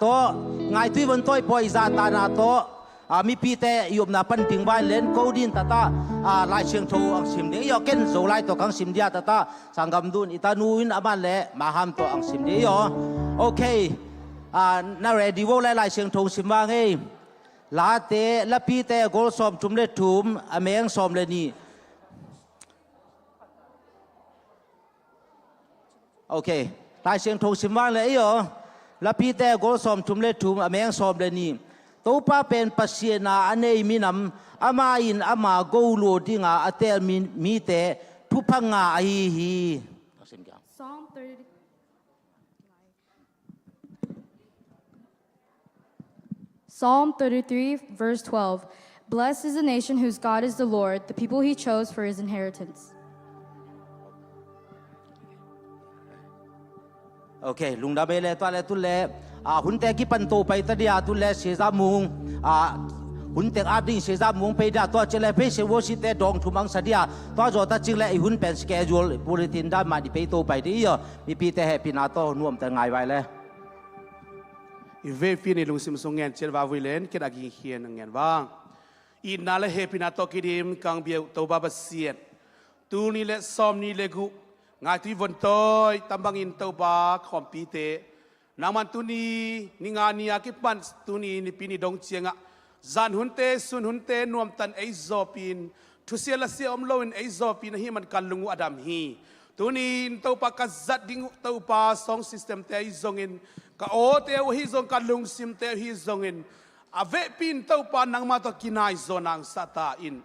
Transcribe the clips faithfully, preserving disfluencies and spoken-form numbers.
tawh, ngaitui vontawi pawi zahtakna tawh, a, mipite i upna pan ding vai len ko din tata, a, Lai Siangtho ang sim ding. Io, ken Zolai tawh kang sim dia tata, sanggam dun i tanu in aman le maham tawh ang sim ding. Io, okay. A, na ready vo le Lai Siangtho sim vang ei. Late, Lapite, gol sawm thum le thum, a meng sawm le nih. Okay. Lai Siangtho sim vang le ei aw. Lapite gol sawm thum le thum a meng sawm le nih. Topa pen Pasian a a nei minam, ama in ama go lua dinga a teel mi, mite thupha nga ahi hi. Psalm thirty. Psalm thirty-three, verse twelve. Blessed is the nation whose God is the Lord, the people he chose for his inheritance. Okay, lungdam ei le tua le tu le, a, hunte kipan to pai ta dia tu le Siza Mung, a, hunte a ding Siza Mung pai dia tua ci le pai se wo si te dong thum ang sa dia tua zo ta cing le i hun pen schedule bulletin dan ma di pai to pai di io. Mipite hehpihna tawh nuamte ngai vai le. I vekpi ni lungsim sung ngen ciat va vui len, ken a ging hian a ngen vang. Itna le hehpihna tawh kidim kang biau Topa Pasian. Tuni le sawm ni le guh, ngaitui vontawi, tambangin Topa khawmpite. Nangman tuni, ni nga ni a kipan, tuni nipi ni dong ciangah. Zan hunte, sun hunte, nuamtan ei zawpin. Thusia lasia om loin ei zawpin ahi man kan lung uh a dam hi. Tuni in Topa ka zat ding uh Topa song system te ahi zongin, ka awte uh ahi zong, ka lungsim te uh ahi zongin, a vekpi in Topa nangma tawh kinai zaw nang sa ta in.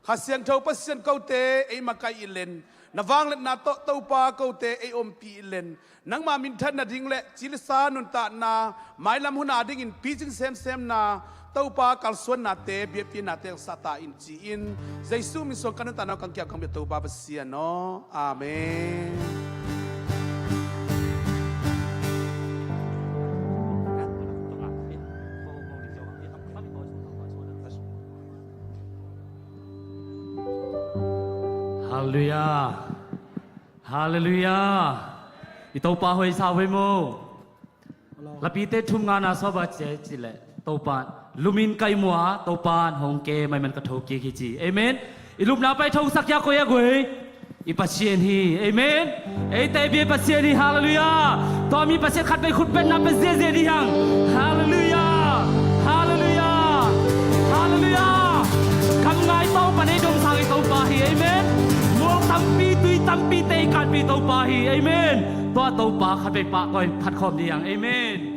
Kha Siangtho Pasian kote ei makaih i len, na vangliatna tawh Topa kote ei ompih i len, nangma minthan nading le cilisa nuntakna mailam hun a dingin picing semsemna Topa kalsuannate biakpiaknate ang sa ta in ci-in Jesu min suang ka nuntakna kang kiau kang bia Topa Pasian aw. Amen. Halleluiah. Halleluiah. I Topa hoih sa ve maw. Lapite thum nga na sawba cia ci le Topa lumin kai mua, Topa hong ke maiman ka thokik hi ci. Amen. I lupna pai thongsak ya koi a goi. I Pasian hi. Amen. Eite bia Pasian hi. Halleluiah. Tua mi Pasian khat vei khut petna pe ziazia di hang. Halleluiah. Halleluiah. Halleluiah. Kam ngai Topa nei dong sang i Topa hi. Amen. Mual tampi tui tampi te i kanpi Topa hi. Amen. Tua Topa khat vei pah koi phat khawm di hang. Amen.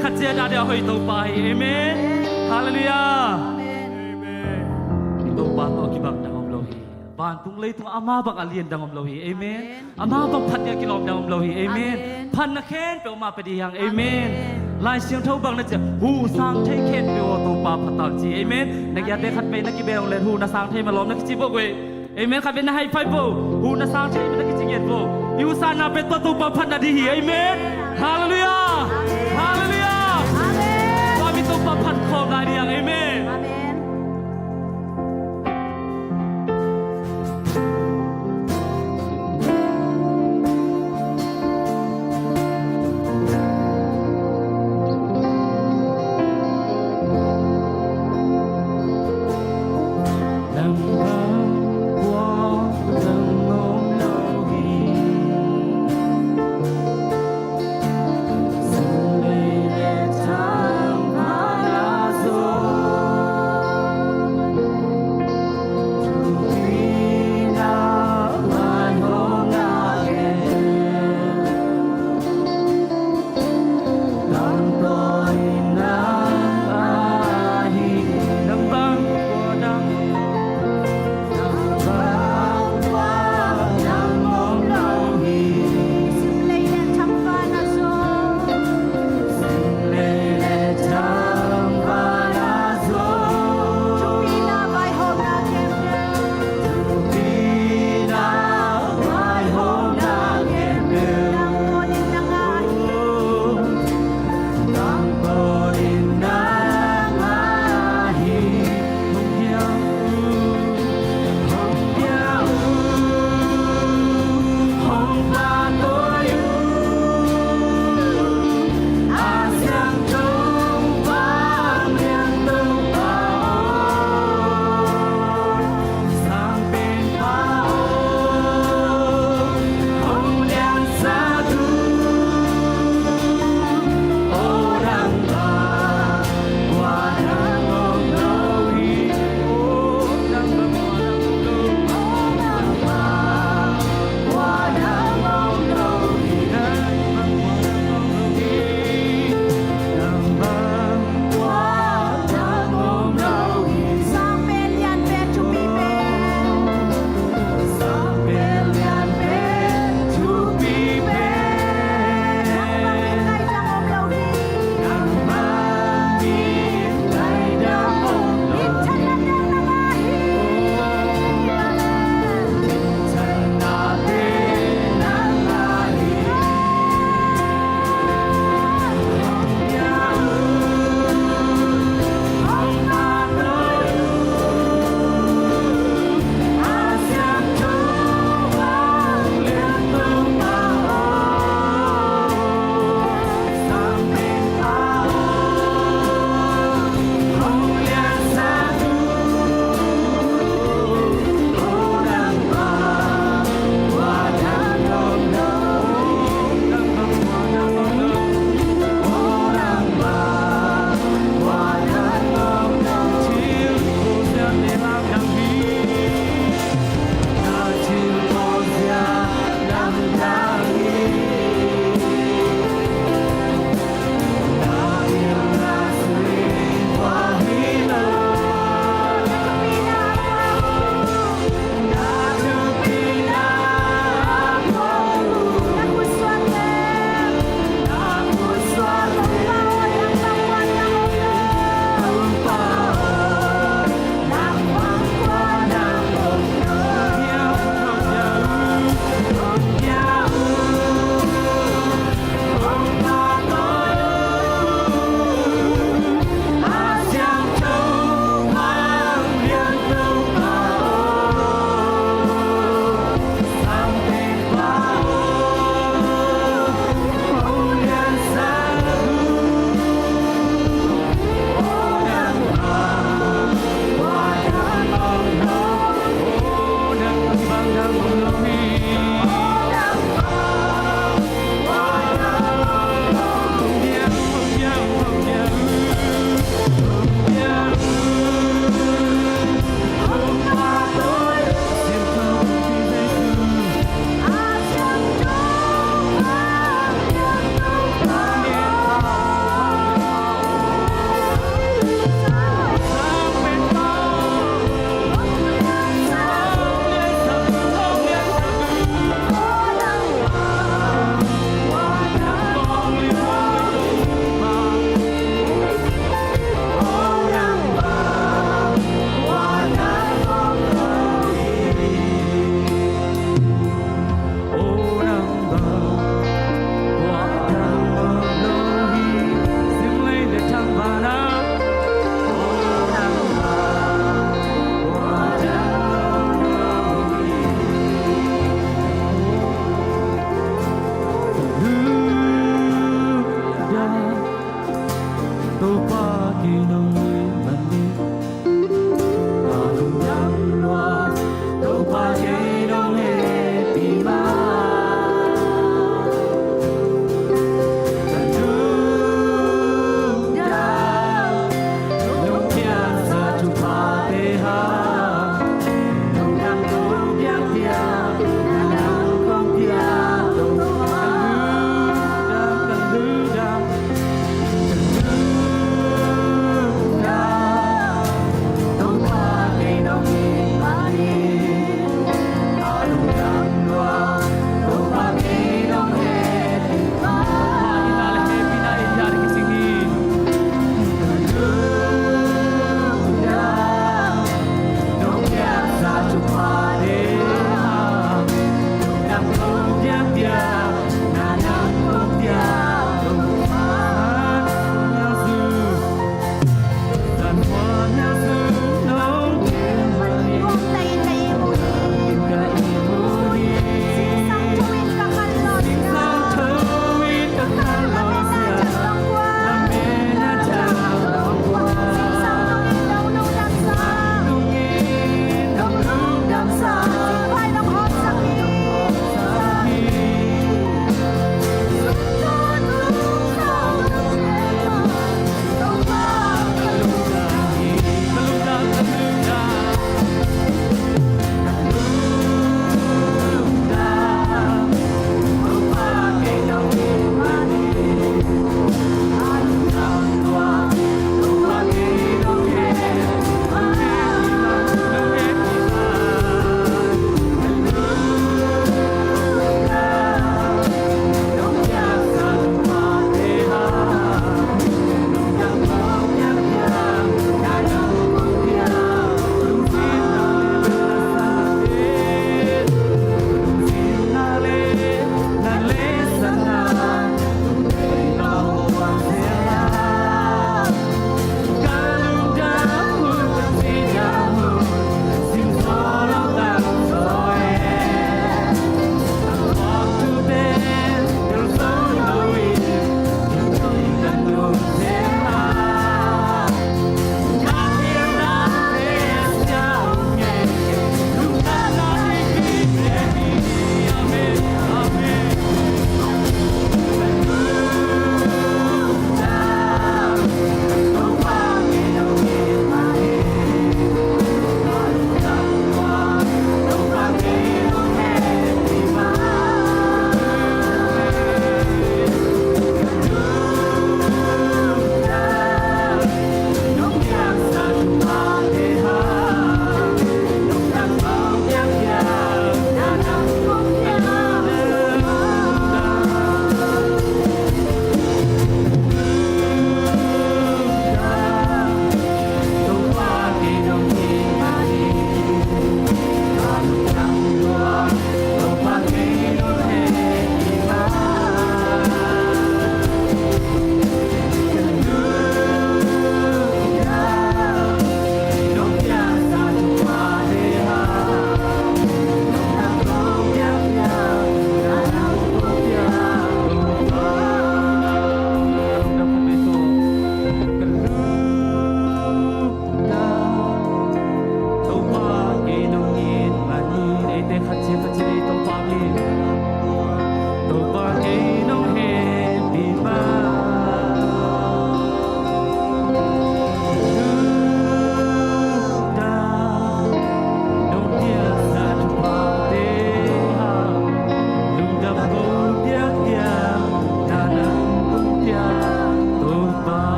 khat ciat ah dia hoih Topa hi. Amen. Halleluiah. Amen. Topa tawh kibang dang om lo hi. Vantung leitung ama bang a lian dang om lo hi. Amen. Ama bang phat dia kilawm dang om lo hi. Amen. Phatna khempeuh ama pia ding hi hang. Amen. Lai Siangtho bang na ci a, huh sang thei khempeuh aw Topa phat ta un ci. Amen. Na kiate khat vei na kibeng le huh na sang thei mah lawm na kici bawk uh hi. Amen. Khat vei na high five vo. Huh na sang thei mah na kici ngiat vo. I huh sangna pen tua Topa phatna ding hi. Amen. Halleluiah. Halleluiah. Tua mi Topa phat khawm lai ding hi hang. Amen.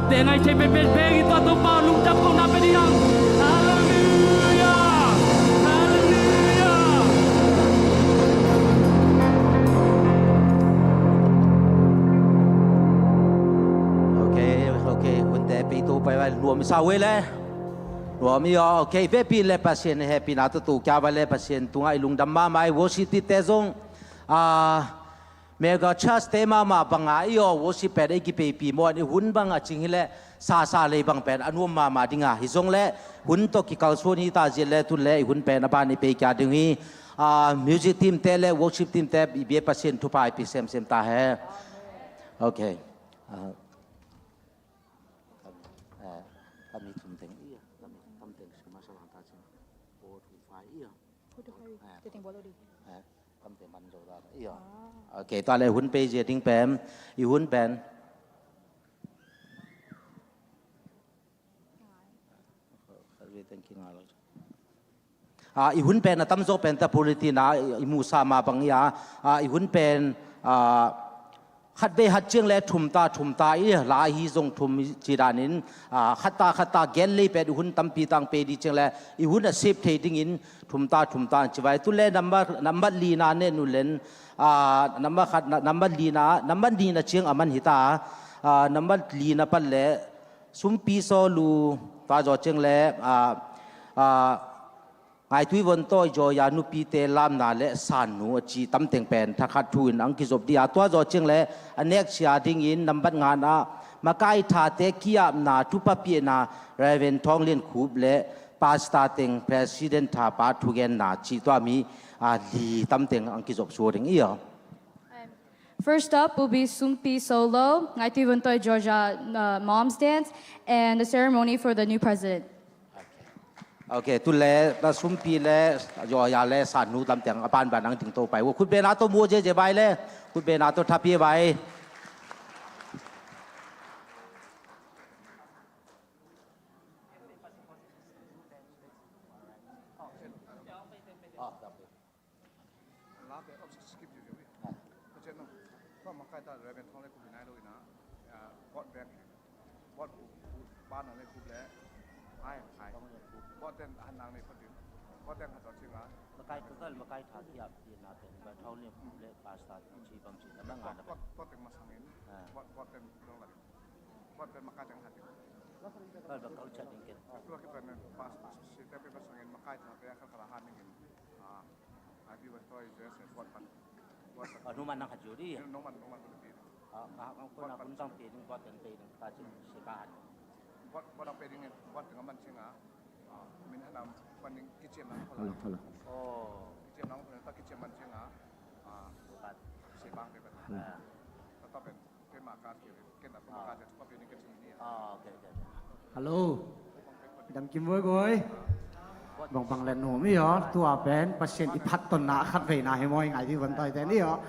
Te ngai thei penpen bek i tua Topa lungdam kohna pen hi hang. Halleluiah. Halleluiah. Ok, ok, hunte pei to pai vai, nuam i sa uh ei le. Nuam i aw, ok, vekpi le Pasian hehpihna tawh to kia vai le Pasian tungah i lungdam mahmah i worship team te zong. Ah, Mega church te mahmah banga i aw worship pen ei kipeipi maw, i hun bang a cing hileh sasa lei bang pen a nuam mahmah dinga, hi zong le hun tawh kikalsuan hi ta ziat le tun le i hun pen a ban i pei kia ding hi. Ah, music team te le worship team te i bia Pasian thupha i pi semsem ta he. Ok. Ah, kam, eh, kam i thum teng i, kam i thum teng sima sa lang ta cin. Four to five i. Four to five. Ah. Te teng buat lo di. Ah. Kamte man zo ta ta. Iyo. Ah. Ok, tua le hun pei zia ding pen. I hun pen. Ah, i hun pen a tamzaw pen ta puliti na i musa ma bang ia. Ah, i hun pen, ah, khat vei hat ciang le thum ta, thum ta i la hi zong thum ci danin, ah, khat ta, khat ta gen lei pen i hun tampi tang pei di ciang le i hun a sep thei dingin thum ta, thum ta ci vai. Tu le nambat, nambat lina ne nu len, ah, nambat khat, na-, nambat lina, nambat lina ciang a man hi ta, ah, nambat lina pan le sumpi saw lu ta zaw ciang le, ah, ah, Ngaitui Von Tawi Joya nupite lamna le sannu a ci tamteng pen thakhat thu in ang kizop dia. Tua zaw ciang le a nek sia dingin nambat ngana makai thate kiapna, thupha piahna, Reverend Thawng Lian Khup le Pastor teng President thapa thugenna ci tua mi, ah, li tamteng ang kizop suak ding i aw. First up will be Sumpi Solo, Ngaitui Von Tawi Joya, uh, Mom's Dance, and the ceremony for the new president. Ok, tu le, ta Sumpi le, Joya le, sannu tamteng, a banban ang ding to pai. Khutbena to mu je je vai le, khutbena to thapi vai. Late of skip yu yu. Ka chen no. Ka makai ta Reverend Thawng le kup nai lo ina. Bot bek. Bot kup, kup, ba nang le kup le. Ai, ai. Bot ten han nang le kup din. Bot ten ha to chinga. Makai ka kal, makai tha kiap ti na ten. Ba Thawng le kup le pastor chi bang chi na nga na. Bot, bot ten masangin. Bot, bot ten dong la. Bot ten makai ten ha ti. Kal ba kau chat ding ken. Tua ki pen pastor si te pe masangin makai tha te kal kal han ding. Ah, a bi wan toi je se buat pan. Buat pan. Ah, numan nang khat zu di. Numan, numan tu di. Ah, ka, ka, ko na kun kang pe ding buat kan pe ding ta cin si ka han. Buat, buat pe ding, buat ding man cing ah. Ah, min hanam pan ding kicim nang. Hello, hello. Oh. Kicim nang pan ta kicim man cing ah. Ah, bukan. Si bang pe pan. Hello. Ah. Tata pen. Hello. Dam kim voi goi. Bang bang len nuam i aw. Tua pen Pasian i phat tonna khat veina hi maw i ngai di van tai ten i aw.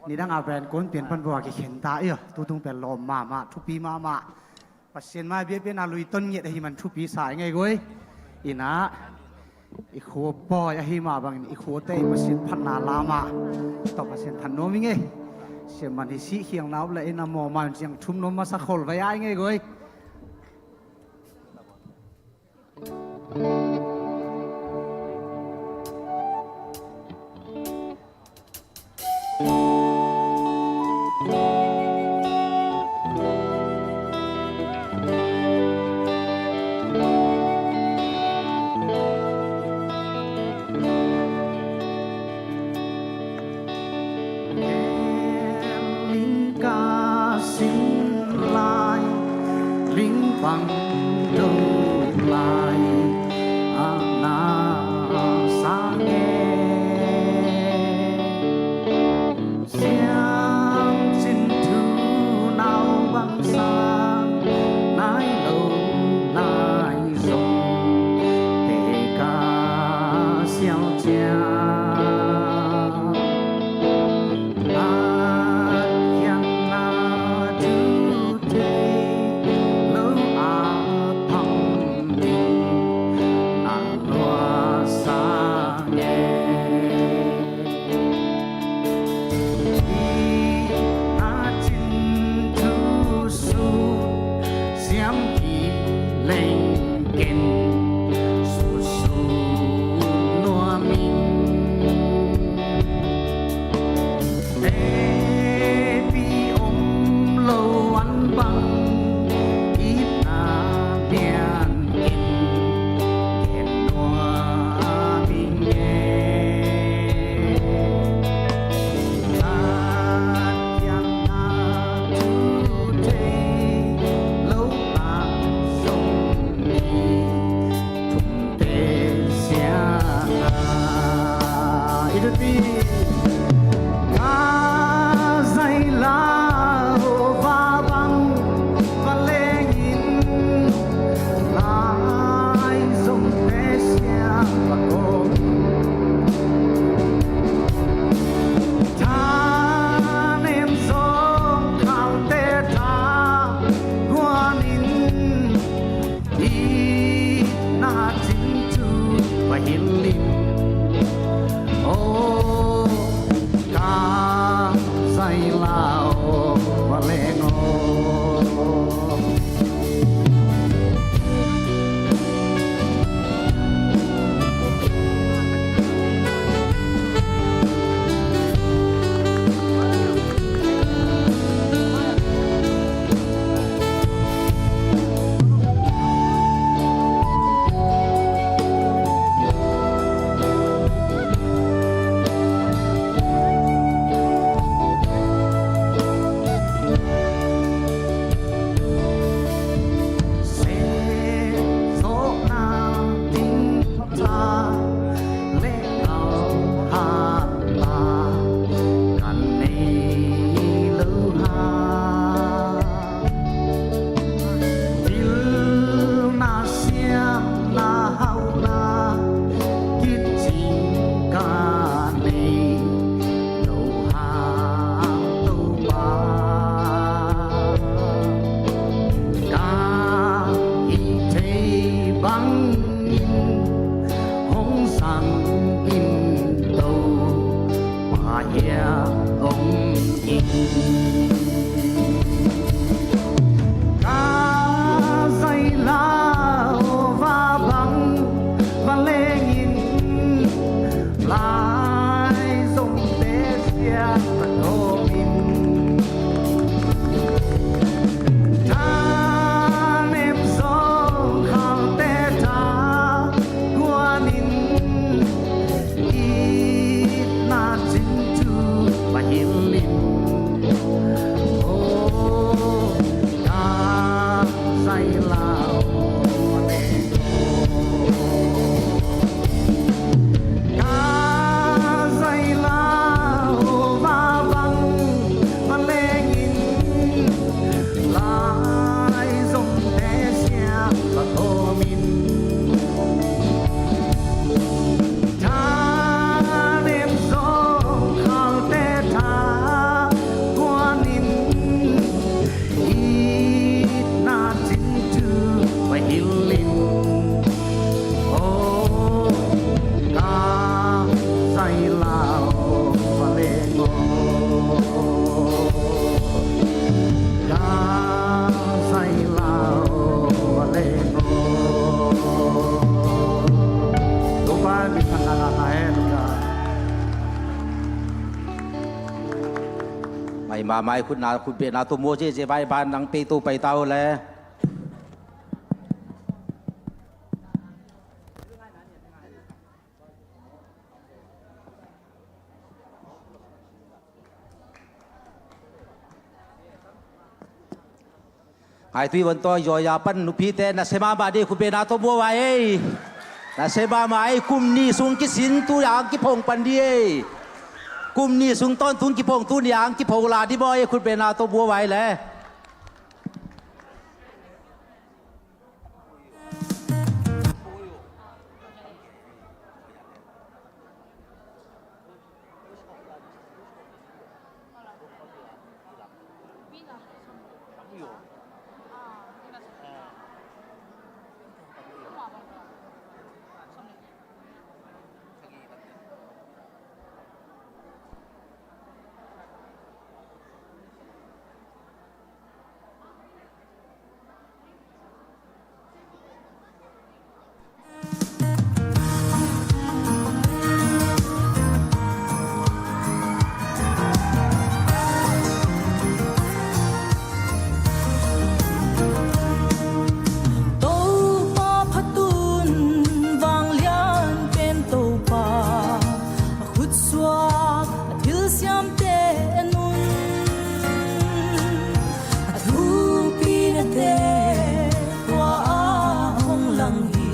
Nidang a pen kun pian pan bua ki khen ta i aw. Tutung pen lawm mahmah, thupi mahmah. Pasian mai bia pian a lui ton ngiat ahi man thupi sa i ngai goi. Ina. I khua pawi ahi mah bangin i khuate i Pasian phatna la mah. Tawh Pasian phat nuam i ngei. Siaman hi sih khiang na up le in a maw man ciang thum nuam masa khol vai ai ngei goi. Ling ka sin lai, ling pang do lai, a na sa nge. Siangcin thu nau bangsa nai lo lai zong te ka siau cia. Nat kiang na tu te lo a phang ding. Mama i khutna, khutbetna tawh mua ziahziah vai ban nang pei to pai ta uh le. Ngaitui von tawi zawi a pan nupite nasia mahmah dih, khutbetna tawh mua vai ei. Nasia mahmah ei, kum nih sung kisin tu ang kiphong pan dih ei. Kum nih sung tawntung kiphong tu ni ang kiphong la dih baw ei, khutbetna tawh mua vai le. Topa phatun vanglian pen Topa, a khutsuak a thilsiamte nung, a thupinate tua a hong lang hi.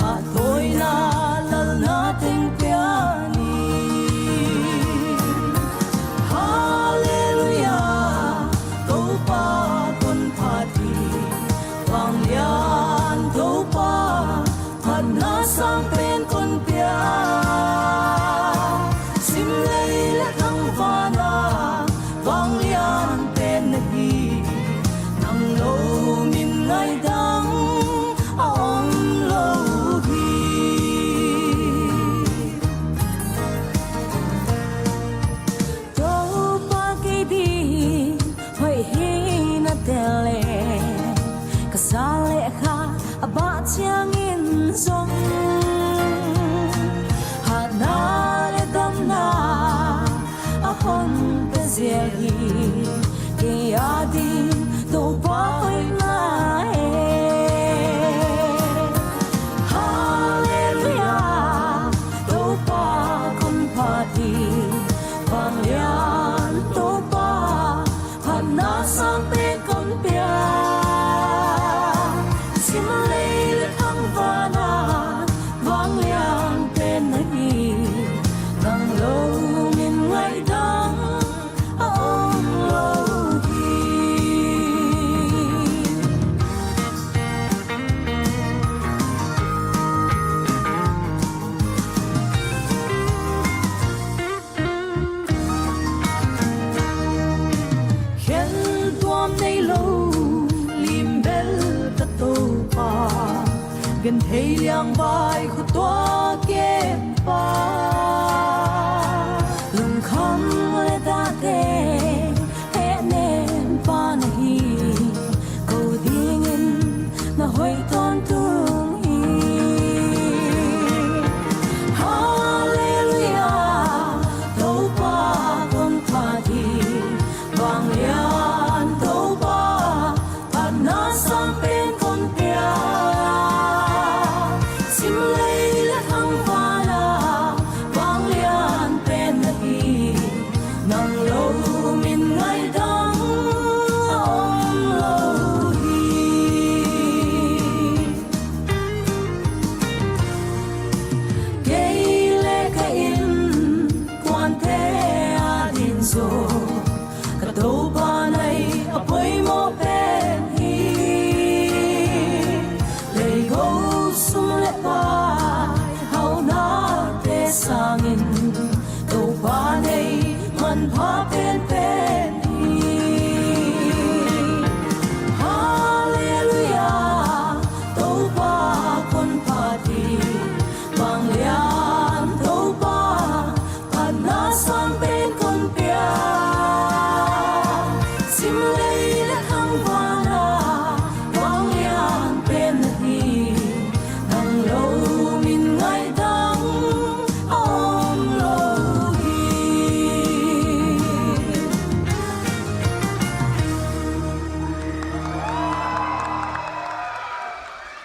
A tawina lalna teng pia ni. Halleluiah, Topa kon phat hi. Vanglian Topa, phatna sang pen kon pia. Sim lei le thangvana vanglian pen na hi. Nang lo min ngaidang a om lo hi. Topa kei ding hoih hi na tel e, ka sa le kha a bah ciangin zong, hatna le damna a hon pia ziau hi. Kei a ding Topa hoihna e. Halleluiah, Topa kon phat hi. Vanglian Topa, phatna sang pen kon pia. Sim lei le thangvana vanglian pen na hi. Nang lo min ngaidang a om lo hi. Khen tuam nei lo limbel ka Topa, genthei liangvai khut tua kempa, lungkham le dahte hehnem pa na hi. Ko dingin na hoih tawntung hi. Halleluiah, Topa kon phat hi. Vanglian Topa, phatna sang pen kon pia. Sim lei le thangvana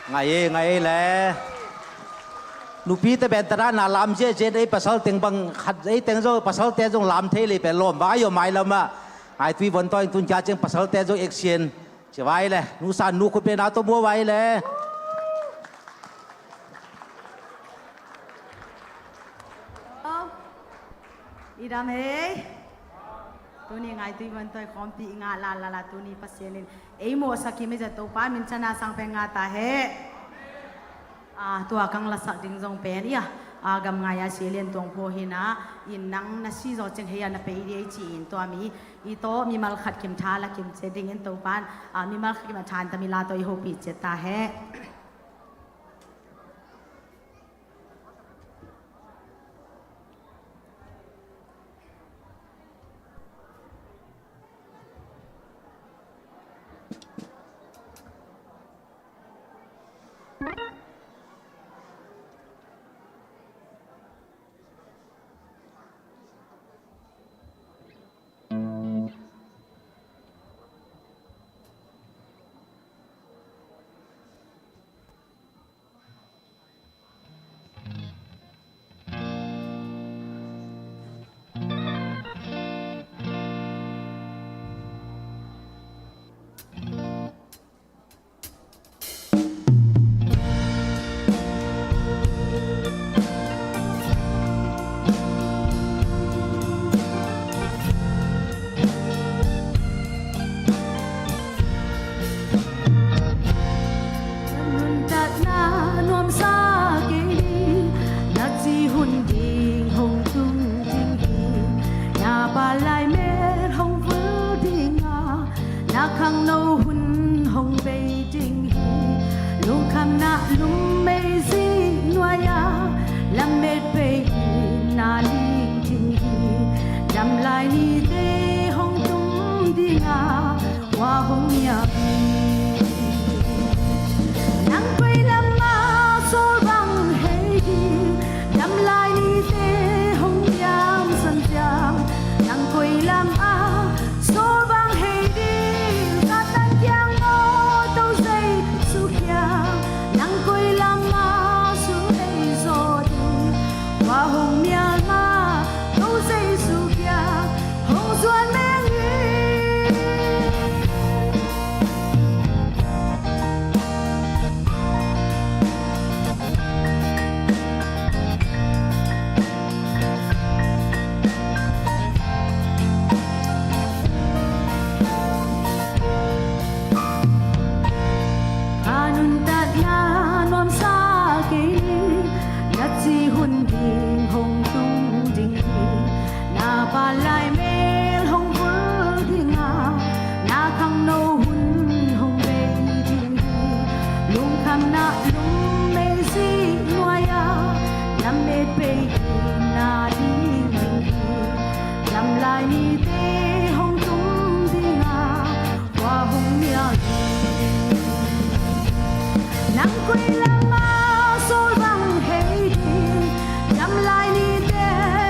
Ngai e, ngai e le. Nupite pen tana na lam ziahziah, ei pasal teng bang khat, ei teng zong, pasalte zong lam thei lei pen lawm vai aw, mailam ah. Ngaitui Von Tawi tun kia ciang pasalte zong action ci vai le. Nu San Nu khut beng na tawh mua vai le. I dam hei. Tuni Ngaitui Von Tawi khawmpi i ngah lala, tuni Pasian in ei mawhsak hi mei zia, Topa min thang a sang pen ngah ta he. Ah, tua kang lasak ding zong pen ia, ah, Gamngai a Sia Lian Tuang Phaw hi na, in nang na si zaw ciang hei a na pei ding ei ci-in tua mi i tawh mimal khat kim tha la kim ciat dingin Topa in, ah, mimal khat kim a than ta mi la tawh i hopih ciat ta he. Nuntakna nuamsa kei ding, na ci hun ding hong tung ding hi. Na pa lai mel hong vul ding a, na khangno hun hong bei ding hi. Lungkhamna lum mei zi nuai a, lamet bei in na ling ding hi. Dam lai nite hong tung ding a, hua hong mial hi. Nang koi lam ah sawl bang hei ding, dam lai nite hong niamsan ciang. Nang koi lam ah sawl bang hei ding, Satan kiang maw, To Jesu kiang. Nang koi lam ah sul hei zaw ding, hua hong mial mah, To Jesu kiang hong zuan meng hi. Ka nuntakna nuamsa kei ding, na ci hun ding hong tung ding hi. Na pa lai mel hong vul ding a, na khangno hun hong bei ding hi. Lungkhamna lum mei zi nuai a, lamet bei in na ling ding hi. Dam lai nite hong tung ding a, hua hong mial hi. Nang koi lam ah sawl bang hei ding, dam lai nite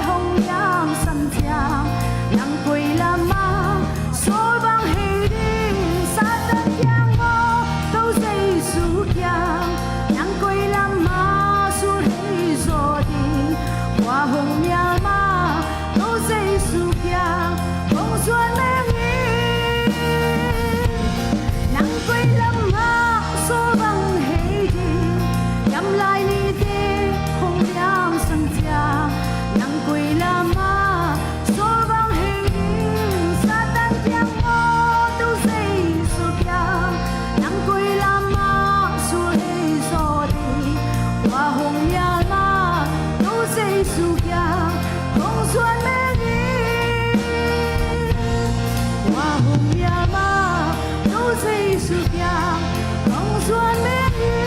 hong niamsan ciang. Nang koi lam ah sawl bang hei ding, Satan kiang maw, To Jesu kiang. Nang koi lam ah sul hei zaw ding, hua hong mial mah, To Jesu kiang hong zuan meng hi. Nang koi lam ah sawl bang hei ding, dam lai nite hong niamsan ciang. Nang koi lam ah sawl bang hei ding, Satan kiang maw, To Jesu kiang. Nang koi lam ah sul hei zaw ding, hua hong mial mah, To Jesu kiang hong zuan meng hi. Hua hong mial mah, To Jesu kiang hong zuan meng hi.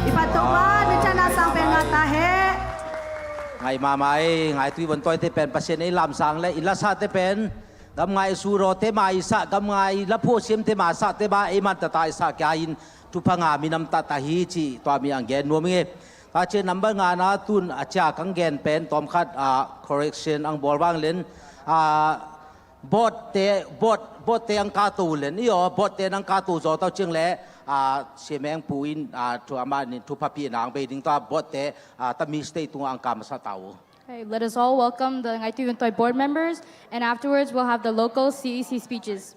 I phat Topa min thang a sang pen ngah ta he. Ngai mahmah ei, Ngaitui Von Tawite pen Pasian ei lamsang le i lasate pen Gamngai Surawte ma i sah, Gamngai Laphuasiamte ma sahte ma ei man tata i sah kia in thupha ngah minam tata hi cih tua mi ang gen nuam ing e. Tua ciang number ngana tun a cia kang gen pen tawmkhat, ah, correction ang bawl vang len, ah, Botte, bot, botte ang kato len, iyo, botte nang kato zo tau ciang le, ah, Siameng Pu in, ah, thu ama nin thu papi nang bei ding tua botte, ah, Tami State tunga ang kamasa tau. Okay, let us all welcome the Ngaihtuy Vantoi board members, and afterwards we'll have the local C E C speeches.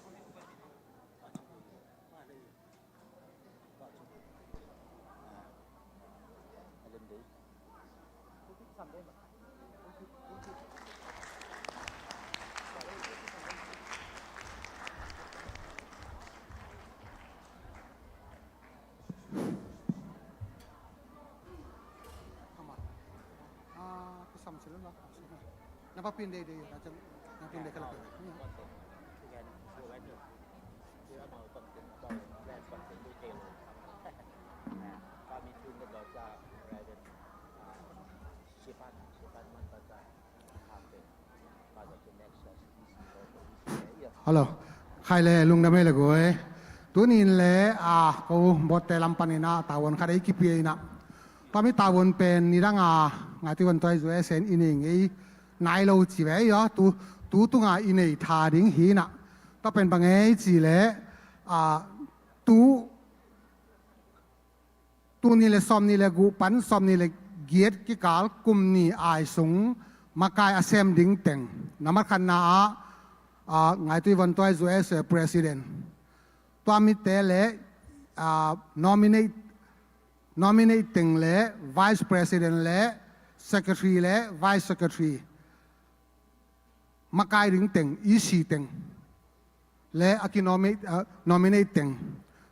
Hello. Khai le lungdam ei le guai. Tuni in le, a, ko botte lam panin a tavuan khat ei kipia in a. Tua mi tavuan pen nidang a Ngaihtuy Vantoi U S A in i nei ngei nai lo ci ve ei aw. Tu, tu tunga i nei tha ding hi in a. Tua pen bang ei ci le, a, tu Tul nih le sawmnih le guk pan sawmnih le giat kikal kum nih ai sung makai a sem ding teng, nambat khatna ah, ah, Ngaihtuy Vantoi U S A President, tua mite le, ah, nominate, nominate teng le Vice President le Secretary le Vice Secretary, makai ding teng, E C teng le a ki nomi-, ah, nominate teng,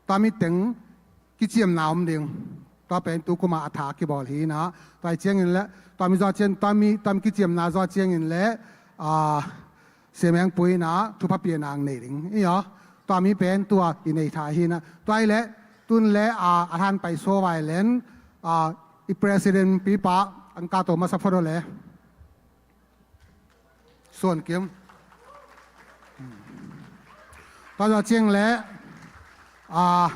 tua mi teng kiciamna om ding. Tua pen tu kuma a tha kibawl hi in a. Tua hi ciangin le, tua mi zaw ciang, tua mi, tua mi kiciamna zaw ciangin le, ah, Siameng Pu in a thupha piakna ang nei ding. Iyo, tua mi pen tua i nei tha hi in a. Tua hi le, tun le, ah, a than pai so vai len, ah, i President pipa ang ka to masa photo le. Suan Kim. Tua zaw ciang le, ah,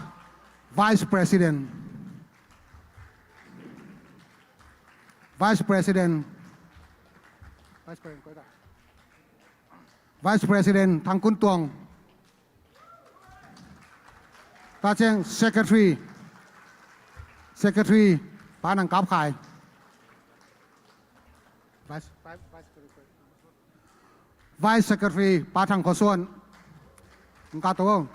Vice President. Vice President. Vice President, koi ta. Vice President Thang Kun Tuang. Tua ciang Secretary. Secretary Pa Nang Kap Khai. Vice, Vice, Vice Secretary. Vice Secretary Pa Thang Kho Suan. Ang ka to.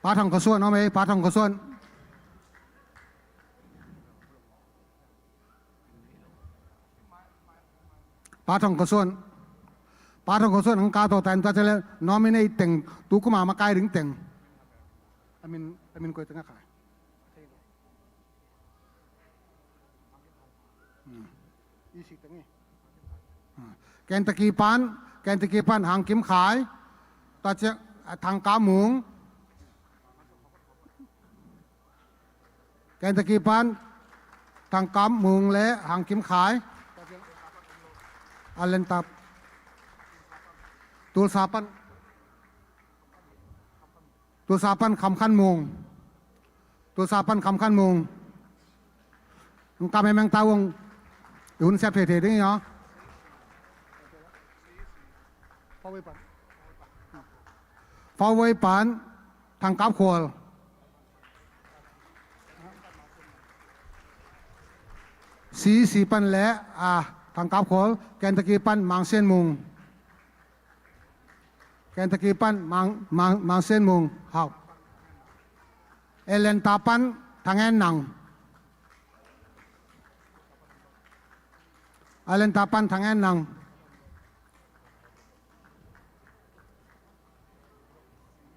Pa Thang Kho Suan, om ei, Pa Thang Kho Suan. Pa Thang Kho Suan. Pa Thang Kho Suan ang ka to tan ta chele nominate teng tu kuma makai ding teng. A min, a min koi teng a khai. Hmm. Hmm. Kentucky pan, Kentucky pan Hang Kim Khai. Tua ciang, ah, Thang Kap Mung. Kentucky pan Thang Kap Mung le Hang Kim Khai. Alenta. Tulsa pan. Tulsa pan Kham Khan Mung. Tulsa pan Kham Khan Mung. Ang ka memeng tawng. I hun siap thei thei ding, ya. Fawei pan Thang Kap Khual. C C pan le, ah, Thang Kap Khual, Kentucky pan Mang Sian Mung. Kentucky pan Mang, Mang, Mang Sian Mung, hau. Atlanta pan Thang En Nang. Atlanta pan Thang En Nang.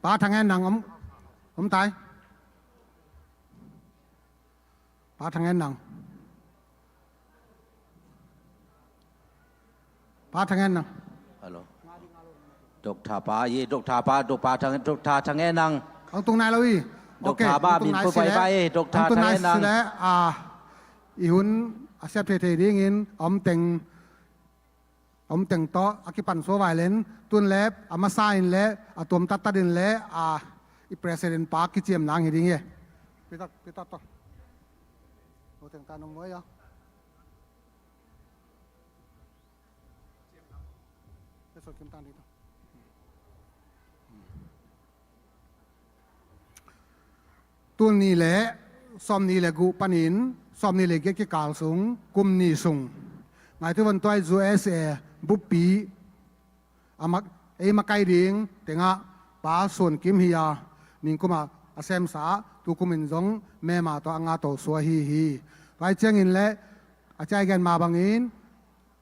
Pa Thang En Nang om, om tai. Pa Thang En Nang. Pa Thang En Nang. Hello. Doctor pa, ye, doctor pa, doctor pa Thang, doctor Thang En Nang. Ang tung nai lo i. Doctor pa, min pu pai pa, ye, doctor Thang En Nang. Ang tung nai si le, ah, i hun a siap thei thei dingin om teng, om teng tawh a kipan so vai len, tun le, a masa in le, a tuam tat tat in le, a, i president pa kiciam nang hi ding e. Peter, Peter to. Lo teng ta nong muai a. Peter kim tang ding to. Tul nih le sawm nih le guh panin sawm nih le giat kikal sung kum nih sung Ngaihtuai Vontuai U S A buppi a mak, ei makai ding tengah Pa Suan Kim hi a, ningkum a a semsa, tukum in zong mema tawh a nga to suah hi hi. Tua hi ciangin le a ciai gen ma bangin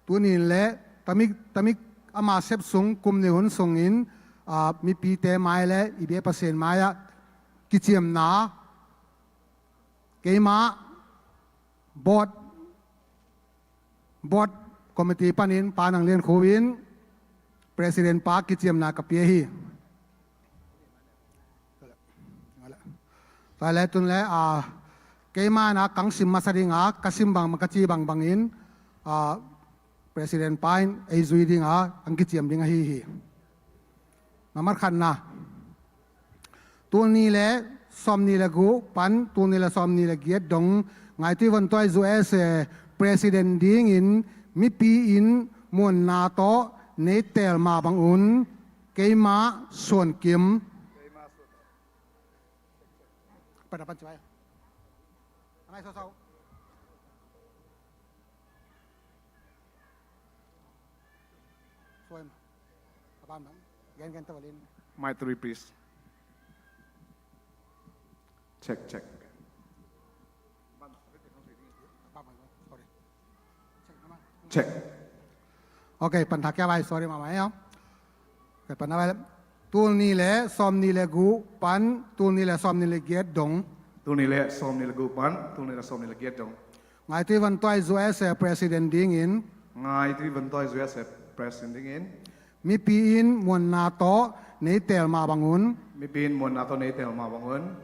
tuni in le tamik, tamik ama sep sung kum nih hun sungin, a, mipite mai le i bia Pasian mai-ah kiciamna keimah board, board committee panin Pa Nang Lian Khu in president pa kiciamna ka pia hi. Tua le tun le, a, keimah na kang sim masa dinga ka sim bang, ka ci bangbangin, a, president pa in ei zui dinga ang kiciam ding ahi hi. Nambat khatna, tul nih le sawm nih le guh pan tul nih le sawm nih le giat dong Ngaihtuai Vontuai U S A president dingin mipi in muanna tawh nei teel mah bangun keimah Suan Kim. Pada pan cibai. Angai sosau. Suai ma. Aban bang. Gen gen tawalin. Mic three, please. Check, check. Check. Ok, pan thak kia vai, sorry mama ya. Ok, pan vai. Tul nih le sawm nih le guh pan tul nih le sawm nih le giat dong. Tul nih le sawm nih le guh pan tul nih le sawm nih le giat dong. Ngaihtuai Vontuai U S A president dingin. Ngaihtuai Vontuai U S A president dingin. Mipi in muanna tawh nei teel mah bangun. Mipi in muanna tawh nei teel mah bangun.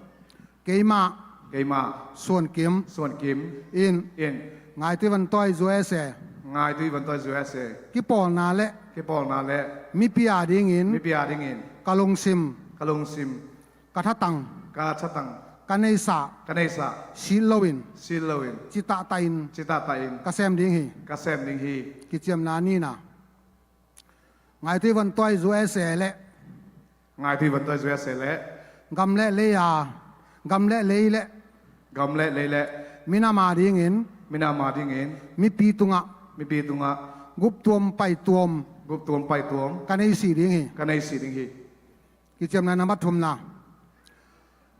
Keimah. Keimah. Suan Kim. Suan Kim. In. In. Ngaihtuai Vontuai U S A. Ngaihtuai Vontuai U S A. Kipawlna le. Kipawlna le. Mipi a dingin. Mipi a dingin. Ka lungsim. Ka lungsim. Ka thatang. Ka thatang. Ka neisa. Ka neisa. Sit loin. Sit loin. Citahtah in. Citahtah in. Ka sem ding hi. Ka sem ding hi. Kiciamna nina. Ngaihtuai Vontuai U S A le. Ngaihtuai Vontuai U S A le. Gam le lei a. Gam le lei le. Gam le lei le. Minam a dingin. Minam a dingin. Mipi tungah. Mipi tungah. Guptuam paituam. Guptuam paituam. Ka nei si ding hi. Ka nei si ding hi. Kiciamna nambat thumna.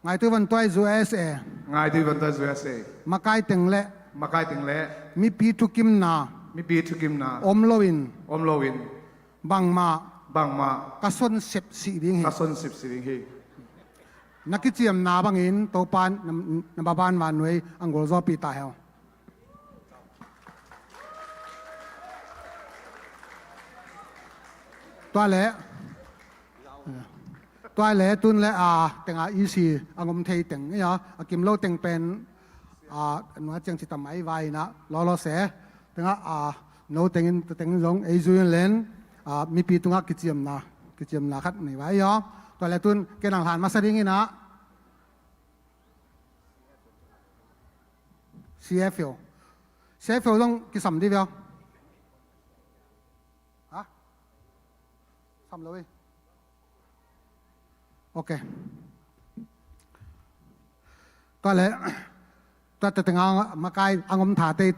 Ngaihtuai Vontuai U S A. Ngaihtuai Vontuai U S A. Makai teng le. Makai teng le. Mipi thukimna. Mipi thukimna. Om loin. Om loin. Bangmah. Bangmah. Ka son sep si ding hi. Ka son sep si ding hi. Na kiciamna bangin Topa na, na baban vannuai ang gol zawpi ta heo. Tua le, tua le tun le a tenga isi a ngom thei teng ia a kim lo teng pen a nua ciang citam ai vai na lolo se tenga a no tengin teng zong ei zui len a mipi tunga kiciamna kiciamna khat nei vai ia. Tua le tun kenang hlan masa ding ina. C F O. C F O zong kisam di veo. Ha? Sam lo i. Ok. Tua le tua te tenga makai a ngom tha te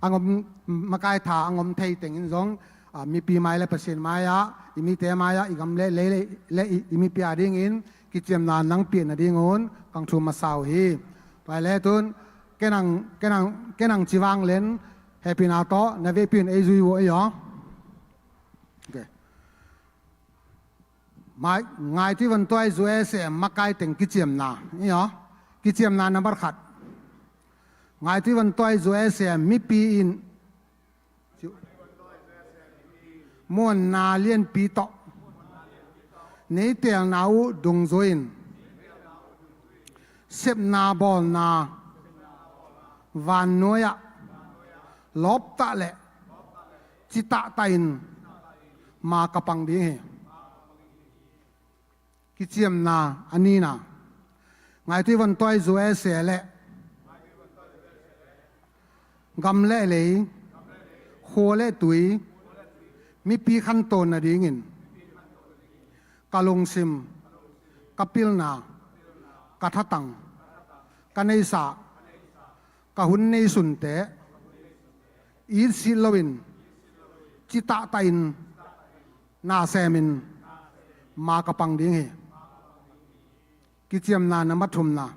a ngom makai tha a ngom thei tengin zong a mipi mai le Pasian mai a i mite mai a i gam le lei le i mipi a dingin kiciamna nang piahna dingun kang thu masa uh hi. Tua le tun kenang kenang kenang civang len hehpihna tawh na vehpih un ei zui uh ei aw. Ok. Ngaihtuai Vontuai U S A makai teng kiciamna ia kiciamna nambat khat. Ngaihtuai Vontuai U S A mipi in muanna lianpi tawh nei teelna uh dungzui in sepna bawlna vannuai ah lawptah le citahtah in ma ka pang ding hi. Kiciamna a nina. Ngaitui vontuai USA le gam le lei, khua le tui, mipi khantawn nadingin ka lungsim, ka pilna, ka thatang, ka neisa, ka hun neisunte itsit loin, citahtahin, nasemin ma ka pang ding hi. Kiciamna na mathumna,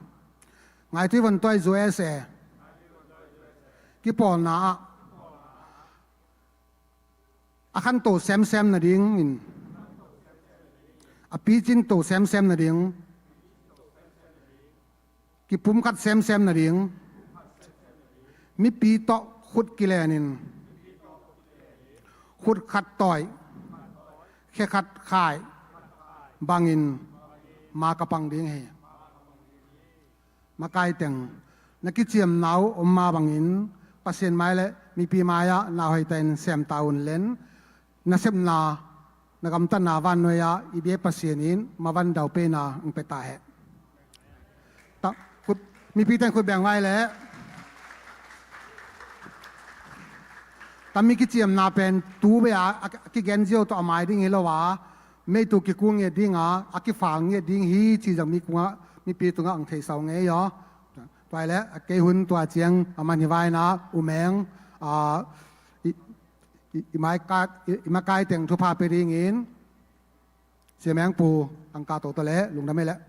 ngaitui vontuai USA kipawlna ah a khanto semsem nadingin, a picinto semsem nading, kipumkhat semsem nading, mipi tawh khut kilenin, khut khat tawi, khe khat khai bangin ma ka pang ding hi. Makai teng, na kiciamna uh om ma bangin Pasian mai le mipi mai-ah na hoihtahin semta un len, nasepna na gamtatna vannuai-ah i biak Pasian in mavan daupeina hong pia ta hen. Mipi teng khut beng vai leh. Tami kiciamna pen tu bek a kigen ziau tawh a mai ding hi lo a, meitu kikung ngiat ding a, a kifal ngiat ding hi ci zong mi kungah, mipi tungah ang theisau ngei aw. Tua leh a kei hun tua ciang a man hi vaina, U Meng, a, i, i, i makai, i, i makai teng thupha pia dingin Sia Meng Pu, ang ka to to leh lungdam ei leh.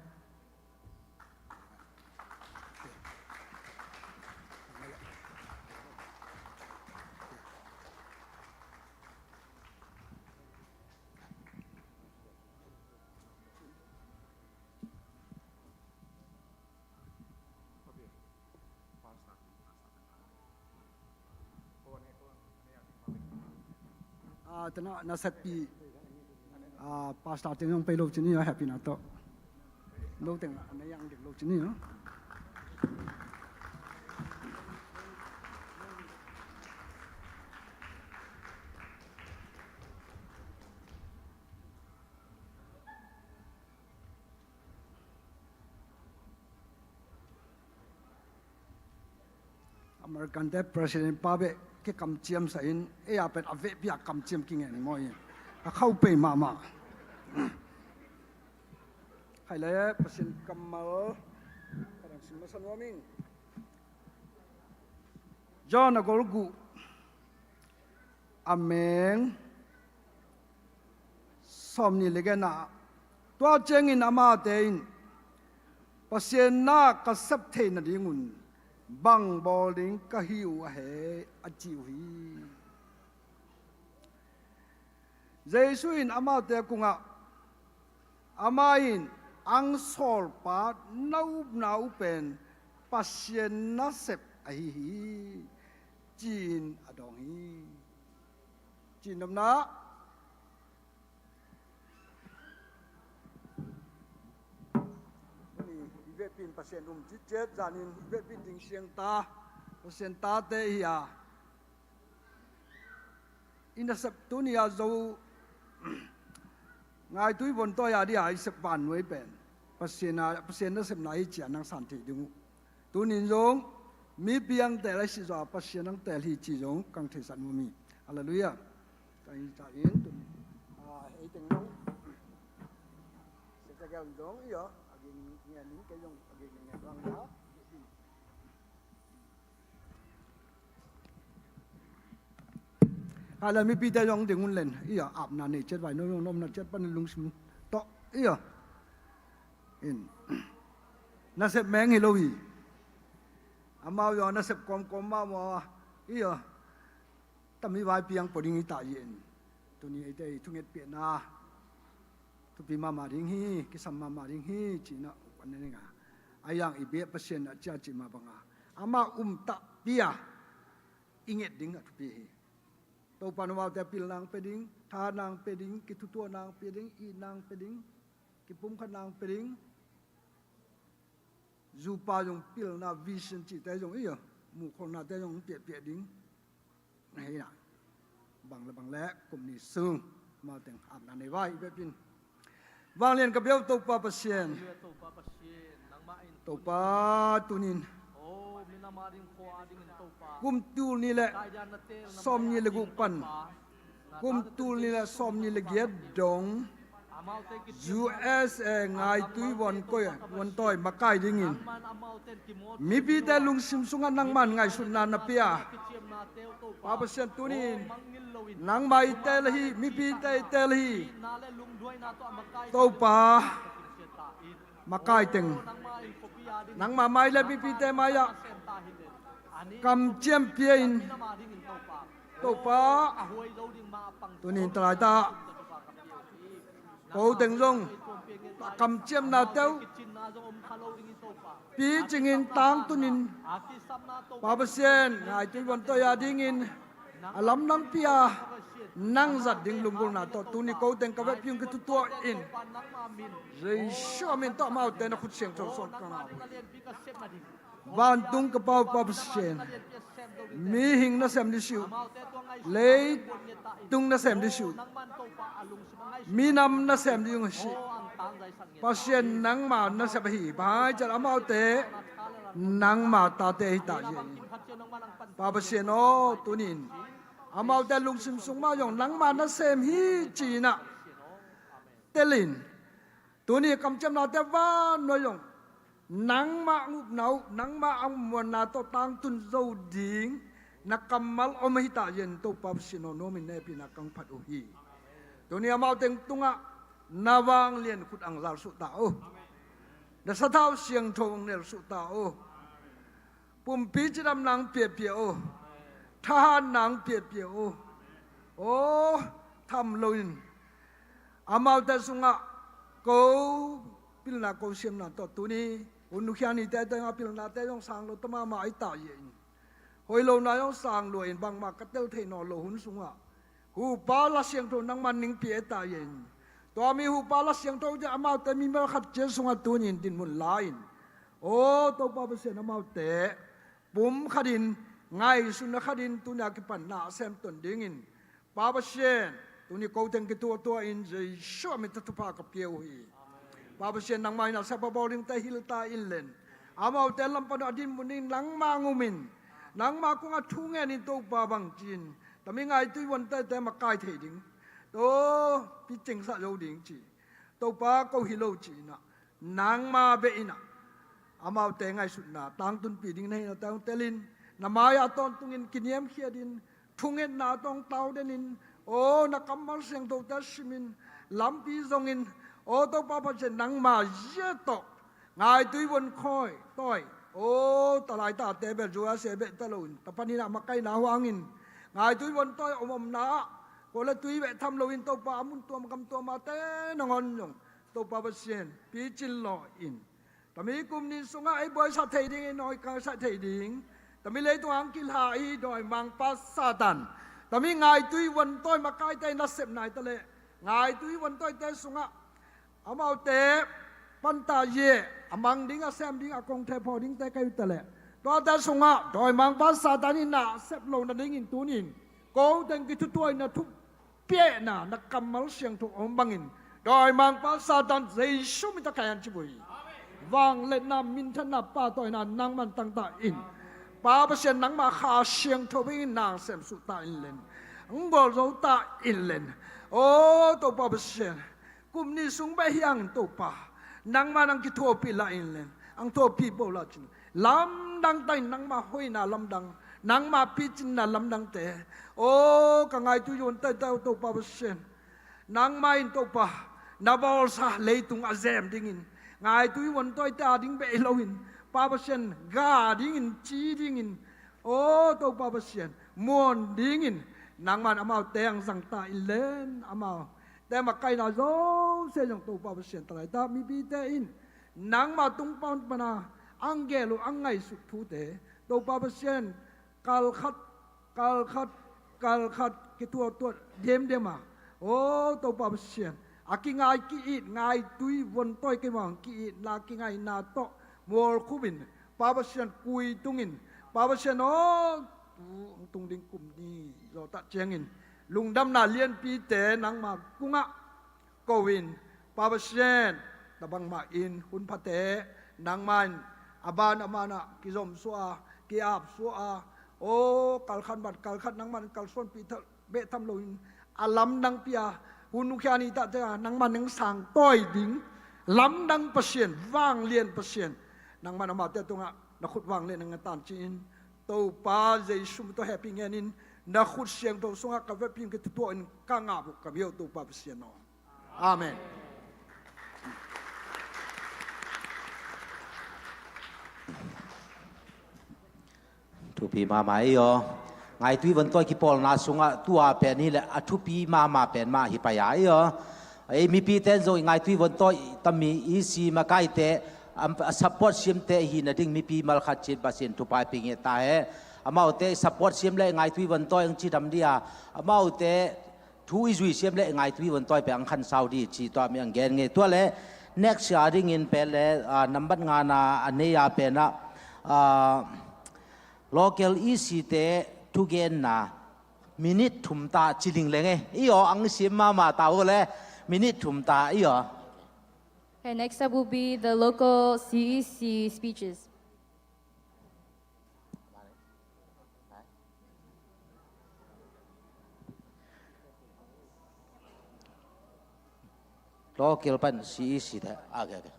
Ah, tena nasakpi, ah, pastor teng zong pei lo cin hi aw, hehpihna tawh. No teng a na yang dek lo cin hi aw. American te president pa beh kikamciam sa in, ei a pen a vehpi a kamciam kingen hi maw hi. A khau pei mahmah. Hai le Pasian kammal ka dang sim masa nuam ing. John a gol guh, a meng sawmnih le giatna ah, tua ciangin amaute in, Pasian na ka sep theih nadingun bang bawl ding ka hi uh a hei, a ci uh hi. Jesu in amaute kungah, amah in ang sawlpa na upna uh pen Pasian nasep ahi hi, ci-in a dawng hi. Cihnopna, i vehpi in Pasian um citciat, zanin i vehpi ding siangta, Pasian tate hi a, i nasep tuni a zo, ngaitui vontuai a dia i sep vannuai pen Pasian a, Pasian nasepna hi ci-a nang san thei ding uh. Tunin zong mipi ang teel a si zaw a Pasian ang teel hi ci zong kang theisak nuam hi. Halleluiah. Ka hi ta in tun, ah, ei teng zong, siate gel zong i aw, a ging ngen in kei zong a ging ngen bang na. Ka le mipite zong ding un len i a, apna nei ciat vai, no zong nomna ciat pan lungsim tawh i a. In, nasep meng hi lo hi. Amau zong nasep kawmkawm mahmah i a. Tami vai piang pua ding i ta i in. Tuni eite i thungetpiakna thupi mahmah ding hi, kisam mahmah ding hi, ci-in a, an ne ding a. A yang i biak Pasian a cia cih mah banga, amah um takpi a i nget ding a thupi hi. Topa in amaute pilna ang pia ding, tha nang pia ding, kithutuah nang pia ding, itna ang pia ding, kipumkhat nang pia ding. Zupa zong pilna, vision cihte zong i a, muhkholhnate zong piahpiah ding. Hei na, bang le bang le kum ni sung amau teng apna nei vai i biakpi in. Vanglian ka biak Topa Pasian, Topa Pasian, nangmah Topa, tunin kum tul nih le sawmnih le guk pan kum tul nih le sawmnih le giat dong U S A ngaitui vuantawi makai dingin mipite lungsim sungah nangman ngaihsutna na pia. Pa Pasian, tunin nangma i tel hi, mipite i tel hi. Topa, makai teng, nangma mai le mipite mai-ah kamciam pia in. Topa, tunin talaita ko teng zong kamciamna teuh picingin tangtunin, Pa Pasian, ngaitui vuantawi a dingin a lamdang pia nang zat ding lunggulhna tawh tuni ko teng ka vekpi-in ka thutuah in, Jesu a min tawh amaute na khut siangtho suan ka ngah uh hi. Vantung ka Pa, Pa Pasian, mihing nasem ding si uh, leitung nasem ding si uh, minam nasem ding si uh. Pasian, nangma nasem ahi bang hang hiam cih leh amaute nangma tate ahi ta hi. Pa Pasian aw, tunin amaute lungsim sung mah zong nangma nasem hi ci-in ah telin, tuni kamciamnate vannuai zong nangmah a ngupna uh, nangmah a muanna tawh tangtun zo ding na kammal om ahi ta hi-in, Topa Pasian aw, nuamin na hehpihna kang phat uh hi. Tuni amaute tungah na vanglian khut ang zalsuah ta uh. Na sathau siangtho ang nelsuah ta uh. Pumpi cidamna ang piapia uh. Thahatna ang piapia uh. Aw, tham loin amaute sungah ko pilna ko siamna tawh tuni hun nukhia nite tengah pilnate zong sang lo ta mahmah ahi ta hi-in, hoih lohna zong sang lua in, bangmah ka tel thei nawn lo hun sungah Hupa la siangtho nangman ningpi ahi ta hi-in, tua mi Hupa la siangtho te amaute mimal khat ciat sungah tunin dinmun la-in, aw Topa Pasian, amaute pum khatin, ngaihsutna khatin tuni a kipan na sem ton dingin, Pa Pasian, tuni ko teng kituahtuah in Jesu a min tawh thupha ka pia uh hi. Pa Pasian, nangmah in a sep a bawl dingte hil ta in len, amaute lam pan a dinmun ding nangmah ngum in, nangmah kungah thu ngen in, Topa, bangci-in tami ngaitui vuantawite makai thei ding, Topa, picingsak zo ding ci, Topa, ko hi lo ci-in ah, nangmah bek in ah amaute ngaihsutna tangtunpih ding na hihna tawh telin, na mai-ah tawntungin kiniamkhiatin, thungetna tawh taudenin, aw na kammal siangthote simin, lampi zongin, aw Topa Pasian, nangma zia tawh ngaitui vuantawi, aw talaitate bel zuasia beh ta loin, ta panin ah makaihna huangin, ngaitui vuantawi omomna ah ko le tui beh tham loin, Topa, a mun tuam gam tuamate nangawn zong, Topa Pasian, picin law in, tami kum nih sungah ei buaisak thei dingin, ei kangsak thei ding, tami leitung ang kilha i dawimangpa Satan, tami ngaitui vuantawi makaite nasepna hi ta leh, ngaitui vuantawite sungah amaute panta ye, a mang ding, a sem ding, a kongthephaw dingte ka hi uh ta leh, tuate sungah dawimangpa Satan in na sep lo nadingin tunin ko teng kithutuah in na thupiahna, na kammal siangtho om bangin, dawimangpa Satan, Jesu min tawh ka hian ci uh hi. Vangliatna, minthanna, pahtawina nangman tangta in, Pa Pasian, nangma Kha Siangtho bek in na ang semsuh ta in len, ang gualzo ta in len, aw Topa Pasian, kum nih sung beh hi hangin, Topa, nangma nang kithuahpih la in len, ang thuahpih bo la cin, lamdang ta in, nangma hoihna lamdang, nangma picinna lamdangte, aw ka ngaitui vuantawite, Topa Pasian, nangmah in, Topa, na bawlsa leitung a zem dingin, ngaitui vuantawite a ding beh hi loin, Pa Pasian, ga dingin, ci dingin, aw Topa Pasian, muan dingin nangman amaute ang zang ta in len, amaute makaihna zosia zong, Topa Pasian, talaita mipite in nangma tung pan pana ang gel uh, ang ngaihsut thute, Topa Pasian, kalkhat, kalkhat, kalkhat kituahtuah demdem a, aw Topa Pasian, a kingai ki-it, ngaitui vuantawi kei mah ang ki-itna, kingaina tawh mualkhupin, Pa Pasian, kuitungin, Pa Pasian aw, tu hong tung ding kum nih zawhtak ciangin lungdamna lianpite nangma kungah ko-in, Pa Pasian, na bangmah in hun phate Nangman a ban a manah kizomsuah a, ki-apsuah a, aw, kalkhat mat kalkhat nangman kalsuanpih beh tham loin a lamdang pia, hun ukhiani tahte a nangman nang sangtawi ding lamdang Pasian, vanglian Pasian, nangman amaute tungah na khut vanglian nang a tan ci-in, Topa Jesu min tawh hehpih ngenin, na khut siangtho sungah ka vekpi in ka tutuah in ka ngah uh ka biak Topa Pasian aw. Amen. Thupi mahmah ei aw. Ngaitui vontawi kipawlna sungah tua pen hileh a thupi mahmah pen mah hi pai a ei aw. Ei mipite in zong i ngaitui vontawi tami i si makaite, a support siamte hi nading mipi malkhat cin Pasian thupha pia ngei ta hen. Amaute i support siam le i ngaitui vontawi ang cidam dia, amaute thu i zui siam le i ngaitui vontawi pen ang khansau di ci tua mi ang gen ngei. Tua le next year dingin pen le, ah, nambat ngana a nei a penah, ah, local E C te thugenna minute thum ta ci ling leng e. I aw ang sim mahmah ta uh le minute thum ta i aw. Okay, next up will be the local C E C speeches. Local pan C E C te. Okay, okay.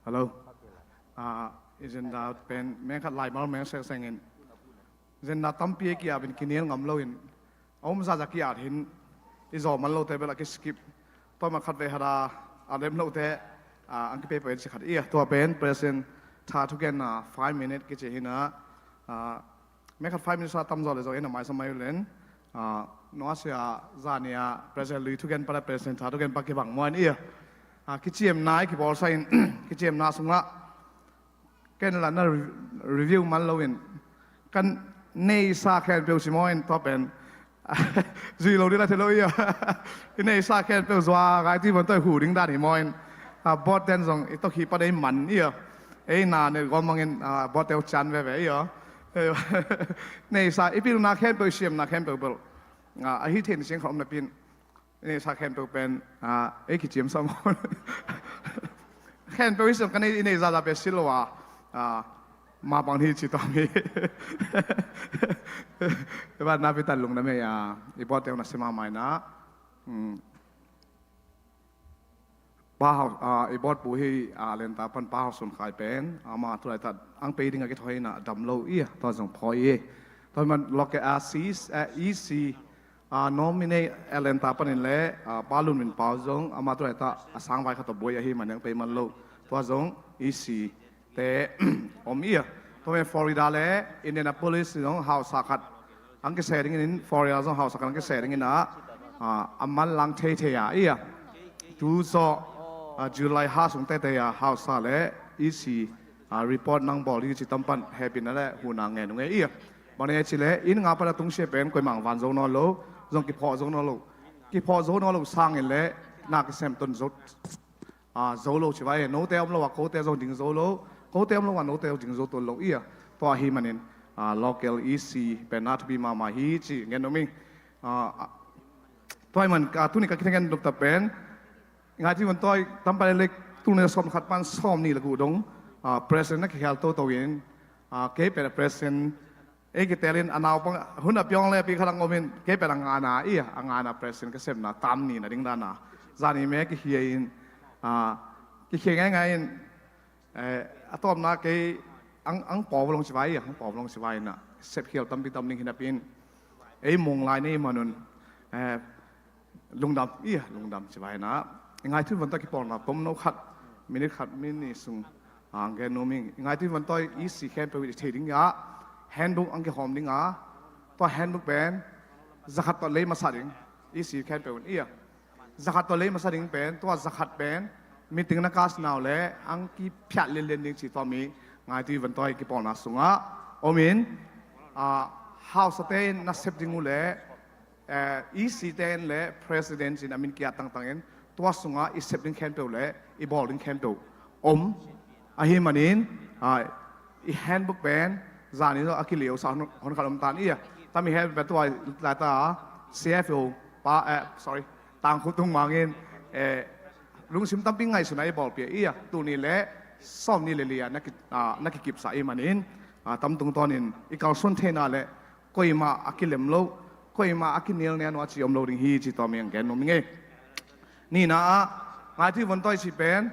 Hello. Ah, agenda pen meng khat laimal meng seksengin. Agenda tampi a ki-apin kinial ngam loin a um zahzah ki-at hin i zawh man lote bel a ki-skip. Tua mah khat vei hada a lem lote, ah, ang kipe pah in si khat i a tua pen President tha thugenna five minute kici hina, ah, meng khat five minutes a tamzaw le zong in a maisa mai ulen, ah, nuasia zania President lui thugen pala President tha thugen pa kibang muan i a, ah, kiciamna i kibawlsa in kiciamna sungah ken la na re-, review man loin kan neisa khempeuh si maw in tua pen zui lo ding la thei lo i a. I neisa khempeuh zua ngaitui vontawi hu ding dan hi maw in, ah, board ten zong i tawh hi pa dei man i a. Ei na ne gawm mangin, ah, board teu can veve i a. Neisa i pilna khempeuh, i siamna khempeuh bel, ah, a hi theih ni siang kha om napin i neisa khempeuh pen, ah, ei kiciamsa maw. Khempeuh i siam kan i nei zahzah pen si lo a, ah, mapang hi ci tuam hi. I bat na pi tan lung na mei a, i board teu na si mahmah ina. Hmm. Pa Hau, ah, i board pu hi, ah, Lenta pan Pa Hau Sun Khai pen, ama tulaitak ang pei ding a kithoina dam lo i a, tua zong phawi i. Tua man loke a sis, eh, E C, ah, nominate Lenta panin le, ah, Pa Lun Min Pau zong ama tulaitak a sang vai khat tawh buai ahi man ang pei man lo. Tua zong E C te om i a. Tua me Florida le Indianapolis zong hausa khat ang kise dingin, Florida zong hausa khat ang kise dingin a, ah, a manlang theithei a i a. Tu zawh, ah, July ha sung teitei a hausa le E C, ah, report nang bawl hi ci tampan hehpihna le huhna ngen uh ngei i a. Bang ne ci le in nga pana tungsia pen koimang van zo nawn lo, zong kiphawh zo nawn lo. Kiphawh zo nawn lo sangin le na kisem ton zo, ah, zo lo ci vai, note om lo a kote zong ding zo lo, kote om lo a note zong ding zo ton lo i a. Tua hi manin, ah, local E C pen na thupi mahmah hi ci ngen om i. Ah, tua hi man, ah, tuni ka kithei ngen dok ta pen ngaitui vontawi tampa le lek tuni sawm khat pan sawm ni le guh dong, ah, president na kikhel toto in, ah, kei pen a president ei kitelin a naupang hun a piawng le pi khat ang omin kei pen a ngana i a, a ngana president ka sepna tam ni na ding dana. Zani me kikhia in, ah, kikhia ngaingai in, eh, a tawpna kei ang, ang paw long sivai i a, ang paw long sivai na sepkhial tampi tam ding hinapin ei mung lai nei manun, eh, lungdam i a, lungdam sivai na. I ngaitui vontawi kipawlna tomno khat, minute khat, minute ni sung, ah, gen nuam ing. I ngaitui vontawi E C khempeuh i thei ding a, handbook ang kihawm ding a, tua handbook pen zakhat tawh lei masa ding, E C khempeuh in i a. Zakhat tawh lei masa ding pen, tua zakhat pen meeting na kasinau le ang kiphiat lianlian ding ci tua mi ngaitui vontawi kipawlna sungah om in, ah, hausate in na sep ding uh le, eh, E C te in le president in a min kiat tangtang in tua sungah i sep ding khempeuh le i bawl ding khempeuh om ahi manin, Ah, i handbook pen zan in a kiliau sa hon khat om tan i a. Tami handbook pen tua lai ta C F O pa, eh, sorry, Tangkhu Tung Mang in, eh, lungsim tampi ngaihsun a i bawlpia i a. Tuni le sawm ni le li a na ki, ah, na kikipsa i manin, ah, tam tungtawnin i kalsuan theina le koima a kilem lo, koima a kinial nia nua ci om lo ding hi ci tawm i ang gen nuam ing e. Nina ah, ngaitui vontawi ci pen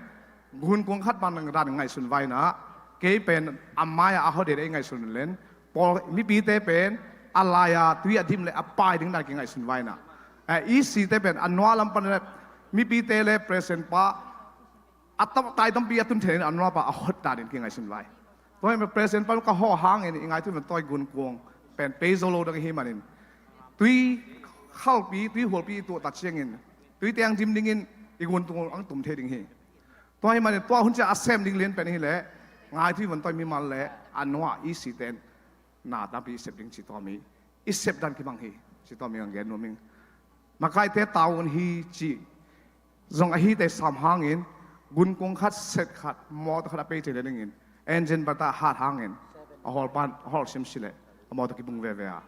gunkuang khat pan dan ngaihsun vaina, kei pen a mai-a a hot ding a i ngaihsun len, pawl mipite pen a lai-a tui a dim le a pai ding dan kingaihsun vaina, eh, E C te pen a nua lam pan le mipite le president pa a tam, tai tampi a tun theih in a nua pa a hot dan in kingaihsun vai. Tua hi ma president pa ka hawh hangin i ngaitui vontawi gunkuang pen pei zo lo dang hi manin, tui khalpi, tui hualpi i tuah ta ciangin tui tiang dim dingin i gunkuang ang tum thei ding hi. Tua hi manin tua hun cia a sem ding lian pen hi leh ngaitui vontawi mimal le a nua E C ten na tampi i sep ding ci tawm i, i sep dan kimang hi ci tawm i ang gen nuam ing. Makaite taun hi ci zong a hite sam hangin gunkuang khat set khat mawtaw khat a pei thei le dingin engine bata hat hangin a hawl pan a hawl simsi le a mawtaw kibung veve a.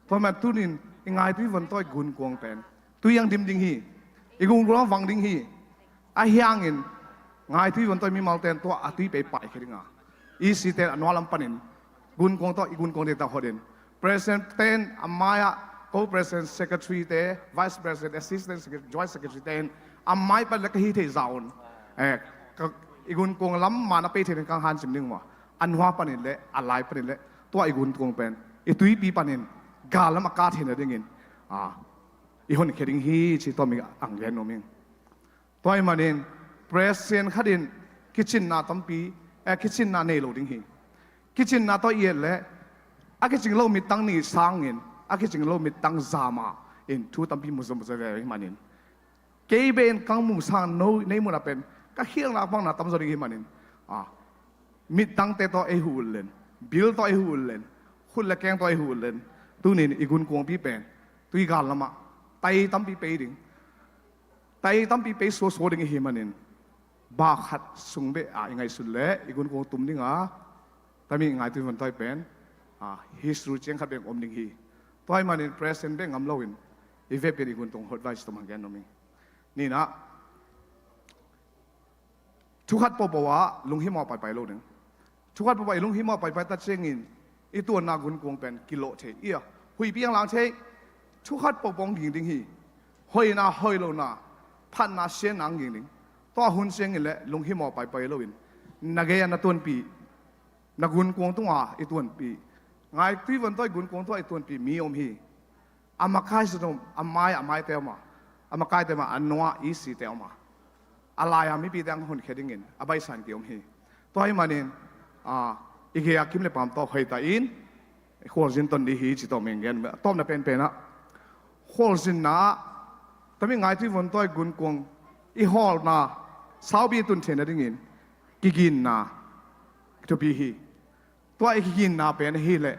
Tua man tunin i ngaitui vontawi gunkuang pen tui ang dim ding hi. I gunkuang vang ding hi. A hiangin ngaitui vontawi mimal ten tua a tui pei pai khe dinga E C ten a nua lam panin gunkuang tawh i gunkuang te ta hotin president ten a mai-ah co-president secretary te, vice president, assistant secretary, joint secretary ten a mai pan le ka hi thei zaun, eh, ka, i gunkuang lam man a pei thei ding kang hancim ding ma a nua panin le a lai panin le tua i gunkuang pen i tuipi panin gal lam a ka theina dingin, ah, i hon khe ding hi ci tawm i ang gen nuam ing. Tua hi manin president khatin kicinna tampi, eh, kicinna nei lo ding hi. Kicinna tawh i et le a kicing lo mittang nih sangin a kicing lo mittang zama in thu tampi mu zom zom ve hi manin kei be in kang mu sang no nei muna pen ka khialna bangna tam zo ding hi manin, ah, mittangte tawh ei hu ul len, bil tawh ei hu ul len, khut le keng tawh ei hu ul len, tunin i gunkuangpi pen tui gal lamah tai tampi pei ding, tai tampi pei suasua ding i hi manin, ba khat sung beh a i ngaihsut le i gunkuang tum dinga tami i ngaitui vontawi pen, ah, history ciang khat beng om ding hi. Tua hi manin president beh ngam loin i vepin i gunkuang hot vai si tom hang gen om ing. Ninah, thu khat pohpoh ah lunghimawh paipai lo ding. Thu khat pohpoh ah i lunghimawh paipai ta ciangin i tuanna gunkuang pen kilawh thei ia, huihpi ang lang thei. Thu khat pohpoh ang ging ding hi. Hoihna hoih lohna, phatna sianna ang ging ding. Tua hun ciangin le lunghimawh paipai loin na gei-a na tuanpih, na gunkuang tunga i tuanpih, ngaitui vontawi gunkuang tungah i tuanpih mi om hi. A makai zong a mai, a maite om a, a makaite om a, a nua i site om a, a lai-a mipite ang honkhia dingin a baihsa in ki om hi. Tua hi manin, ah, i gei-a kim le paam tawh hoihta in khualzin ton dih hi ci tawh meng gen. A tawpna penpen ah khualzinna ah tami ngaitui vontawi gunkuang i hawlna saupi tun theihna dingin kiginna thupi hi. Tua i kiginna pen hi leh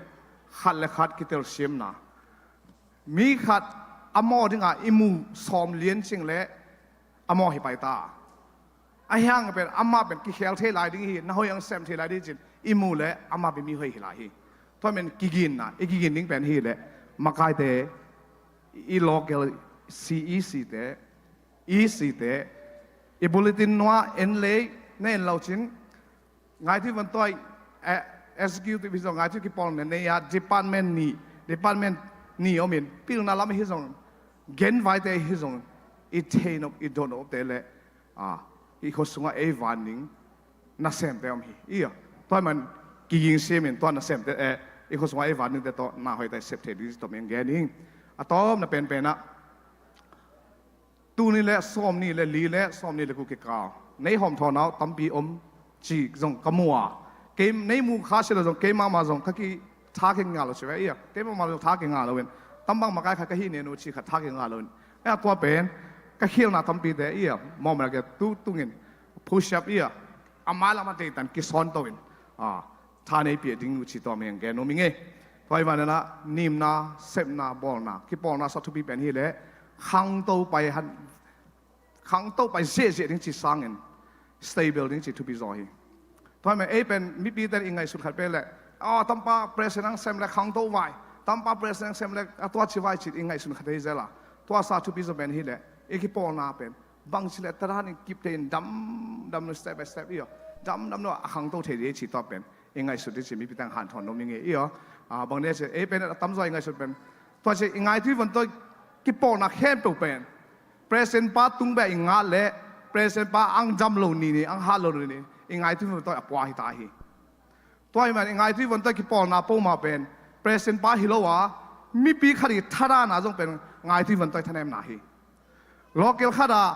khat le khat kitelsiamna. Mi khat a mawh dinga i mu sawm lian cing le a mawh hi pai ta. A hiang pen amah pen kikhel thei lai ding hi, na hoih ang sem thei lai ding cin i mu le amah pen mi hoih hi lai hi. Tua men kiginna, i kigin ding pen hi leh makaite, i local C E C te, E C te, i bulletin nua en lei na en lo cin, ngaitui vontawi, eh, executive hi zong ngaitui kipawlna nei a, department ni, department ni om in pilna lam hi zong, genvaite hi zong, i theinop i donopte le, ah, i khua sungah ei van ding nasemte om hi. Ia, tua man kiging siamin tua nasemte, eh, i khua sungah ei van dingte tawh na hoihta i sep thei ding tawh meng gen ing. A tawpna penpen ah tuni le sawm ni le li le sawm ni le ku kikal nei hawm thawn au tampi om ci zong ka mu a, kei nei mu kha si lo zong kei mahmah zong ka ki tha kei ngah lo si ve ia, kei mahmah zong tha kei ngah lo in, tambang makai khat ka hi nen uh ci khat tha kei ngah lo in, eh, tua pen ka khialna tampite ia mawmna ke tu tungin push up ia a mailam a teitan kisawn to in, ah, tha nei piah ding uh ci tua meng gen nuam ing e. Tua hi vanana nimna, sepna, bawlna, kipawlna sa thupi pen hi leh khangto pai han, khangto pai ziahziah ding ci sangin stable ding ci thupi zaw hi. Tua ahih manin ei pen mipite in i ngaihsut khat pen leh, "Aw, tampa president ang sem leh khangto vai, tampa president ang sem leh a tua ci vai," ci-in i ngaihsut khat hi zel a. Tua sa thupi zaw pen hi leh i kipawlna pen bangci leh thadah in kipte in damdam lo, step by step i aw, damdam lo a khangto thei ding hi ci, tua pen i ngaihsut ding ci, mipite ang hanthawn nuam ing ei i aw. A, bang ding ci, ei pen a tamzaw i ngaihsut pen tua ci, i ngaitui vontawi kipawlna khempeuh pen President pa tung beh i ngat leh President pa ang dam lo ni ni, ang hat lo ni ni, i ngaitui vontawi a pua hi ta hi. Tua ahih manin i ngaitui vontawi kipawlna pawlmawh pen President pa hi lo a, mipi khat i thadahna zong pen ngaitui vontawi thanemna hi. Local khat ah,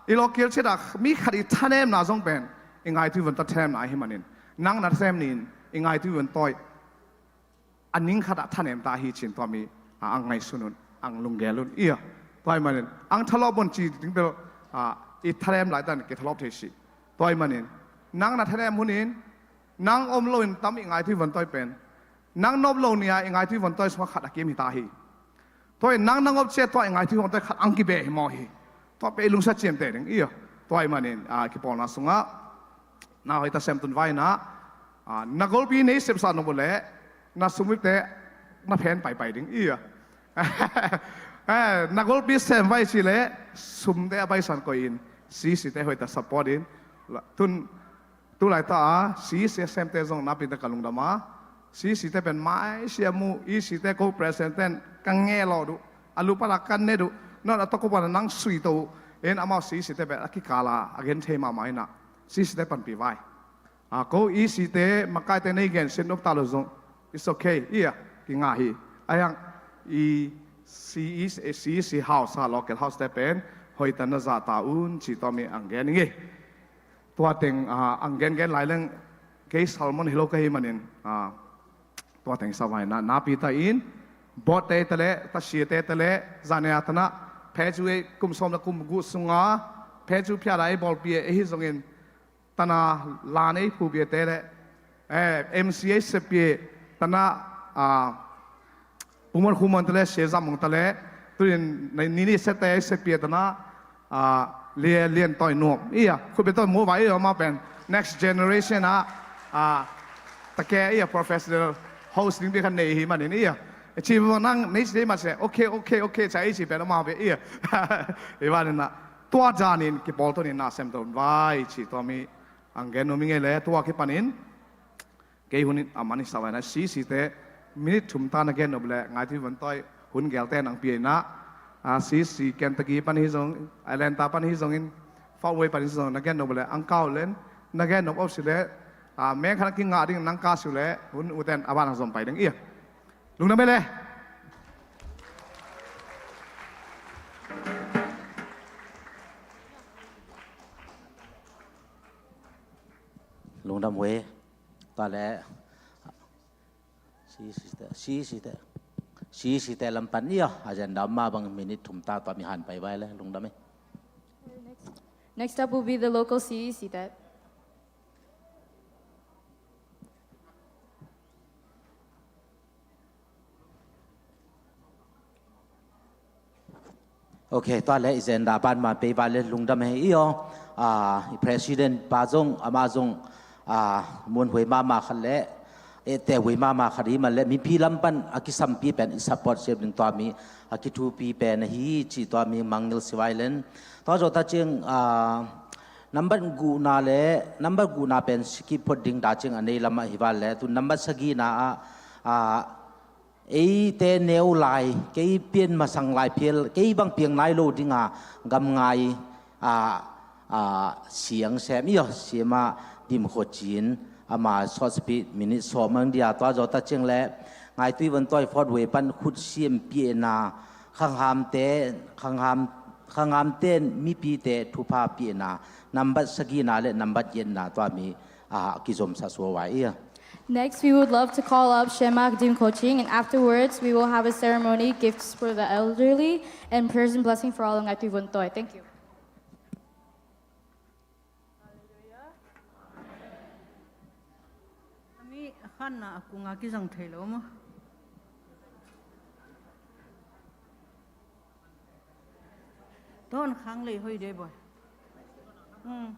i local ciat ah mi khat i thanemna zong pen i ngaitui vontawi thanemna ahih manin, nang na thanem ni in, i ngaitui vontawi a ning khat ah thanem ta hi ci-in tua mi, a, ang ngaihsun un, ang lunggel un i aw. Tua ahih manin ang thalawp un ci ding bel, a, i thanem laitak in kithalawp thei si. Tua ahih manin nang na thanem hun in, nang om lo in tam i ngaitui vontawi pen, nang nop lo ni-a i ngaitui vontawi sungah khat a kim hi ta hi. Tua in nang na ngop ciat tua i ngaitui vontawi khat ang kibeh hi mawk hi. Tua pen i lungsim ciamteh ding i aw. Tua ahih manin, a, kipawlna sungah na hoih ta sem tun vai in ah, a, na golpi nei sepsa nop uh leh na sumvipte na phen paipai ding i aw. Eh, na golpi sem vai ci leh sumte a paisan koih in, CC te hoih ta support in. La, tun, tu laitak a CC a semte zong napi tak ka lungdam a, CC te pen maisia mu, EC te ko president ten ka ngehlawh uh, a lupat a kan ne uh, nang a tawh ko pan nang sui to in, amau CC te pen a kikal a a gen thei mahmah in ah, CC te panpih vai. A, ko EC te makaite nei gen sin nop ta lo zong, it's okay i aw, kingah hi. Ahi hang i CEC, CEC house a, local house te pen hoih ta na zah ta un ci tua mi ang gen ing ei. Tua teng, a, ang gengen lai leng kei sermon hi lo ka hih manin, a, tua teng sa vai in ah, napi tak in, board te ta leh, tasiate ta leh, zane a tan ah, phe cu ei kum sawm le kum guk sungah phe cu phiat a ei bawlpih ei hi zongin, tan a lan ei phupiate leh, eh, MC ei seppih, tan ah, a, Pu Muan Khu Muan ta leh, Sia Zam Mung ta leh, tu in ni ni sette ei seppih, tan ah, a, Lia Lian Tawi Nuam i aw, khutbet tawi mu vai i aw, amah pen next generation ah, a, take i aw, professional host ding bek khat nei hi manin i aw. Ci bang nang nei ci dei mah se, okay, okay, okay, ca ei ci pen amah bek i aw. I van in ah, tua zan in kipawl tawh in na sem tawh vai ci tua mi ang gen nuam ing ei leh, tua kipanin kei hun in a man i sa vai in ah, CC te minute thum ta na gen nop leh ngaitui vontawi hun gelte nang pia in ah, a, CC Kentucky pan hi zong, Atlanta pan hi zongin, Fort Wayne pan hi zong na gen nop leh ang kau len, na gen nop om si leh, a, meng khat a kingah ding nang ka si uh leh hun uten a ban a zom pai ding i aw. Lungdam ei leh. Lungdam ei. Tua leh CC te, CC te, CC te lam pan i aw, agenda mah bang minute thum ta tua mi han pai vai leh, lungdam ei. Next up will be the local CEC te. Ok, tua leh agenda pan mah pei vai leh, lungdam ei i aw. A, i president pa zong, amah zong, a, muanhuai mahmah khat leh, eh, tehhuai mahmah khat hi man leh, mipi lam pan a kisampi pen i support siam ding tua mi a kithupi pen ahi ci tua mi mangngilh si vai leh. Tua zawh ta ciang, a, nambat guhna leh, nambat guhna pen sikip phot ding ta ciang a nei lam ah hi vai leh, tu nambat sagihna ah, a, eite neu lai, kei pian masang lai phial, kei bang piang nai lo ding a, gamngai, a, a, siang sem i aw, Sia Ma Dim Khaw Cin, ama short speech minute sawm ang dia, tua zawh ta ciang leh, ngaitui vontawi Fort Wayne pan khut siam piahna, khanghamte, khangham, khanghamte in mipite thupha piahna, nambat sagihna leh nambat giatna tua mi, a, kizom sa suak vai i aw. Next, we would love to call up Sia Ma Dim Khaw Cin, and afterwards, we will have a ceremony, gifts for the elderly, and prayers and blessing for all ngaitui vontawi. Thank you. Hallelujah. A mi khanna a kung a kizang thei lo maw? Tawn khang lei hoih dei bawi. Hmm.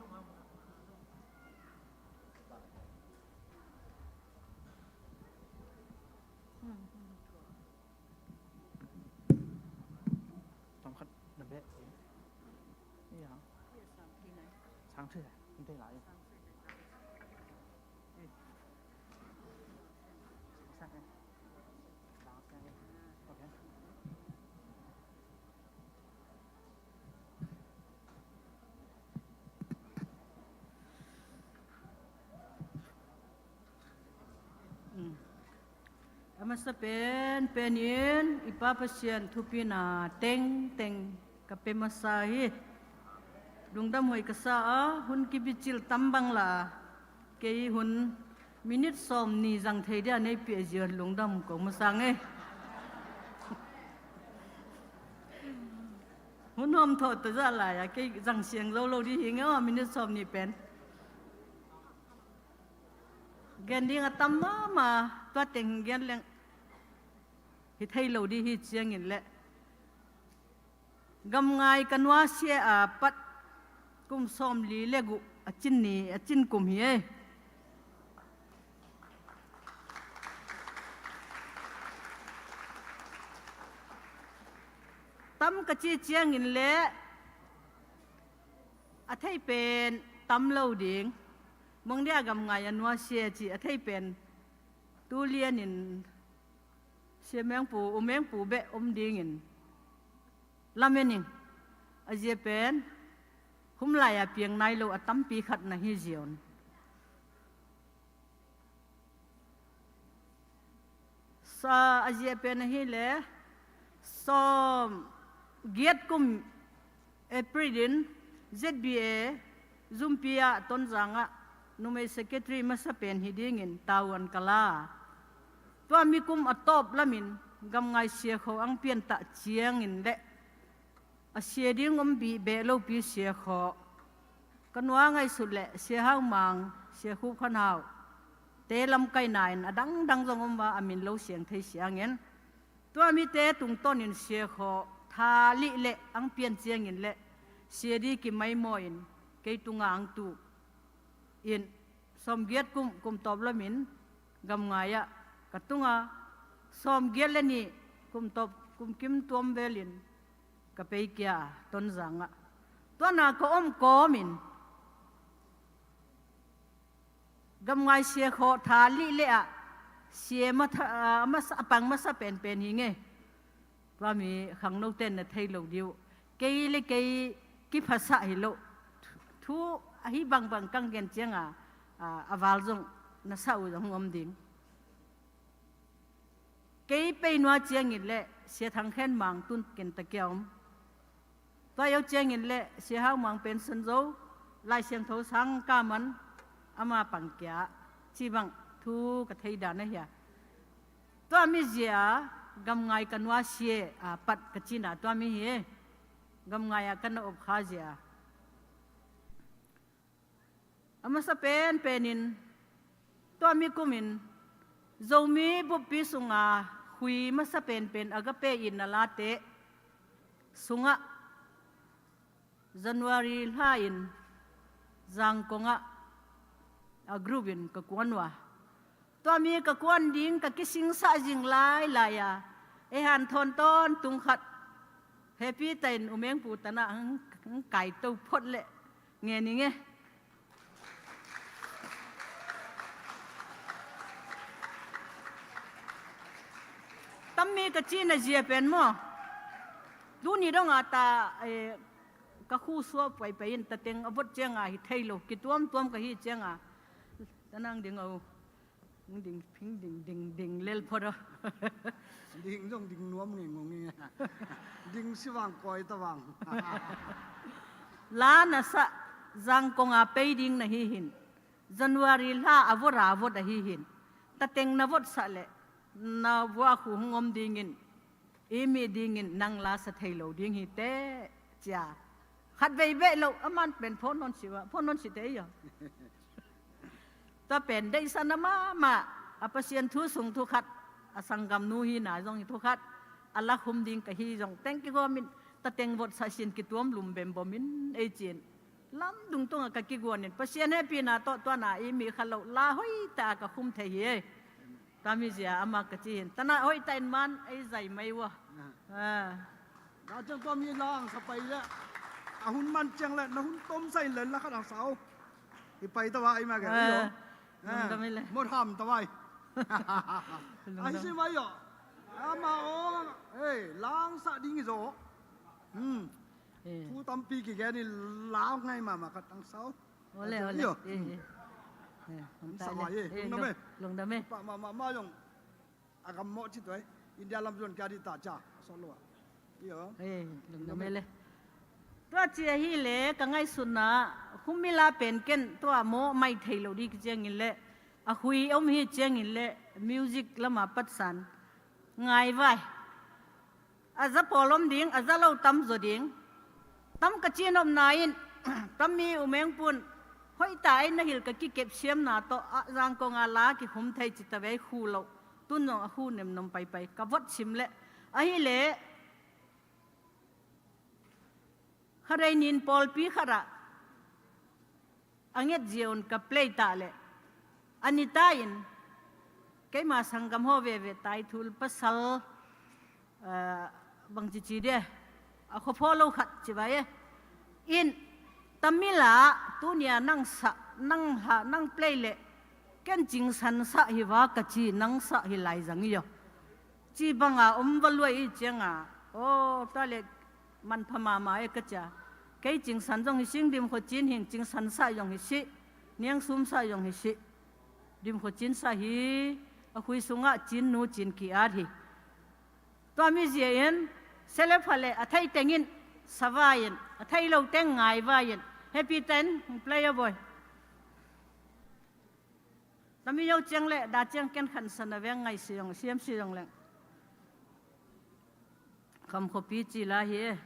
A masa pen penin i Pa Pasian thupina tengteng ka pia masa hi. Lungdam hoih ka sa a, hun kibicil tam bang la a, kei hun minit sawm ni zang thei dia nei pia zion lungdam ko masa ngei. Hun hawm thawh ta zah lai a, kei zang siang zo lo di hi ngei aw, minit sawm ni pen. Gen ding a tam mahmah, tua teng gen leng hi thei lo di hi ciangin leh. Gamngai ka nuasia a pat kum sawmli le guh a cin ni, a cin kum hi ei. Tam ka ci ciangin leh a thei pen tam lo ding. Mong dia gamngai a nuasia ci a thei pen tu lianin Sia Mengpu, U Mengpu beh om dingin lamen ing. A zia pen hum lai-a piang nai lo a tampi khat na hi zion. Sa a zia pen ahileh sawm giat kum April in Z B A Zumpi ah Tonzang ah numei secretary masa pen hi dingin tavuan ka la. Tua mi kum a tawp lamin gamngai siakho ang piantah ciangin leh a sia ding om bih beh lopi siakho. Ka nua ngaihsut leh Sia Hau Mang, Sia Khup Khan Hau te lamkaina in a dangdang zong om va a min lo siang thei siangin. Tua mite tungtawnin siakho tha lih leh ang pian ciangin leh sia di kimaimawin kei tunga ang tu in sawmgiat kum, kum tawp lamin gamngai ah ka tunga sawmgiat le nih kum tawp kum kim tuam velin ka peikia Tonzang ah. Tuana ka om kawmin gamngai siakho tha lih leh ah sia matha, a masa, a pang masa penpen hi ngei. Tua mi khangnote na thei lo di uh. Kei le kei kiphasah hi lo. Thu ahi bangbang kang gen cianga a val zong na sa uh zong om ding. Kei pei nua ciangin leh Sia Thang Khen Mang tun ken ta kia om. Tua yo ciangin leh Sia Hau Mang pension zo Lai Siangtho sang ka man ama pangkia ci bang thu ka thei dan ahia. Tua mi zia gamngai ka nuasia a pat ka cina tua mi hi. Gamngai a ka na op kha zia. A masa penpenin tua mi kumin Zomi buppi sunga hui masa penpen a ka pe in a late sungah January hla in Zangkong ah a group in ka kuan uh a. Tua mi ka kuan ding ka kisingsah zing lailai a, ei han thawn tawntung khat Happy ta in U Mengpu tanah ang, ang kaito phot leh nge ning e. Tammi ka cina zia pen maw? Tuni dong a ta, eh, ka khu suah paipai in ta teng a vot cianga hi thei lo, kituamtuam ka hi cianga ta nang ding o. Ding phing ding ding ding lel phot a. Ding zong ding nuam ngei ngong ngei. Ding si vang koi ta vang. La na sa Zangkong a pei ding na hi hin. January hla a vot a vot a hi hin. Ta teng na vot sa leh na vua khu hong om dingin. I mi dingin nang la sa thei lo ding hi te cia. Khat vei beh lo a man pen phone non si va, phone non si te ia. Tua pen deihsa na mahmah a Pasian thu sung thu khat a sanggam nu hi na zong hi thu khat a la khum ding ka hi zong teng kigawmin ta teng vot sa sin kituam lum bembom in ei cin. Lamdung tungah ka kiguanin Pasian hehpihna tawh tuana i mi kha loh la hoihta ka khum thei hi ei. Tua mi zia amah ka ci hin. Tanah hoihta in man ei zai mai ua. Ah. Dah ciang tua mi la ang sa pai le. A hun man ciang le na hun tom sa in le la khat a sau. I pai ta vai ma ke. Eh, i yo. Lungdam i le. Mot ham ta vai. Lungdam. A hi si mai yo. Ama o. Hey, lang sa ding i zo. Hmm. Eh. Thu tampi ki gen i lang ngai mama khat ang sau. Ole, ole. Yo. Eh, eh. Eh, sa vai eh. Lungdam e. Lungdam e. Pa mama ma yong. A gam mawh ci tuai. India lam zuan kia di ta ca. Solo a. Iyo. Eh, lungdam e le. Tua ci ahi le ka ngaihsutna humila pen ken tua mawh mai thei lo di ki ciangin le a hui om hi ciangin le music lama patsan ngai vai. A za pawl om ding, a za lo tam zaw ding. Tam ka cin omna in, tam mi umeng pun, hoih ta in na hil ka kikep siamna tawh, a zangkong a la kikhum thei ci ta vei khu lo. Tun zong a khu nemnom paipai, ka vot sim le. Ahi le, kharei nin pawlpi khat ah, a nget zia un ka play ta le. A ni ta in, keima sanggam haw veve tai thul pasal, eh, bang cici dia, a khophaw lo khat ci vai e. In, Tamil ah, tunia nang sa, nang ha, nang play le, ken cingsan sa hi va ka ci, nang sa hi lai zang i yo. Ci banga om va luai i cianga, aw, tua le manpha mama e ka cia. Kei cingsan zong hi sing, dim kho cin hing, cingsan sa zong hi si, niang sum sa zong hi si. Dim kho cin sa hi, a khui sungah cin nu cin ki at hi. Tua mi zia in, sele pha le a thei tengin, sa vai in, a thei lo teng ngai vai in, happy ten, play a boy. Tami yo ciang le, da ciang ken khan sana veng ngai si yong, siam si yong leng. Kham khopi ci la hi e.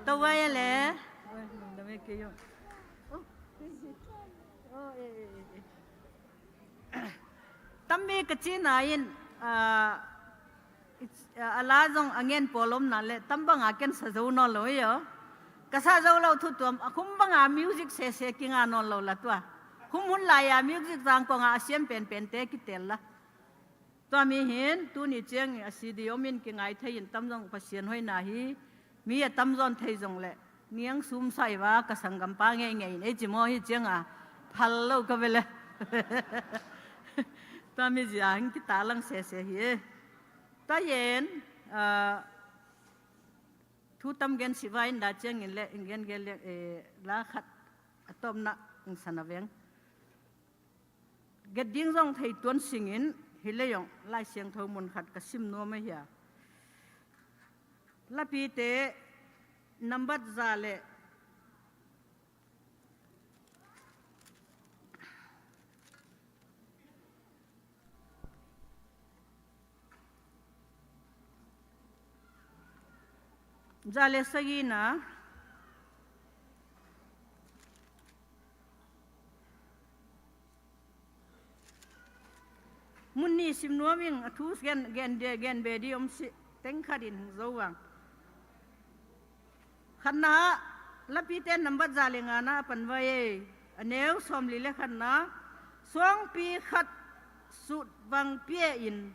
Tawai a le. Tammi ka cina in, ah, a la zong a ngen pawlomna le tam banga ken sa zo nawn lo hi aw. Ka sa zo lo thu tuam, a khum banga music sese kinga nawn lo la tua. Khum hun lai-a music zangkonga a siam penpente kitel la. Tua mi hin, tuni ciang a C D om in kingai thei in tam zong Pasian hoihna hi. Mi a tamzaw in thei zong leh, niang sum sai va ka sanggampa ngeingei in ei ci maw, hi cianga phal lo ka ve le. Tua mi zia hing kitaklang sese hi e. Tua yen, ah, thu tam gen sih va in da ciangin le, in gen gen le, eh, la khat a tawpna in san a veng. Get ding zong thei tuan singin, hi le zong Lai Siangtho mun khat ka sim nuam ahi a. Lapite nambat za le za le sagihna. Mun nih sim nuam ing, a thu gen, gen, gen be ding om sih, teng khat in hong zo vang. Khatna ah, Lapite nambat za le ngana a pan vai e, a neu sawmli le khatna, suangpi khat sut vang pia in,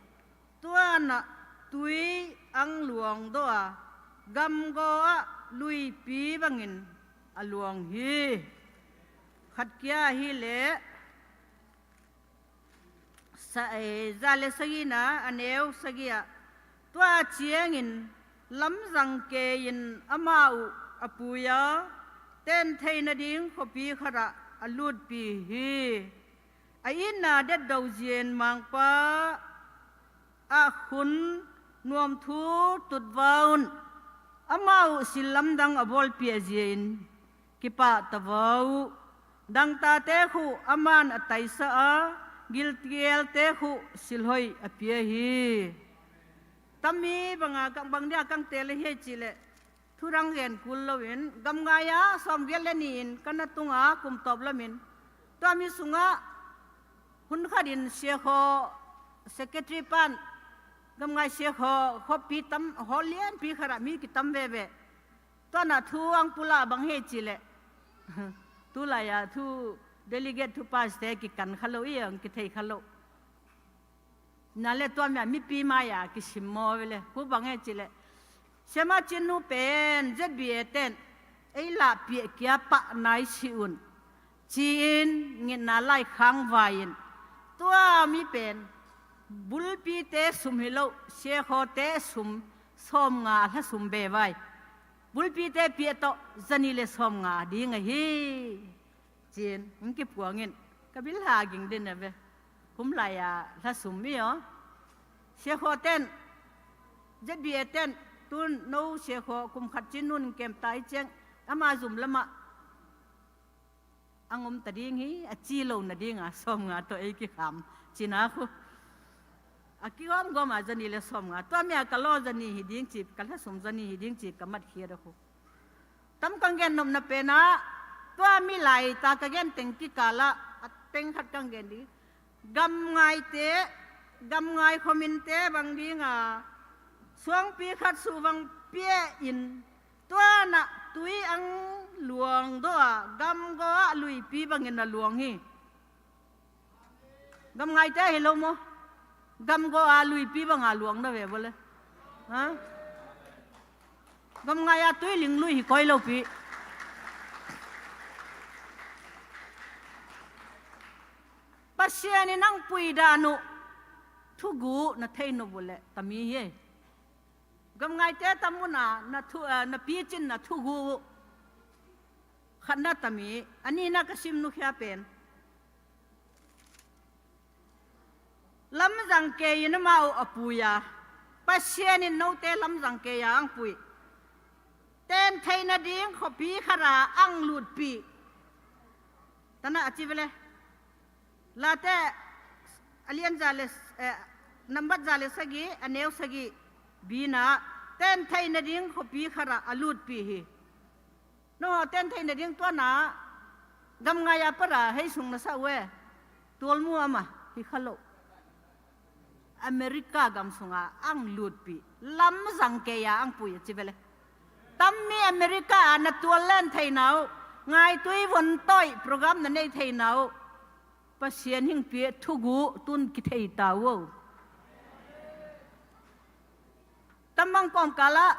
tuanah tui ang luang dawh a, gamgaw ah luipi bangin a luang hi. Khat kia hi leh, sa-, eh, za le sagihna a neu sagih ah, tua ciangin lamzang kei in amah uh a pui a, ten theih nading khuapi khatah a lutpi hi. A itna detdo zia in mangpa ah khun nuamthu tutva un, amah uh sil lamdang a bawlpiah zia in kipahta va uh. Dangtate khu aman a taisa a, gilkialte khu silhoih a pia hi. Tami banga kang bang dia kang tele hi cih leh, thu dang gen kul loin, gamngai ah sawmgiat le ni in ka na tunga kum tawp lamin, tua mi sungah hun khatin siakhaw secretary pan, gamngai siakhaw khuapi tam, hawl lianpi khatah mi kitam veve. Tuanah thu ang pulak bang hi cih leh, tulai-a thu delegate thu pass te kikan kha lo i ang kithei kha lo. Na le tua mi-a mipi mai-a kisim maw ve le, ku bang e cih leh, Siama Cin Nu pen Z B A ten ei lahpiah kia pah nai si un, ci-in ngitna lai khang vai-in, tua mi pen bulpite sum hi lo, siakhawte sum sawmnga a hla sum be vai. Bulpite piah tawh zanih le sawmnga ding ahi. Ci-in hong kiphuangin ka bil ha ging den a ve. Kum lai-a hla sum mi aw. Siakhaw ten, Z B A ten, tun no siakhaw kum khat cin nun kem tai ciang, ama zum lamah ang om ta ding hi, a ci lo nadinga sawmnga tawh ei kikham cina khu. A kigawmgawm a zanih le sawmnga, tua mi-a ka law zanih hi ding ci, ka hla sum zanih hi ding ci, ka matkhiat a khu. Tam kang gen nopna penah, tua mi lai ta ka gen teng kikalah a teng khat kang gen ding. Gamngaite, gamngai khominte bang dinga suangpi khat suvang pia in, tuanah tui ang luang dawh a, gamgaw ah luipi bangin a luang hi. Gamngaite hi lo maw? Gamgaw a luipi banga luang na ve bawle. Ha? Gamngai a tuiling lui hi koi lopi. Pasian in ang pui dan uh thugu na thei nop uh leh tami hi. Gamngaite tam un a na thu, eh, na picin na thugu uh khatna tami, a nihna ka sim nukhia pen. Lamzang kei in amah uh a pui a, Pasian in note lamzang kei a ang pui. Ten theih nading khuapi khat a ang lutpih. Tanah a ci vele. Late a lian za le, eh, nambat za le sagih, a neu sagih, bina, ten theih nading khuapi khat a a lutpih hi. No, ten theih nading tuana, gamngai a para hei sung na sa uh e. Tualmu ama hi kha lo. America gam sunga ang lutpih, lamzang kei a ang pui a ci vele. Tammi America a na tual len theihna uh, ngaitui von tawih program na nei theihna uh, Pasian hingpih thugu tun kithei ta uh. Tambang kawmkalah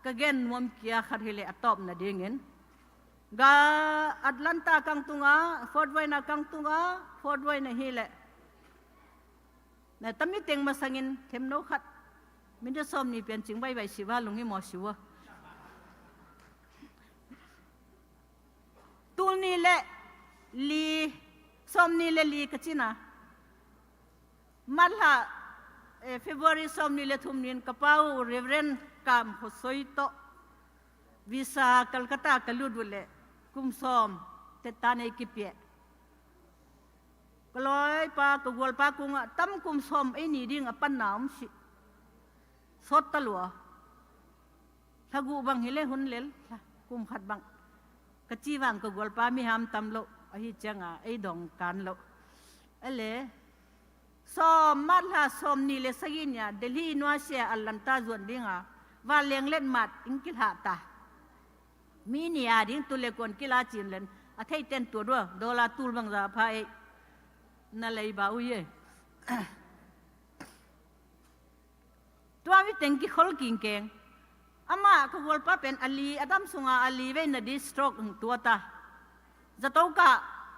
Ka gen nuam kia khat hileh a tawp nadingin, ga Atlanta kang tungah, Fort Wayne a kang tungah, Fort Wayne ahileh na tami teng masangin themno khat, minute sawm ni pian cing baibai siva lungi maw siva. Tul ni le li, sawm ni le li ka cina. March lha, eh, February sawm ni le thum nin ka pa uh Reverend Kam Khosoi tawh visa Calcutta ka lut uh leh kum sawm tetta nei kipiah. Ka lawipa, ka gualpa kungah tam kum sawm ei ni ding a panna om sih. Sawt ta lua. Thlaguh bang hileh hun lel, kum khat bang. Ka ci vang ka gualpa mi ham tam loh, ahi cianga ei dong kan loh. Ele, sawm, March lha sawm ni le sagih nia Delhi nuasia Atlanta zuan dinga, vanleng let mat ing kilhah ta. Mi nia ding tu le kuan kila cin len, a theiten tua dua, dollar tul bang za pha ei. Na leiba uh ye. Tua mi teng kikhol kingkeng. Amah ka gualpa pen a li a dam sunga a li vei na di stroke hong tuat a. Zato ka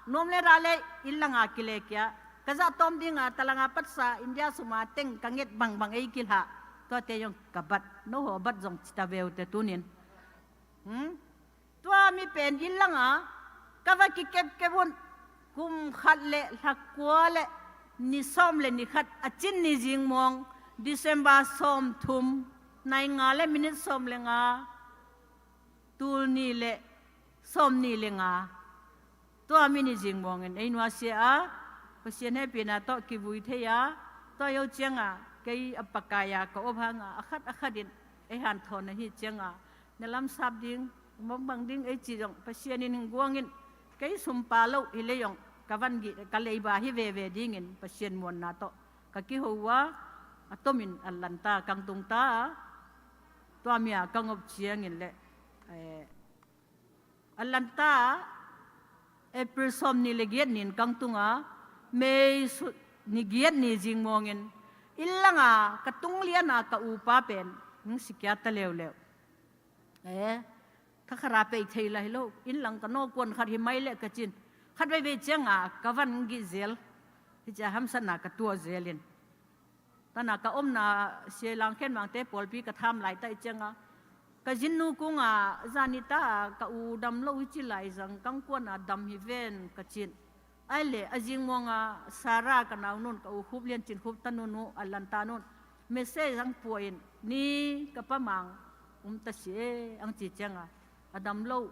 nuam le ra le inn langa kile kia. Ka zah tawm dinga talanga patsa India suma teng ka nget bangbang ei kilhah. Tuate zong ka bat. No haw bat zong cita veu te tunin. Hmm? Tua mi pen inn langa ka va kikepkep un, kum khat le lha kua le ni sawm le ni khat a cin ni zingmuang, December sawm thum, nai nga le minute sawm le nga, tul ni le sawm ni le nga. Tua mi ni zingmuangin ei nuasia a, Pasian hehpihna tawh kivui thei a, tua yo cianga kei a pakai a ka op hanga a khat a khatin ei hanthawn ahi cianga, na lamsap ding, bangbang ding ei ci zong Pasian in hing guangin, kei sumpa loh hi le zong ka van gih, ka leiba hi veve dingin Pasian muanna tawh ka kiho uh a, a tomin Atlanta kang tung ta a, tua mi a ka ngop ciangin le, eh, Atlanta April sawm ni le giat nin kang tunga, May su-, ni giat ni zingmuangin inn langa ka tungliana ka upa pen hing sikia ta leuleu. Eh, thakhara pei thei lai lo, inn lang ka nawkuan khat hi mai le ka cin. Khat veivei cianga ka van gih zel. Hi cia hamsatna ka tuah zelin. Tana ka omna Sia Lang Khen Mangte pawlpi ka tham lai ta i cianga. Ka zinnu kunga zani ta ka u dam lo i ci lai zang kangkuana dam hi ven ka cin. Ai le a zingmuanga Sarah ka naunun ka u Khup Lian Cin Khup tanunu Atlanta nun message ang puain ni ka pamang um ta si e ang ci cianga a dam lo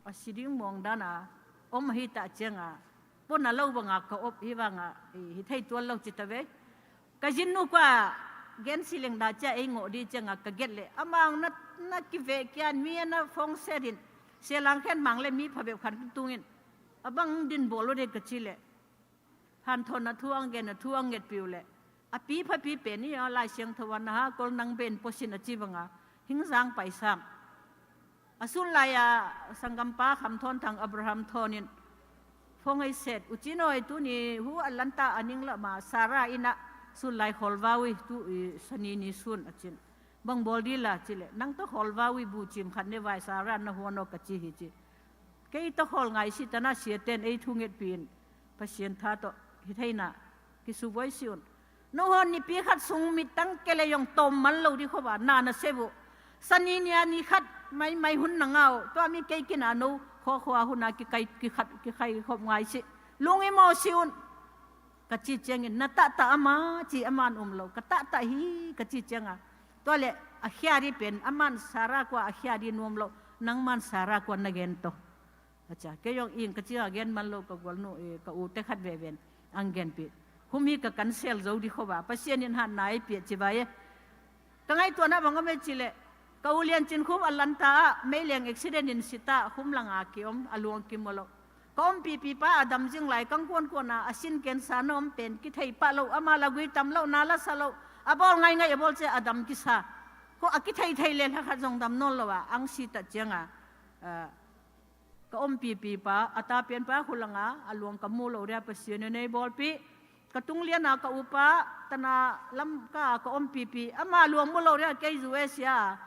a si ding muang dana om ahi ta cianga pona lo banga ka op hi vanga hi thei tual lo ci ta ve. Ka zinnu kua gen sileng da cia ei ngawh di cianga ka get le amang na, na kiveh kian mi a na fong setin Sia Lang Khen Mang le mi phabep khan tungin a bang din bawl lo de ka ci le. Hanthawnna thu ang genna thu ang ngetpiu le a pi phapi pen i a Lai Siangtho a na ha kol nang ben posin a ci banga hing zang paisang. A sun lai-a sanggampa Kham Thawn Thang Abraham Thawn in phone ei set, "U Cin awi, tuni hu Atlanta a ning lama Sarah inn ah sun lai kholvau i tu i Sani ni sun," a cin. "Bang bawl dila?" ci le, "Nang tawh kholvau i bu cim khat ne vai Sarah na huan aw," ka ci hi ci. "Kei tawh khawl ngai si tana siaten ei thu ngetpi in Pasian tha tawh hi theina kisubuai si un. No hawn nipi khat sung mittang kele yong tawm man lo di khova na na se bu. Sani nia ni khat maimai hun na ngau. Tua mi kei kina no khawkhua huna kikai, kikhat, kikhai khop ngai si. Lungi maw si un." Ka ci ciangin, "Na tahtah ama," ci, "aman um lo. Ka tahtah hi," ka ci cianga. Tua le a khia di pen, aman Sarah kua a khia di nuam lo. Nangman Sarah kua na gen to. A cia, kei zong ing ka ci a gen man lo ka gualnu, eh, ka u te khat veven ang genpi. Hum hi ka cancel zo di khova. Pasian in hatna ei pia ci vai e. Ka ngaihtuahna bang om e ci le. Ka u Lian Cin Khup Atlanta ah meileng accident in sita hum langa kiom a luang kimu lo. Ka ompipi pa a dam zing lai kang kuankuana a sin cancer na om pen kithei pah lo ama lagui tam lo na la sa lo. A bawl ngaingai a bawl cia a dam kisa. Ko a kithei thei le hlakhat zong dam nawn lo a ang sita cianga. Ah, ka ompipi pa, a tapian pa khulanga a luang ka mu lo dia Pasian in ei bawlpi. Ka tungliana ka upa tana lam ka, ka ompipi ama luang mu lo dia kei U S A.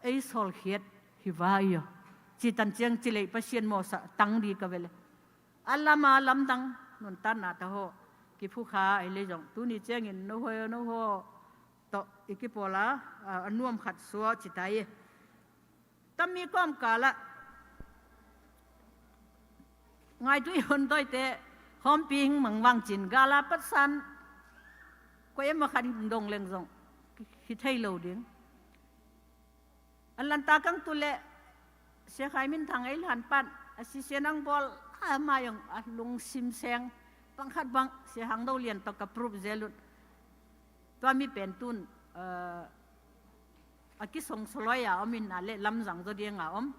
ei sawlkhiat hi vai aw. Ci tan ciang ci leih Pasian mawhsah tang ding ka ve le. A lama lamdang nuntakna ta haw kiphukha ei le zong tuni ciangin no haw no haw tawh i kipawl a, a nuam khat suah ci ta hi. Tammi kawmkalah ngaitui hun tawite hawmpi hing mangvang cin gala patsan koi ema khat hing dong leng zong hi thei lo ding. An lanta kang tu le Sia Khai Min Thang ei hlan pan a sisia nang bawl a ma yong a lungsim seng pangkhat bang Sia Hang Do Lian tawh ka prup zel un. Tua mi pen tun a kisong sawloi a om in a le lamzang zaw dinga om.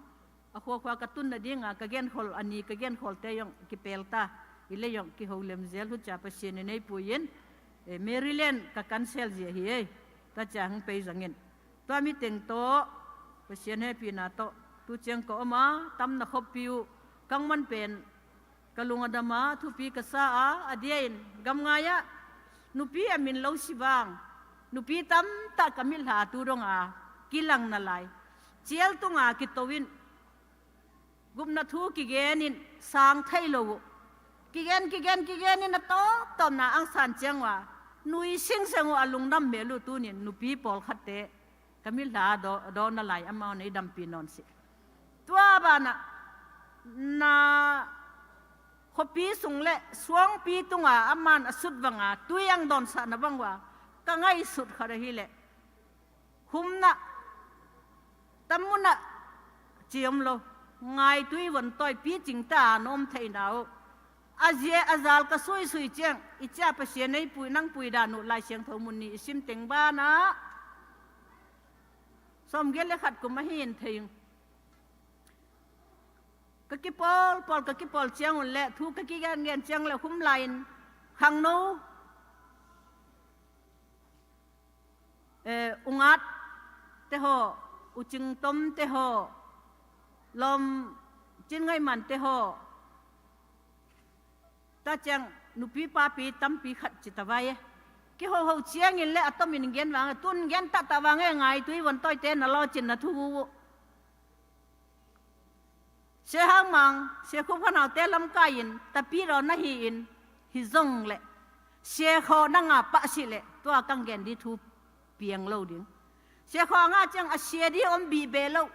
A khuakhua ka tun nadinga ka genkhol a ni ka genkholte yong kipelta i le yong kiholem zel hucia Pasian in ei pui in. Maryland ka cancel zia hi ei. Tacia hang pei zangin tua mi teng tawh Pasian hepina tawh tu ciang ka om a tamna khoppi uh kang man pen ka lung a dam a thupi ka sa a a dia in gamngai ah nupi a min lo si vang nupi tamtah ka mithla tu dong a kilang na lai cial tunga kito in gupna thu kigen in sang thei lo uh kigen kigen kigen in a tawptawpna ang san ciang uh a nui singseng uh a lungdam mel uh tunin nupi pawlkhatte ka mithla a dawn na lai amau nei dampi nawn si. Tua banah na khuapi sung le suangpi tunga a man a sut vanga tui ang dawnsahna bang uh a ka ngaihsut khat ahi leh humna tammunah ci om lo ngaitui vontawi picingte a na om theihna uh a zia a zal ka suisui ciang i cia Pasian ei pui nang pui dan uh Lai Siangtho mun ni i sim teng banah sawmgiat le khat kum ahi in thei ing. Ka kipawlpawl ka kipawl ciang un le thu ka kigengen ciang le hum lai in khangno ungat te haw ucing tom te haw lawm cin ngaihman te haw ta ciang nupi papi tampi khat ci ta vai e. Kihoho ciangin le a tomin gen vang e tun gen tahtah vang e ngaitui vontawite na lawcin na thu uh. Sia Hang Mang Sia Khup Khan Haute lamkai in tapi raw na hi in hi zong le Sia Khaw na nga pah si le tua kang gen di thu piang lo ding. Sia Khaw a nga ciang a sia di om bih beh lo.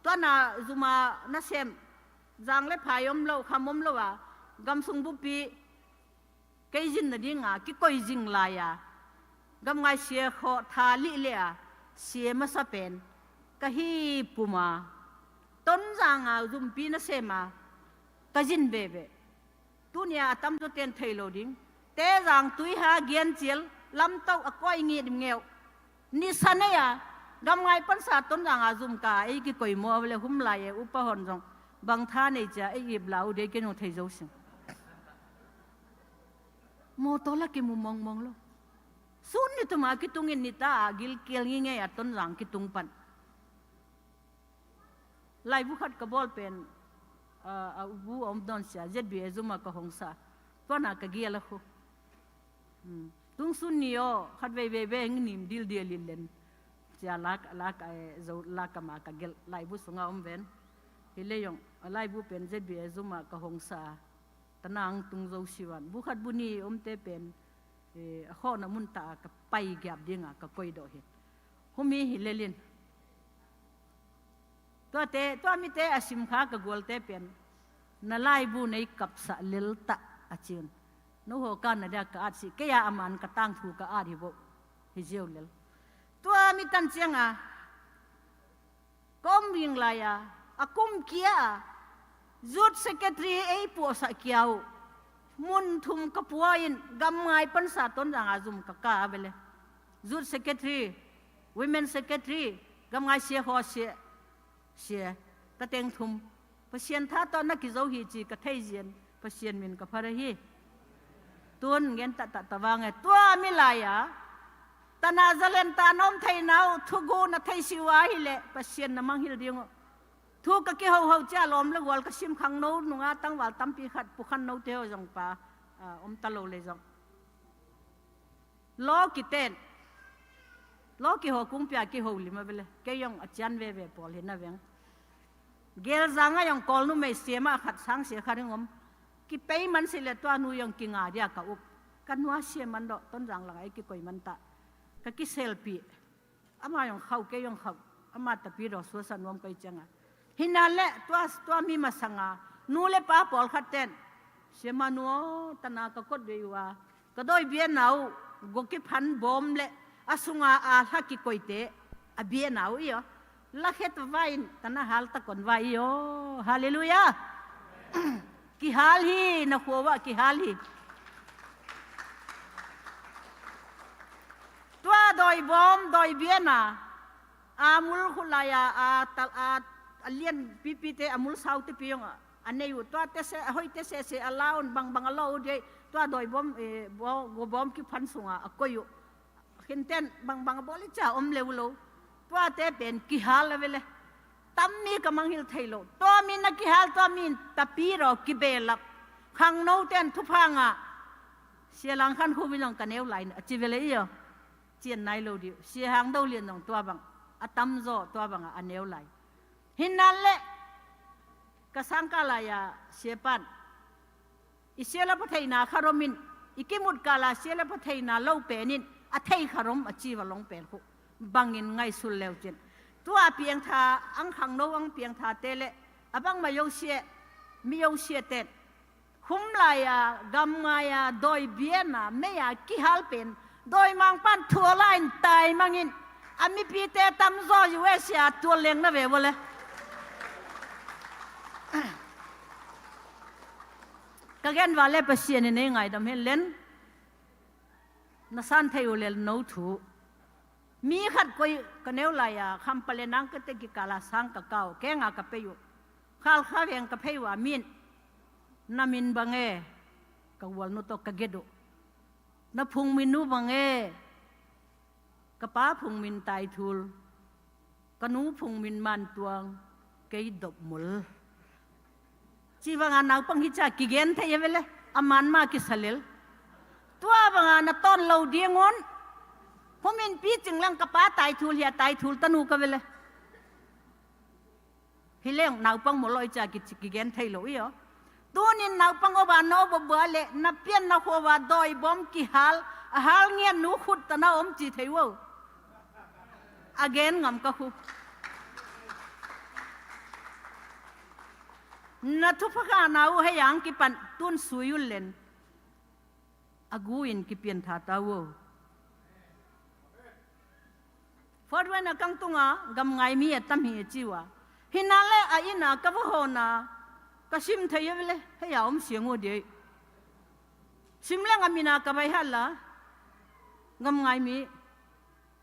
Tuana zuma na sem zang le phai om lo kham om lo a gamsung bupi kei zin nadinga kikoi zing lai a gamngai Sia Khaw tha lih le a sia masa pen ka hi puma Tonzanga zumpi na sem a ka zin veve. Tunia a tamzaw ten thei lo ding tezang tuiha giancial lamtoh a koi ngit ngeuh nisa nei a gamngai pansa Tonzanga zumka ei kikoi maw a le hum lai e upa hon zong bang tha nei cia ei ip la uh dei kei nung thei zo sing. Mawtaw la kimu mawngmawng lo. Sun ni tuma kitungin nita a gilkial ngingei a Tonzang kitung pan laibu khat ka bawl pen a bu a om dawn sia Z B A zuma ka hong sa tuana ka gial a khu. Tungsun ni aw khat veivei ve hing nim dildil in len cia lak lak a zo lak ama ka gelh laibu sunga om ven. Hi le yong a laibu pen Z B A zuma ka hong sa a tana ang tung zo sivan bu khat bu ni omte pen a khawhna mun ta a ka pai giap dinga ka koidawh hi. Humi hi lelin tuate tua mite a simkha ka gualte pen na laibu nei kapsah leltah a ciun no haw ka na dia ka at si kei a aman ka tangthu ka at hi boh hi ziau lel. Tua mi tan cianga ka om ring lai a a kum kia a Youth Secretary ei puahsah kia uh mun thum ka pua in gamngai pansa Tonzanga zum ka ka a vele. Youth Secretary, Women Secretary, gamngai sia khaw sia sia tateng thum Pasian tha tawh na kizo hi ci ka thei zian Pasian min ka phar ahi. Tun gen tahtah ta vang e tua mi lai a tana zalen ta na om theina uh thugu na thei si uh ahi leh Pasian na manghil ding uh. Thu ka kihoho cia lawm le gual ka sim khangno nunga tangval tampi khat pukhan note ho zong pa om ta lo le zong law kiten Law kiho kungpi a kiho lim a vele. Kei zong a cian veve pawl hi na veng. Gelzang a zong Kawl numei siama khat sangsia khat hong om. Kipei man si le tua nu zong kinga dia ka up. Ka nua sia man dawh, Tonzang lang a ei kikoi man ta. Ka kiselpih. Ama zong khauh, kei zong khauh. Ama tapi dawh suasa nuam kei cianga. Hi na le tua, tua mi masanga nu le pa pawlkhat ten, "Siama nu aw, tana ka kot vei uh a, ka dawi biana uh gua kiphan bawm le a sunga a hla kikoite a biana uh i aw, lakhet vai in tana hal takon vai i aw." Halleluiah. Kihal hi, na khua uh ah kihal hi. Tua dawi bawm, dawi biana a mul khut lai-a, a, a, a lian pipite, a mul sau tepi zong a nei uh. Tua tese, a hoih tesese a la un, bangbang a lawh uh dei, tua dawi bawm, eh, baw-, gua bawm kiphan sunga a koih uh. Khinten bangbang a bawl i cia om leu lo. Tuate pen kihal a vele. Tam mi ka mangngilh thei lo. Tua mi na kihal, tua mi in tapi raw kibelap. Khangno ten thupha ngah. Sia Lang Khan Khum in zong ka neu lai a ci vele i aw. Cian nai lo dih uh. Sia Hang Do Lian zong tua bang a tamzaw tua bangah a neu lai. Hi na le ka sangkah lai-a sia pan, i sia le pha theina khat om in, i kimut kala sia le pha theina lo pen in, a thei khat om a ci va long pen khu bangin ngaihsun leu cin. Tua piangtha, ang khangno ang piangthate le a bangmah zosia, mi zosia ten, khum lai-a, gam ngai-a, dawi biana, mei-a kihal pen, dawimangpan thuala in taimangin, a mipite tamzaw U S A tual leng na ve vua le. Ka gen va le Pasian in ei ngaidam hen len, na san thei uh le no thu. Mi khat koi ka neu lai-a, Khampa le Nangkate kikala sang ka kau, kenga ka pei uh. Khalkha veng ka pei uh a min, na min bang e, ka gualnu tawh ka get uh. Na phungmin uh bang e, ka pa phungmin Taithul, ka nu phungmin Mantuang, kei Dopmul. Ci banga naupang hi cia kigen thei a vele, a man ma kisa lel. Tua banga na tawn lo ding un. Humin picing lang ka pa Taithul hi a, Taithul tanu ka vele. Hi leng naupang mawlawh i cia ki, kigen thei lo i aw. Tunin naupang awba na awbawbua le na pian na khuawa dawi bawm kihal, a hal ngiat nu khut tana om ci thei uh. A gen ngam ka khu. Na thupha ngahna uh hei ang kipan tun sui uh len, a gu in kipiantha ta uh. Fort Wayne a kang tunga gam ngai mi a tam hi a ci uh a. Hi na le a inn a ka va hawna ka sim thei a vele, hei a om siang uh dei. Sim leng a mina ka bai hal la, gam ngai mi.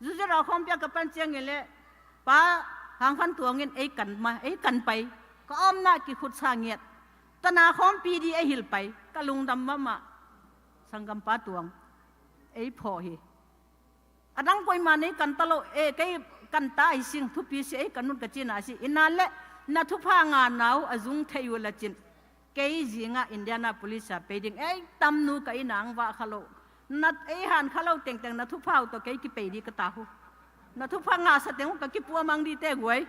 Zuzera khawmpi a ka pan ciangin le, Pa Hang Khan Tuang in ei kan ma, ei kan pai. Ka omna kikhutsa ngiat. Tana khawmpi di ei hilh pai. Ka lungdam mahmah. Sanggampa Tuang, ei phawh hi. A dang koima nei kan ta lo, e, kei kan ta hi sing, thupi si ei kan nut ka cina si. Ina le, na thupha ngahna uh a zung thei uh la cin. Kei zingah Indianapolis a pei ding, ei tam nu ka inn ah ang vah kha lo. Na ei han kha lo tengteng na thupha uh tawh kei kipei dih ka ta hu. Na thupha ngahsa teng uh ka kipuamang dih te guai.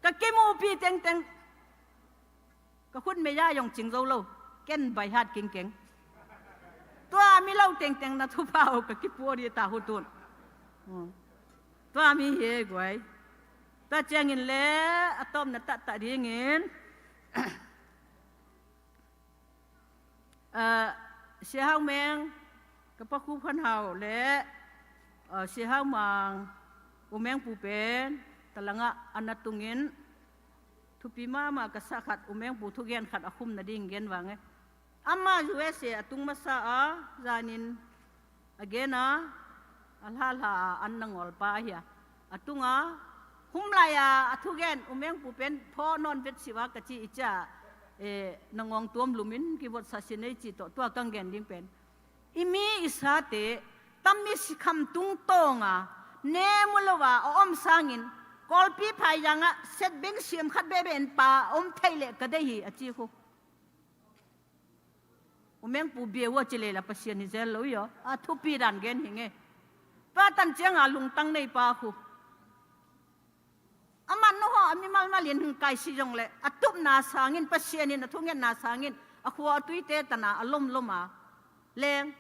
Ka kimuhpih tengteng ka khut mei ah zong cing zo lo. Ken baihat kingkeng. Tua mi lo tengteng na thupha uh ka kipua dih ta hu tun. Hmm. Tua mi hi guai. Tua ciangin le a tawpna tahtah dingin, ah, Sia Hau Meng, ka Pa Khup Khan Hau le, ah, Sia Hau Mang, U Meng Pu pen, talangah a na tungin, thupi mahmah ka sa khat, U Meng Pu thugen khat a khum nading gen vang e. Ama U S A a tung masa a, zanin a gen a, a hlalha a an na ngawlpa ahi a. A tunga, hum lai-a a thugen, U Meng Pu pen phaw nawn vet siva ka ci i cia, eh, na ngawng tuam lumin kivotsa sin ei ci tawh, tua kang gen ding pen. I mi i sate, tam mi sikham tung tawnga, nem uh lo a, a om sangin, Kawlpi phaizangah, setbeng siam khat bebe in pa, a om thei leh ka dei hi, a ci khu. U Meng Pu bia uh a ci leh la Pasian hi zel lo i aw. A thupi dan gen hi nge. Tua tan cianga lungtang nei pa khu. Aman no ho a mimal malin hing kaisi zong le a tupna sangin, Pasian in a thungetna sangin a khua a tuite tana a lomlom a leng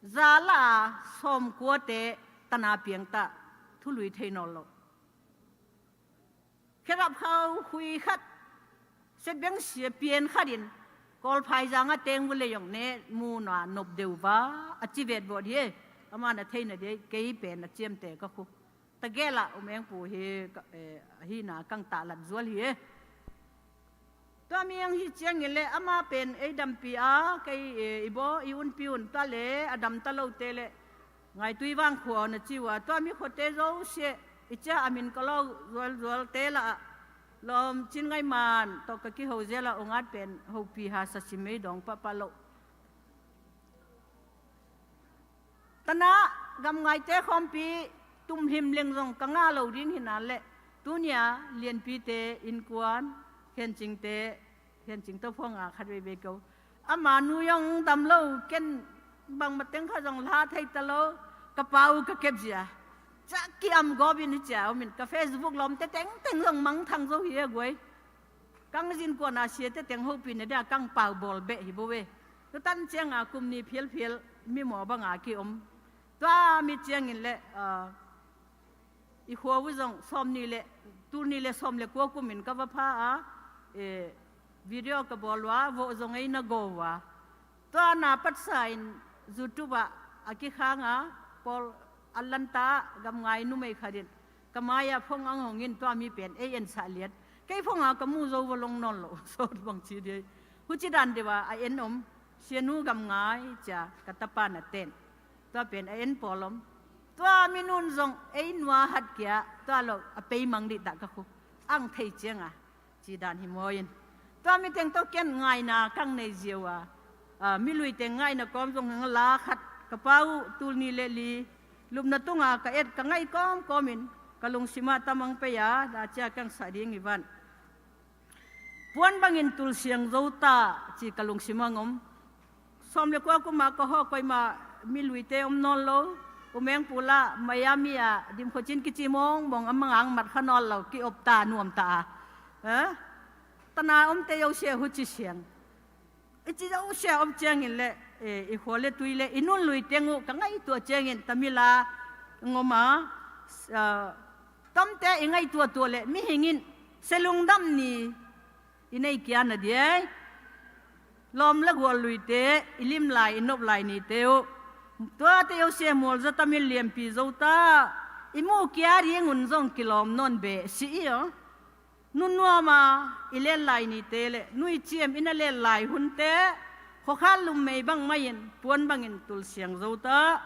zala a sawmkuate tana piangta thului thei nawn lo. Kherap khau khui khat, sebeng sia pian khatin Kawlphai zanga teng vule zong ne muna nop deuh va a ci vet vawt hi. Aman a theina dia kei pen a ciamte ka khu. Tagela umengpu hi ka, eh, ahina kang tahlat zual hi. Tua mi ang hi ciangin le ama pen ei dampi a kei, eh, i baw i unpi un ta le a damta lote le ngaitui vang khua na ci uh a, tua mi khuate zosia i cia a min ka lo zualzualte la ah lawm cin ngai man tawh ka kiho zel a ungat pen hopi ha sasimei dawng pahpah lo. Tana gamngaite khawmpi tumhim leng zong ka ngah lo ding hina le tunia lianpite innkuan khencingte, khencing tawh phuanga khat veivei ko. Ama nu zong dam lo, ken bangmateng kha zong hla thei ta lo, ka pa uh ka kep zia. Cak ki am gawp in hi cia om in ka Facebook lawmte tengteng zong mangthang zo hi a guai. Kang zin kuana siate teng hopina dia kang pau bawl beh hi bo ve. Tutan cianga kum ni phialphial mi maw banga ki om. Tua mi ciangin le, ah, i khua uh zong sawm ni le, tul ni le sawm le kua kumin ka va pha a, eh, video ka bawl ua, vawh zong ei na go ua. Tua na patsa in YouTube ah a kikhang a, pawl Atlanta ah gamngai numei khatin ka mai-ah phone ang hongin tua mi pen ei ensah liat. Kei phone a ka mu zo va long nawn lo, sawt bang ci dia. Huci dan deuh a a en om, sianu gamngai cia ka tapa na ten. Tua pen a en pawl om. Tua minun zong ei nua hat kia, tua lo a peimang dih dah ka khu. Ang thei cianga ci dan hi maw in. Tua mi teng tawh ken ngaina kang nei zia uh a, ah, mi lui teng ngaina kawm zong hang la khat ka pa uh tul ni le li lupna tunga ka et ka ngai kawmkawmin ka lungsima tamang pei a, da cia kang sa ding i van. Puan bangin tul siang zo ta ci ka lungsima ngom. Sawm le kua kuma ka hawh koima mi luite om nawn lo. Umeng pula Miami ah dimkhuacin kici mawngmawng a mangang mat kha nawn lo ki op ta nuam ta a. Eh? Tana omte yosia huci siang. I ci yosia om ciangin le, eh, i khua le tui le i nun lui teng uh ka ngaihtuah ciangin Tamila ngoma, ah, tamte i ngaihtuah tuah le mihingin selungdam ni i nei kia na diai. Lawm le gual luite, i lim lai, i nop lai nite uh. Tuate yosia mual za tamin lianpi zo ta. I mu kia ding un zong kilawm nawn beh si i aw. Nunuama i let lai nite le nuiciam i na let lai hunte khuakhat lummei bang mai-in puan bangin tul siang zo ta.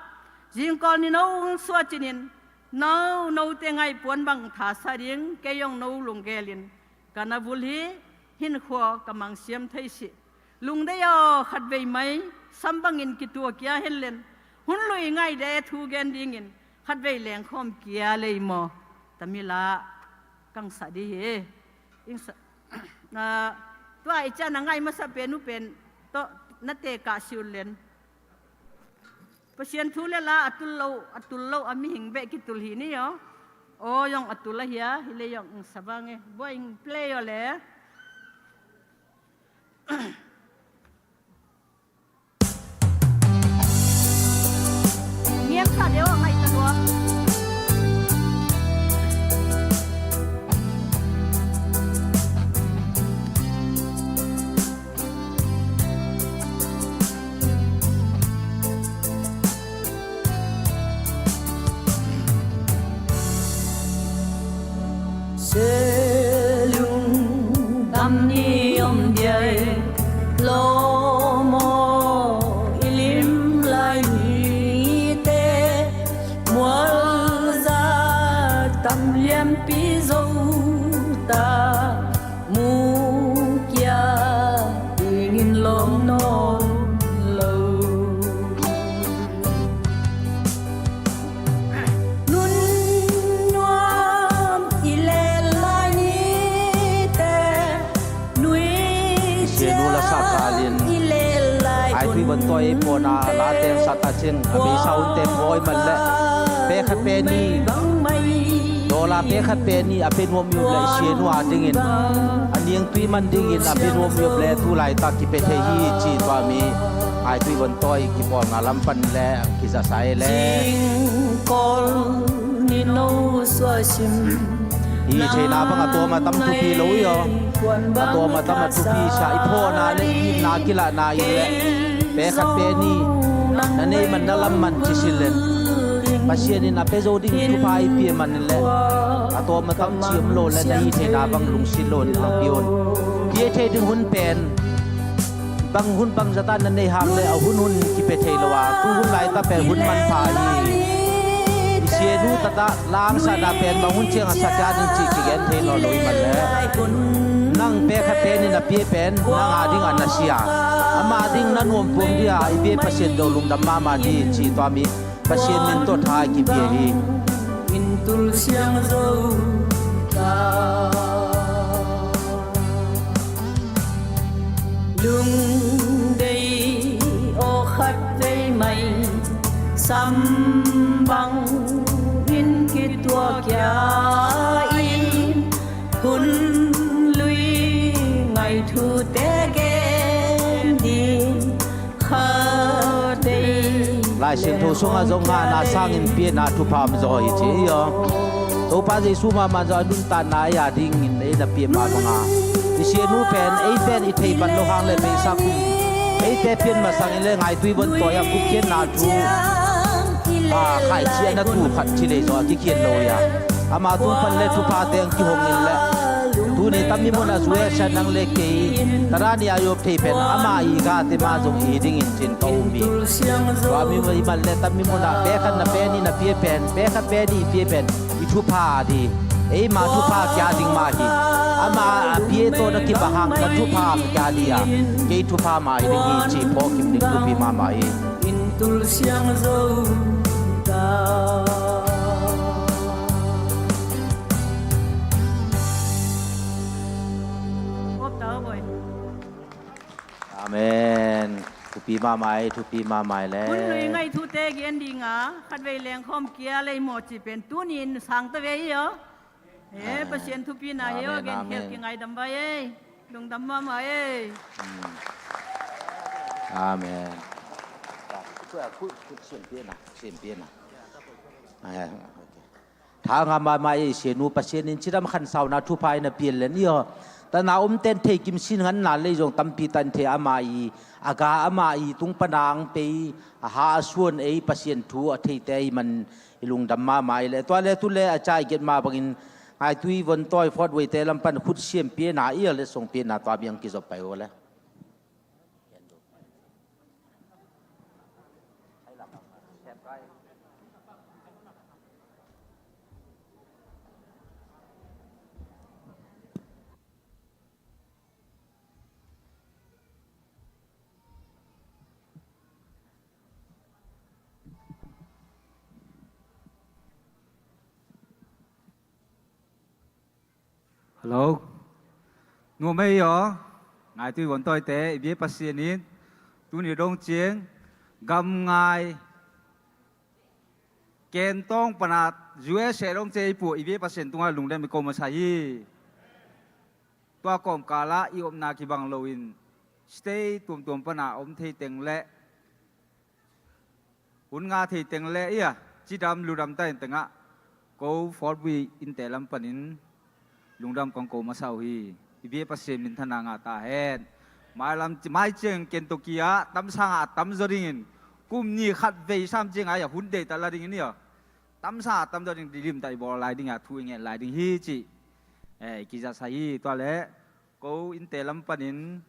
Zingkawl ni no ung suacinin no, note ngai puan bang tha sa ding, kei zong no lunggelin ka na vul hi, hinkhua ka mangsiam thei sih. Lungdei aw khatvei mai, sam bangin kitua kia henlen, hun lui ngaide thu gen dingin khatvei lengkhawm kia lei maw? Tamila kang sa di hi. Ing sa, ah, tua i cian a ngai masa pen uh pen tawh na te kah siul len. Pasian thu le la a tul lo, a tul lo a mihing beh kitul hi ni aw. Aw zong a tul a hia, hi le zong ing sa vang e. Buai ing play aw le. Niam sa deuh a ngaih ta lua. Selung tam ni om diai lo maw, i lim lai nite mual za tam lianpi zo ta. Mukia dingin lawm nawn lo. Nun nuam i lel lai nite, nui sianu la sa kalin i lel lai ai tui ban toi pona la ten sa ta cing a beisa un ten voi man le. Pe khat pe nih, dollar pe khat pe nih a pe nuam i up le i sianu a dingin a niangtui man dingin a pe nuam i up le tu laitak kipia thei hi ci tua mi ngaitui vontawi kipawlna lam pan le kizasa e le. Hih theihna bang a tawm a tam thupi lo i aw. A tawm a tam a thupi sia i phawna le i itna kilahna in le pe khat pe nih na nei man na lam man ci sin len Pasian in a pe zo ding thupha i pia man in le a tawm a tam ci om lo le na hih theihna bang lungsit lo in a pia un. Pia thei ding hun pen bang hun bang zata na nei hang le a hun hun kipia thei lo a tu hun laita pen hun manpha hi. I sianu tata langsahna pen bang hun ciang a sa tia ding cih kigen thei nawn lo i man le nang pe khat pe nih na pia pen nang a ding a na sia ama ding na nuamtuam dia i pia Pasian do lungdam mahmah di ci tua mi Pasian min tawh tha i kipia hi. In tul siang zo ta. Lungdei aw khat vei mai sam bang in kituak ia in hun lui ngai thute gen ding khat vei. Lai Siangtho sungah zong ngahna sangin piana thupha om zaw hi ci hi aw. Topa Jesu mahmah zaw a nuntakna ei a dingin ei na pia mah banga i sianu pen ei pen i thei pan lo hang le beisa kum eite pian masangin le ngaitui vontawi a khup khiatna thu a khaici a na tu khat ci lei zaw a kikhiat lo ia ama tung pan le thupha teng kihongin le tuni tammi munah zuesa nang le kei tarani a yop thei pen ama i gate ma zong i dingin cin ka um hi. Tua mi i man le tammi munah pe khat na pe nih na pia pen pe khat pe nih i pia pen i thupha di eima thupha kia ding mah hi. Ama a pia tawh na kibang hang na thupha kia di a kei thupha mah i ding hi ci phawk kim ding thupi mahmah hi. In tul siang zo ta. Amen. Thupi mahmah hi, thupi mahmah hi le. Hun lui ngai thute gen dinga khatvei leng khawm kia lei maw ci pen tuni in sang ta ve hi aw. He Pasian thupina hi aw gen khial ki ngaidam vai ei. Lungdam mahmah ei. Amen. Khut siam piana, siam piana. Tha ngah mahmah ei sianu Pasian in cidam khansauna thupha in a pian len i aw. Tana om ten thei kim sin ngan na lei zong tampi tan thei ama i a ga ama i tung panang pei a ha a suan ei Pasian thu a theite i man i lungdam mahmah i le tua le tu le a ca i get mah bangin ngaitui vontawi fawt veite lam pan khut siam piana i a le song piana tua biang kizop pai aw le. Hello. Nuam ei aw. Ngaitui vontawite i bia Pasian in tuni dong ciang gamngai kentawng pana U S A dong ciang i puah i bia Pasian tungah lungdam i ko masa hi. Tua kawmkalah i omna kibang loin state tuamtuam pana om thei teng le hun nga thei teng le ia cidam ludam ta in tengah ko Fort Lee innte lam panin lungdam kong ko masa uh hi. I bia Pasian minthana ngah ta hen. Mailam mai ciang Kentucky ah tamsang ah tamzaw dingin kum ni khat vei sam ciangah ia hun deita la dingin ia tamsang ah tamzaw ding dilim ta i bawl lai ding a thu i ngen lai ding hi cih i kizatsa hi. Tua le ko innte lam panin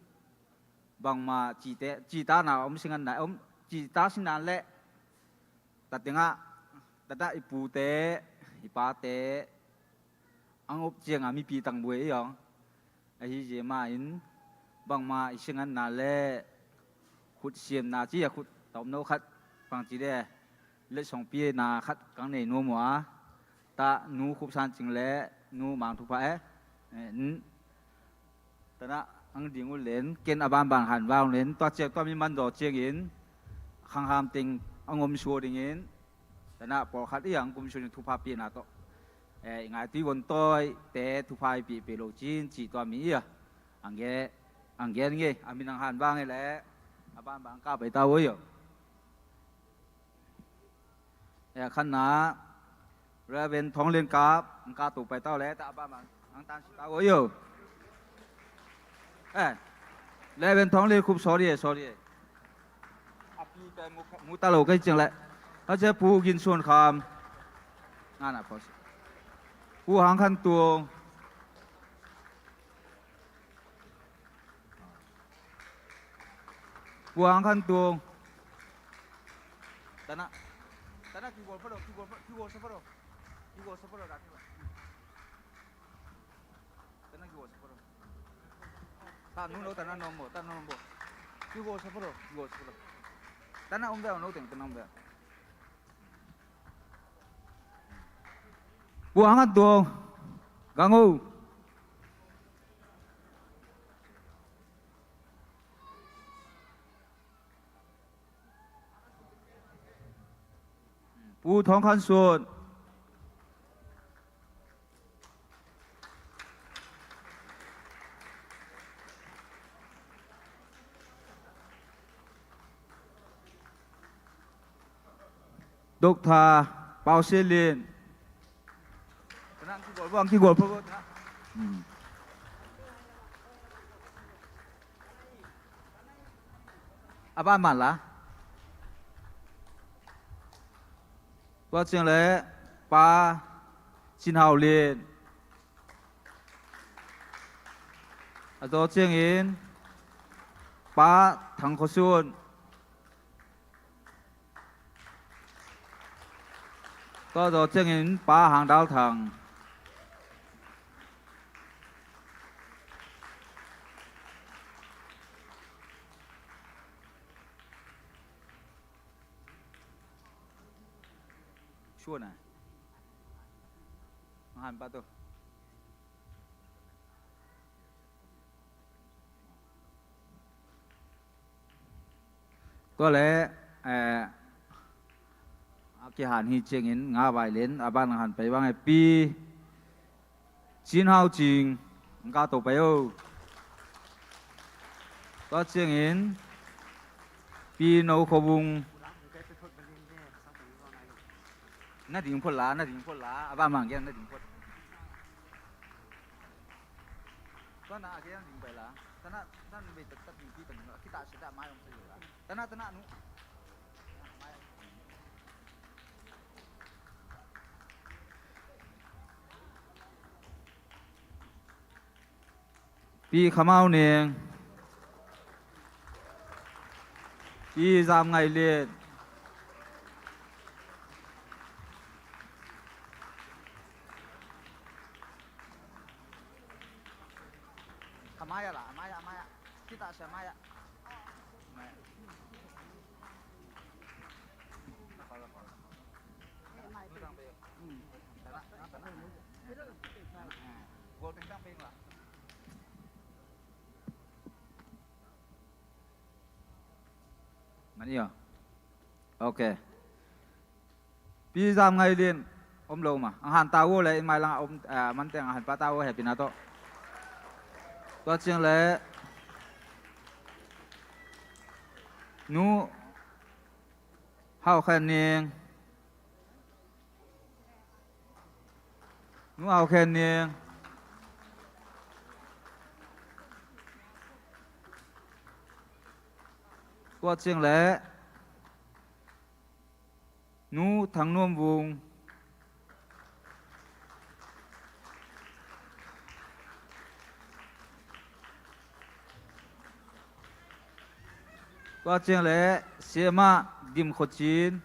bangmah cite citana om singan na om cita sinan le tatengah tatah i pute i pate ang op cianga mipi tangbuai i ong ahi zia ma in bangmah i singanna le khut siamna ci a khut taumno khat pangci de letsong piana khat kang nei nuam uh a ta nu khupsan cing le nu mang thupha e tanah ang ding uh len ken a banban han vang len tua ciang tua mi manzaw ciangin khangham teng ang om sua dingin Tanah pawlkhat i ang kum sun thupha pina tawh, eh, i ngaitui vontawi te thupha i pih pih lo cin cih tua mi i a ang gen, ang gen ngei a min ang han vang ngei le a ban bang ka pai ta oi o. Eh, khanna Reverend Thong Lian Kap ang ka to pai ta o le ta a ban bang ang tan si ta oi o. Eh, Reverend Thong Lian Khup sorry eh, sorry eh. A pi pen mu, mu ta lo ka hi ciang le. Ka cia Pu Gin Suan Kham. Nga na pause. Pu Hang Khan Tuang. Pu Hang Khan Tuang. Tanah. Tanah kigol pha lo, kigol pha, kigol sa pha lo. Kigol sa pha lo, dah kigol. Tanah kigol sa pha lo. Tanah nu lo, tanah nom bo, tanah nom bo. Kigol sa pha lo, kigol sa pha lo. Tanah om bia, no teng, tanah om bia. Pu Hang Khan Tuang, gang o. Pu Thong Khan Suan. Doctor Pau Se Lin. Tanah ang kigol pha, ang kigol pha, tanah. Hmm. A ban man la. Tua ciang le Pa Cin Hau Lin. A zaw ciangin Pa Thang Kho Sun. Tua zaw ciangin Pa Hang Dal Thang. Suan a. Hang han pa tu. Tua le, eh, a kihan hi ciangin nga vai len a ban han pai bang e pi Cin Hau Cing, ang ka to pai o. Tua ciangin pi No Kho Vung. Na ding phot la, na ding phot la, a ban mang gen na ding phot. Tua na a gen ding pai la. Tanah, tanah bei tak tak ding pi tang la. Kita sida mai ong sa la. Tanah, tanah nu. Pi Khamau Ning. Pi Zam Ngai Lian. Khamaya la, amaya, amaya. Kita sa amaya. Mani o. Ok. Pi Zam Ngai Lin om lo ma. Ang han ta vo le in mai lang om, ah, man teng ang han pa ta vo he pi na to. Tua ciang le Nu Hau Khen Ning. Nu Hau Khen Ning. Tua ciang le Nu Thang Nuam Vung. Tua ciang le Siamah Dim Kho Cin.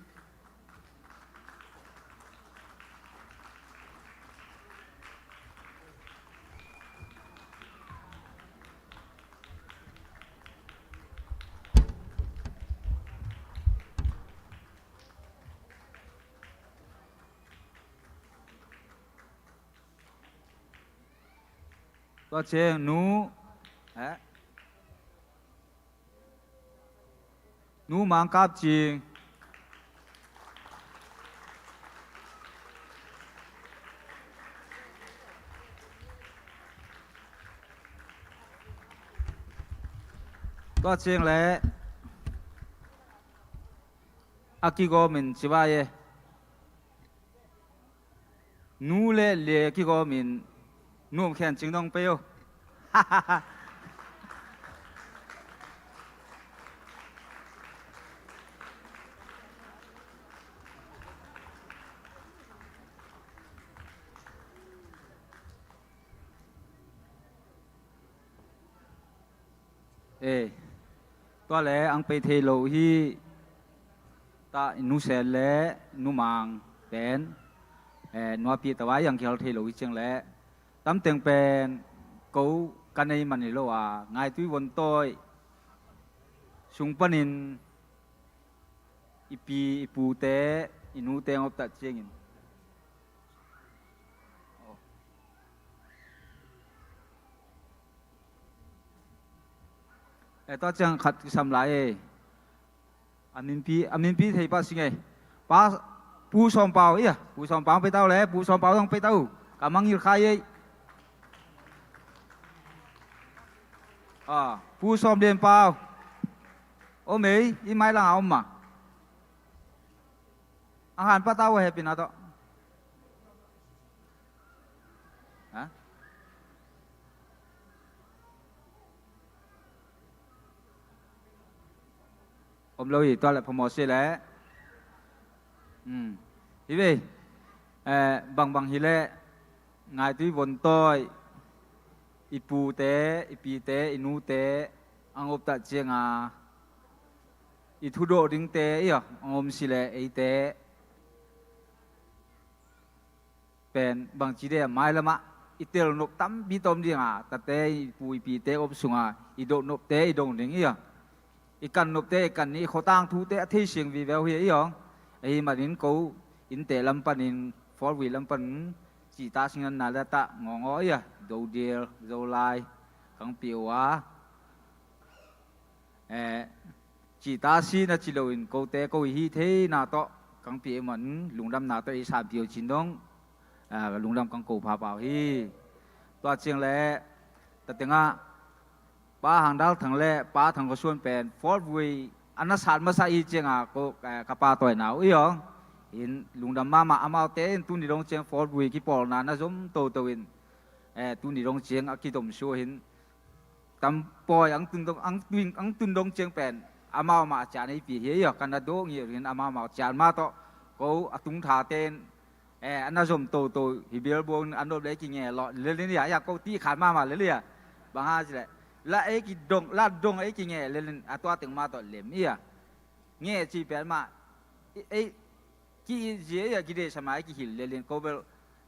Tua ciang Nu, eh? Nu Mang Kap Cing. Tua ciang le a kigawm in ci vai e. Nu le le kigawm in nu om khen cing dong pei o. E, tua le ang pei thei lo hi. Ta i Nu Sen le Nu Mang pen, e, nuapi ta vai ang kihal thei lo hi ciang le tamteng pen ko ka nei man hi lo a, Ngaitui Vontawi sung panin i pi i pute i nute ngop ta ciangin. E, tua ciang khat kisam lai e. A minpi, a minpi thei pa sing e. Pa, Pu Sawm Pau ia, Pu Sawm Pau pei tau le, Pu Sawm Pau dong pei tau. Ka mangil khai e. A, Pu Sawm Lian Pau. Om ei, i mai lang a om ma. A han pa tau a hepina to. Ha? Om lo hi, tua le phamawh si le. Hi ve. Bangbang hi le Ngaitui Vontawi i pute i pite i nute ang op ta cianga i thudawh dingte i ang om si le eite pen bangci de mailamah i telnop tampi tom dinga tate i pu i pite op sunga i dohnopte i dong ding i a i kannopte i kan ni i khotang thute a thei siang vive uh hi i ang. Ahi manin ko innte lam panin forway lam panin cihta singanna le tah ngawngawh i a dodil zolai kangpi uh a. Cihta si na ci loin kote ko i hi theina tawh kangpi i man lungdamna tawh i sanpi uh cin dong lungdam kang ko phapau hi. Tua ciang le tatengah Pa Hang Dal Thang le Pa Thang Khaw Suan pen forway a na sat masa i cianga ko ka pa tawina uh i awng in lungdam mahmah amaute in tuni dong ciang forway kipawlna na zom toto in tuni dong ciang a kidom suah hin tampawi ang tun dong ang tun ang tun dong ciang pen amau mah a cian ei pi hi a kan a dawh ngih rin amau mah a cian mah tawh ko a tung tha ten a na zom toto hi bial buang a nop le ki nge lo le le nia ya ko ti khan mah mah le le ya bang ha ci le la ei ki dong la dong ei ki nge le le a tua teng mah tawh lem ia nge ci pen mah ei ki zia ia ki de sama ei ki hil le le ko bel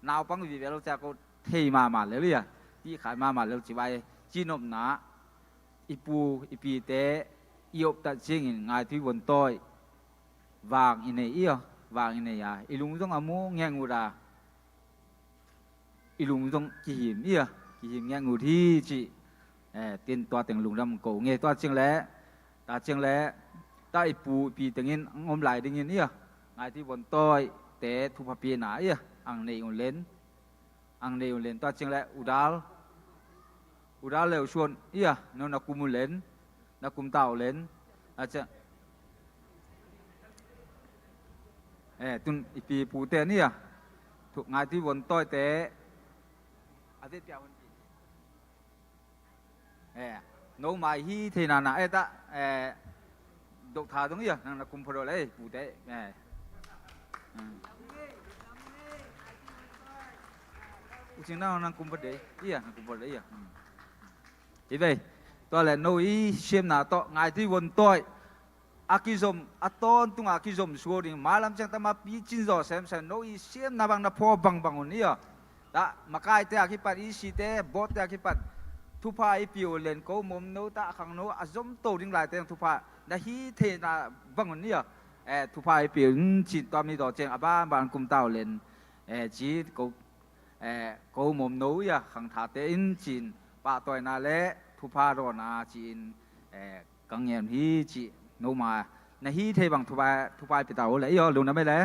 naupang vi bel cia ko thei mah mah le le ia ti khan mah mah le ci vai ci nopna i pu i pite i op ta ciangin Ngaitui Vontawi vang i nei i a vang i nei a i lung zong a mu ngeng ut a i lung zong kihim i a kihim ngeng ut hi ci. Tin tua teng lungdam ko nge tua ciang le ta ciang le ta i pu i pi tengin ang om lai dingin i a Ngaitui Vontawi te thupha pina i a ang nei un len ang nei un len tua ciang le udal udal le usuan ia no na kum un len na kum ta u len a ciang tun i pi pu te nia Ngaitui Vontawi te a vet pia hun pi no mai hi thei nana e ta dok tha dong ia nang na kum pha do le pu te u cing nang nang kum pha de ia nang kum pha de ia hi ve. Tua le no i siamna tawh Ngaitui Vontawi a kizom a tawntunga kizom suak ding mailam ciang tama picin zaw semsem no i siamna bang na phaw bangbang un ia ta makaite a kipat i site bawtte a kipat thupha i pi u len ko mom no ta a khang no a zom to ding laite thupha na hi theina bang un ia thupha i pi un cin tua mi daw ciang a banban kum ta u len ci ko ko mom no ia khangthate in cin pahtawina le thupha dawna ci-in ka ngen hi ci no ma na hi thei bang thupha thupha i pi ta u le i aw lungna mei le.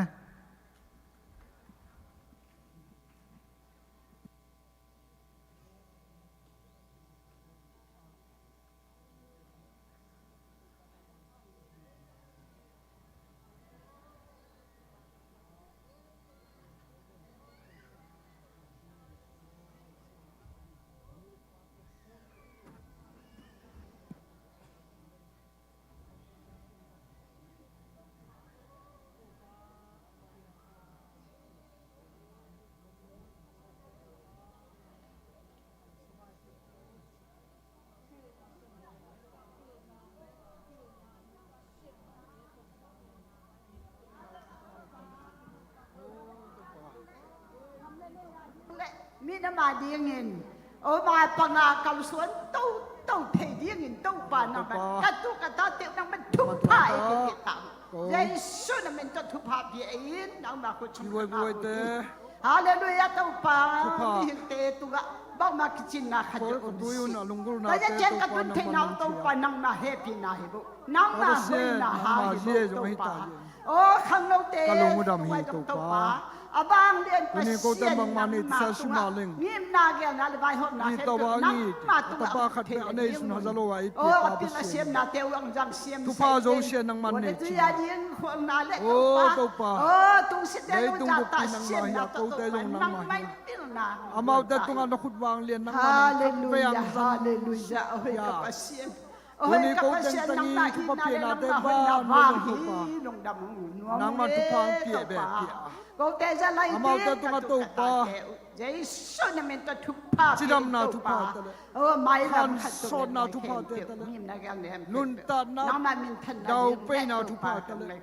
Nangma dingin, o ma panga kalsuan toto thei dingin Topa nangman, ka tu ka tate uh nangman thupha ei pia ta. Jesu na min tawh thupha pia ei in, nangma khut sung ka ut in. Halleluiah Topa. Mihingte tungah bangmah kicinna khat zong om si. Ka zia ciang ka tun theihna uh Topa nangma hehpihna hi bo. Nangma hoihna hang hi bo Topa. O khangnote tungah zong Topa, a vanglian Pasian nangma tungah ngimna geelna le vaihawmna khempeuh nangma tungah hong thei ding uh hi. O a pil a siamnate uh ang zang siam thupha zo sia nangman nei cin. Khualna le Topa, o tungsiate uh zahtak siamna tawh Topa nangmah pilna. Amaute tungah na khut vanglian nangmah nang thak vei ang zang. Halleluiah, halleluiah. O hei ka Pasian. Tuni ko tengteng i thupha pianate ban lungdam hi. Nangma thupha hong piah beh piah. Kote za lai amaute tungah Topa, Jesu na min tawh thupha, cidamna thupha tale, khansawtna thupha te tale, nuntakna daupeina thupha tale,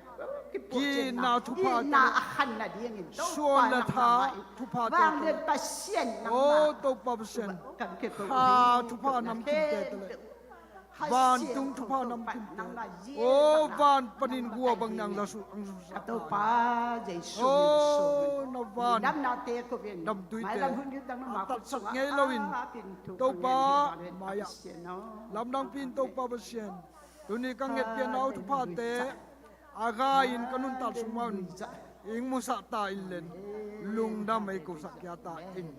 ki-itna thupha tale, suan le tha thupha te tale, o Topa Pasian, kha thupha namkim te tale, vantung thupha namkimte. O van panin gua bang nang la su ang su sa. Ka Topa Jesu min sung in. O na van damtuite. A tatsak ngei loin Topa mai-ah lamdang pi in Topa Pasian. Tuni ka ngetpiakna uh thuphate a gai in ka nuntak sung mah un ing musah ta in len lungdam ei kosak kia ta in.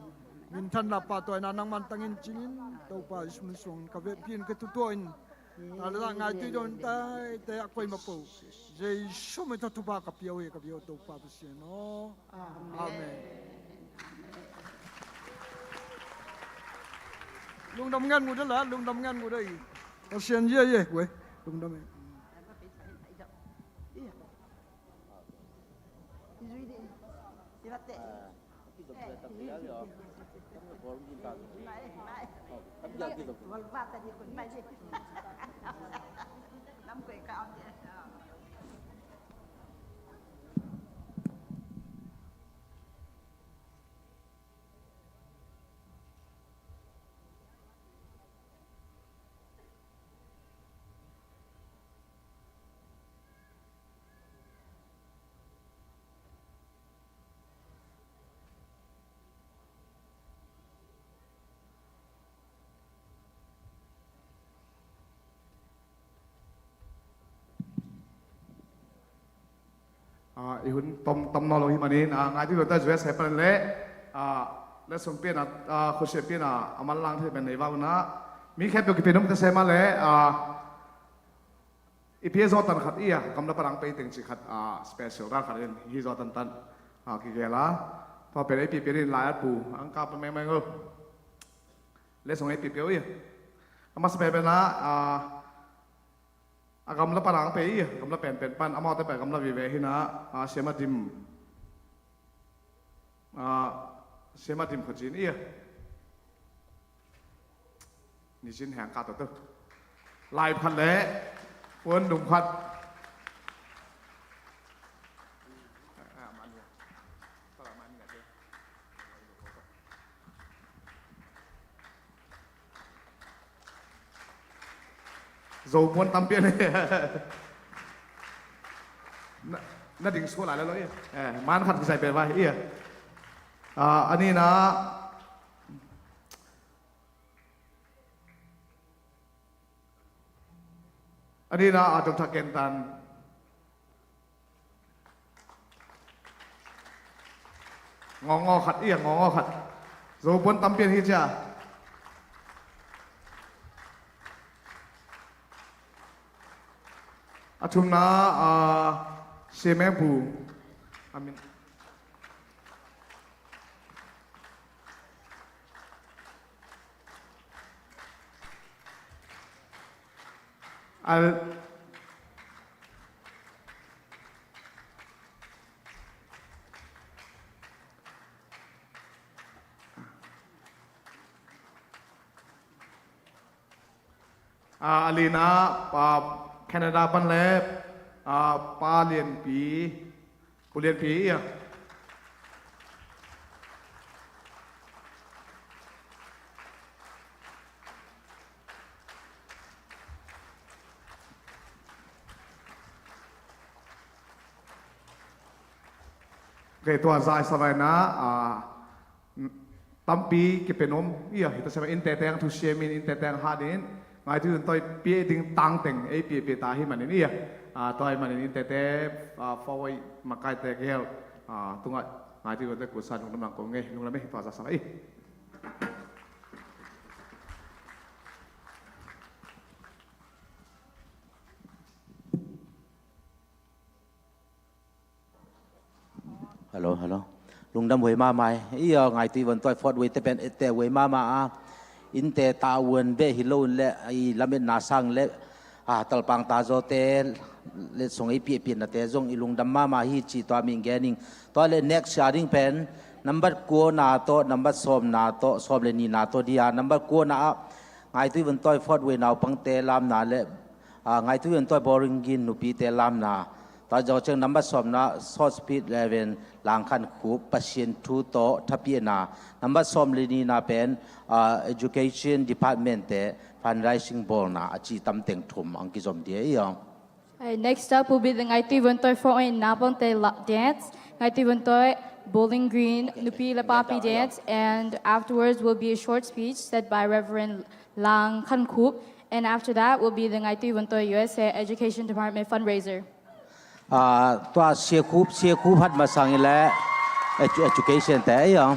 Minthanna pahtawina nangman tangin cingin Topa Jesu min suangin ka vekpi in ka thutuah in. Tale lah ngaitui dawh in taite a koih mapo Jesu min tawh thupha ka pia uh hi ka pia uh Topa Pasian aw. Amen. Lungdam ngen ngut a la lungdam ngen ngut a i Pasian zia ye kuai lungdam e. Ah, i hun tom tom nawn lo hi manin, ah, ngaitui lo ta U S a pan le, ah, letsong pian a, ah, khusia pian a, a manlang thei pen nei vak un ah, mi khempeuh kipia nop ta se mah le, ah, i pia zawhtan khat i a, gamla pan ang pei teng ci khat, ah, special ral khat in hi zawhtan tan, ah, kigel a. Tua pen ei pia pian in lai at pu ang ka pan mengmeng o. Letsong ei pia pia uh i a. A masa pen pen a, ah, a gamla pan ang pei i a, gamla penpen pan, amaute pen gamla vive hi na, ah, siama dim. Ah, siama dim khuaci in i a. Nicin heng ka tawh tu. Lai khat le puan dum khat. Zo puan tampi a nei. Na, na ding suah lai lo lo i. Eh, man khat kisai pe vai i. Ah, a nina. A nina a Doctor Ken Tan. Ngawngawng khat i a, ngawngawng khat. Zo puan tampi an hi cia. A thumna, ah, Siameng Pu. Amen. Al Ah, a lina, ah, Canada pan le, ah, Pa Lianpi, Pu Lianpi, ah. Kei tua zai sa vai na, ah, tampi kipen om ia, hita sema innte teng thusiam in, innte teng hat in, ngaitui vun toi pia ding tang teng ei pia pia ta hi manin ia, ah, tua hi manin innte te, ah, fawai makai te gel, ah, tunga ngaitui vun toi kusa lungdam lang ko ngei, lungdam ei tua zai sa vai. Hello, hello. Lungdam huai mahmah. Ia ngaitui vun toi Fort Wayne te pen ette huai mahmah a. Innte ta uan beh hi lo in le i lametna sang le, a, talpang ta zaw te le song ei piahpiahna te zong i lungdam mahmah hi ci tua min gening. Tua le next a ding pen number kua na tawh, number sawm na tawh, sawm le ni na tawh dia number kua na a ngaitui vun toi Fort Wayne naupang te lamna le, a, ngaitui vun toi Bowling Green nupi te lamna. Tua zawh ciang number sawm na South Speed Eleven Langkhan Khup Pasian thu tawh thapiahna. Number sawm le ni na pen, a, Education Department te fundraising bawlna a ci tamteng thum ang kizom dia i aw. Alright, next up will be the Ngaitui Vun Toi Fort Wayne Naupang Te La-, dance, Ngaitui Vun Toi Bowling Green Nupi le Papi dance, and afterwards will be a short speech said by Reverend Lang Khan Khup, and after that will be the Ngaitui Vun Toi U S A Education Department fundraiser. Ah, tua Sia Khup, Sia Khup hat masang i le edu-, education te i aw.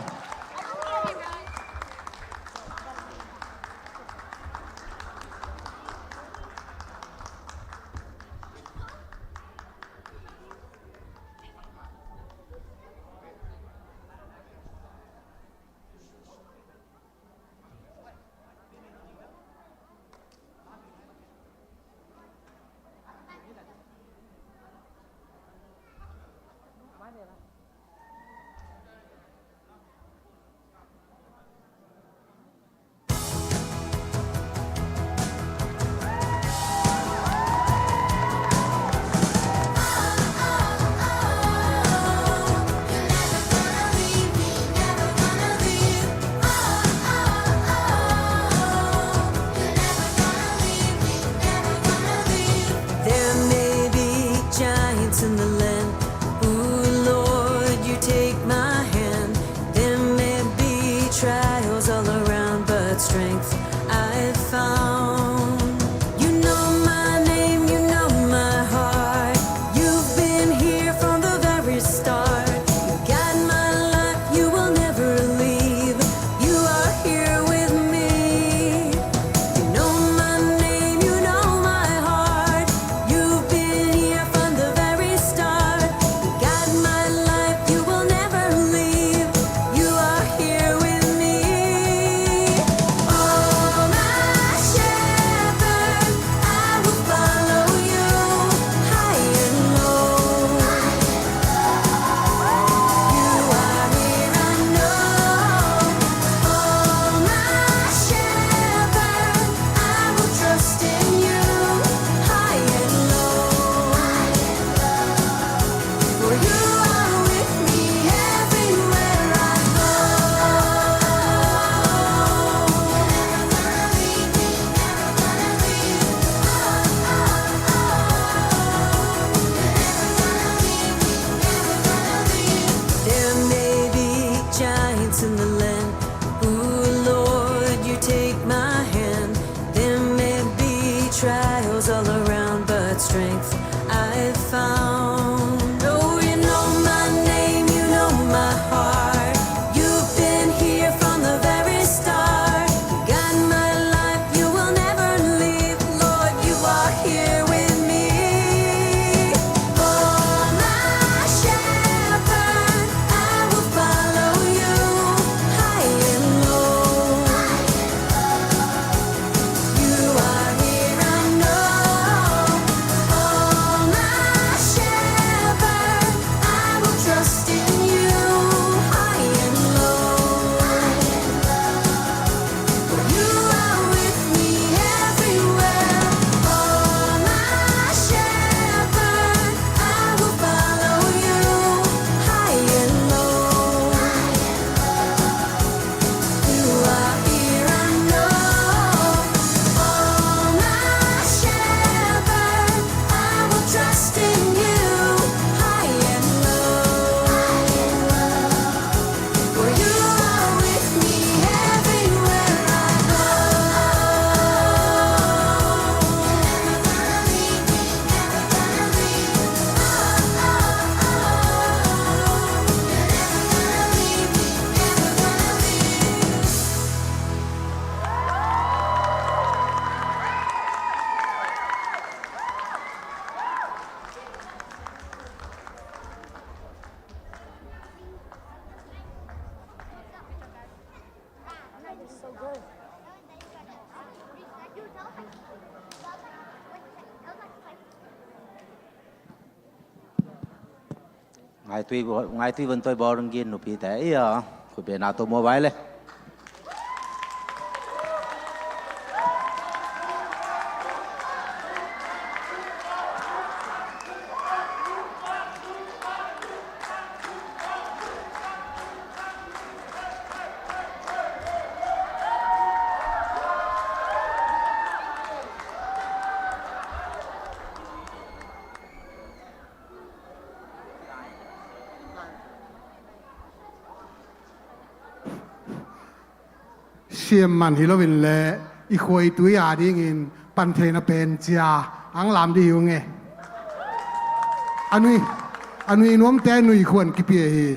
Ngaitui, ngaitui vun toi bawr ngin nupite ia. Khutbetna to mobile le. Siam man hi loin le i khuaitui a dingin pan theihna pen cia ang lam dih hi ung e. A nui, a nui nuamte nui khuan kipia hi.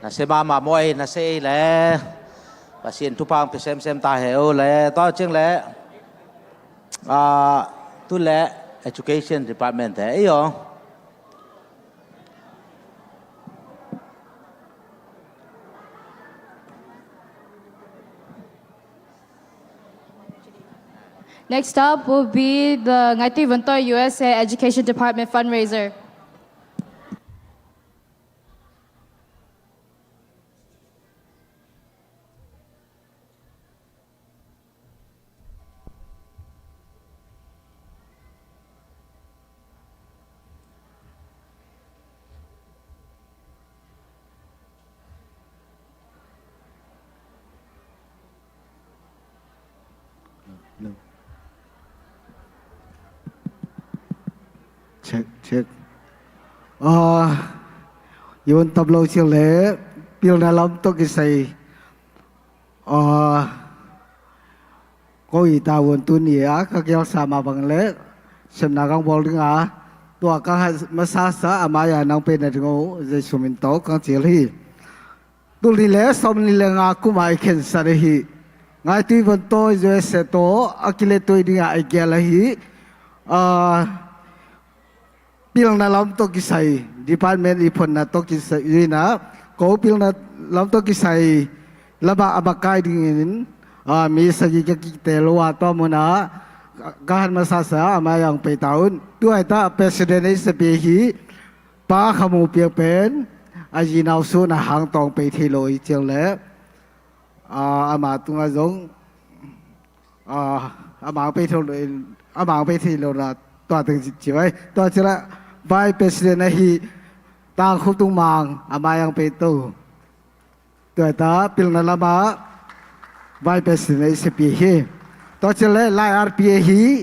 Nasem mahmah maw ei, nasem ei le. Pasian thupha hong pia semsem ta hen aw le. Tua ciang le, ah, tu le Education Department te ei aw. Next up will be the Ngaituivon Tawh U S A Education Department fundraiser. Check, check. Ah, i un tap lo ciang le, pilna lam tawh kisai. Ah, ko i ta un tuni a ka kial sa mah bang le, semna kang bawl ding a, tua kang hat masa sa a mai-a nang pen na ding aw, Jesu min tawh kang cil hi. Tul nih le sawm nih le nga kum a i khensat ahi. Ngaituivon Tawh U S A tawh a kiletuai ding a i kial ahi. Ah, pilna lam tawh kisai, department i phonna tawh kisai, ina, ko pilna lam tawh kisai lamah a makai dingin, ah, mi sagih ka kitel uh a, tua munah ka hat masa sa a mai-a hong pei ta un. Tua hi ta president ei sa pi hi, Pa Khamu Piang pen a zi nau sun a hang tawh hong pei thei lo hi ciang le, ah, ama tungah zong, ah, a mang pei thei lo, a mang pei thei lo na, tua teng ci, ci vai. Tua ci la, Vice President ahi, Tang Khup Tung Mang, a mai-a hong pei to. Tua ta pilna lamah Vice President ahi sa pi hi. Tua ci le, lai arpi ahi,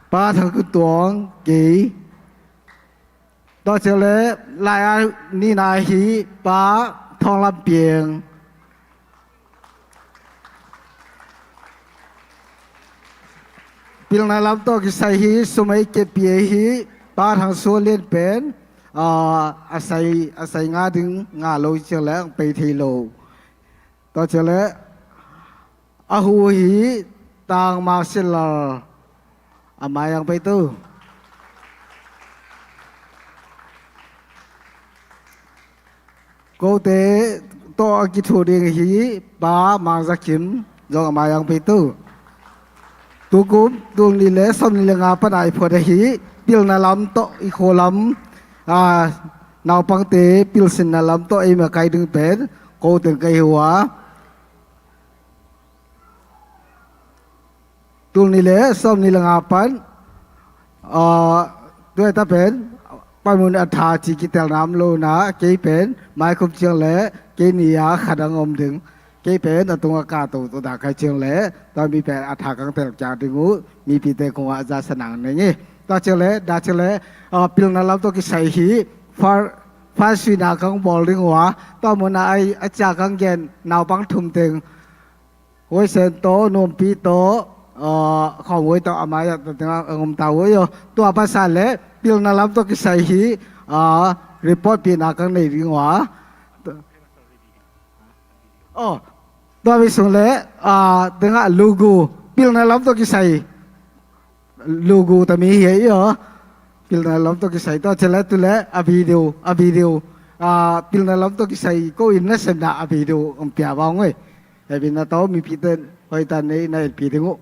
Pa Thang Kun Tuang, kei. Tua ci le, lai a nina ahi, Pa Thawng Lam Piang. Pilna lam tawh kisai hi, sum ei keppi ahi, Pa Thang Suan Lian pen, ah, a sai, a sai nga ding nga lo ciang le, hong pei thei lo. Tua ci le, a hu hi, Tang Mang Sian Lal, a mai-a hong pei to. Kote tawh a kithuh ding hi, Pa Mang Za Kim, zong a mai-a hong pei to. Tukum, tul nih le sawm nih le nga pan a i phuat ahi, pilna lam tawh i khua lam, ah, naupangte pilsinna lam tawh ei makai ding pen, ko teng ka hi uh a. Tul nih le sawm nih le nga pan, ah, tua ta pen, panmun a tha ci kitelna om lo na, kei pen, mai khum ciang le, kei ni a khat ang om ding, kei pen, a tung a ka to, to da kai ciang le, tua mi pen, a tha kang tel kia ding uh, mipite kong a za sa nang ning i. Tua ciang le, da ciang le, ah, pilna lam tawh kisai hi, far, far suina kang bawl ding uh a, tua mun a ai, a cia kang gen, naupang thum teng, Huaisen tawh, Nuampi tawh, ah, Khawm Huai tawh, a mai-ah tengah a ngum ta uh aw. Tua pasal le, pilna lam tawh kisai hi, ah, report pina kang nei ding uh a. Oh, tua mi sung le, ah, tengah lugu, pilna lam tawh kisai. Lugu tami hi ei aw. Pilna lam tawh kisai tawh ci le tu le a video, a video. Ah, pilna lam tawh kisai ko in na semna a video hong pia vang oi. Hei, pilna tawh mipite hoih tan nei na etpi ding uh.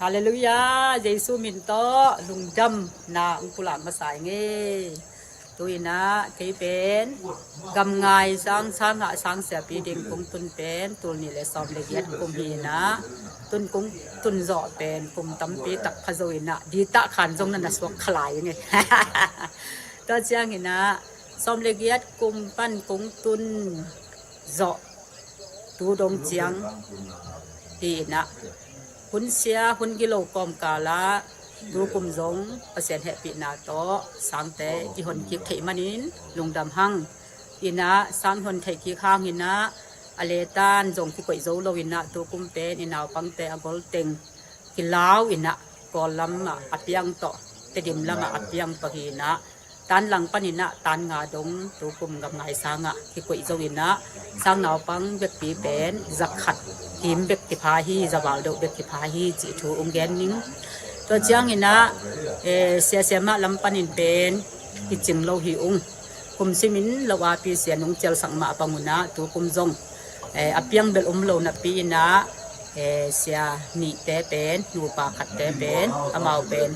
Halleluiah, Jesu min tawh lungdamna hong pulak masa ing e. Tu-in ah kei pen gamngai sang, sang ngah sang siapi ding kong tun pen tul nih le sawm le giat kum hi-in ah, tun kong tun zawh pen kum tampi tak pha zo-in ah, ditah khan zong na na suak kha lai ing e. Tua ciangin ah sawm le giat kum pan kong tun zawh tu dong ciang hi-in ah, hun sia hun gilo kawmkal ah tu kum zong Pasian hehpihna tawh sangte i hon kik theih manin lungdam hang. In ah sang hon theih kik hangin ah, a letan zong kikoih zo lo-in ah, tu kum pen i naupangte a gol teng kilau-in ah, Kawl lam ah a piang tawh, Tedim lam ah a piang tawh hi-in ah, tan lang panin ah tan nga dong tu kum gamngai sang ah kikoih zo-in ah, sang naupang bekpi pen za khat kim bek kipha hi, za val deuh bek kipha hi cih thu hong gen ning. Tua ciangin ah, eh, siasia mah lam panin pen kicing lo hi ung. Kum simin lo api sia nung cialsak mah bang un ah tu kum zong, eh, a piang bel um lo napi-in ah, eh, sia nihte pen, nupa khatte pen, amau pen,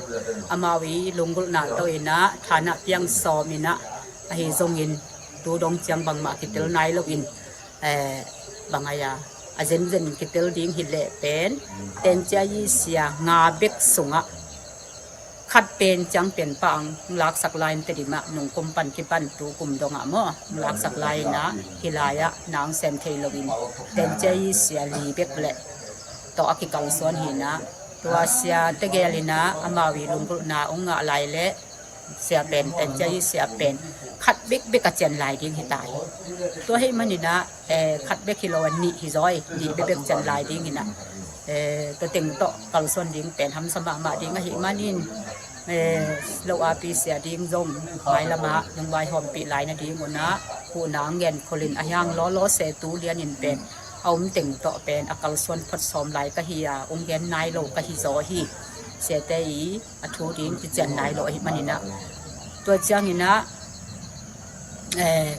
amau i lunggulhna tawh-in ah thanah piang sawm-in ah, ahi zongin tu dong ciang bangmah kitel nai lo-in, eh, bang ai-a, a zenzen kitel ding hi leh pen, Tenciai sia nga bek sungah khat pen ciang pen pah ang laksak lai-in, Tedim ah nung kum pan kipan tu kum dongah maw, laksak lai-in ah, hih lai-ah na hong sem thei lo-in, Tenciai sia li bek le tawh a kikalsuan hi-in ah, tua sia tegel-in ah amau i lunggulhna hong ngah lai leh sia pen, Tenciai sia pen khat bekbek a cian lai ding hi ta hi. Tua hi manin ah, eh, khat bek hi lo a, nih hi zaw hi, nih bekbek cian lai ding-in ah, eh, tua teng tawh kalsuan ding pen hamsa mahmah ding ahi manin, eh, lo api sia ding zong mailam ah nung vaihawmpih lai nading un ah, huhna ngen kholin a hiang lawlaw se tu lianin pen a um teng tawh pen a kalsuan phot sawm lai ka hi a, hong gen nai lo ka hi zaw hi. Siate i a thu ding kician nai lo ahi manin ah, tua ciangin ah, eh,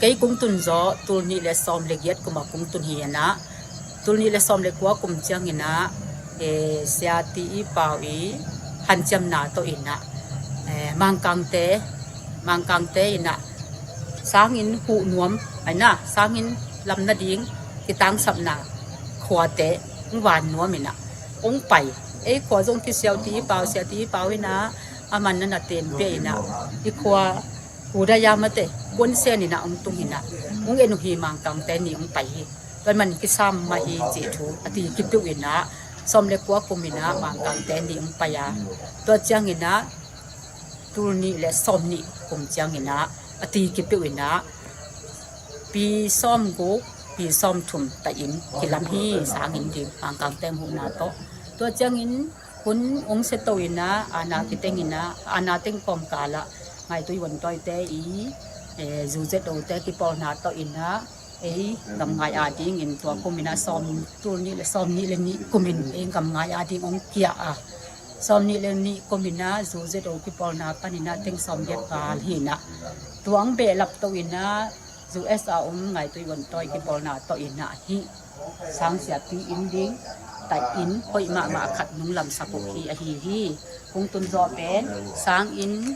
kei kong tun zawh tul nih le sawm le giat kum ah kong tun hi-in ah, tul nih le sawm le kua kum ciangin ah, eh, sia Ti I Pau i hanciamna tawh-in ah, eh, Mangkangte, Mangkangte in ah sanginn huh nuam, ai na, sanginn lam nading kitangsapna khuate hong van nuam-in ah hong pai. Ei khua zong kisiau Ti I Pau, sia Ti I Pau in ah a man na na ten pia-in ah, i khua Udaya mate, Kuan Sen in ah hong tung hi-in ah, hong en uh hi, Mangkangte nih hong pai hi. Tua man kisam mah hi cih thu a ti kipeuh in ah, sawm le kua kum in ah Mangkangte nih hong pai a, tua ciangin ah tul nih le sawm nih kum ciangin ah a ti kipeuh in ah, pi sawm guk, pi sawm thum taih in kilam hi, sanginn ding, Mangkangte huhna tawh. Tua ciangin hun hong sia to-in ah, ana kiteng in ah, ana teng kawmkal ah Ngaitui Vuantawite i, eh, Zu Zet Ote kipawlna tawh-in ah, ei gamngai adingin tua kum in ah sawm, tul nih le sawm nih le nih kum in ei gamngai ading hong kia a, sawm nih le nih kum in ah Zu Zet O kipawlna panin ah teng sawm giat val hi-in ah, tua hong behlap to-in ah, U S A um Ngaitui Vuantawi kipawlna tawh in ah hih sang siapi inn ding taih inn hoih mahmah khat nung lamsak uh hi ahi hi. Kong tun zawh pen sanginn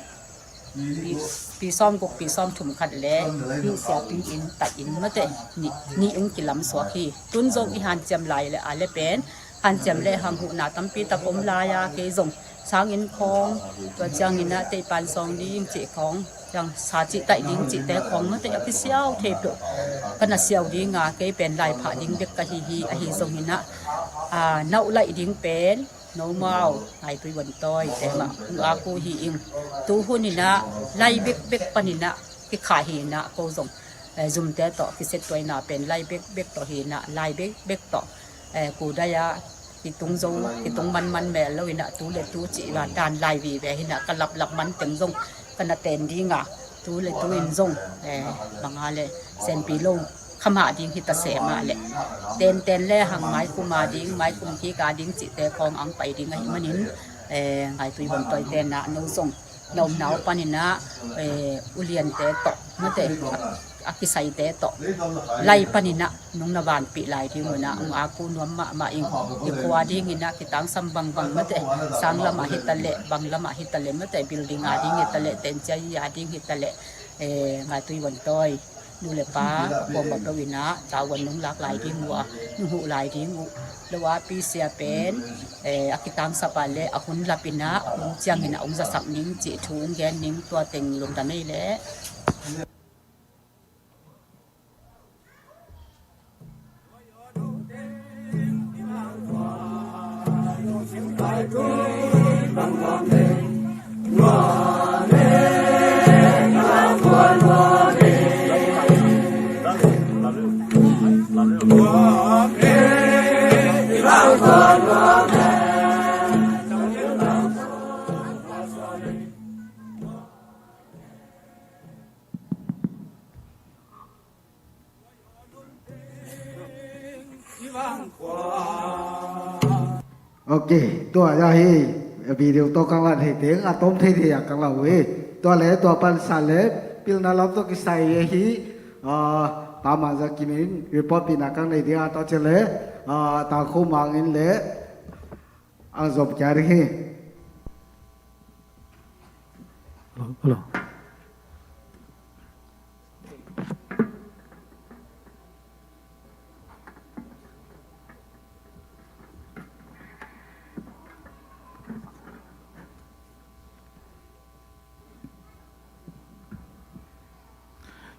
pi, pi sawm guk, pi sawm thum khat le hih siapi inn taih inn mate nih, nih ung kilam suak hi. Tun zong i hanciam lai le a le pen hanciam le hang huhna tampi tak om lai a, kei zong sanginn khawng, tua ciangin ah teipan sawng ding cih khawng, ciang sa cih taih ding cihte khawng mate a kisiau thei peuh ka na siau ding a, kei pen lai phah ding bek ka hi hi. Ahi zongin ah, ah, nauh laih ding pen nomau Ngaitui Vuantawite mah hong ak uh hi ing. Tu hun in ah lai bekbek panin ah kikhah hi in ah, ko zong, eh, zumte tawh kisettuaina pen lai bekbek tawh hi in ah, lai bekbek tawh, eh, kudai ah kitung zo, kitung manman mel lo in ah, tu le tu cih va dan lai vive hi in ah, ka laplap man teng zong ka na ten ding a, tu le tu in zong, eh, bang a le senpi lo khamah ding hi ta se mah le, tenten le hang maikum a ding, maikum kik a ding cihte khawng ang pai ding ahih manin, eh, Ngaitui Vuantawite in ah no zong na omna uh panin ah, eh, uliante tawh mate, a kisaite tawh lai paninah nung na vanpih lai ding unah hong aku nuam mahmah ing. I khua dinginah kitangsam bangbang mate, sang lamah hitaleh, bang lamah hitaleh mate, building a ding hitaleh, tencia a ding hitaleh, eh, ngaitui vontawi nu le pa kuamah peuh inah tavuan nung lak lai ding uh a, nung huh lai ding uh. Lo a pisia pen, eh, a kitangsap a le a hun lap inah hun ciangin a hong zasak ning cih thu hong gen ning. Tua teng lungdam ei leh. Ok, tua ya hi video tawh kang lan hei teng a tom thei thei a kang lau hi. Tua le tua pansa le pilna lam tawh kisai hi. Ah, tama za kimin report pina kang nei dia tua che le, ah, ta khu mangin le ang zom kia ri hi. Hello, hello.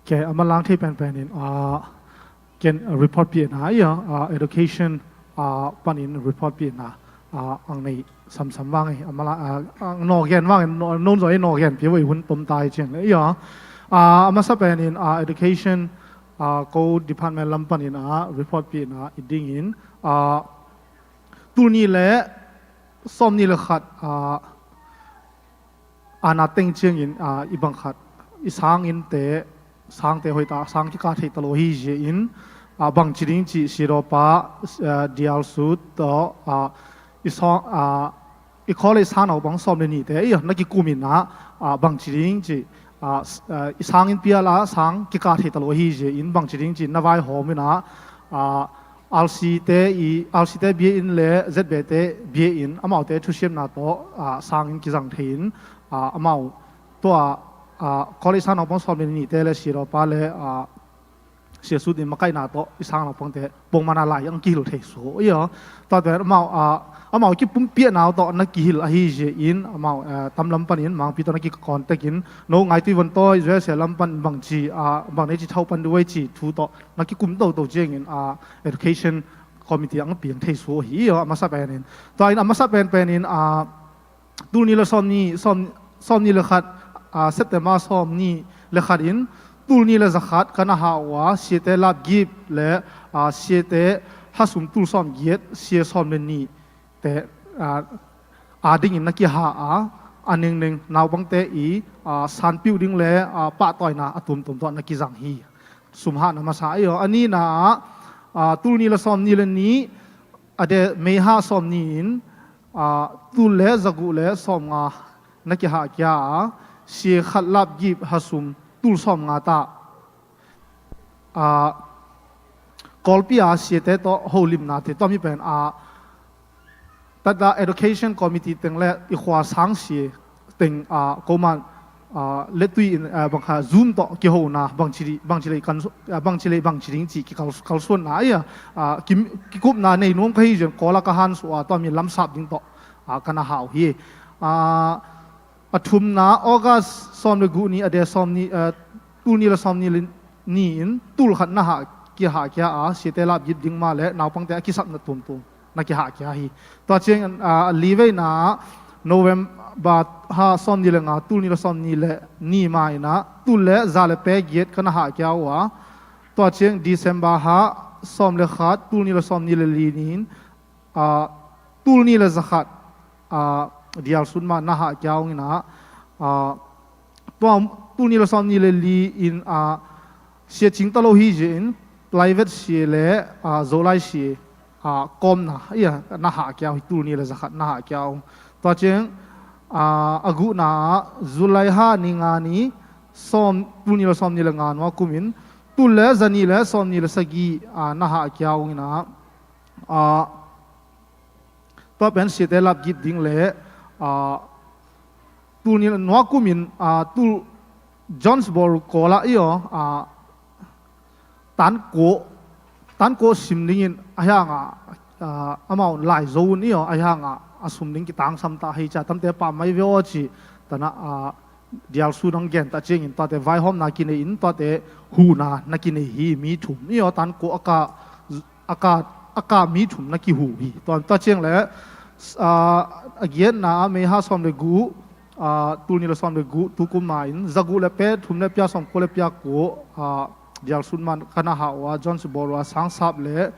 Ok, a manlang thei penpen in, ah, ken, ah, report piakna, ia, ah, education, ah, panin report piakna, ah, ang nei samsam vang e, a manlang, ah, ang naw gen vang e, naw, nawn zaw e naw gen pia vei hun tom tai ciang le, ia. Ah, a masa pen in, ah, education, ah, ko department lam panin, ah, report piakna i dingin, ah, tul ni le sawm ni le khat, ah, ana teng ciangin, ah, i bang khat, i sang innte, sangte hoih ta, sang kika thei ta lo hi zia in, ah, bangci ding cih siadawpa, ah, dial sut tawh, ah, i sawng, ah, i college sang naupang sawm le nihte, i na kikum in ah, ah, bangci ding cih, ah, s-, ah, i sang inn pial ah, sang kika thei ta lo hi zia in, bangci ding cih na vaihawm in ah, ah, R C te i, R C te biakinn le Z B te biakinn, amaute thusiamna tawh, ah, sang inn kizang thei in, ah, amau tua, ah, college sang naupang sawm le nihte le siadawpa le, ah, siasut in makaihna tawh i sang naupangte pongmana lai ang kihil thei suak ia. Tua pen amau, ah, amau kipumpiakna uh tawh na kihil ahi zia in amau, ah, tamlam panin mangpi tawh na kikontek in no ngaitui vontawi zuaisia lam pan bangci, ah, bang nei ci thau pan duai ci thu tawh na kikum toto ciangin, ah, education committee ang piang thei suak hi ia, a masa penin. Tua in a masa penpenin, ah, tul ni le sawm ni, sawm, sawm ni le khat, ah, September sawm ni le khat in tul ni le za khat ka na hah uh a, siate lapgip le, ah, siate hasum tul sawm giat, sia sawm le nihte, ah, a dingin na kihah a, a nengneng naupangte i, ah, sanpiuh ding le, ah, pahtawina a tuamtuam tawh na kizang hi. Sum hahna masa ahi aw. A nihna ah, ah, tul ni le sawm ni le nih, a de May ha sawm ni in, ah, tul le zaguh le sawmnga na kihahkia a, sia khat lapgip hasum tul sawmnga ta, ah, Kawlpi a siate tawh holimnate tawh mi pen, ah, Tata Education Committee teng le i khua sang sia teng, ah, koman, ah, letui in, ah, bang kha Zoom tawh kihona bangci ding, bangci lei kan, ah, bangci lei bangci ding ci kikal, kalsuanna ia, ah, ki, kikupna nei nuam ka hi zian Kawla ka hansuah a tua mi lamsap ding tawh, ah, ka na hau hi. Ah, a thumna August sawm le guh ni a de sawm ni, ah, tul ni le sawm ni le ni in tul khat na hah, kihahkia a, siate lapgip ding mah le naupangte a kisapna tuamtuam na kihahkia hi. Tua ciang, ah, a li veina November ha sawm ni le nga, tul ni le sawm ni le ni ma in ah tul le za le pe giat ka na hahkia uh a, tua ciang December ha sawm le khat, tul ni le sawm ni le li ni in, ah, tul ni le za khat, ah, dial sun mah na hahkia uh in ah, ah, tua tul ni le sawm ni le li in, ah, sia cing ta lo hi zia in private sia le, ah, Zolai sia, ah, kawmna ia na hahkia uh hi, tul ni le za khat na hahkia uh. Tua ciang, ah, a guhna ah July ha ni nga ni sawm, tul ni le sawm ni le nga nua kum in tul le zanih le sawmnih le sagih, ah, na hah kia ung ina, ah, tua pen siate lapgik ding le, ah, tul nih le nua kumin, ah, tul Jonesboro College ah, i aw, ah, tankawh, tankawh sim dingin a hiangah, ah, amau lai zo un i aw, a hiangah a sum ding kitangsam ta hei cia tamte pah mai ve aw ci, tana, ah, dialsu nang gen ta ciangin tuate vaihawmna kinei in tuate huhna na kinei hi, mi thum i aw, tankawh a ka, a ka, a ka mi thum na kihu hi. Tua, tua ciang le, ah, a giatna ah May ha sawm le gu, ah, tul nih le sawm le gu, tukum ma in, za gu le pe thum le pia sawm kua le pia kua, ah, dialsun man ka na hah uh a, Jonesboro a sangsap le,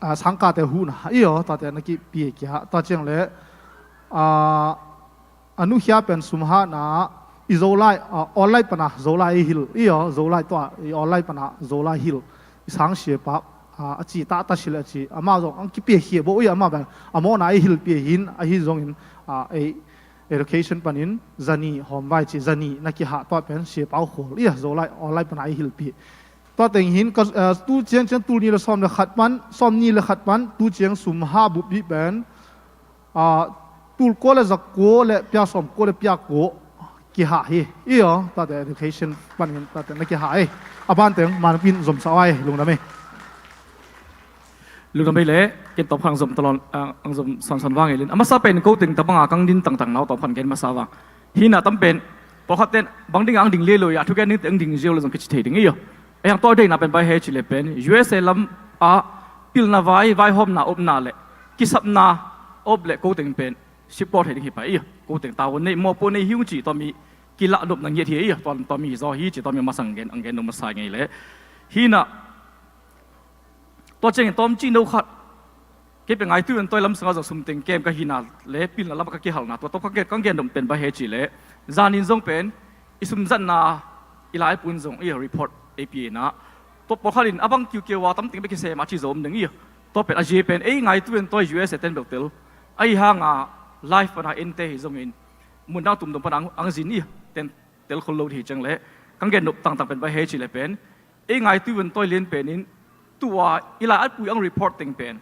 ah, sangkate huhna i aw, tuate na kipia kia, tua ciang le, ah, a nukhia pen sum hahna i Zolai, ah, online pana Zolai i hil i aw, Zolai tua i online pana Zolai hil i sangsia pa, ah, a ci ta ta si le a ci, amah zong ang kipia khia bo i, amah pen a mawhna i hil pia hin, ahi zongin, ah, ei education panin zanih hawm vai ci, zanih na kihah tua pen sia pau khawl i aw, Zolai online pana i hil pia. Tua teng hin ka, ah, tu ciang ciang tul nih le sawm le khat pan, sawmnih le khat pan tu ciang sum hah bup bih pen, ah, tul kua le za kua le pia sawm kua le pia kua kihah hi i aw, tuate education panin tuate na kihah ei. A ban teng manpin zomsa ai, lungdam ei. Lungdam ei le, ken tawm khan ang zom talon, ah, ang zom sansan vang ei lin. A masa pen ko teng tabanga kang din tangtang nau tawm khan gen masa vang. Hina tam pen, pawlkhat ten bang ding ang ding le lo ya, thugen ding teng ding zio le zong kici thei ding i aw. A hiang tua deihna pen bai hei ci le pen U S A lam ah pilna vai, vaihawmna opna le kisapna op le ko teng pen sipkawh thei ding hi pai i aw. Ko teng tavuan nei, mawhpuan nei hi ung ci, tua mi kilah nopna ngiat hi i aw. Tua, tua mi hi zaw hi ci, tua mi masang gen, ang gen nop masa ngei le. Hina, tua ciangin tawm cih no khat, kei pe ngaitui ven toi lamsanga zong sum teng kem ka hina le pilna lam ka kihalna, tua tawm ka gen, ka gen nop pen bai hei ci le, zanin zong pen i sum zatna i lai pun zong i report A P A na. Tua pawlkhat in a bang kiukiu a tam teng bek kisem a ci zom ding i. Tua pen a zia pen ei ngaitui ven toi U S A ten beutel. Ahi hanga live pana ente hi zongin mun dang tumdum pana ang, ang zin i ten tel khol lo hi ciang le. Kang gen nop tangtang pen bai hei ci le pen ei ngaitui ven toi lian penin tua i lai atpui ang report teng pen,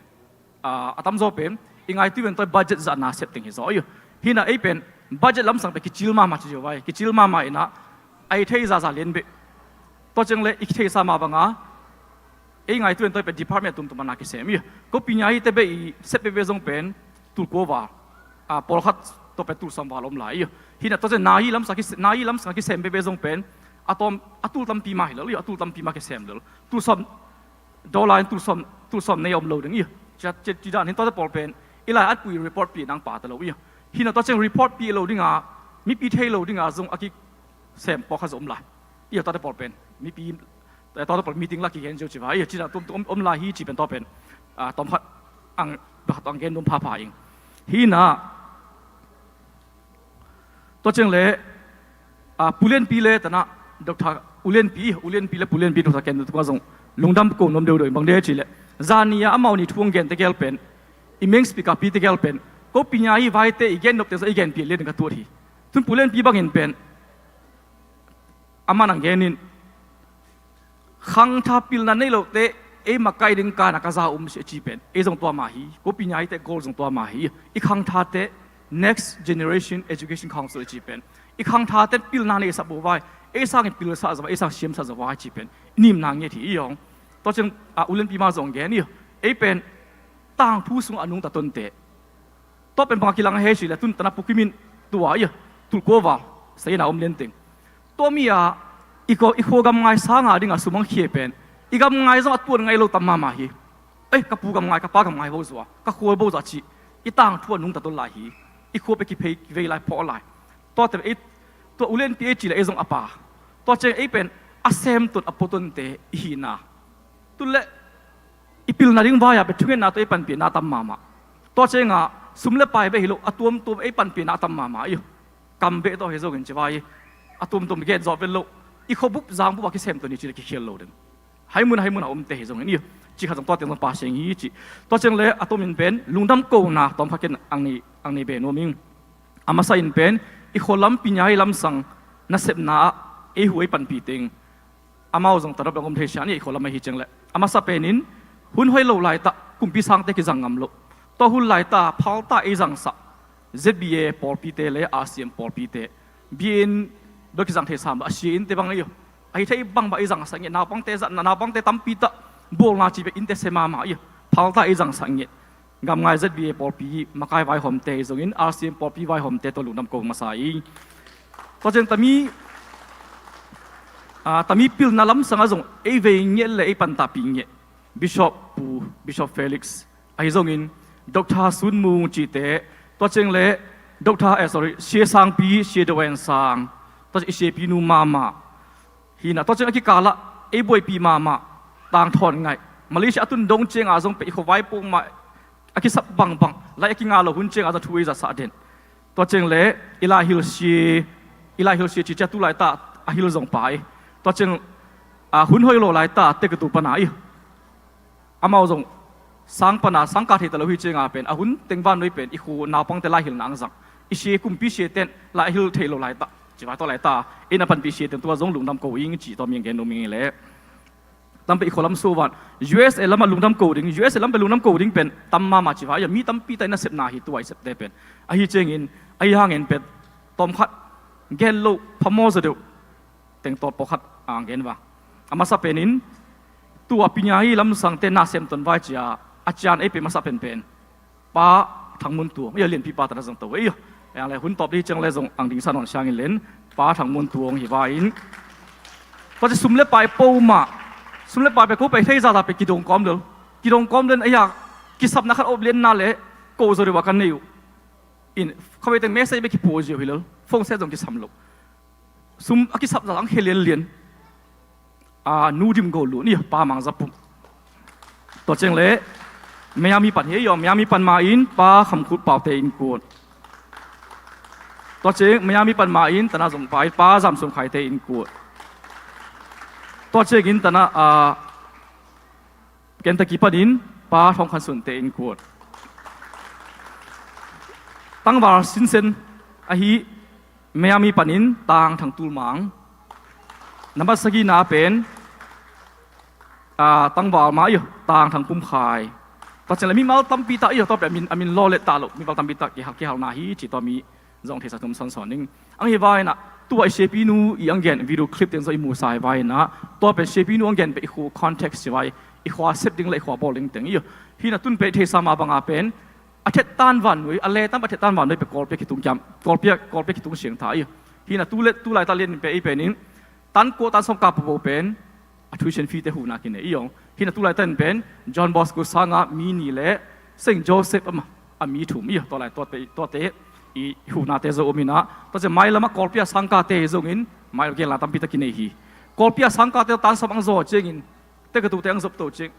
ah, a tamzaw pen i ngaitui ven toi budget zahna sep teng hi zaw i. Hina ei pen budget lamsang pen kicil mama ci zio vai, kicil mama ina a i thei zaza lian beh. Tua ciang le i theisa ma banga ei ngaitui ven toi pen department tumtum ana kisem i. Ko pinya i te beh i sep bebe zong pen tul kua val, ah, pawlkhat tua pen tul sawm val om lai i. Hina tua ciang na i lamsa kis-, na i lamsang kisem bebe zong pen a tawm, a tul tampi ma hi lo i, a tul tampi ma kisem lo. Tul sawm, dollar in tul sawm, tul sawm nei om lo ding i. Cia, cia, ci dan hin tuate pawl pen i lai atpui report pi nang pata lo i. Hina tua ciang report pi lo dinga, mipi thei lo dinga zong a kisem pawlkhat zong om lai i. Tuate pawl pen mipi, eh, tuate pawl meeting la kigen zio ci va i. Ci dan tum, tum om, om lai hi ci pen tua pen, ah, tawm khat ang, khat ang gen dum phapha ing. Hina, tua ciang le, ah, Pu Lianpi le tana Doctor U Lianpi, U Lianpi le Pu Lianpi Doctor Ken tungah zong lungdam ko nuam deuhdeuh in bang de ci le. Zani a amau ni thu ang gen tegel pen, i main speaker pi tegel pen, ko pinya i vaite i gen nop teng zong i gen pi le ding ka tuat hi. Tun Pu Lianpi bangin pen, aman ang genin, khangtha pilna nei lote ei makai ding kana ka za um si a ci pen ei zong tua ma hi. Ko pinya i te goal zong tua ma hi. I khangthate Next Generation Education Council a ci pen i khangthate pilna nei sa bo vai, ei sangin pilsa za vai, ei sang siamsa za vai ci pen i nimna nget hi i hong. Tua ciang, ah, U Lianpi ma zong gen i, ei pen tangthu sung a nungta tonte. Tua pen bang a kilang a hei ci le tun tana Pu Kim in tua i a tul kua val saina om lian teng. Tua mi a i ko, i khua gamngai sanga dinga sum ang khia pen i gamngai zong a tuan ngai lo tam mama hi. Ei, ka pu gamngai, ka pa gamngai bo zua, ka khua bo zua ci i tangthu a nungta ton lai hi. I khua pe kiphei kivei lai phawh lai. Tua te ei, tua U Lianpi ei ci le ei zong a pa. Tua ciang ei pen a sem ton a pua tonte i hina. Tun le i pilna ding vai-a bia thungetna tawh ei panpiakna a tam mahmah. Tua ciangah sum le pai bek hi lo, a tuamtuam ei panpiakna a tam mahmah i. Kam beh tawh hi zongin ci vai i. A tuamtuam gen zawh vet lo. I khuabup zangbup a kisem tawh ni ci le kikhial lo ding. Haimun haimun a omte hi zongin i. Ci khat zong tua teng zong pa siang hi ci. Tua ciang le a tuamin pen lungdam kona tawm khat ken ang nei, ang nei be nuam ing. A masa in pen i khua lampi nya i lamsang nasepna ah ei hu ei panpih teng Amau zong tadop dong om thei sia ni, i khualam ahi ciang le. A masa penin hun hoih lo laitah kumpi sangte kizang ngam lo. Tua hun laitah phalta ei zangsah Z B A pawlpite le R C M pawlpite, biain bel kizang thei sam a sia innte bang ahi uh. Ahi thei bangbang ei zangsah nge, naupangte zatna, naupangte tampi tah bawlna ci bek innte se mahmah ahi uh. Phalta ei zangsah nge. Gamngai Z B A pawlpi makai vaihawmte hi zongin R C M pawlpi vaihawmte tawh lungdam ko masa hi. Tua ciang tami, ah, tami pilna lamsangah zong ei vei ngiat le ei pantahpih ngiat Bishop Pu, Bishop Felix ahi zongin Doctor Sun Mung cihte, tua ciang le Doctor, eh, sorry, Sia Sangpi, Sia Dowen Sang, tua ciang i siapi nu mahmah. Hi na, tua ciang a kikalah ei buaipi mahmah Tang Thawn Ngaih, Malaysia a tun dong ciangah zong pen i khuavai pawlmah a kisap bangbang, lai a kinga lo hun ciangah zong thu ei zasak den. Tua ciang le i Lai Hilh Sia, i Lai Hilh Sia cicia tu laitah a hil zong pai. Tua ciang, ah, hun hoih lo laitah tek tu pana i Amau zong sang pana, sangka thei ta lo hi cianga pen, a hun teng vannoi pen i khu naupangte lai hilhna ang zang. I sia kumpi sia ten lai a hil thei lo laitah, ci vai tawh laitah, ei na panpih sia ten tua zong lungdam ko ing ci tawh mi ang gen nuam ing le. Tam pen i khualam suavan U S A lamah lungdam ko ding, U S A lam pen lungdam ko ding pen tam mahmah ci vai, mi tampi tah in a sepna hi tua i septe pen. Ahi ciangin, ahi hangin pen tawmkhat gen lo phamawh zaw deuh teng tawt pawlkhat ang gen va. A masa penin tua pinya i lamsangte na semton vai cia a cian ei pe masa penpen Pa Thang Mun Tuang, ia lianpi pa tana zong to ei. Yang le hun tawp di ciang le zong ang ding sa nawn siangin len Pa Thang Mun Tuang hi vai in. Tua ci sum le pai pawlmah, sum le pai pe ko pe thei zata pe kidong kawm lel. Kidong kawm len ei a kisapna khat op lianna le ko zaw deuh a kan nei uh. In khaweiteng message be kipuah ziau hi lel. Phone set zong kisam lo. Sum a kisap zah ang khia lianlian. A, Nu Dim Go Lun i Pa Mang Za Pum. Tua ciang le Miami pan hi ei aw, Miami pan ma in Pa Kham Khut Paute in kuat. Tua ciang Miami pan ma in tana zong pa in Pa Zam Sum Khaite in kuat. Tua ciangin tana, a, Kentucky panin Pa Thawng Khan Sunte in kuat. Tangval sinsen ahi Miami panin Tang Thang Tul Mang. Nambat sagihna pen, ah, tangval ma i Tang Thang Pum Khai. Tua ciang le mimal tampi tah i tua pen a min, a min law let ta lo, mimal tampi tah kihal, kihalna hi ci tua mi zong theisa tum sawnsawn ning. Ang hi vaina tua i siapi nu i ang gen video clip teng zong i musa hi vaina tua pen siapi nu ang gen pe i khu context ci vai, i khua sep ding le i khua bawl ding teng i hi na tun pe theisa mah banga pen a thet tan van nui, a le tam a thet tan van nui pe Kawlpia kitung kiam, Kawlpia, Kawlpia kitung siang tha i hi na tu le tu laitah lian pe i penin tan kua tan sawm ka papo pen a tuition fee te huhna kinei i ong. Hi na tu laitah in pen John Bosco sanga mi ni le Saint Joseph ama a mi thum i tua lai tuate, tuate i huhnate zo om ina. Tua ciang mailama Kawlpia sangkate hi zongin mailama genla tampi ta kinei hi. Kawlpia sangkate tan sawm ang zaw ciangin tekatute ang zop to ciang,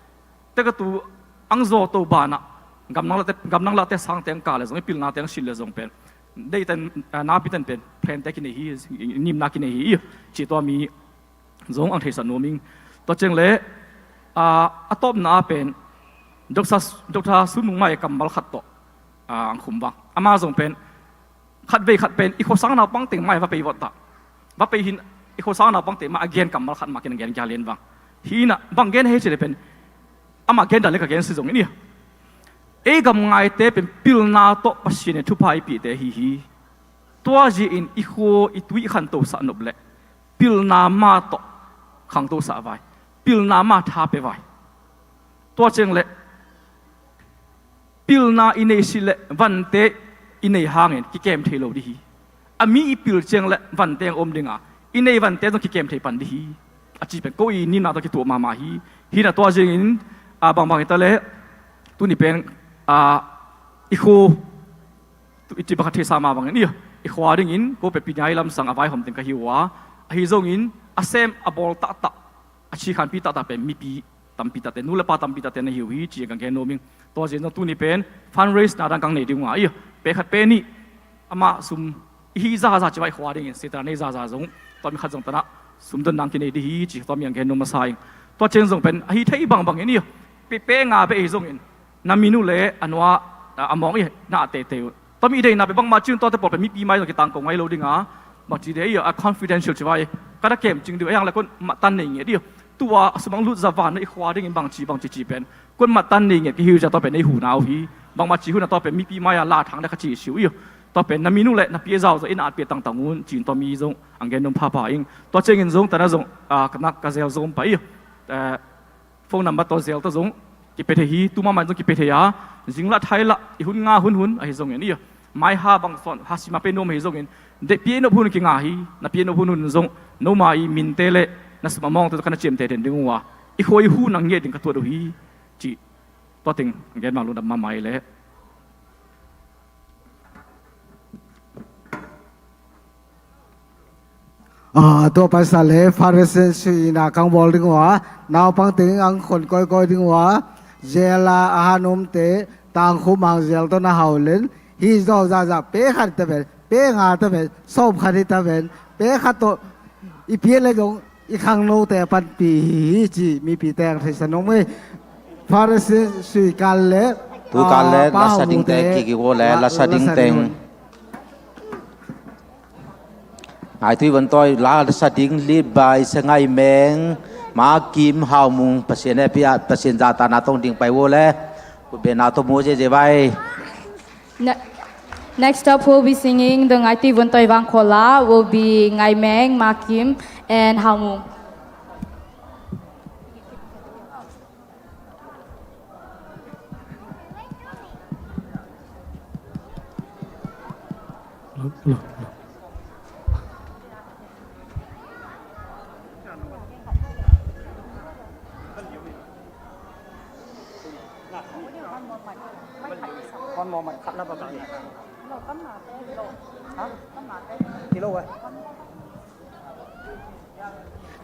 tekatu ang zaw to banah gamnang late, gamnang late sangte ang ka le zong i pilnate ang silh le zong pen deiten, ah, napiten pen plante kinei hi, nimna kinei hi i ci tua mi zong ang theisa nuam ing. Tua ciang le, ah, a tawpna a pen Doctor, Doctor Sun Mung Mai kammal khat tawh, ah, ang khum vang. Ama zong pen khatvei khat pen i khuasang naupang teng mai va pei vawt ta. Va pei hin i khuasang naupang teng mai a gen kammal khat mah kin a gen kia lian vang. Hi na bang gen hei ci le pen ama gen dan le ka gen si zong in i ei gamngaite pen pilna tawh Pasian in thupha i pihte hi hi. Tua zia in i khua i tui i khanto sah nop le pilna ma tawh khangto sah vai, pilna ma tha pe vai. Tua ciang le pilna i nei si le vante i nei hangin kikem thei lo di hi. A mi i pil ciang le vante ang om dinga i nei vante zong kikem thei pan di hi. A ci pen ko i nimna tawh kituah mahmah hi. Hi na tua zingin a bangbang i ta le tuni pen a i khu tu i ci bakhat theisa mah bangin i i khua dingin ko pe pinya i lamsang a vaihawm teng ka hi ua. Ahi zongin a sem a bawl tahtah a ci khanpi tahtah pen mipi tampi tahte, nu le pa tampi tahte na hi uh hi ci-in ka gen nuam ing. Tua zin zong tuni pen fundraise na dang kang nei ding uh a i pe khat pe nih amah sum i hi zaza ci vai khua dingin sitana nei zaza zong tua mi khat zong tanah sum don dang kinei di hi ci tua mi ang gen nuam masa ing. Tua ciang zong pen ahi thei bangbangin i pe pe nga pe ahi zongin na min uh le a nua a mawng i na a teitei uh. Tua mi i deina pe bangmah ci un tuate pawl pe mipi mai zong kitang ko ngai lo dinga bangci de i a confidential ci vai Ka na kem cing ding uh, a hiang le kon matan nei ngiat dih. Tua a sumang lut za van na i khua dingin bangci bangci ci pen kon matan nei ngiat ka hi uh zia, tua pen ei hu na uh hi. Bangmah ci hun a tua pen mipi mai-a la thang le ka ci si uh hi. Tua pen na min uh le na pi a zau zong ei na at pia tangtang un cin tua mi zong ang gen num phapha ing. Tua ciangin zong tana zong, ah, ka nak ka zel zom pa hi. Eh, phone number tawh zel tawh zong kipia thei hi, tu mahmah in zong kipia thei a, zing lah thai lah i hun nga hun hun ahi zongin, i maiha bang sawn ha sima pe nuam ahi zongin, deih pia i nop hun kinga hi. Na pia i nop hun hun zong noma i minte le na sum a mawngte tawh ka na ciamteh den ding uh a, i khua i hu nang ngiat ding ka tuat uh hi, cih tua teng gen mang lungdam mahmah i leh. Ah, tua paisa le Father Sui ina kang bawl ding uh a, naupang teng ang khon kawikawi ding uh a, zela a hanumte tangkhu mang zel tawh na hau len hi zaw zahzah pe khat ta ven, pe nga ta ven, sawm khat hi ta ven, pe khat tawh i pian le dong i khangnote a panpi hi ci mipi teng theisa nong mei. Father Sui kal le, tu kal le, ah, lasa dingte kiki go le, lasa dingteng. Ngaitui vontawi lasa ding lead by Sia Ngai Meng, Ma Kim, Hau Mung, Pasian hehpih a, Pasian zahtakna tawh ding pai vo le. Khutbetna tawh mu ziazia vai. Ne-, next up will be singing the Ngaitui vontawi vangkhaw la, will be Ngai Meng, Ma Kim, and Hau Mung.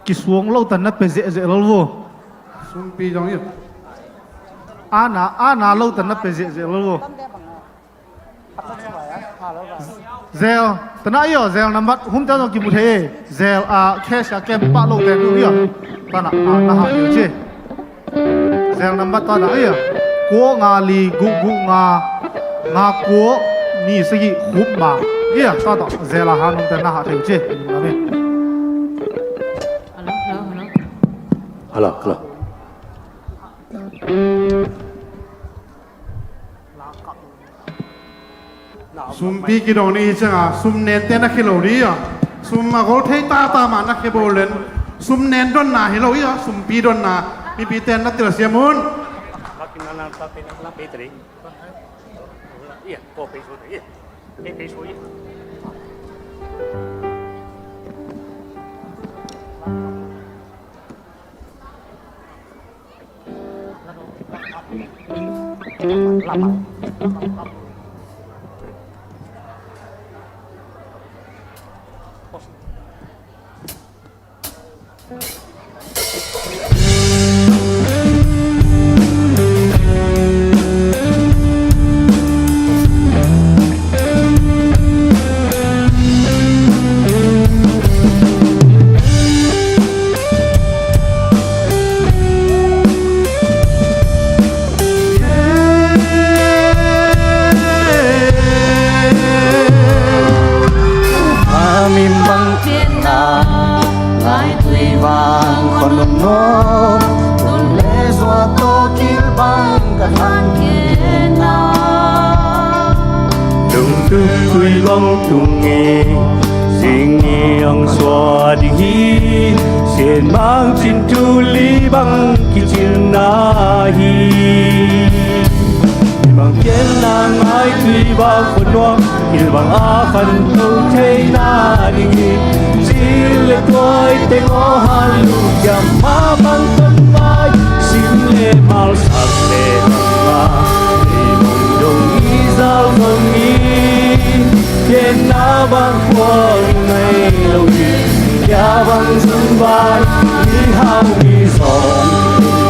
Kisuang lo tan na pe zehzeh lo vo. Sumpi zong i. Ana, ana lo tan na pe zehzeh lo vo. Zel, tana i aw, zel nambat, humte zong kimu thei e. Zel, a, cash a kem pah lo te tu i aw. Tana, a, na ha i aw ci. Zel nambat tana i aw. Kua nga li, gu gu nga, nga kua, ni sagi, hup ma. I aw, tana, zel a ha nung te na ha thei ci. Amen. Hello, hello, hello. Hello, hello. Sumpi kidong ni hi cianga, sum nente na khia lo dih a. Sum a gol thei tata mah na khia bo len. Sum nen donna hi lo hi a, sumpi donna. Mipi ten na telsiam un. Amin bang pianna, lai tui vang khon nong nong, tun le zua to kil bang ka than kena. Lungtup tui bang tung e, sing e ang sua ding hi, sian bang cin tuli bang kicil na hi. Bang kian na ngai tui bang khon nuam, kil bang a khan to thei na ding hi. Zil le tuai teng aw han lu kiam ma bang ton mai, sim le mal sak le hang ma, ei mong dong i zal mong i. Pianna bang khua i ngei lo hi, pia bang zun vai, i hau i zong,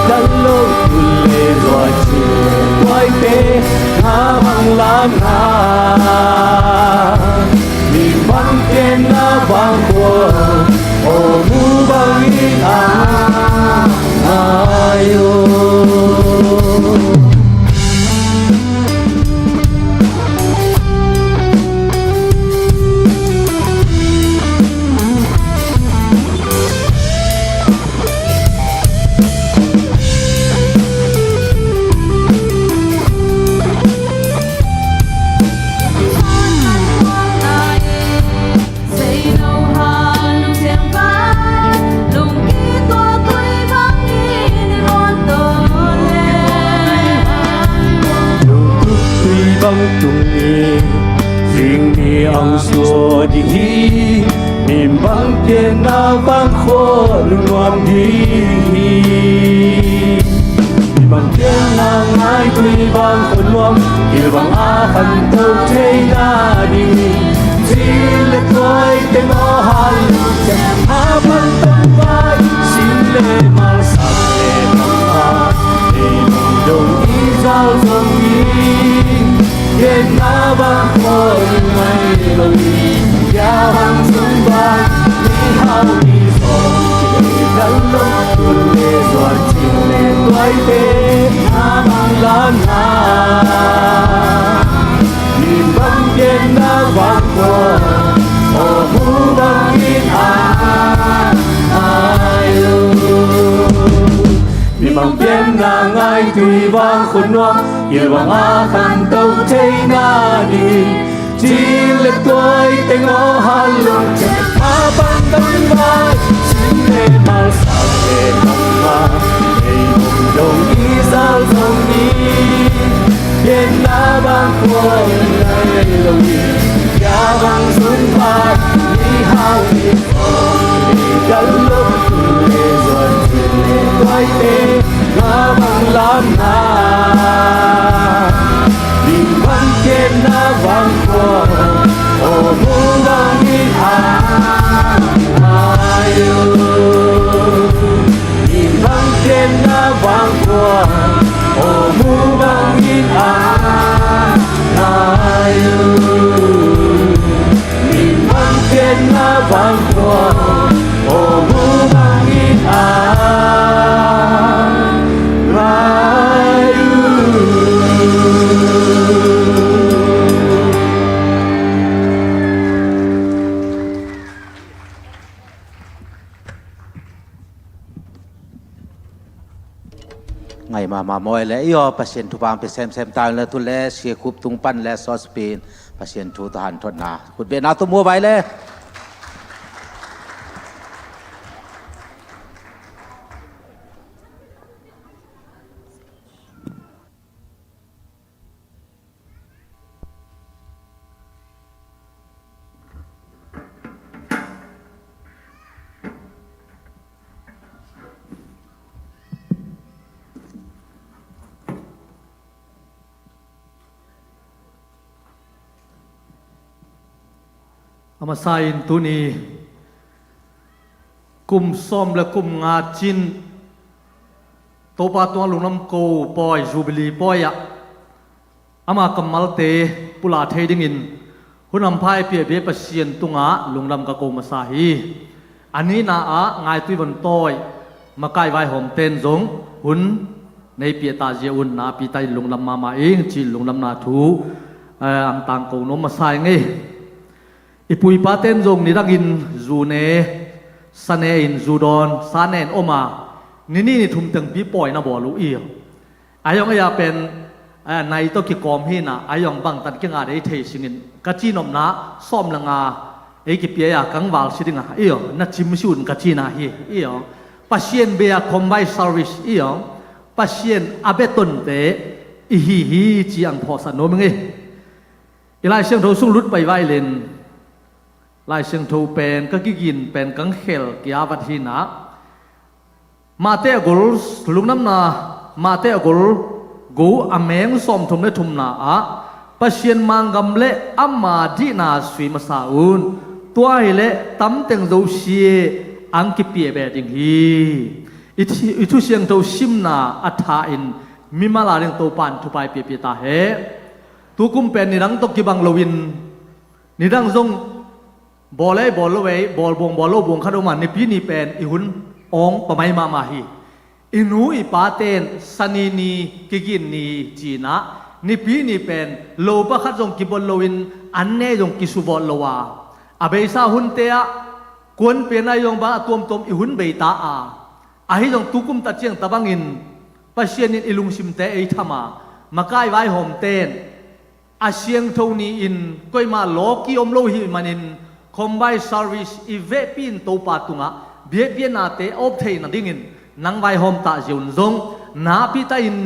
dan lo tu le zua ci, wai te, na bang lam na. Mi bang pianna bang khua, o mu bang i a, ayo. Dong i zal zong i genna bang khawl nai lo i, bia bang zong bang i hau i zong i dal lo, tun le zuan cin le tuaite na bang lam na. Min bang pianna bang kua, aw mu bang in a ngai lo. Min bang pianna ngai tui bang khun nuam, gil bang a khanto theina ding, cin le tuai teng aw hal lo. Cin a bang kan vai, cin le mal sa le bang ma, ei bang dong i zal zong i. Pianna bang kua nai lo i, bia bang zong bang i hau i zong i dal lo, tun le zuan cin le tuaite na bang lam na. Ding bang pianna bang kua, aw mu bang in a ngai lo. Min bang pianna bang kua, aw mu bang in a ngai lo. Min bang pianna bang kua, aw mu bang in a ngai lo. Ngai mahmah maw le i aw, Pasian thupha hong pia semsem ta in le, tu le siakhup tung pan le sawspi in Pasian thu tawh hanthotna khut bengna tawh mu vai le. A masa in tuni kum sawm le kum nga cin Topa tungah lungdam ko pawi, Jubilee pawi ah ama kammalte pulak thei dingin hun hampha i piakpih Pasian tungah lungdam ka ko masa hi. A nihna ah ngaitui van tawi makai vaihawmte'n zong hun nei piak ta zia un, nakpi takin lungdam mahmah ing ci-in lungdamna thu, eh, ang tangko nuam masa ing ei. I pu i pate'n zong nidangin zu ne, sa ne in, zu dawn, sa ne in om a, ni nih ni thum tengpi pawi na bawl uh i. A zong ei a pen, eh, nai tawh kikawm hi na, a zong bangtan kinga dei thei singin, ka ci nopna sawm le nga ei kipia a kang val si ding a, i aw, na cim si un ka cina hi, i aw. Pasian bia combined service, i aw. Pasian a bia tonte i hi hi ci ang phawksak nuam ing ei. I Lai Siangtho sung lut pai vai leng, Lai Siangtho pen ka kigin pen kang khel kia vat hi na. Mate a gol, lungdamna, Mate a gol go a meng sawmthum le thumna ah, Pasian manggam le ama dihna sui masa un. Tua hileh tamteng zosia ang kipia beh ding hi. I thu, i thu siangtho simna a tha in mimal a ding Topa in thupha i piakpih ta hen. Tukum pen nidang tawh kibang loin, nidang zong bawl ei bawl lo ei, bawl buang bawl lo buang khat om a, Nipi ni pen i hun awng pamai mahmah hi. I nu i pate'n Sani ni, kigin ni ci-in ah, Nipi ni pen lopa khat zong kibawl loin an ne zong kisuvawt lo a, a beisa hunte ah kuanpian a zong bang a tuamtuam i hun bei ta a, ahi zong tukum ta ciang ta bangin Pasian in i lungsimte ei tham a, makai vaihawmte'n a siangtho ni-in koimah lawki om lo hi manin, combined service i vehpi in Topa tungah biakpiaknate a op theih nadingin nang vaihawm ta zia un zong nakpi takin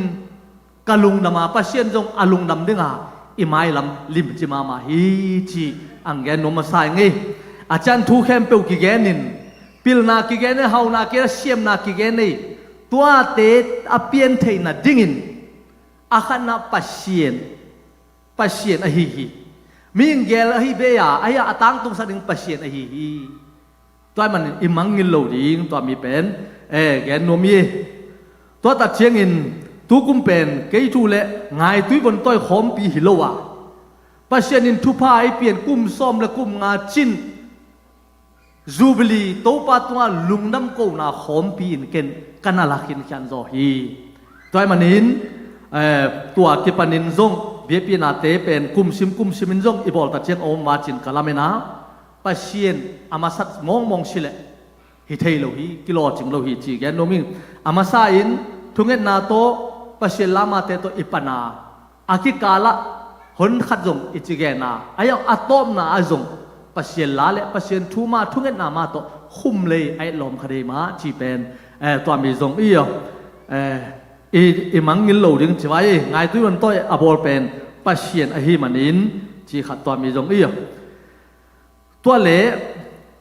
ka lungdam a, Pasian zong a lungdam ding a, i mailam limci mahmah hi ci ang gen nuam masa ing ei. A ciang thu khempeuh kigenin, pilna kigen ei, hauna kigen ei, siamna kigen ei, tuate a pian theih nadingin a khatna Pasian, Pasian ahi hi. Mihing gel ahi bei a, ahi a, a tangtungsak ding Pasian ahi hi. Tua ahih manin i mangngilh lo ding, tua mi pen, eh, gen nuam hi. Tua tak ciangin Tukum pen kei thu le ngaitui vontawi khawmpi hi lo a, Pasian in thupha ei pian kum sawm le kum nga cin Jubilee Topa tungah lungdam kohna khawmpi in ken ka na lakin khian zaw hi. Tua ahih manin, eh, tua kipanin zong biakpiaknate pen kumsim kumsimin zong i bawl ta ciang a om vacin ka lamen a, Pasian a masat mawngmawng sileh hi thei lo hi, kilawcing lo hi ci gen nuam ing. A masa in thungetna tawh Pasian lamate tawh i pana, a kikalah hon khat zong i ci gen a, a tawpna ah zong Pasian la le Pasian thu ma, thungetna ma tawh khum lei a etlawm kha dei mah ci pen, eh, tua mi zong i, eh, i, i mangngilh lo ding ci vai. Ngaitui vontawi a bawl pen Pasian ahih manin ci khat tua mi zong i. Tua le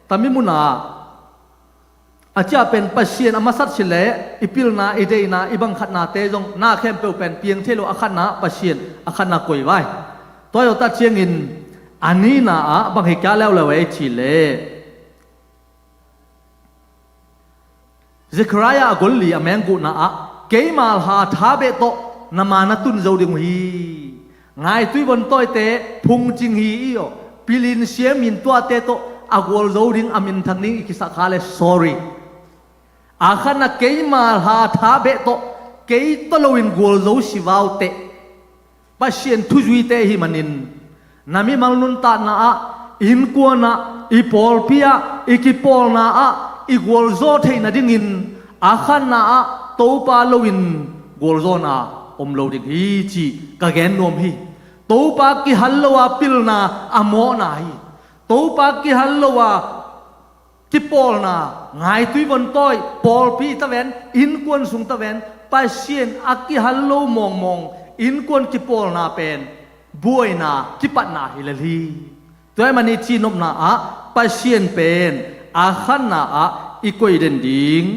tami munah a ciah pen Pasian a masat sileh i pilna, i deihna, i bangkhatnate zong na khempeuh pen piang thei lo, a khatna Pasian a khatna koi vai. Tua zawh ta ciangin a nihna ah bang hi kia leuleu ei ci leh, Zechariah a gol li a meng guhna ah, keima hla tha beh tawh na ma na tun zo ding uh hi. Ngaitui vontawite phungcing hi i aw, pilin siamin tuate tawh a gualzo ding, a minthang ding i kisah kha le sorry. A khatna keima hla tha beh tawh kei tawh loin gualzo si vauteh. Pasian thuzuite ahih manin na mimal nuntakna ah, innkuan ah, i pawlpi ah, i kipawlna ah i gualzo theih nadingin a khatna ah Topa loin gualzawhna om lo ding hi ci ka gen nuam hi. Topa kihal lo a pilna a mawhna hi. Topa kihal lo a kipawlna, ngaitui vontawi, pawlpi ta ven, innkuan sung ta ven, Pasian a kihal lo mawngmawng innkuan kipawlna pen buaina, kipatna hi lel hi. Tua ahih manin cihnopna ah Pasian pen a khatna ah i koih den ding.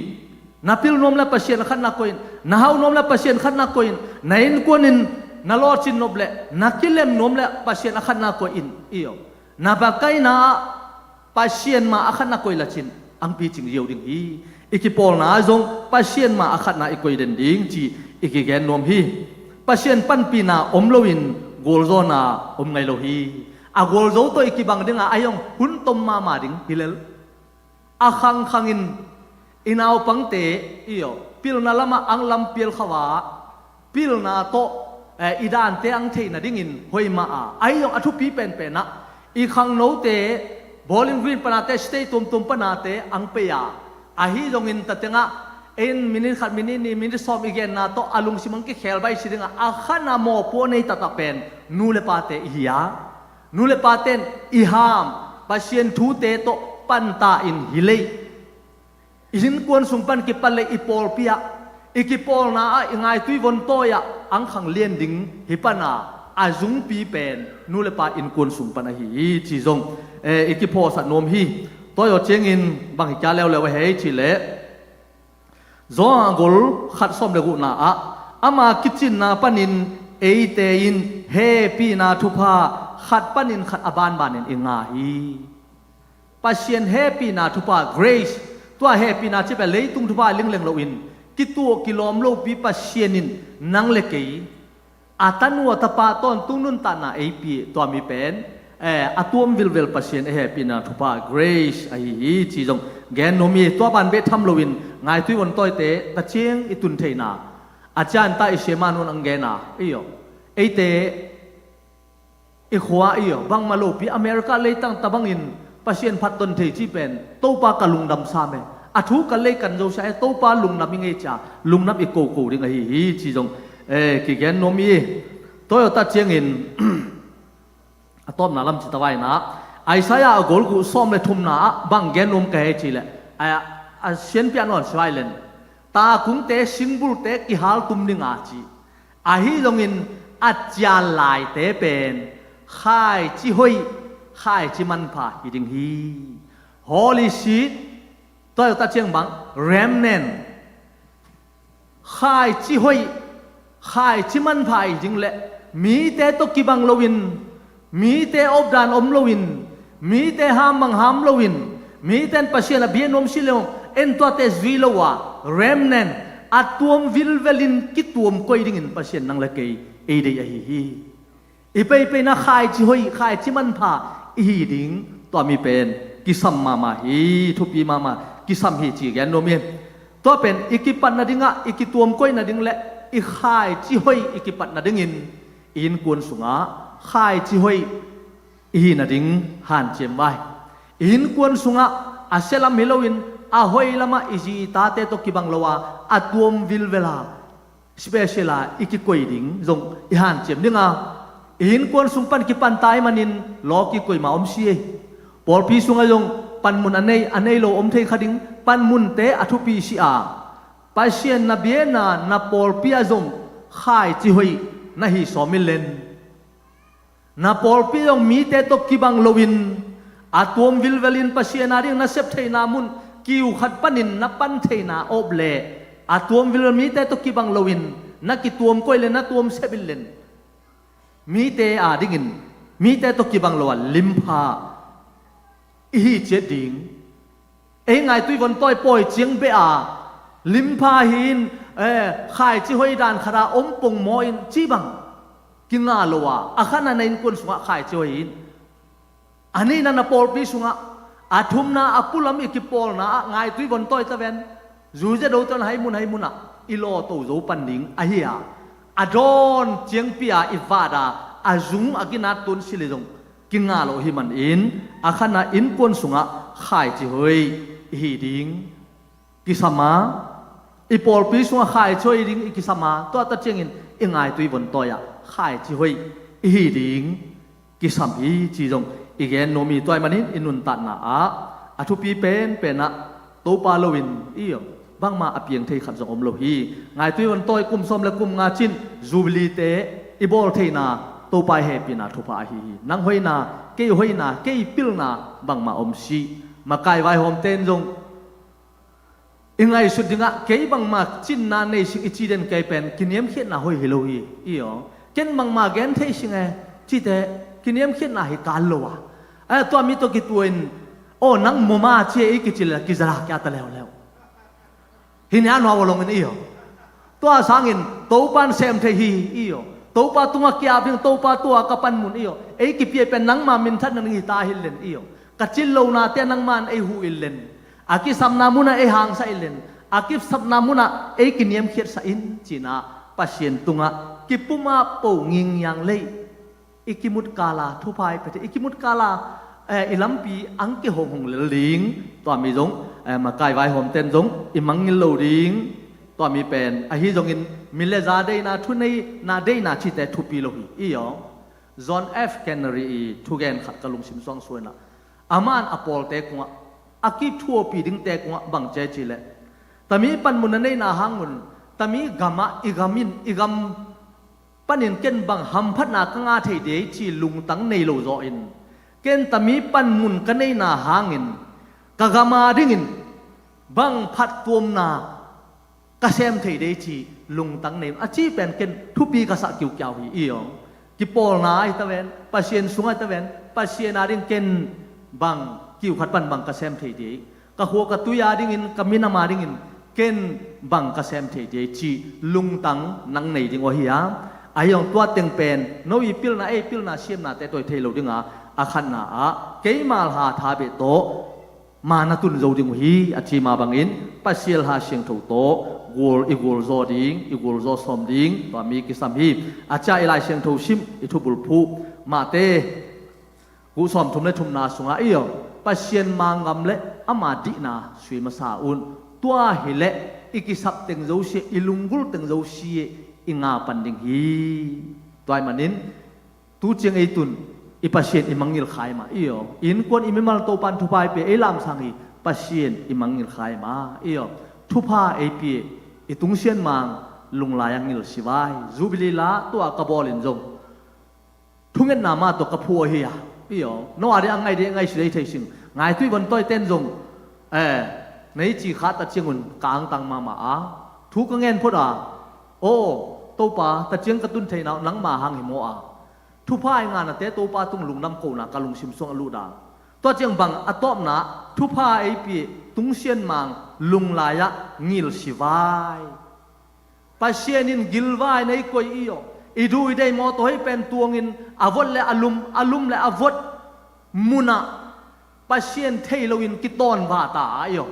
Na pil nuam le Pasian a khatna koih in, na hauh nuam le Pasian a khatna koih in, na innkuan in na lawhcin nop le na kilem nuam le Pasian a khatna koih in i aw. Na bakaina ah Pasian ma a khatna koih la cin ang picing ziau ding hi. I kipawlna ah zong Pasian ma a khatna i koih den ding ci i kigen nuam hi. Pasian panpihna om loin gualzawhna om ngei lo hi. A gualzo tawh i kibang ding a, a zong hun tom mahmah ding hi lel. A khangkhangin i naupangte i aw, pilna lamah ang lampial kha a, pilna tawh, eh, i dante ang theih nadingin hoih mah a, a zong a thupi penpen ah i khangnote, Bowling Green panate, state tuamtuam panate ang pei a, ahi zongin tatengah ei in minit khat, minit nih, minit sawm i genna tawh a lungsim ang kikhel baih si ding a, a khatna mawhpuak nei taktak pen nu le pate i hi a. Nu le paten i ham, Pasian thute tawh panta in hi lei. I innkuan sung pan kipat lei, i pawlpi ah, i kipawlna ah, i ngaitui vontawi ah ang khang lian ding hi pan a, a zungpi pen nu le pa innkuan sung pan ahi hi ci zong, eh, i kiphawsat nuam hi. Tua zawh ciangin bang hi kia leuleu a hei ci leh, Johan a gol khat sawm le gukna ah, ama kicinna panin eite in hehpihna thupha khat panin khat a banbanin i ngah hi. Pasian hehpihna thupha, grace, tua hehpihna cih pen leitung thupha lingleng loin kituak kilawm lopi Pasian in nang le kei a tanu a tapa tawntung nuntakna ei pia, tua mi pen, eh, a tuam vilvel Pasian a hehpihna thupha, grace ahi hi ci zong gen nuam hi. Tua ban beh tham loin ngaitui vontawite taciang i tun theihna, a cian ta i siama nun ang gen a i aw, eite i khua i aw, bangmah lopi America leitang ta bangin Pasian phatton thei ci pen Topa ka lungdam sam e, a thu ka lei kan zo sa e, Topa lungdam i ngei cia, lungdam i koko ding ahi hi ci zong, eh, kigen nuam hi. Tua zawh ta ciangin a tawpna lam ci ta vaina, Isaiah a gol guk sawm le thumna ah bang gen nuam ka hei ci leh, a, a sianpi a nawn si vai len, takungte, singbulte kihal tum ding a ci. Ahi zongin a cial laite pen khaici hoih, khaici manpha hi ding hi. Holy seed, tua zawh ta ciang bang, remnant. Khaici hoih, khaici manpha hi ding le mite tawh kibang loin, mite awpdan om loin, mite ham bang ham loin, mite in Pasian a bia nuam si lo, en tuate zui lo a, remnant, a tuam vilvelin kituam koi dingin Pasian nang le kei ei deih ahi hi. I peipeina khaici hoih, khaici manpha i hi ding, tua mi pen kisam mahmah hi, thupi mahmah, kisam hi ci gen nuam hi. Tua pen i kipat nadingah, i kituam koih nading le i khaici hoih i kipat nadingin i innkuan sungah khaici hoih i hi nading hanciam vai. I innkuan sungah a sia lam hi loin a hoih lamah i zi i tate tawh kibang lo a, a tuam vilvela, special a i kikoi ding zong i hanciam dinga, i innkuan sung pan kipan tai manin lawki koima om si ei. Pawlpi sungah zong panmun a nei, a nei lo om thei kha ding, panmunte a thupi si a, Pasian na biakna, na pawlpi ah zong khaici hoih na hi sawm in len. Na pawlpi zong mite tawh kibang loin a tuam vilvelin Pasian ading na sep theihna mun kiu khat panin na pan theihna op le a tuam vilvel mite tawh kibang loin na kituam koih le na tuam sep in len. Mite adingin, mite tawh kibang lo a limpha i hi ciat ding. Ei ngaitui vontawi pawi ciang beh a limpha hi in, eh, khaici hoih dan khat a om pongmaw in ci bang kinga lo a, a khatna na innkuan sungah khaici hoih hi in. A nihna na pawlpi sungah, a thumna a pulam i kipawlna ah ngaitui vontawi taven, zuzia doton hai mun hai munah i lawto zo pan ding ahi a, a dawn ciangpi a i vada a zung a ginat tun sili zong kinga lo hi manin a khatna innkuan sungah khaici hoih i hi ding kisam a, i pawlpi sungah khaici hoih ding i kisam a, tua ta ciangin i ngaitui vontawi ah khaici hoih i hi ding kisam hi ci zong i gen nuam hi. Tua ahih manin i nuntakna ah a thupi penpen ah Topa loin i bangmah a piang thei khat zong om lo hi. Ngaitui vontawi kum sawm le kum nga cin Jubilee te i bawl theihna Topa i hehpihna thupha ahi hi. Nang hoihna, kei hoihna, kei pilna bangmah om si. Makai vaihawmte in zong i ngaihsut dingah kei bangmah cinna nei sing i ci den kei pen kiniamkhiatna hoih hi lo hi. I aw, ken bangmah gen thei sing e cite kiniamkhiatna hi kal lo a, a tua mi tawh kituain, aw nang moma ci e i kici le kizala kia ta leuleu. Hi nia nuau a longin i aw. Tua sangin Topan sem thei hi i aw. Topa tungah kiap ding, Topa tua ka panmun i aw. Ei kipia pen nangma minthatna ding hi ta hi len i aw. Ka cin lonate nangman ei huh in len. A kisapna munah ei hangsa in len. A kisapna munah ei kiniamkhiatsa in cinah Pasian tungah kipuma po ngingngiang lei. I kimut kala thupha i pete, i kimut kala, eh, i lampi ang kihonghong lel ding. Tua mi zong, eh, makai vaihawmten zong i mangngil lo ding. Tua mi pen ahi zongin mi le za deihna, thuneihna deihna cite thupi lo hi i aw. John F Kennedy i thugen khat ka lungsim suang suaina. Aman a pawlte kungah, a kithuapi dingte kungah bang ci e ci leh, tami panmun a neihna hangun, tami gamah i gam in, i gam panin ken bang hamphatna ka ngah thei dei ci lungtang nei lo zaw in, ken tami panmun ka neihna hangin ka gama dingin bang phattuamna ka sem thei dei ci lungtang nei a ci pen ken thupi ka sah kiukiau hi i aw. Kipawlna ahi taven, Pasian sung ahi taven, Pasian ading ken bang kiu khat pan bang ka sem thei dei, ka khua ka tui adingin, ka minam adingin ken bang ka sem thei dei ci lungtang nang nei ding uh ahi a. Ahi zong tua teng pen no i pilna, ei pilna siamnate tawi thei lo dinga, a khatna ah keima lha tha beh tawh ma na tun zo ding uh hi a ci ma bangin Pasian lha siangtho tawh gual i gualzaw ding, i gualzaw sawm ding tua mi kisam hi. A cia i Lai Siangtho sim, i thubulphuh Mate gu sawmthum le thumna sungah i aw, Pasian manggam le ama dihna sui masa un. Tua hileh i kisap teng zosia, i lunggulh teng zosia i nga pan ding hi. Tua ahih manin tu ciang ei tun i Pasian i mangngilh kha i mah i aw. I innkuan i mimal Topan thupha ei pia, ei lamsang hi, Pasian i mangngilh kha i mah i aw. Thupha ei pia, i tungsian mang lunglai a ngilh sivai. Jubilee la tua ka bawlin zong thungetna mah tawh ka phu ahi a i aw. No a dih a ngai dih a ngai si dei thei sing. Ngaitui vontawi ten zong, eh, nei ci kha ta ciangun ka angtang mahmah a, thu ka ngen phot a, aw Topa, ta ciang ka tun theihna uh nangma hang hi maw a, thupha i nganate Topa tung lungdam kohna ka lungsim suang a luhdan. Tua ciang bang a tawpna, thupha ei pia, tungsian mang lunglai ah ngilh sivai. Pasian in gilvai nei koi i aw. I du i dei mawtaw hei pen tuangin a vot le a lum, a lum le a vot munah Pasian thei loin kitawnva ta a i aw.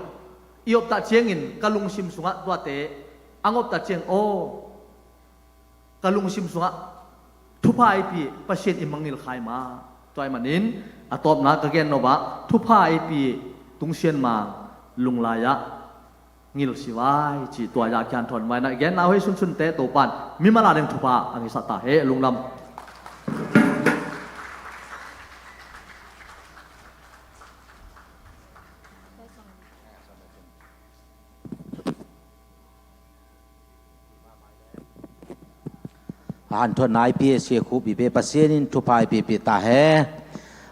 I optah ciangin ka lungsim sungah tuate a ngoptah ciang aw, ka lungsim sungah thupha ipi Pasian i mangngilh khai ma. Tua i manin a tawpna ka gen nop ah thupha ipi tungsian ma lunglai-ah ngilsi vai cih tua i-ah kian thawn vai na i gen na hei sunsunte Topan mimal a ding thupha a ngisah ta he lunglam. A hanthawn nai pi a sia khup i be Pasian in thupha i pipi ta he.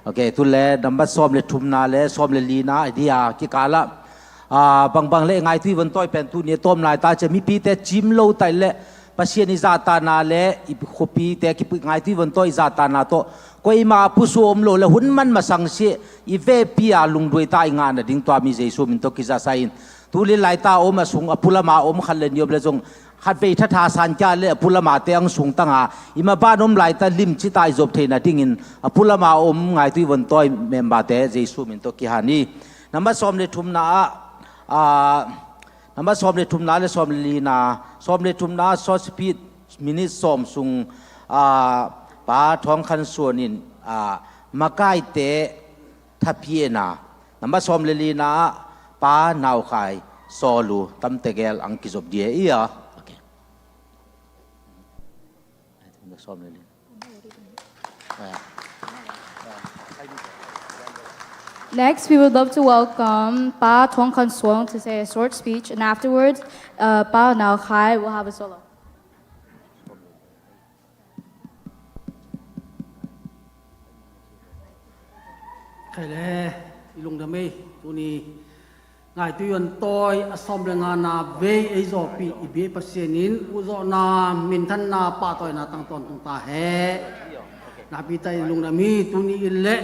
Ok, tu le nambat sawm le thumna le sawm le lina a dia kikalah a bangbang le ngaitui vontawi pen tuni a tawm lai ta cia mipite cim lo tai le Pasian i zahtana le i khupite ngaitui vontawi i zahtana tawh koima pusu om lo le hun man masang si i vepi a lungduai ta i ngahna ding tua mi Jesu min tawh kizasa in tuli laita om a sung a pulama om khat le ni om le zong khatvei thatha sankia le a pulamate ang sung tanga i maban om laita limcita i zop theina dingin a pulama om ngaitui vontawi memberte Jesu min tawh kihan hi. Nambat sawm le thumna ah a nambat sawm le thumna le sawm le lina sawm le thumna short speech minute sawm sung a pa Thawng Khan Suan in a makaite thapiakna nambat sawm le lina ah pa Naukhai Sawlu tamtegel ang kizop dia i a. Okay. Sawm le lina. Next, we would love to welcome Pa Thawng Khan Suan to say a short speech, and afterwards, uh, Pa Naukhai will have a solo. Khai le i lungdam ei tuni ngaitui vontawi a sawm le ngana vei ei zawhpih i bia Pasian in uzawhna minthanna pahtawina tang tawntung ta he. Napi ta i lungdam hi tuni in le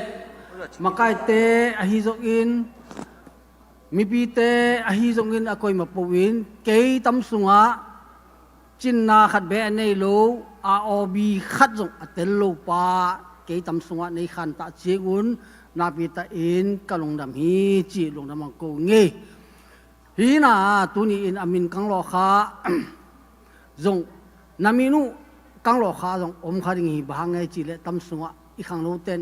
makaite ahi zongin mipite ahi zongin a koima po in kei tam sungah cinna khat be a nei lo a awbi khat zong a tel lo pa kei tam sungah nei khan tah ciangun napi ta in ka lungdam hi cih lungdam ang ko ngei. Hina tuni in a min kang lawkha zong na min uh kang lawkha zong om kha ding hi bang hang ngai cih leh tam sungah i khangno ten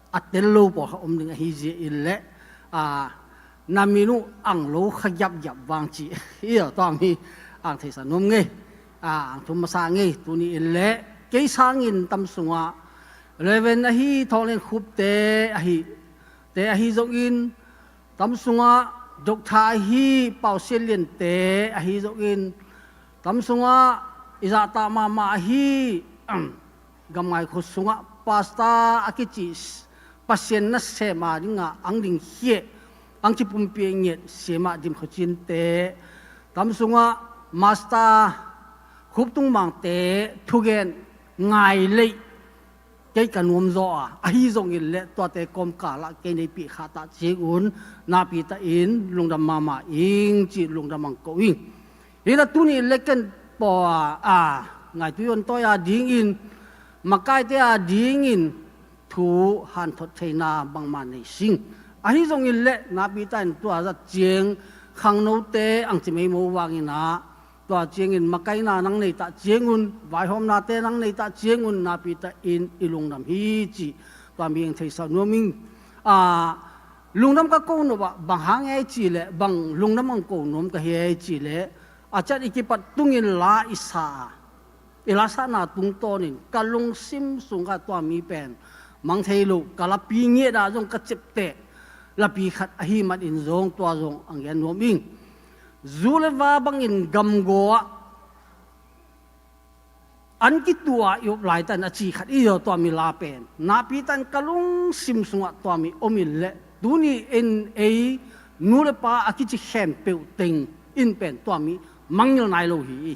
a tel lo pawl kha om ding ahi zia in le a na min uh ang lo kha giapgiap vang ci i a tawm hi. Ang theisa nuam ngei a ang thum masa ngei tuni in le kei sangin tam sungah Reverend ahi Thawng Lian Khup te ahi te ahi zongin tam sungah Doctor ahi Pau Sian Lian te ahi zongin tam sungah i zahtak mahmah ahi gamngai khut sungah pastor a kici Pasian nasem a dinga ang ding hieh ang ci pumpi a ngiat siamah Dim Khua Cin te tam sungah master Khup Tung Mang te thugen ngai leih kei ka nuam zaw a ahi zongin le tuate kawmkal ah kei nei pih kha tah ciangun napi ta in lungdam mahmah ing ci lungdam ang ko ing. Hina tuni le ken paw a ngaitui vontawi a dingin makaite a dingin thu hanthot theina bangmah nei sing ahi zongin le napi ta in tua zat ciang khangnote ang ci meimo vangin ah tua ciangin makaina nang nei tah ciangun vaihawmnate nang nei tah ciangun napi ta in i lungdam hi ci tua mi ang theisa nuam ing. A lungdam ka ko nop ah bang hang ei ci le bang lungdam ang ko nuam ka hi ei ci le a ciat i kipat tungin la i sa a i lasahna tungtawnin ka lungsim sungah tua mi pen mang thei lo ka lapi ngiat ah zong ka cepteh lapi khat ahi manin zong tua zong ang gen nuam ing. Zu le va bangin gamgaw ah an kitua i op laitan a ci khat i zaw tua mi la pen napi tan ka lungsim sungah tua mi om in le tuni in ei nu le pa a kici khempeuh teng in pen tua mi mangngilh nai lo hi.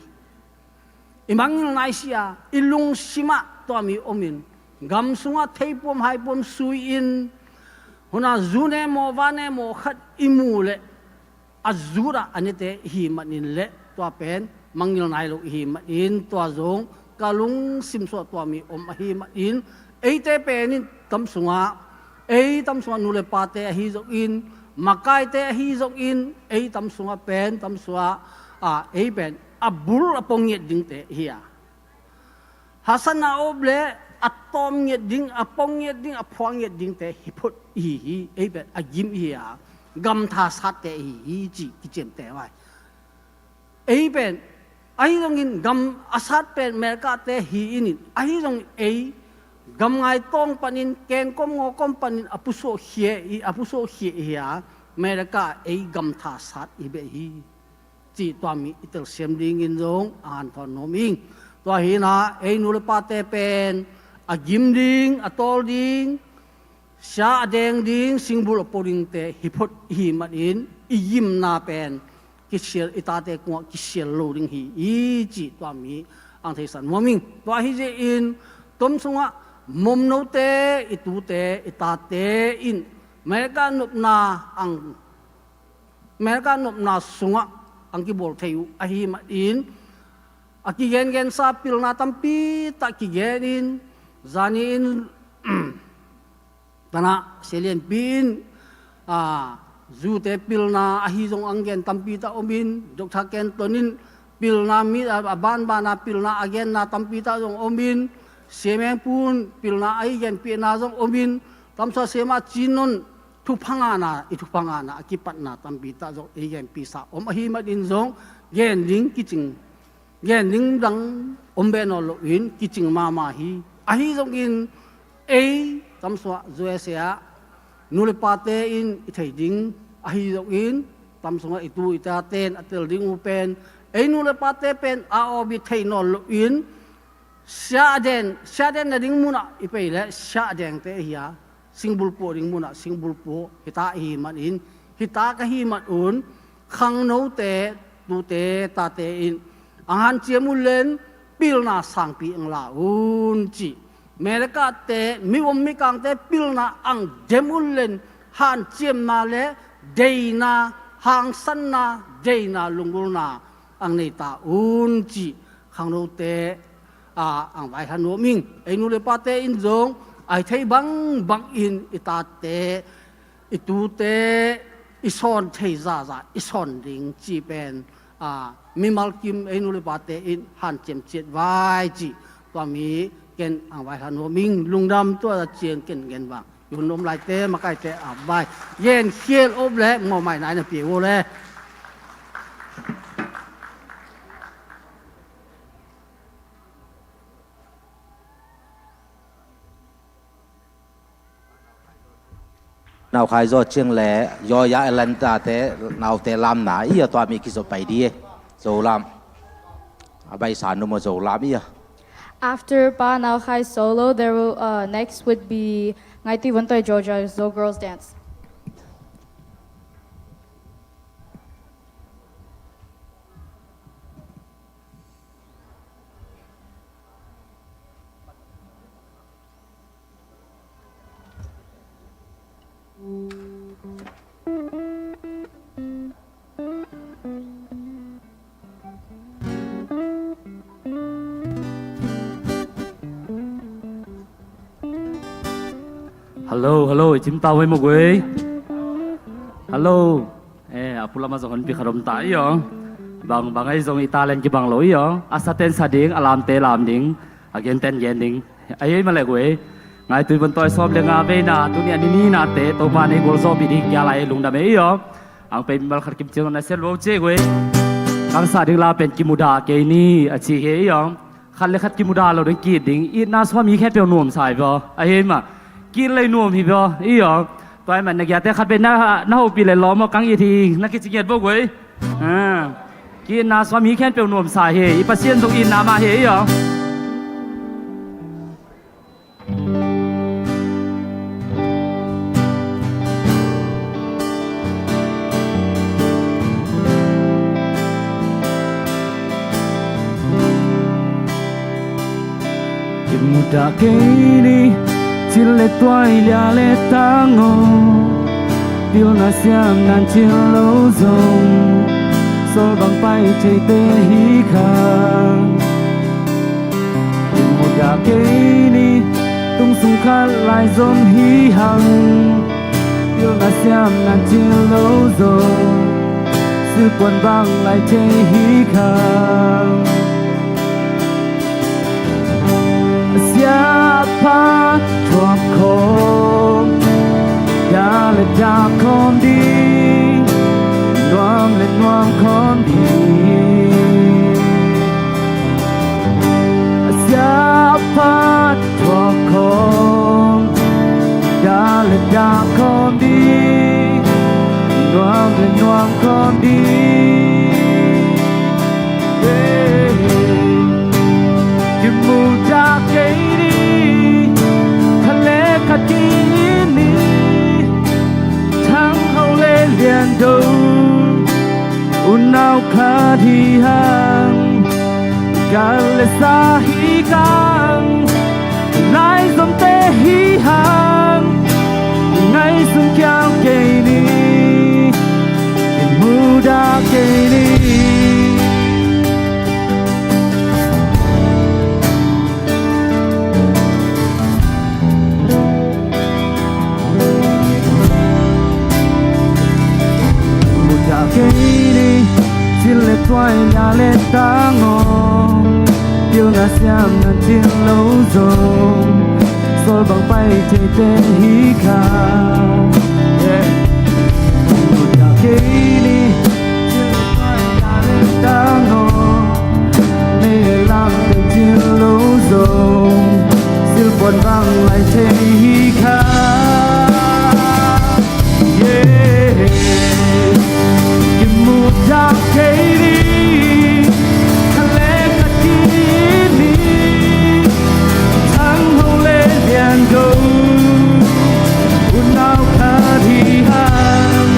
I mangngilh nai si a i lungsimah tua mi omin gam sungah theipuam haipuam sui-in huna zu nehmawh va nehmawh khat i mu leh a zut ah a nete ihi manin leh tua pen mangngilh nai lo ihi manin, tua zong ka lungsim suah tua mi om ahi manin, eite pen in tam sungah, ei tam sungah nu le pate ahi zongin, makaite ahi zongin, ei tam sungah pen tam sungah, a, ei pen a bul a pong ngiat dingte ihi a, hasana op le a tawm ngiat ding, a pong ngiat ding, a phuak ngiat dingte hi phot ihi hi. Ei pen a gim ihi a, gamtha satte ihi hi, ci kiciamteh vai. Ei pen, ahi zongin gam a sat pen Americate hi in, ahi zongin ei gam ngai tawng panin, kengkom ngawkom panin a pusuahkhia i, a pusuahkhia ihi a, America ei gamtha sat i beh hi, ci tua mi i telsiam dingin zong a hanthawn nuam ing. Tua hi na, ei nu le pate pen a gim ding, a tawl ding, sia a deng ding, singbul a po dingte hi phot ihi manin, i gimna pen kisial, i tate kungah kisial lo ding hi i, ci tua mi ang theisan nuam ing. Tua hi zia in, tom sungah momnote, i tute, i tate in America nopna ang, America nopna sungah ang kibawl thei uh ahi manin, a kigengensa pilna tampi tak kigen in, zani in, tanah Sia Lianpi in, a, zute pilna ahi zong ang gen tampi tak om in, Doctor Kenton in pilna mi, a, a banbana pilna a genna tampi tak zong om in, Sia Meng Pu in pilna ahi genpihna zong om in, tam sungah Sia Ma Cin Nawn thupha ngahna, i thupha ngahna a kipatna tampi tak zong ei genpihsa om ahi manin zong gen ding kicing, gen ding dang om beh nawn loin kicing mahmah hi. Ahi zongin ei tam sungah U S A ah nu le pate in i thei ding ahi zongin, tam sungah i tu i tate in a tel ding uh pen ei nu le pate pen a awbit thei nawn loin, sia a den, sia a den nading munah i pei leh sia a dengte ihi a, singbulpua ding munah singbulpua hita ihi manin, hita ka hi man un, khangnote, tute, tate in ang hanciam un len pilna sangpi ang la un, ci. Americate, mi om mikangte pilna ang dem un len hanciamna le deina, hangsanna, deina, lunggulna ang nei ta un, ci. Khangnote, a, ang vaihla nuam ing. Ei nu le pate in zong a hi thei bangbang in i tate, i tute i sawn thei zaza i sawn ding, ci pen, a, mimal kim ei nu le pate in hanciam ciat vai, ci. Tua mi ken ang vaihla nuam ing. Lungdam. Tua ciang ken gen vang. Yun om laite, makaite a vai. Gen khial op le mawhmai nai na pia uh le. Naukhai zaw ciang le Yoya Atlanta te naute lamna i a, tua mi kizo pai di e. Zo lam. A baisa num a zo lam i a. After Pa Naukhai solo, there will, uh, next would be Ngaitui Vontoy Georgia Zo Girls Dance. Hello, hello, i cim ta vai mo guai. Hello. Eh, a pulam a zong honpi khat om ta i aw. Bang, bang ei zong i talent kibang lo i aw. A saten sa ding, a lamte lam ding, a genten gen ding. Ai ei ma le guai. Ngaitui Vontoy sawm le nga veina, tuni a ni ninate Topa nei gualzawhpih ding kia lai lungdam ei i aw. Ang pei mimal khat kim ciang na sial lo cie guai. Kang sa ding la pen kimudah kei ni a ci hi i aw. Khat le khat kimudah lo ding ki-it ding. Itna sua mi khempeuh nuamsa hi baw. Ahi ma. Ki-it lei nuam hi baw. I aw. Tua ahih man na giate khat vei na, na hopih le lawm aw, kang it hi, na kici ngiat baw guai. Ah. Ki-itna sua mi khempeuh nuamsa hi. I Pasian zong itna mah hi i aw. Kimudah kei ni, cil le tuai, lia le tang aw. Pilna siam nan cil lo zong, Sawl bang pai theite hi khang. Kimudah kei ni, tung sung khat lai zom hi hang. Pilna siam nan cil lo zong, silpuan bang lai thei hi khang. A siapa thuak khawm, dah le dah khawm ding, nuam le nuam khawm ding. A siapa thuak khawm, dah le dah khawm ding, nuam le nuam khawm ding. Kimudah kei ni, khat le khat ki-it ni, thangho le liando, unau khat hi hang, gal le sa hi hang, lai zomte hi hang, ngaihsun khial kei ni, kimudah kei ni. Mudah kei ni, cil le tuai, dah le dah ngawng, pilna siam nan cil lo zong, sawl bang pai theite hi khang. Yeah. Mudah kei ni, cil le tuai, dah le dah ngawng, nei lam teng cil lo zong, silpuan bang lai thei hi khang. Yeah. Kimudah kei ni, khat le khat ki-it ni, thangho le liando, unau khat hi hang,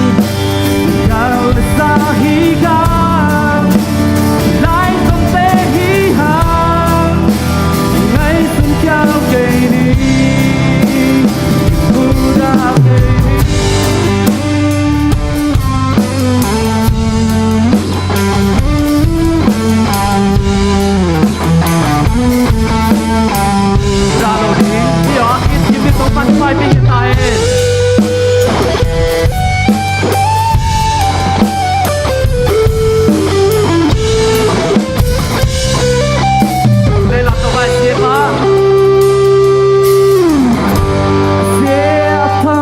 gal le sa hi hang, lai zomte hi hang, ngaihsun khial kei ni, kimudah kei ni. Zalo ding, tia, it, it, it, tong pan pai, pi, pai. Lei lam tong pai, siapa. Siapa,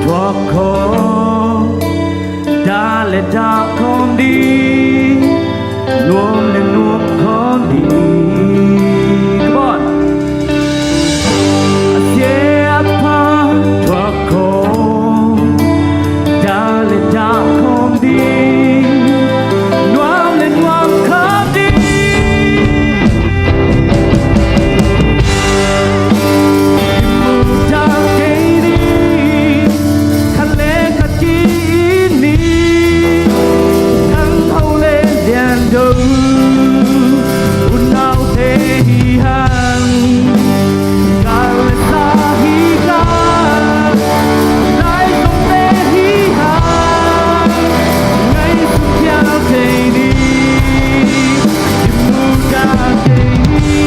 thuak khawm. Dah le dah khawm ding, nuam le nuam khawm ding. Come on. A siapa thuak khawm, dah le dah khawm ding, nuam le nuam khawm ding. Kimudah kei ni, khat le khat ki-it ni, thangho le liando, unaute hi hang, gal le sa hi hang, lai zomte hi hang, ngaihsun khial kei ni. Kimudah kei ni,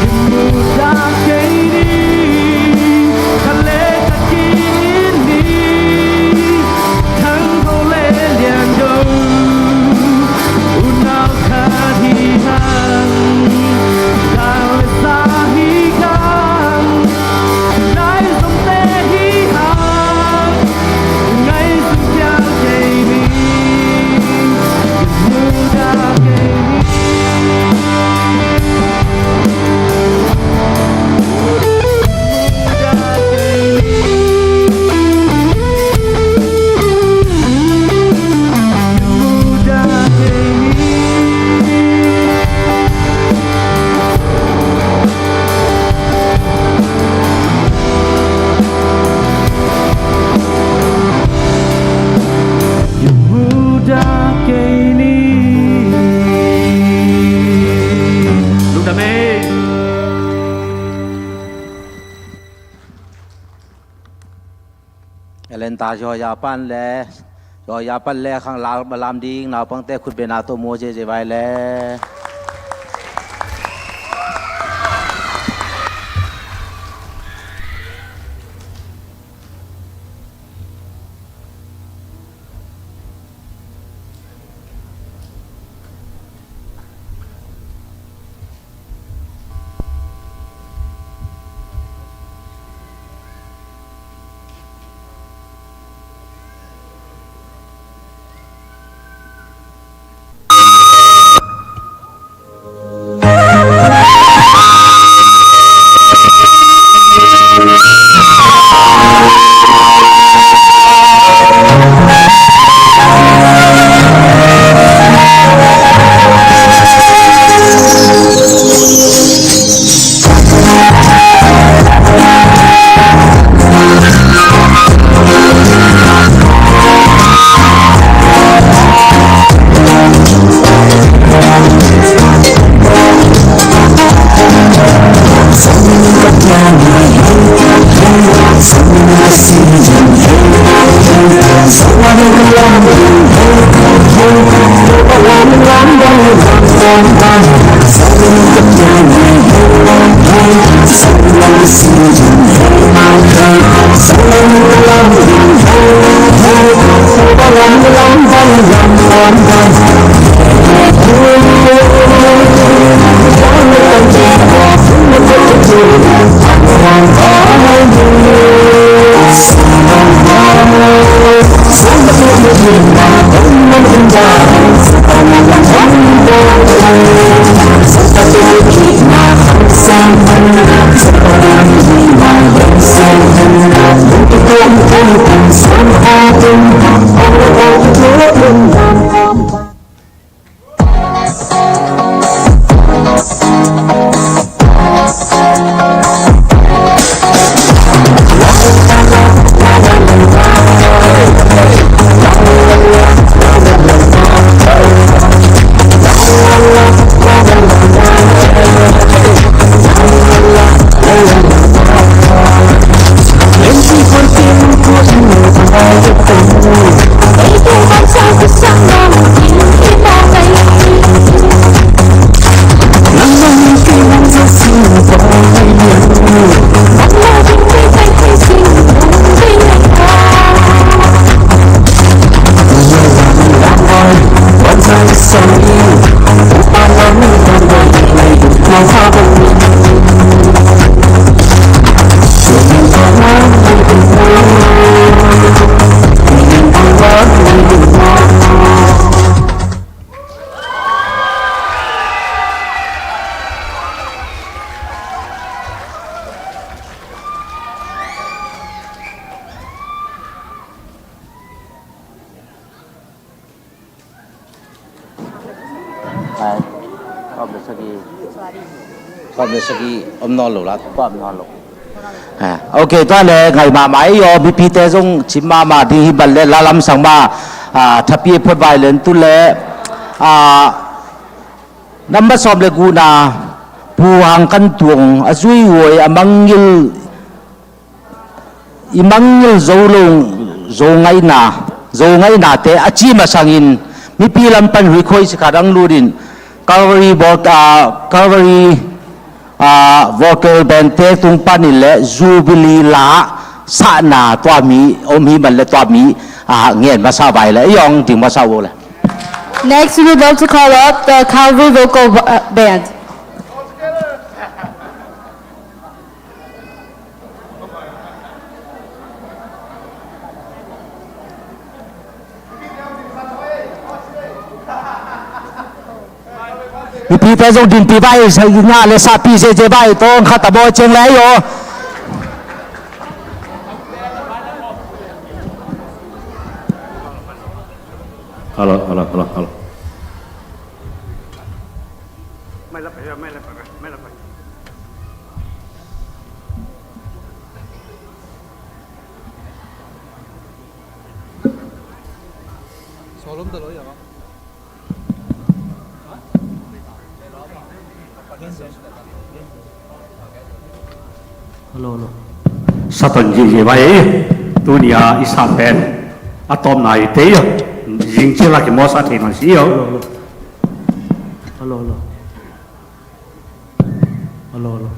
kimudah kei ni, khat le khat ki-it ni, thangho le liando, unau khat hi hang, gal le sa hi hang, lai zomte hi hang, ngaihsun khial kei ni, kimudah kei ni. Kimudah kei ni. Lungdam ei. Ellen ta Joya pan le Tua ya pan le khang lal balam ding naupangte khut bena tawh mu ziahziah vai le. Om nawn lo la, om nawn lo. Ah, ok, tua le ngai mahmah ei aw, mipite zong cim mahmah ding hi bang le, la lamsang mah, ah, thapi phot vai len tu le, ah, number sawm le gukna, Pu Hang Kan Tuang, a zui huai, a mangngilh, i mangngilh zo lo, zo ngaihna, zo ngaihnate a cih masangin, mipi lam pan request khat hong lut in, Calvary Voc-, ah, Calvary, ah, Vocal Band te tung panin le Jubilee la sahna tua mi om hi man le tua mi, ah, ngen masa vai le, i ong ding masa uh le. Next, we would love to call up the Calvary Vocal, uh, Band. Mipite zong dinpi vai, sa ngah le sahpi zeze vai, tawng khat a bawi ceng le ahi aw. Hello, hello, hello, hello. Hello, hello. Sa ton ziahziah vai. Tuni-a i sah pen A tawpna i te ia. Zing ciang la ki mawsa thei nawn si ia. Hello, hello. Hello, hello.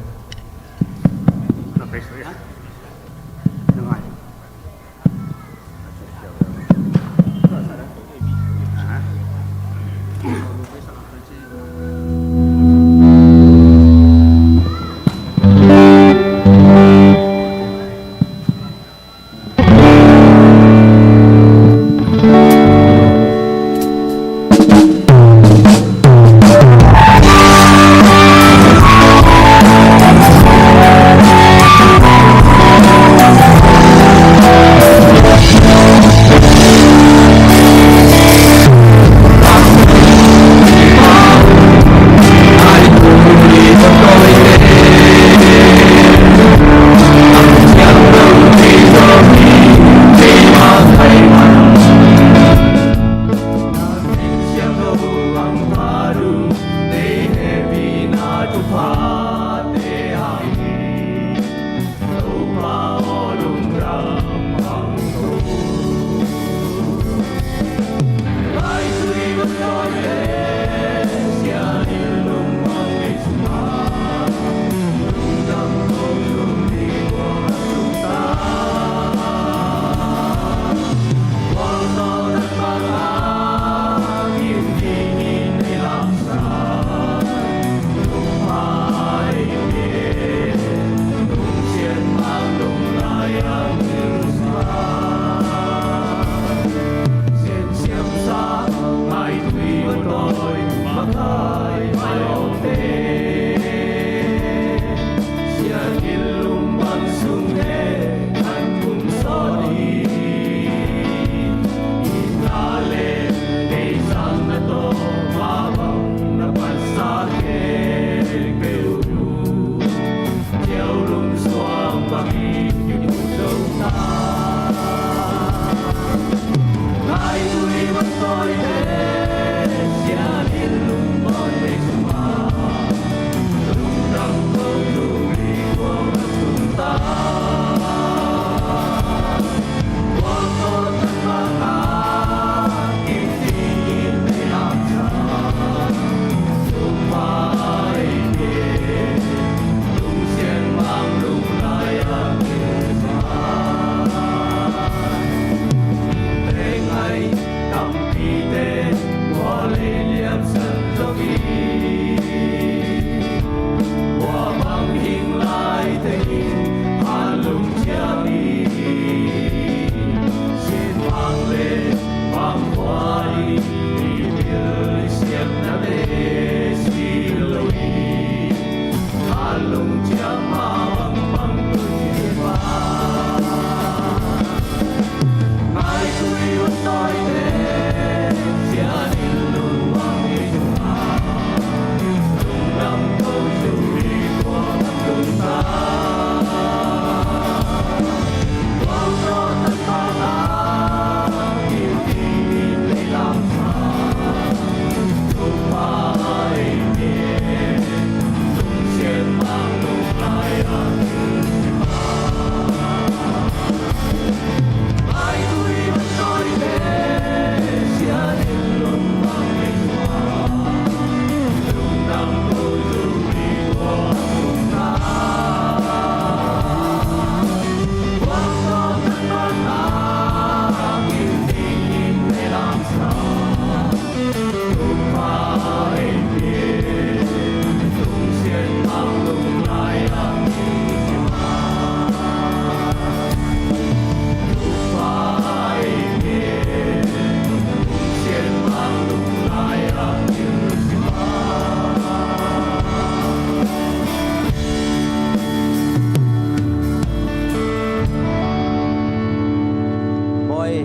Mawi,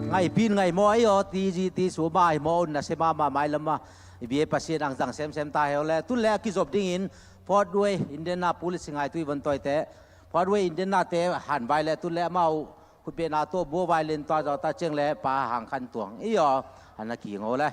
ngaihpih in ngaih maw, ei aw, T G T suma hi maw, na se mahmah mailam a. I bia Pasian ang zang semsem ta heu le, tun le a kizop dingin Fort Wayne, Indianapolis i ngaitui vontoite, Fort Wayne, Indiana te han vai le, tun le amau khutbetna tawh bua vai len tua zaw ta ciang le Pa Hang Khan Tuang i aw, a na kingo le.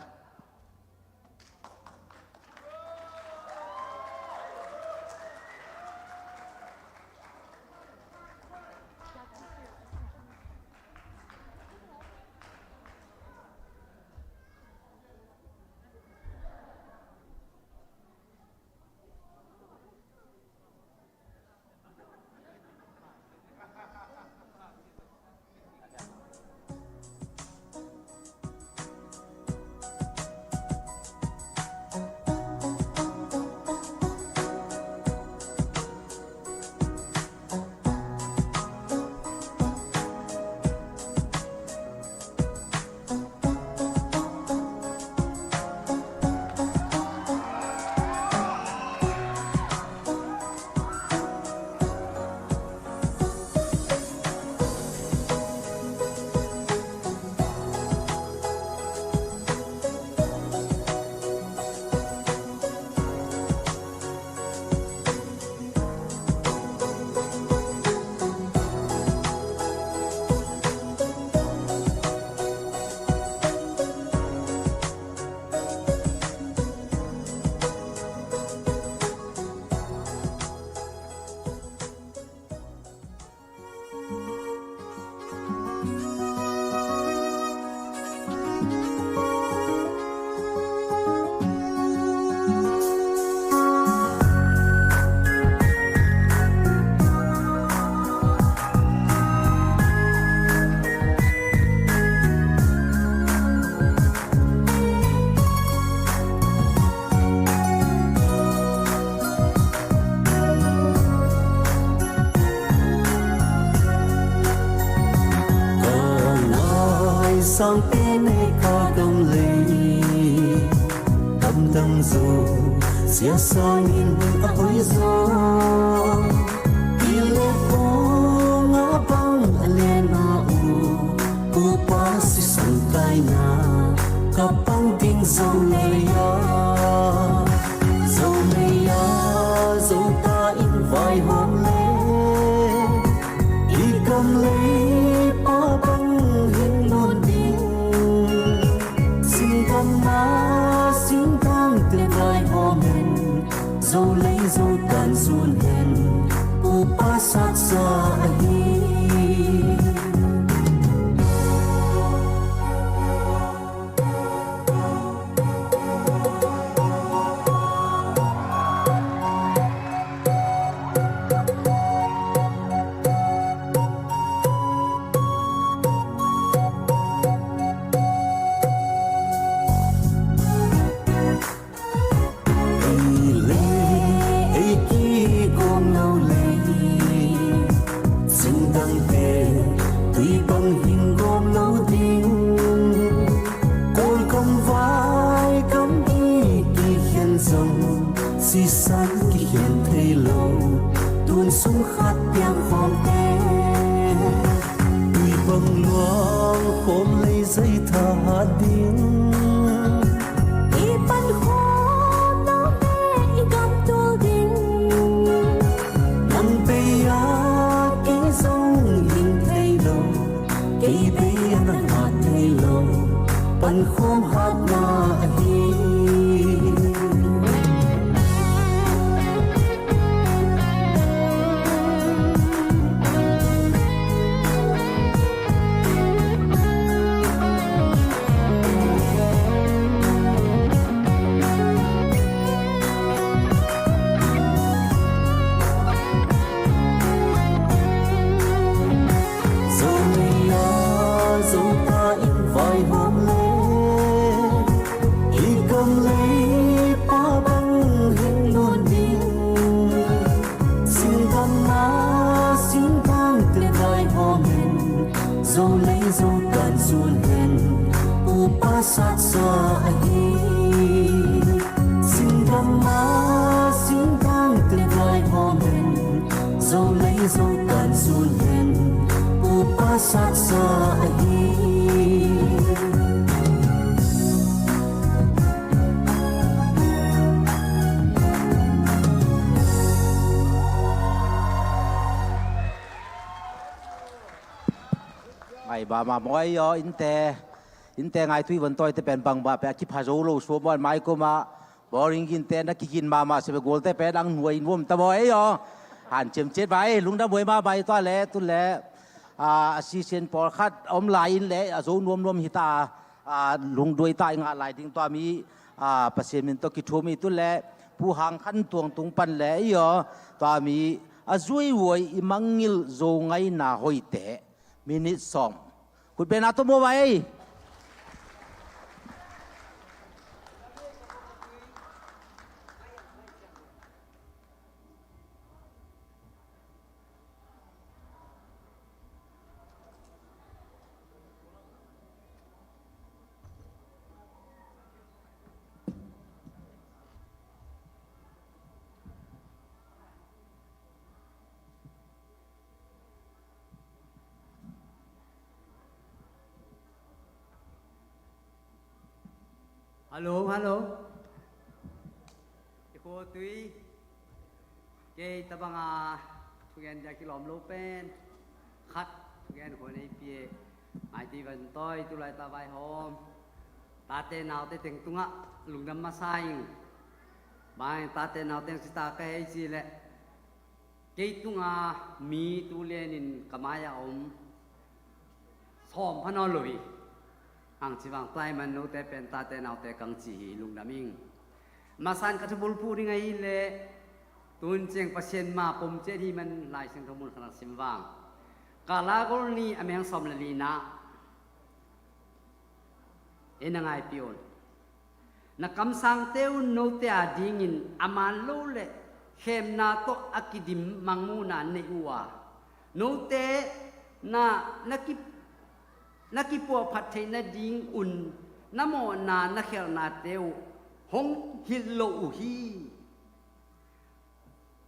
Sangte nei kha gam lei, gamdang zo, siasang in a hoih zaw. Pi le pawng a bang a len a uh, upa sisan taina ka pang ding zo lei a. Zo lei a, zo ta in vaihawm le, i gam lei pa bang hin nun ding. Singdamna singdang te vaihawm hen, zo lei zo tan zun hen, upa satsa ahi. Ei le ei kigawm lo lei, singdangte tui bang hing gawm lo ding. Kawlgam vai gam i kikhen zong sisan kikhen thei lo, tun sung khat piang khawmte. Tui bang luang khawm lei zei tha hat ding. I pan khawm lo le i gam tul ding. Nang bei a kei zong hing thei lo, kei bei a nang hat thei lo, pan khawm hatna ahi. Zo lei a, zo ta in vaihawm le, i gam lei pa bang hing nun ding. Singdamna singdang te vaihawm hen, zo lei zo tan zun hen, upa satsa ahi. Singdamna singdang te vaihawm hen, zo lei zo tan zun hen, upa satsa ahi. Ngai mama maw ei aw, innte, innte ngaitui van tawite pen bang bah pe a kipha zo lo suam aw, mai koma bawlgin ginte na kigin mama se pe gualte pen ang nuai nuam ta maw ei aw. Han ciamciat vai, lungdam huai mama i tua le, tu le, a, a sisian pawlkhat a om lai in le a zo nuamnuam hita, a, lungduai ta i ngah lai ding tua mi, a, Pasian min tawh kithum i tu le, Pu Hang Khan Tuang tung pan le i aw, tua mi a zuihuai i mangngilh zo ngaina hoihte, minit sawm. Khutbetna tawh maw vai. Hallo, hallo. I khuatui kei tabanga thugen dia kilawm lo pen khat thugen khua nei pia. Ngaitui van tawi tulai ta vaihawm tate naute teng tungah lungdam masa ing. Bang tate naute ang sita ka hei si leh kei tunga mi tu lianin ka mai-ah om sawm pha nawn lo hi. Hang ci vang tua ahih man note pen tate naute kang ci hi, lungdam ing. Masan ka thubulphuh ding ahih leh tun ciang Pasian ma pom ciat hi man Lai Siangtho mun khat ah sim vang. Kalagol ni a meng sawm le lina. Ei na ngaipih un. Na kamsangte un note a dingin a man lo le khemna tawh a kidim mangmuhna nei uh a, note na, na ki, na kipuahphat theih nadingun na mawhna na khialhnate uh hong hilh lo uh hi.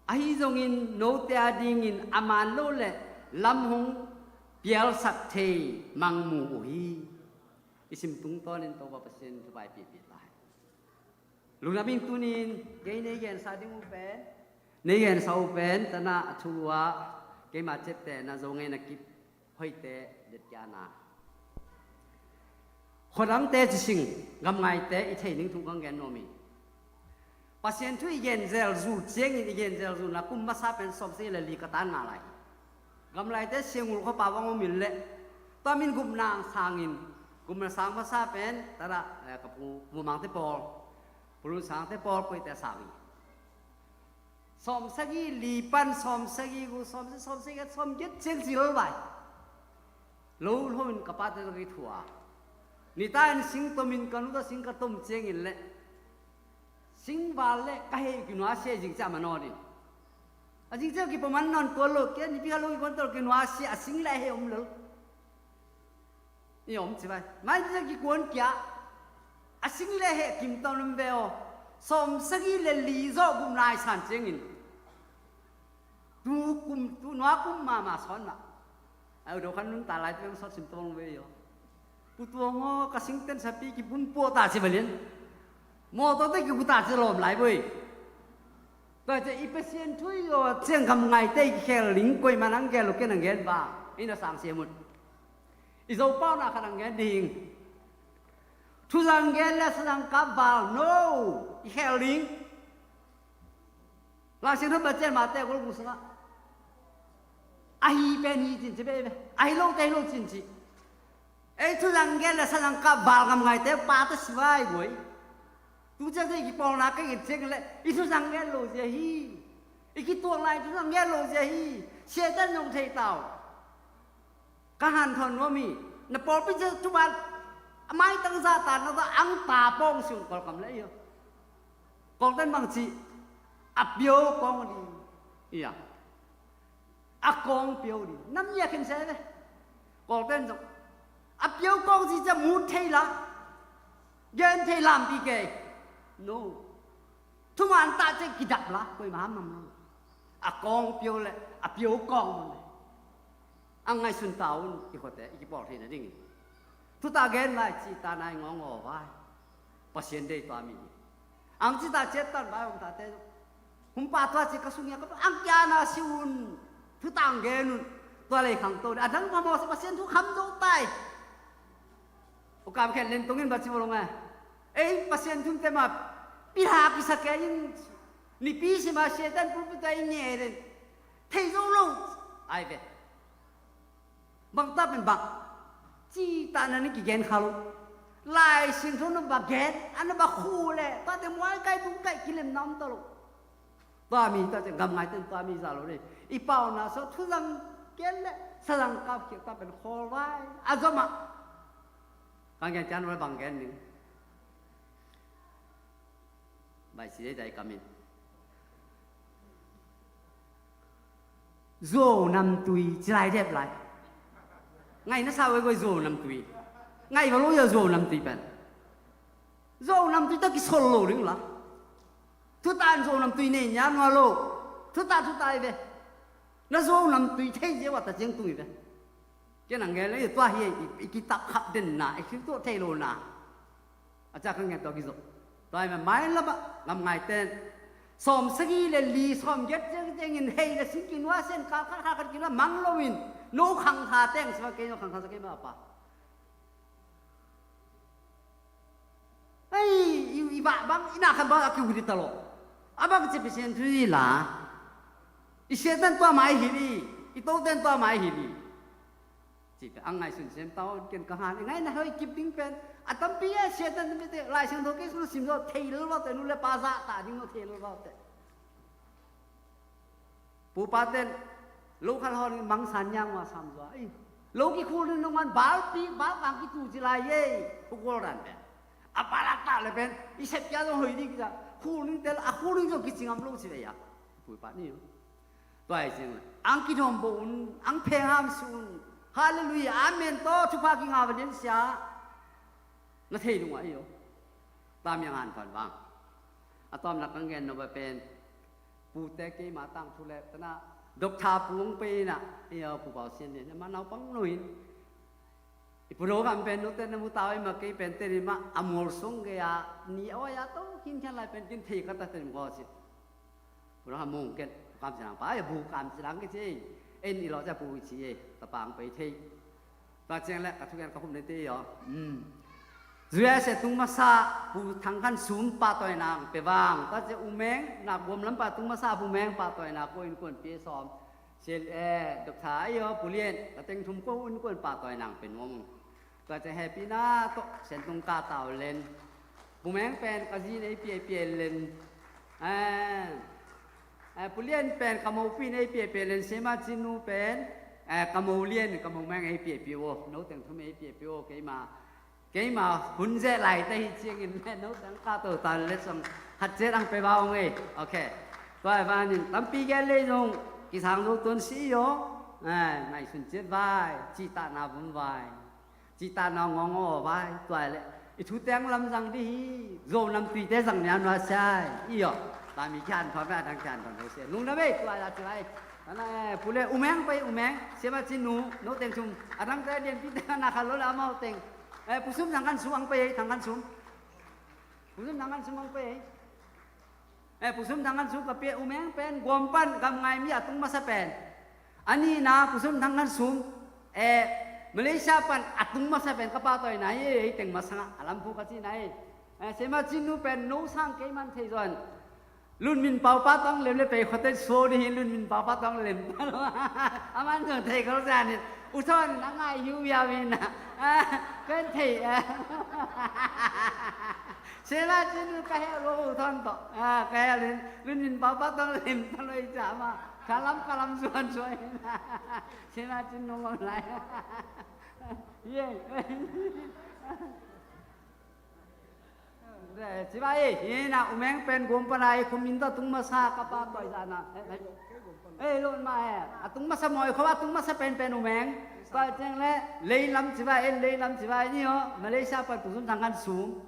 Ahi zongin note adingin a man lo le lam hong pialsak thei mang mu uh hi. I sim tungtawnin Topa Pasian thupha i piapih lai. Lungdamin tunin kei nei gensa ding uh pen, nei gensa uh pen, tana a thulu ah keima ciaptehna Zo ngeina kip hoihte, detkiana. Khuadangte cising, gamngaite i thei ning thu kang gen nuam hi. Pasian thu i genzel zu ciangin i genzel zuna kum masa pen sawmsagih le li ka tan nga lai hi. Gamlaite Siangul khuapa bang om in leh, tua min gupna ang sangin, gupna sang masa pen, tada, eh, ka pu, pu Mangte pawl, pu Lun Sangte pawl, koite sang hi. Sawmsagih li pan sawmsagih gu, sawmsagih, sawmsagih, sawmgiat ciang ci lo vai. Lo lo in ka pate zong i thua. Nita in sing tomin ka nuta sing ka tom ciangin leh, sing val leh ka heh kinuasia zing cia manaw din. A zing cia kipom an nawn tuan lo, kia nipi kha lo kikuan tuan lo, kinuasia a sing leh a heh om lo. I om ci vai. Mai cia kikuan kia a sing leh a heh kim tawn om ve aw. Sawmsagih le li zawh gupna i san ciangin, tu kum, tu nua kum mama sawn mah. Ai, u do khan nunta lai tiang sawt sim tawng ve aw. Pu Tuang aw, ka singten sapi kibun puah ta ci balian. Mawtaw te kigu ta ci lawm lai boi. Tua ci i Pasian thu i aw ciang gamngaite i kikhel ling, koima nang gen lo, ken nang gen ba. I na sang siam un. I Zo pau na kha nang gen ding. Thuzang gen le sazang kap val no. I khel ling. Lai Siangtho Bible cian mate a gol gung sungah, ahi pen hi cin ci bebe. Ahi lo te hi lo cin ci. Ei thuzang gen le sazang kap val gamngaite pa ta sivai guai. Tu ciang te i kipawlna ka it ciang le i thuzang gen lo zia hi. I kituakna i thuzang gen lo zia hi. Siatan zong thei tau. Ka hanthawn nuam hi. Na pawlpi cia thuman a maitang zahtakna tawh ang ta pawng sung Kawlkam le i aw. Kawlten bang ci, a pio kawng ding. Ia. A kawng pio ding. Nam nia khen se ve. Kawlten zong a pio kawng ci cia mut thei la. Gen thei lampi kei. No. Thuman tah ciang kidap la, koima ham nam lo. A kawng pio le a pio kawng mang le. A ngaihsun ta un, i khuate i kipawl theihna dingin. Thuta gen lai ci ta nai ngawng aw vai. Pasian dei tua mi. Ang ci ta ciat tan vai om tate. Humpa tua ci ka sung ia ka ang kia na si un. Thuta ang gen un. Tua lei khang to. A dang phamawh sa Pasian thu kham zo tai. U kam khen len tungin ba ci bo lo ngai. Ei Pasian thumte ma pilha kisa kei in, nipi sima Satan pulpit ah i nge den. Thei zo lo. Ai ve. Bang ta pen bang. Ci ta na ni kigen kha lo. Lai Siangtho na ba gen, a na ba khu le. Tate muai kai tung kai kilem na om ta lo. Tua mi ta ciang gamngai ten tua mi za lo le. I pau na sa thuzang gen le sazang kap khial ta pen khawl vai. A zom ah. Ka gen cian vai bang gen ning. Bai si dai dai kamin. Zuau namtui ci lai dep lai. Ngai na sa wei goi zuau namtui. Ngai va lo ia zuau namtui pen. Zuau namtui ta kisol lo ring la. Thutan zuau namtui nei nia nua lo. Thuta thuta i ve. Na zuau namtui thei zia wa ta ciang tung i ve. Ken ang gen le tua hi i kitap khap den na, i khil tuah thei lo na. A ca kang gen tua kizo. Tua i ma mai lama ngam ngai ten. Sawm sagi le li sawm get ciang ciangin hei le sing kinua sen kal khat khat kinua mang lo in. No khang kha teng sima kei no khang kha sa kei ma pa. Ei, i, i bah bang, i na khan bang a kiu di ta lo. A bang ci Pasian thu i la. I Satan tua mai hi li. I to ten tua mai hi li. Ci ka ang ngai sun sem tau ken ka han. Ngai na hoi kip ding pen. A tampi a Satan tampi te lai siang tho ke sun sim zo thei lo lo te nu le pa za ta ding lo thei lo lo te. Pupa ten lo khal hon mangsan nyang wa sam zua. Lo kikhul ning nong man balpi, balkang kitu ci lai ye. Pu kol dan pen a palak ta le pen i sep kia zong hoi ding kita. Khul ning tel a khul ning zong kicingam lo ci ve ya. Pupa ni. Tua i sing ang kidom bo un, ang pheng ham sun. Halleluiah, amen tawh thupha kingau va lian sia. Na thei lungah i aw. Tamiang han phan vang. A tawmna ka gen nop a pen, pute keima tangthu le tana, Doctor Pu hong pei inah, i aw, Pu Pau Sian lian, ama naupang no in. I Pu Lo Gam pen note na mu ta uh, i mah kei pen te ni mah, a mual sung gei a, ni aw ya to, kin khian lai pen kin thei ka ta ten ko si. Pu Lo Gam mung ken, kam silang pa, ya bu kam silang ke ci. En i lo ca pu ci e, ta pang pei thei. Tua ciang le, ka thugen ka hup nei te i aw. Zuia se tung masa, Pu Thang Khan Sum pahtawi nang pe vang. Tua ciang U Meng, nak guam lam pa tung masa, Pu Meng pahtawi na ko in kuan pia sawm. Sil e, Doctor i aw, Pu Lian, ka teng thum ko in kuan pahtawi nang pe nuam. Tua ciang hehpihna tawh, Sentung ka tau len. Pu Meng pen ka zi nei pia pia len. Eh, eh, Pu Lian pen ka mopi nei pia pia len. Sema Cinu pen, eh, ka mo Lian, ka mo Meng ei pia pia aw. No teng thum ei pia pia aw. Keima, keima hun zeh lai te hi ciangin le no teng ka to ta le song hat zet ang pe ba ong ei. Ok. Tua vanin tampi gen le zong kisang zo tuan si i aw. Eh, ngai sun ciat vai, cih ta na vun vai. Cih ta na ngawng aw vai, tua le. I thu teng lam zang di hi, zo nam tui te zang nia nua sai. I aw, ta mi kian thon, a dang kian thon, ho se. Lungdam ei, tua la ci lai. Ana, eh, Pu le, U Meng pai, U Meng, Sema Cinu, no teng thum. A dang te lian pi te na kha lo la mau teng. Eh, Pu Sum Thang Khan Sum ang pai, Thang Khan Sum. Pu Sum Thang Khan Sum ang pai. Eh, Pu Sum Thang Khan Sum ka pia, U Meng pen guam pan gam ngai mi a tung masa pen. A nihna Pu Sum Thang Khan Sum, eh, Malaysia pan a tung masa pen ka pahtawi na hi, ei teng masa nga a lam phu ka ci na hi. Eh, Sema Cinu pen no sang kei man thei zuan. Lun Min Pau pa tong lem le pei khuate so di hi, Lun Min Pau pa tong lem. A man zong thei kho sa ni. U Thon na ngai hiu ya mi na. Ah, ken thei, ah. Sela cin ka hel lo U Thon to. Ah, ka hel in, Lun Min Pau pa tong lem to lo i ca ma. Kalam, kalam suan suai na. Sela cin nung om lai. Ye. Ci ba i, hi na U Meng pen guam pana i khum in ta tung masa ka pahtawi zana. Eh, eh. Eh, lo ma eh. A tung masa moi kho, a tung masa pen pen U Meng. Tua ciang le, lei lam ci ba, en lei lam ci ba i ni aw. Malaysia pan Pu Sum Thang Khan Sum.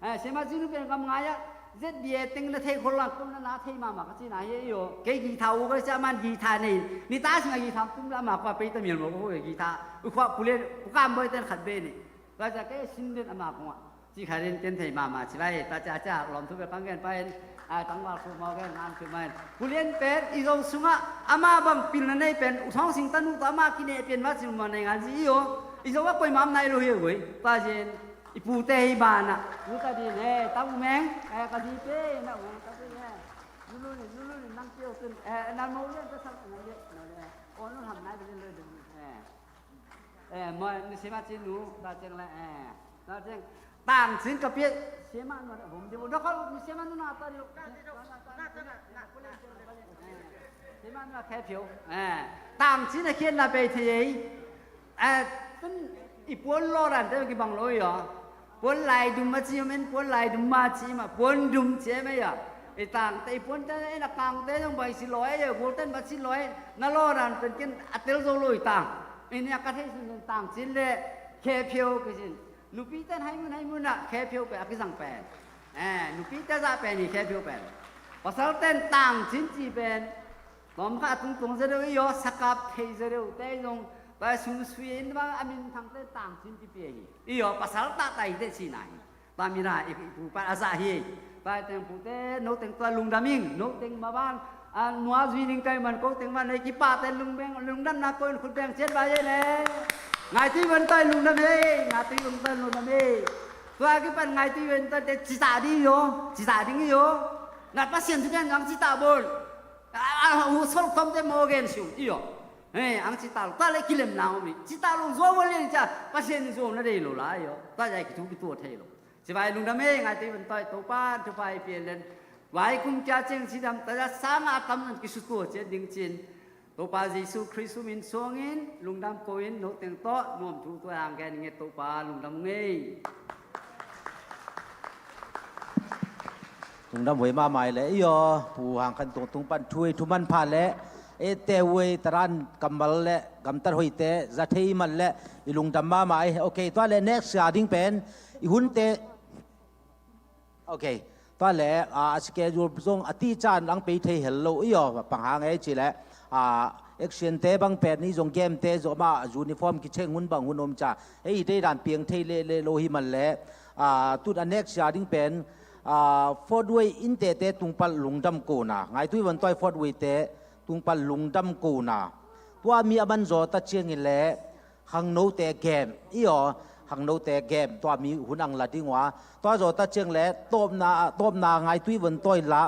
Eh, Sema Cinu pen kam ngai a. Z B A teng na thei khol lang kum na na thei mama ka ci na hi i aw. Kei guitar u ka cia man guitar nei. Ni ta sing a guitar tum la ma kua pei ta mial mo ko guitar. U kua Pu Lian, U Kam Boi ten khat be ni. Tua cia kei sin den ama kua. Ci kha den ken thei mama ci lai, ta cia cia lawm thu bek kang gen pa in, a, tangval khu mau gen ngan khu mai. Pu Lian pen i Zo sungah ama bang pilna nei pen, U Thawng Sing tanu tawh ama kineh pian ma ci ma nei ngan ci i aw. I Zo a koi mam nai lo hi a goi. Ta zin, i pute hi banah, pu ta din he, ta U Meng, e, ka zi pe, na U Meng ta pe he. Lulu ni, Lulu ni nang piau tun, e, na mau lian ta sak nang lian, na lian. O nu ham nai pe lian lo dun, e. Eh, moi, ni Sema Cinu, ta ciang le, eh, ta ciang, Tang Cin ka pia, Sema nu, hom di, na kol, ni Sema nu na ta di. Eh, Sema nu khe phiu, eh, Tang Cin a khian na bei thei ei. Eh, tun i puan lo ran te ki bang lo yo. Puan lai dum ma ci om en, puan lai dum ma ci ma, puan dum ci em ei a. I tang te, i puan te, en a kang te, zong bai si loi, e, gol ten ba si loi, na lo ran pen ken a tel zo lo i tang. I nia ka thei sin pen Tang Cin le khe phiau ka sin. Nupi ten hai mun, hai mun a khe phiau pen a kizang pen. Eh, nupi te za pen i khe phiau pen. Pasal ten Tang Cin ci pen. Tawm kha a tungtung za deuh i aw, sakap thei za deuh te zong, pai sum sui in bang a min thang te Tang Cin kipia hi. I aw, pasal ta tai te ci na hi. Tua mina i, i pu pan a zah hi. Tua teng pute, no teng tua lungdam ing, no teng ma ban, a, nua zui ning kai man ko teng man, ei kipah ten lungdam, lungdamna ko in khut beng ciat ba ye le. Ngaitui van toi lungdam ei, ngaitui van toi lungdam ei. Tua kipan ngaitui van toi te cita di yo, cita ding yo. Ngat Pasian tu ken ang cita bol. A, a, hu sol tom te mo gen siu, i yo. He, ang cita lo, tua le kilem na om i. Cita lo, zuau bol le cia, Pasian zuau na dei lo la yo. Tua jai kitu, kitu thei lo. Ci vai lungdam e, ngaitui van toi, Topa thupha i pia len. Vai kum kia ciang cidam, ta ja sanga tam nan kisutua cian ding cin. Topa Jesu Khrist min suangin, lungdam ko in, no teng tawh, nuam thu tua ang gen nge Topa, lungdam ngei. Lungdam huai mahmah le, i aw, Pu Hang Khan Tung tung pan thu i thu man pha le, Ette uei taran kammal le gamtat hoihte za thei man le i lungdam mahmah ei. Ok, tua le next a ding pen i hunte. Ok, tua le a schedule zong a ti can ang pei thei hel lo i aw, pang hang ei ci le a action te bang pen ni zong game te zong ma uniform kicheng hun bang hun om ca ei dei dan piang thei le le lo hi man le a tut a next a ding pen a Fort Wayne innte te tungpal lungdam kona ngaitui van toi Fort Wayne te tungpal lungdam kona tua mi a man zaw ta ciangin le khangnote game i aw, khangnote game tua mi hun ang la ding ua tua zaw ta ciang le tawpna tawpna ngaitui van toi la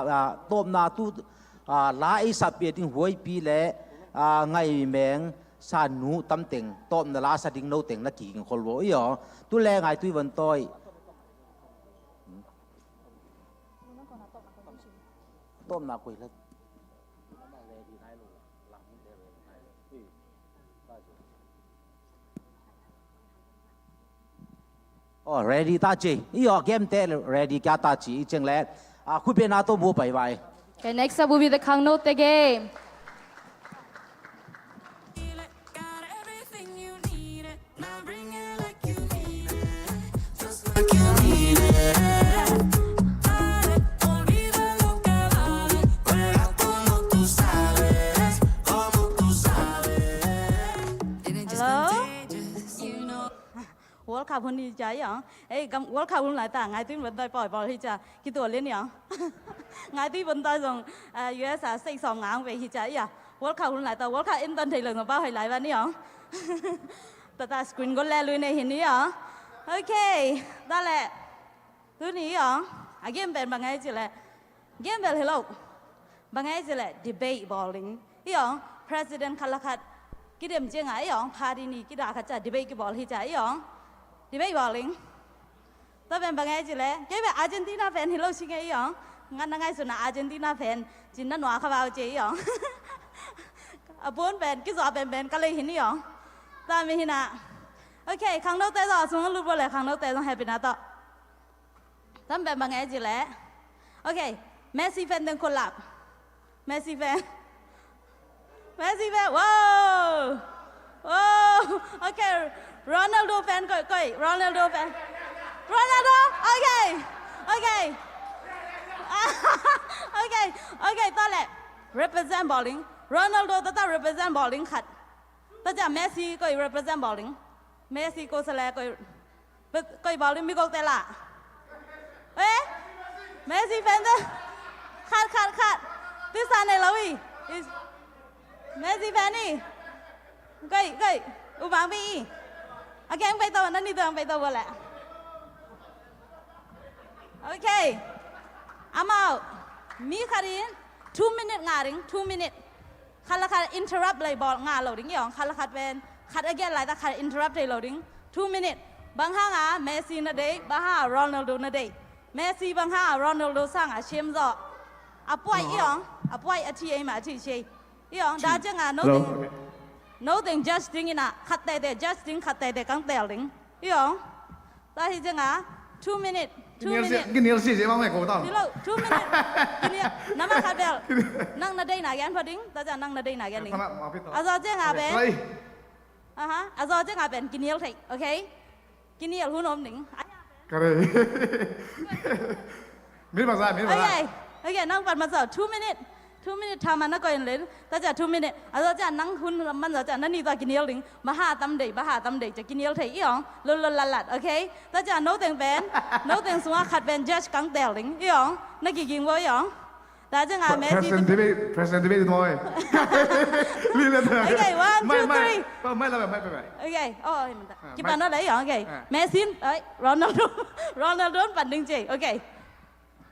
tawpna tu la ei sa pia ding huaipi le ngaimeng sa nu tamteng tawpna la sa ding noteng na kiging khol vo i aw. Tu le ngaitui van toi tawpna koi la Oh, ready ta ci. I aw game te ready kia ta ci i ceng le a khupe na to bu pai vai. Okay, next up will be the khangnote game. Hello? World Cup hun hi cia i aw. Ei, World Cup hun lai ta ngaitui van toi pawi bawl hi cia kitua lian i aw. Ngaitui van toi zong U S a sei sawm ngang ve hi cia i aw. World Cup hun lai ta World Cup in ton thei lo zong pau hei lai van i aw. Tata screen gol le lui nei hin i aw. Ok, ta le. Tuni i aw. A game pen bang ngai ci le. Game bel hi lo. Bang ngai ci le debate bawl ding i aw. President khat la khat kidem cianga i aw party ni kida khat ca debate kibawl hi ca i aw. Debate bawl ding. Tua pen bang ngai ci le kei bel Argentina fan hi lo ci ngai i aw. Ngan na ngai suna Argentina fan cin na nua kha bau ci i aw. A pun pen kizua pen pen ka lei hin i aw. Tua mi hina. Ok, khangnote zaw a sung a lut bawl le khangnote zaw happy na tawh. Tam pen bang e ci le. Ok, Messi fan teng khut lap. Messi fan. Messi fan. Wow. Wow. Ok, Ronaldo fan koi koi. Ronaldo fan. Ronaldo. Ok. Ok. Ok. Ok, ta le. Represent bawl ding. Ronaldo ta ta represent bawl ding khat. Ta ca Messi koi represent bawl ding. Messi ko sa le koi Koi bawl ding mi kok te la. Eh? Messi fan te. Khat khat khat. Tisa nei lo i. Messi fan i. Koi koi. U bang bi i. A game koi to na ni to ang koi to bo le. Ok. Amau. Mi khat in two minute nga ding, two minute. Khat la khat interrupt lei bawl nga lo ding i aw. Khat la khat pen khat a giat lai ta khat interrupt thei lo ding. Two minute. Bang hanga Messi na dei, bang hanga Ronaldo na dei. Messi bang hanga Ronaldo sanga siam zaw. A puai i aw. A puai a thi ei ma a thi sei. I aw. Da cianga no ding. No ding judge ding ina khat tete judge ding khat tete kang tel ding. I aw. Ta hi cianga two minute. Two minute. Kinial si si bang mai ko ta. Two minute. Kinial. Nama khat bel. Nang na dei na gen pha ding. Ta cianga nang na dei na gen ding. A zaw cianga ben. Aha. A zaw cianga ben kinial thei. Ok. Kinial hun om ding. Kare. Minute bangza, minute bangza. Ok. Ok, nang pan bangza. Two minute. Two minute thaman na koin len. Ta ca two minute. A zaw ca nang hun man zaw ca na ni zaw kinial ding. Baha tam dei, baha tam dei ca kinial thei i aw. Lol lol lat lat. Ok. Ta ca no teng pen. No teng sunga khat pen judge kang tel ding i aw. Na kiging bo i aw. Ta cianga Messi. President debate, President debate maw. Li le. Ok, one, two, three. Mai la mai mai mai. Ok. Oh, hi man ta. Kipan no le i aw. Ok. Messi, ai, Ronaldo. Ronaldo pan ding ci. Ok.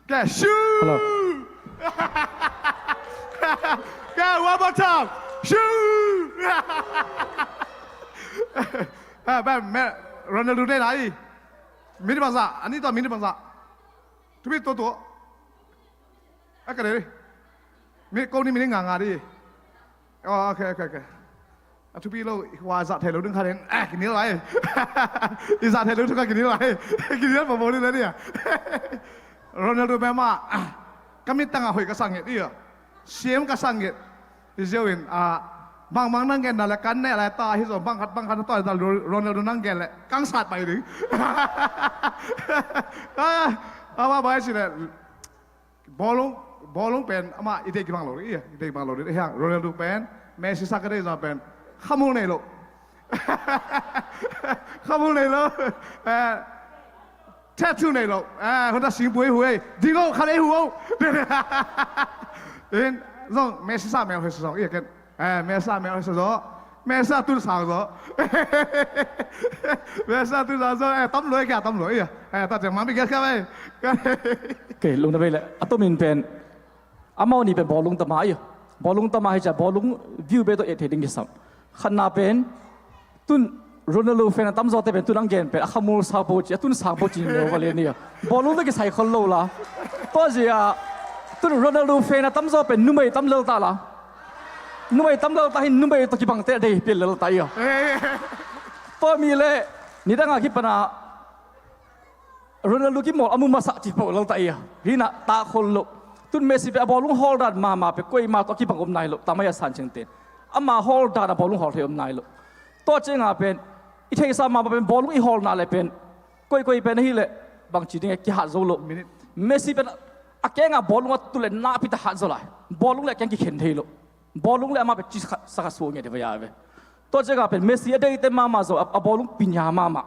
Kya shoot? Hello. Kya one more time. Shoot. Ah, ba me Ronaldo de lai. Minute bangza. Ani to minute bangza. Tumi to to. A ka de. Mi ko ni minute nga nga di. Oh, okay, okay, okay. A thupi lo, hua zah thei lo ding kha ding. Eh, kinial lai. I zah thei lo thu kha kinial lai. Kinial pa bo ni la ni a. Ronaldo mema. Ka mit tanga hoi ka sang nget i a. Siam ka sang nget. Hi ziau in, ah, bangmang nang gen na le kan ne lai ta hi zaw, bang khat, bang khat ta ta Ro-, Ronaldo nang gen le kang sat pai ding. Ah, ama bai si le, bawlung, bawlung pen, ama i deih kibang lo, i, i deih kibang lo, i hiang, Ronaldo pen, Messi sa ka deih zaw pen, khamul nei lo. Khamul nei lo. Eh, Tattoo nei lo. Eh, hun ta singpu ei hu ei. Ding o, khan ei hu o. In, zong, Messi sa mel hoi sa zong, i ken. Eh, Messi sa mel hoi sa zong. Messi sa tun sang zong. Messi sa tun sang zong. Eh, tam lo ei kia, tam lo ei. Eh, ta jeng mami kia kia ei. Kei, lung na bei le. A to min pen. Amau ni pen bawlung tama ei. Bawlung tama hi cia, bawlung view be to et thei ding kisam. Khan na pen. Tun Ronaldo fan a tamzaw te pen tun ang gen pen a khamul sau po ci, a tun sang po ci neu va le ni a. Bawlung te kisai khol lo la. Tua zia tun Ronaldo fan a tamzaw pen numei tam lel ta la. Numei tam lel ta hin numei to kibang te dei pil lel ta ia. Tua mi le nidang a kipana Ronaldo kimawl a mu masa ci pawh lal ta ia. Hina ta khol lo. Tun Messi pe a bawlung hawl dan mama pe koima tawh a kibang om nai lo. Tamai a san cing ten. Ama hawl dan a bawlung hawl thei om nai lo. Tua cenga pen i theisa mama pen bawlung i hawlna le pen. Koi koi pen ahi le bang ci ding e kihat zo lo. Messi pen a kenga bawlung a tu le na pita hat zo lai. Bawlung le keng kikhen thei lo. Bawlung le amah pen ci sakha suah nge te vaya ve. Tua ciaka pen Messi a deite mama zo a bawlung pinya mama.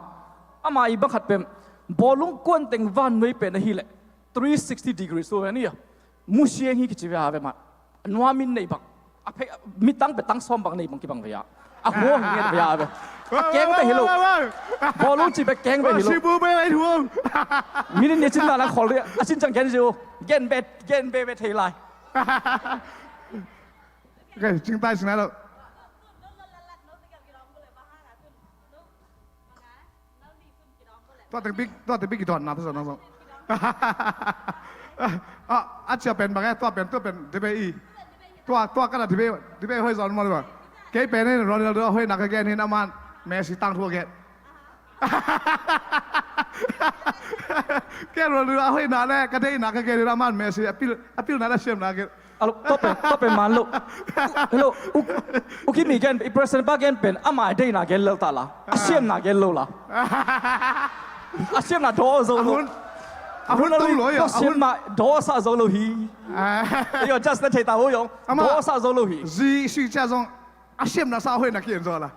Ama i bang khat pen bawlung kuan teng van nuai pen ahi le three sixty degree so ve ni a. Musiang hi kici vaya ve mah. Nuamin nei bang. A phei mitang pe tang sawm bang nei bang kibang vaya. A huang nge vaya ve. A keng pe hi lo. Bawlung ci pe keng pe hi lo. Minit ni cin na lang khol ri a cin cang gen ziu. Gen be gen be be thei lai. Okay, cingtai cingtai lo. Tua teng bik, tua teng bik kidon na tua nang song. Ah, a cia pen bang e, tua pen, tua pen debate i. Tua, tua kana debate, debate hoi zon mo le ba. Kei pen in Ronaldo hoi na ka gen hin aman Messi tang thua gen. Kei Ronaldo a hoihna le ka deihna ka gen in aman Messi a pil, a pilna le a siamna gen. Tua pen, tua pen man lo. Hello, u kimi gen, i president pa gen pen ama deihna gen lel ta la. A siamna gen lo la. A siamna daw zo lo. A hun tung lo ya. Tua siamna daw sa zo lo hi. Yo, just na thei ta ho yong. Daw sa zo lo hi. Zi si cia zong. A siamna sa hoih na kian zaw la.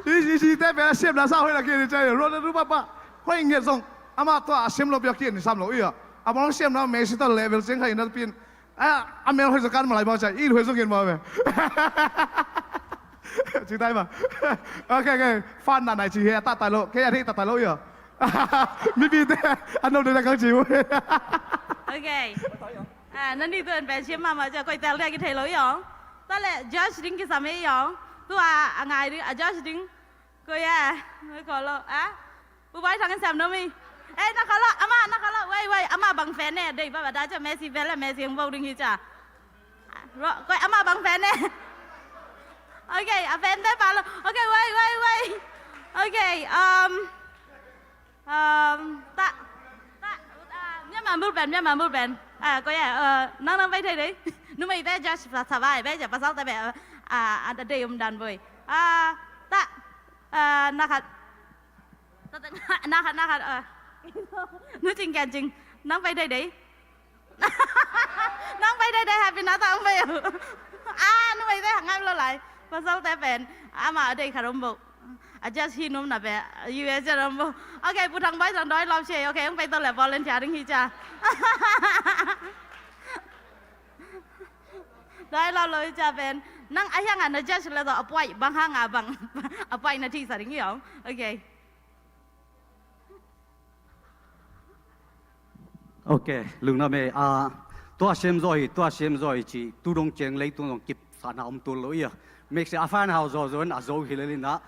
I, i, i te pe a siamna sa hoih na kian i cai Ronaldo papa hoih ngiat zong. Ama tua a siam lo pia kian i sam lo ia. A bang siamna Messi ta level ceng kha i na pin. A, a mel hoih zakan malai bang cai i hoih zong in ma me. Ci tai ma. Okay, okay. Fan na nai ci he ta tai lo. Ke a ri ta tai lo ia. Mi pi te a no de na kang ci. Okay. Ah, nan nih tuan pen siam mahmah cia koih tel dek i thei lo i awng. Tua le judge ding kisam e i awng. Tua a ngai ding a judge ding. Koih e. Koih lo a. Pu Bai Thang in siam no mi. Eh, na kha lo ama, na kha lo. Wei, wei, ama bang fan ne dei ba ba da cia Messi fan le Messi ang bau ding hi cia. Koih ama bang fan ne. Okay, a fan te pa lo. Okay, wei, wei, wei. Okay, um, Um, ta, ta, uh, Myanmar bul pen, Myanmar bul pen. Ah, ko ya, uh, nang nang bai thei dei. Numei te judge pa sa bai, bai ja pasal te be, ah, ada dei um dan boi. Ah, ta, ah, na khat. Ta, ta, na khat, na khat, ah. Nu cing kian cing. Nang bai thei dei. Nang pai dei dei happy na tang pai. Ah, numei te ngam lo lai. Pasal te pen ama a dei khat om bo. A just hi num na pe U S A om bo. Okay, Pu Thang Bai Thang doi lop sia. Okay, ang pai to le volunteering hi cia. Doi lop lo hi cia pen. Nang a hiang a na just le to a puai bang hang a bang. A puai na thi sa ding hi ong. Okay. Ok, lungdam e. Ah, tua siam zaw hi, tua siam zaw hi ci, tu dong ciang leitung dong kip sa na om tul lo ia. Messi a fan hau zaw zaw in a zo hi lel in a.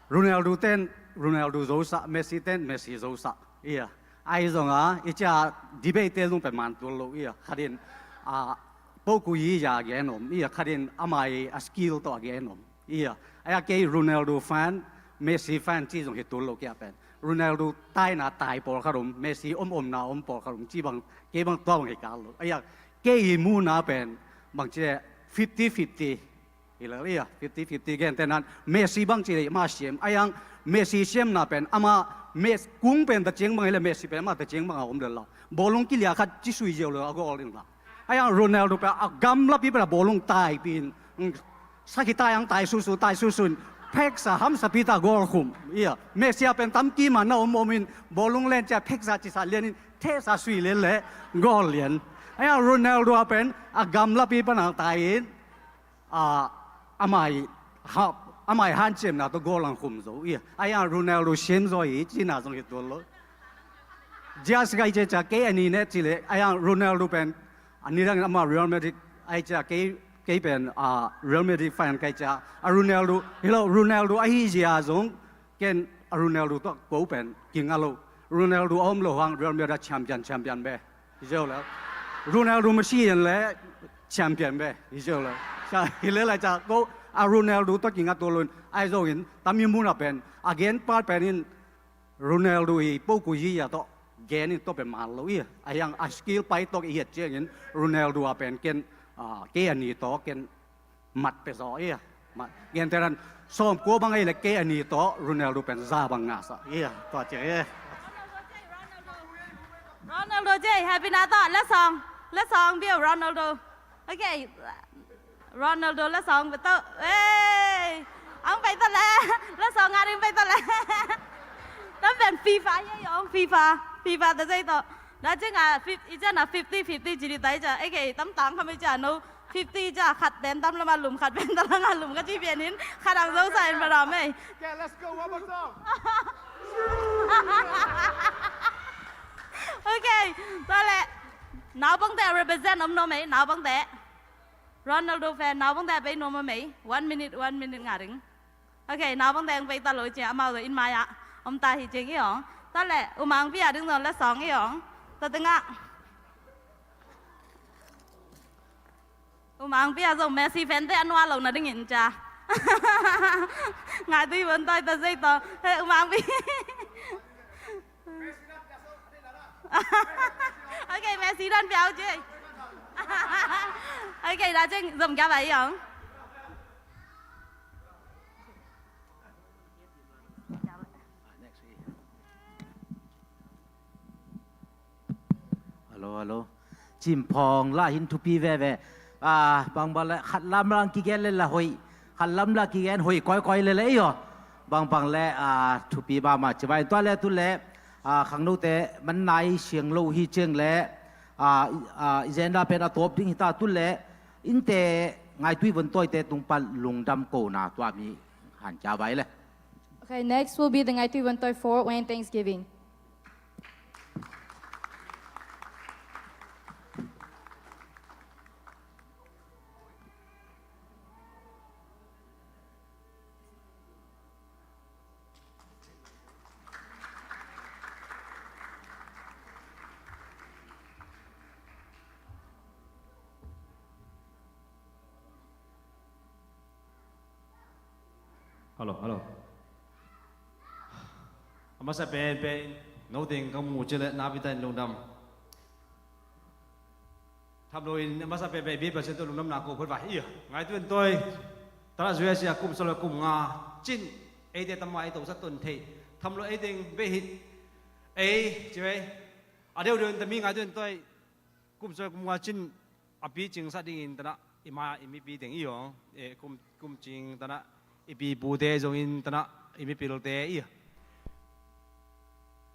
Ronaldo ten Ronaldo zo sa, Messi ten Messi zo sa ia. Ai zong a, i cia debate te zong pen man tul lo ia. Khat in, ah, poku yi ya gen om ia, khat in amai a skill to a gen om. Ia, ai a kei Ronaldo fan, Messi fan ci zong hi tul lo kia pen. Ronaldo taina tai pawl khat om, Messi om omna om pawl khat om ci bang, kei bang tua bang hi kal lo. Ia, Kei i muna pen bang ci le fifty fifty hi lo ia, fifty fifty. Gentehna in Messi bang ci le ama siam a, iang Messi siamna pen ama Mes kung pen ta ciang bang hi le Messi pen ama ta ciang bang a om le lo. Bawlung kilia khat ci sui ziau le a goal in la. A iang Ronaldo pen a gamlapi pen a bawlung taipi in, mm, sakhi tai ang tai susu tai susu in pheksa hamsapi ta goal khum ia. Messi a pen tam kima na om om in bawlung len cia pheksa cisa lian in thesa sui lian le goal lian. A iang Ronaldo a pen a gamlapi pan ang tai in, a, amai ha, amai hanciamna tawh goal ang khum zo ia. A iang Ronaldo siam zaw hi cina zong hi tuan lo. Just kai cia cia kei a ni ne ci le a iang Ronaldo pen a ni dang ama Real Madrid ai cia kei, kei pen a Real Madrid fan kai cia a Ronaldo hi lo, Ronaldo ahi zia zong ken a Ronaldo tawh ko pen kinga lo. Ronaldo a om lo hang Real Madrid champion champion be hi zeu le. Ronaldo masi in le champion be hi zeu le. Sa hi le lai cia ko a Ronaldo tawh kinga to lo in ai zong in tami muna pen a gen pa pen in Ronaldo i poku yi ya tawh gen in tawh pe man lo ia. A iang a skill pai tawh i hiat ciangin Ronaldo a pen ken, a, kei a ni tawh ken mat pe zaw ia. Mat gen teran sawm kua bang ei le kei a ni tawh Ronaldo pen za bang nga sa ia. Tua ci ia. Ronaldo J, happy na tawh la song, la song biu Ronaldo. Okay. Ronaldo la song betul. Eh, ang pai ta le. La song ngari pai ta le. Tam ben FIFA ye yong FIFA. FIFA ta zai to. Da je nga fif, i ja na fifty fifty jiri tai ja. Eh, okay, tam tang kami ja no. Fifty ja khat den tam lama lum khat ben ta lama lum ka ji ben in. Khat ang zo sa in ba ra mei. Okay, let's go. One more song. Okay. Tale. Nau bang te represent om no mei. Nau bang te. Ronaldo fan, nau bang te bei nuam a mei. One minute, one minute nga ding. Okay, nau bang te ang bei ta lo cia, amau do in maya. Om ta hi cing i ong. Ta le, umang pia ding zong la song i ong. Ta tengah. Umang pia zong Messi fan te anua lo na ding in cia. Ngai tui bon toi ta zei to. He, umang pia. Okay, Messi dan piau je. Okay, da jeng zom kya bai yong. Hello, hello. Cimphawng lah hin thupi veve. Ah, bang bang le khat lam lang kigen le la hoi. Khat lam la kigen hoi koi koi le le yo. Bang bang le, ah, thupi ba ma ci bai tua le tu le. Ah, khangnote man nai siang lo hi ciang le, ah, ah, i zenda pen a tawp ding hi ta tu le, innte ngaitui von toite tung pan lungdam ko na tua mi han kia vai le. Okay, next will be the Ngaitui Von Toi for Wayne Thanksgiving. Hello, hello. A masa pen pen no teng ka mu ci le na pi ta in lungdam. Tham lo in a masa pen pen bi pa sen to lungdam na ko phot vai. Ia, ngaitui von toi. Tana zui a sia kum solo kum nga cin. Ei te tama ei to sa ton thei. Tham lo ei teng be hit. Ei, ci ve. A deu deu in tami ngaitui von toi. Kum solo kum nga cin. A pi cing sa ding in tana i ma i mipi teng i ong. E, kum, kum cing tana i pi pute zong in tana i mipilte i.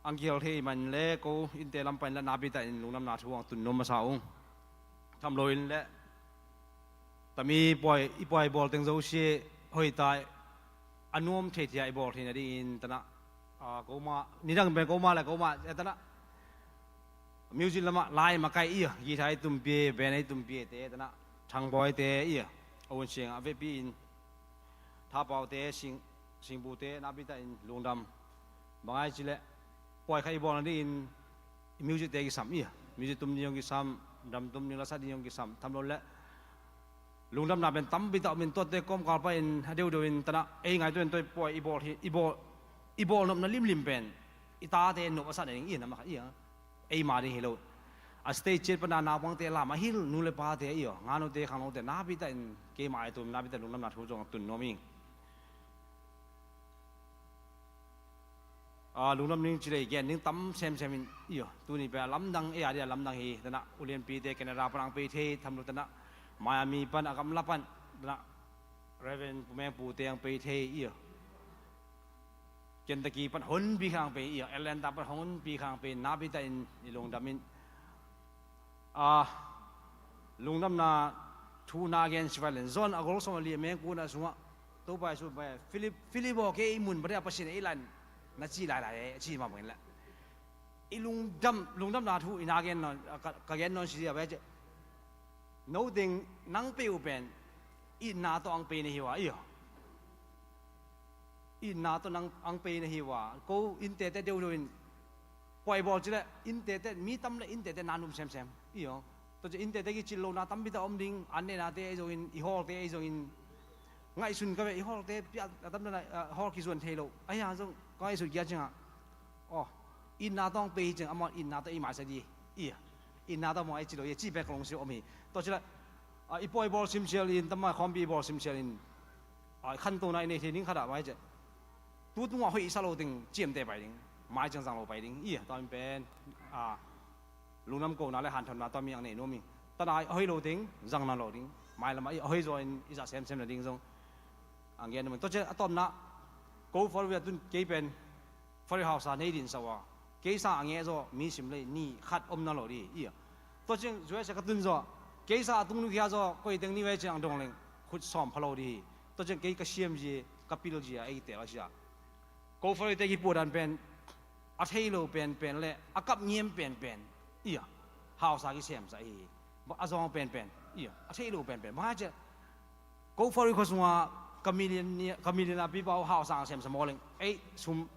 Ang kihel thei man le ko innte lam pan la na pi ta in lungdam na thu ang tun nom masa ung. Tham lo in le tami puai, i puai bawl teng zo sia hoi tai a nuam thei thia i bawl thei na ding in tana, ah, ko ma, ni dang pen ko ma le ko ma, e tana. Music lama lai makai i, guitar i tumpie, band i tumpie te tana, Thangbawi te i, a un siang a vepi in, Thapau te, Sing, Singbu te, na pi ta in lungdam. Bangai ci le, puai kha i bawl na ding in, music te kisam i, music tum ni yong kisam, dam tum ni la sa ni yong kisam, tham lo le, lungdamna pen tampi ta om in tuate kawmkal pa in a deuhdeuh in tana ei ngaitui von toi puai i bawl hi, i bawl, i bawl nopna limlim pen i tate nop a sa na ding i na ma kha i a. Ei ma ding hi lo. A state ciat pana naupangte lam a hilh nu le pate i aw, nganute khangnote napi takin keima ai tum napi takin lungdamna thu zong a tun nuam ing. A, lungdam ning ci lei gen ning tam semsem in i aw, tuni pia lamdang ei a dia lamdang hi. Tana ulianpite Canada pan ang pei thei tham lo, tana Miami pan a gamla pan, tana Reverend Pu Meng Pute ang pei thei i aw. Kentucky pan honpi khang pei i aw, Atlanta pan honpi khang pei, napi takin i lungdam in. A, lungdamna thu na gen sivai len zon a gol sawm a li a meng kuna sungah Topa Jesu bai Philip, Philip aw, kei i mun bade a Pasian ei lan na ci lailai e, a ci mah bangin la i lungdam, lungdamna thu i na gen nawn, ka, ka gen nawn si dia bai ci. No ding nang pei uh pen itna tawh ang pei na hi uh a i aw. Itna tawh nang ang pei na hi uh a, ko innte te deuh deuh in puai bawl cileh innte te mi tam le innte te na num semsem i aw. Tua ci innte te kicil lo na tampi ta om ding, an nena te ei zongin, i hawl te ei zongin ngaihsun ka ve, i hawl te pia a tam na, ah, hawl kizuan thei lo. Ai a zong ka ngaihsun kia cingah. Aw, itna tawh ang pei hi cing, amah itna tawh ei maisak di i aw. Itna tawh mawh ei ci lo i aw, ci pek ka lungsim om hi. Tua cileh, ah, i puai bawl simsial in, tamah khawmpi bawl simsial in, a, khantona i nei thei ding khat ah pai ciah tu tungah hoih i sa lo ding ciamteh pai ding, mai ciangzang lo pai ding i aw. Tua in pen, a, lungdam kona le hanthotna tua mi ang nei nuam ing. Tana a hoih lo ding zang na lo ding, mai lamah i aw, a hoih zaw in i zah semsem na ding zong ang gen nuam ing. Tua ciah a tawpna ko far wia tun kei pen Fari hausa nei din sa ua, keisa a ngeh zaw mi sim lei ni khat om na lo di i a. Tua ciang U S A ka tun zaw, keisa a tung nukhia zaw koi teng ni ve ciang dong leng khut sawm pha lo di hi. Tua ciang kei ka siam zi, ka pil zi a ei tel a sia. Ko fari te kipuadan pen a thei lo penpen le a kap ngiam penpen i a, hausa kisem sa hi. A zawng penpen i a, a thei lo penpen ma cia. Ko fari khuasunga ka million ni, ka million a pipa uh hausa a sem sa mawleng ei sum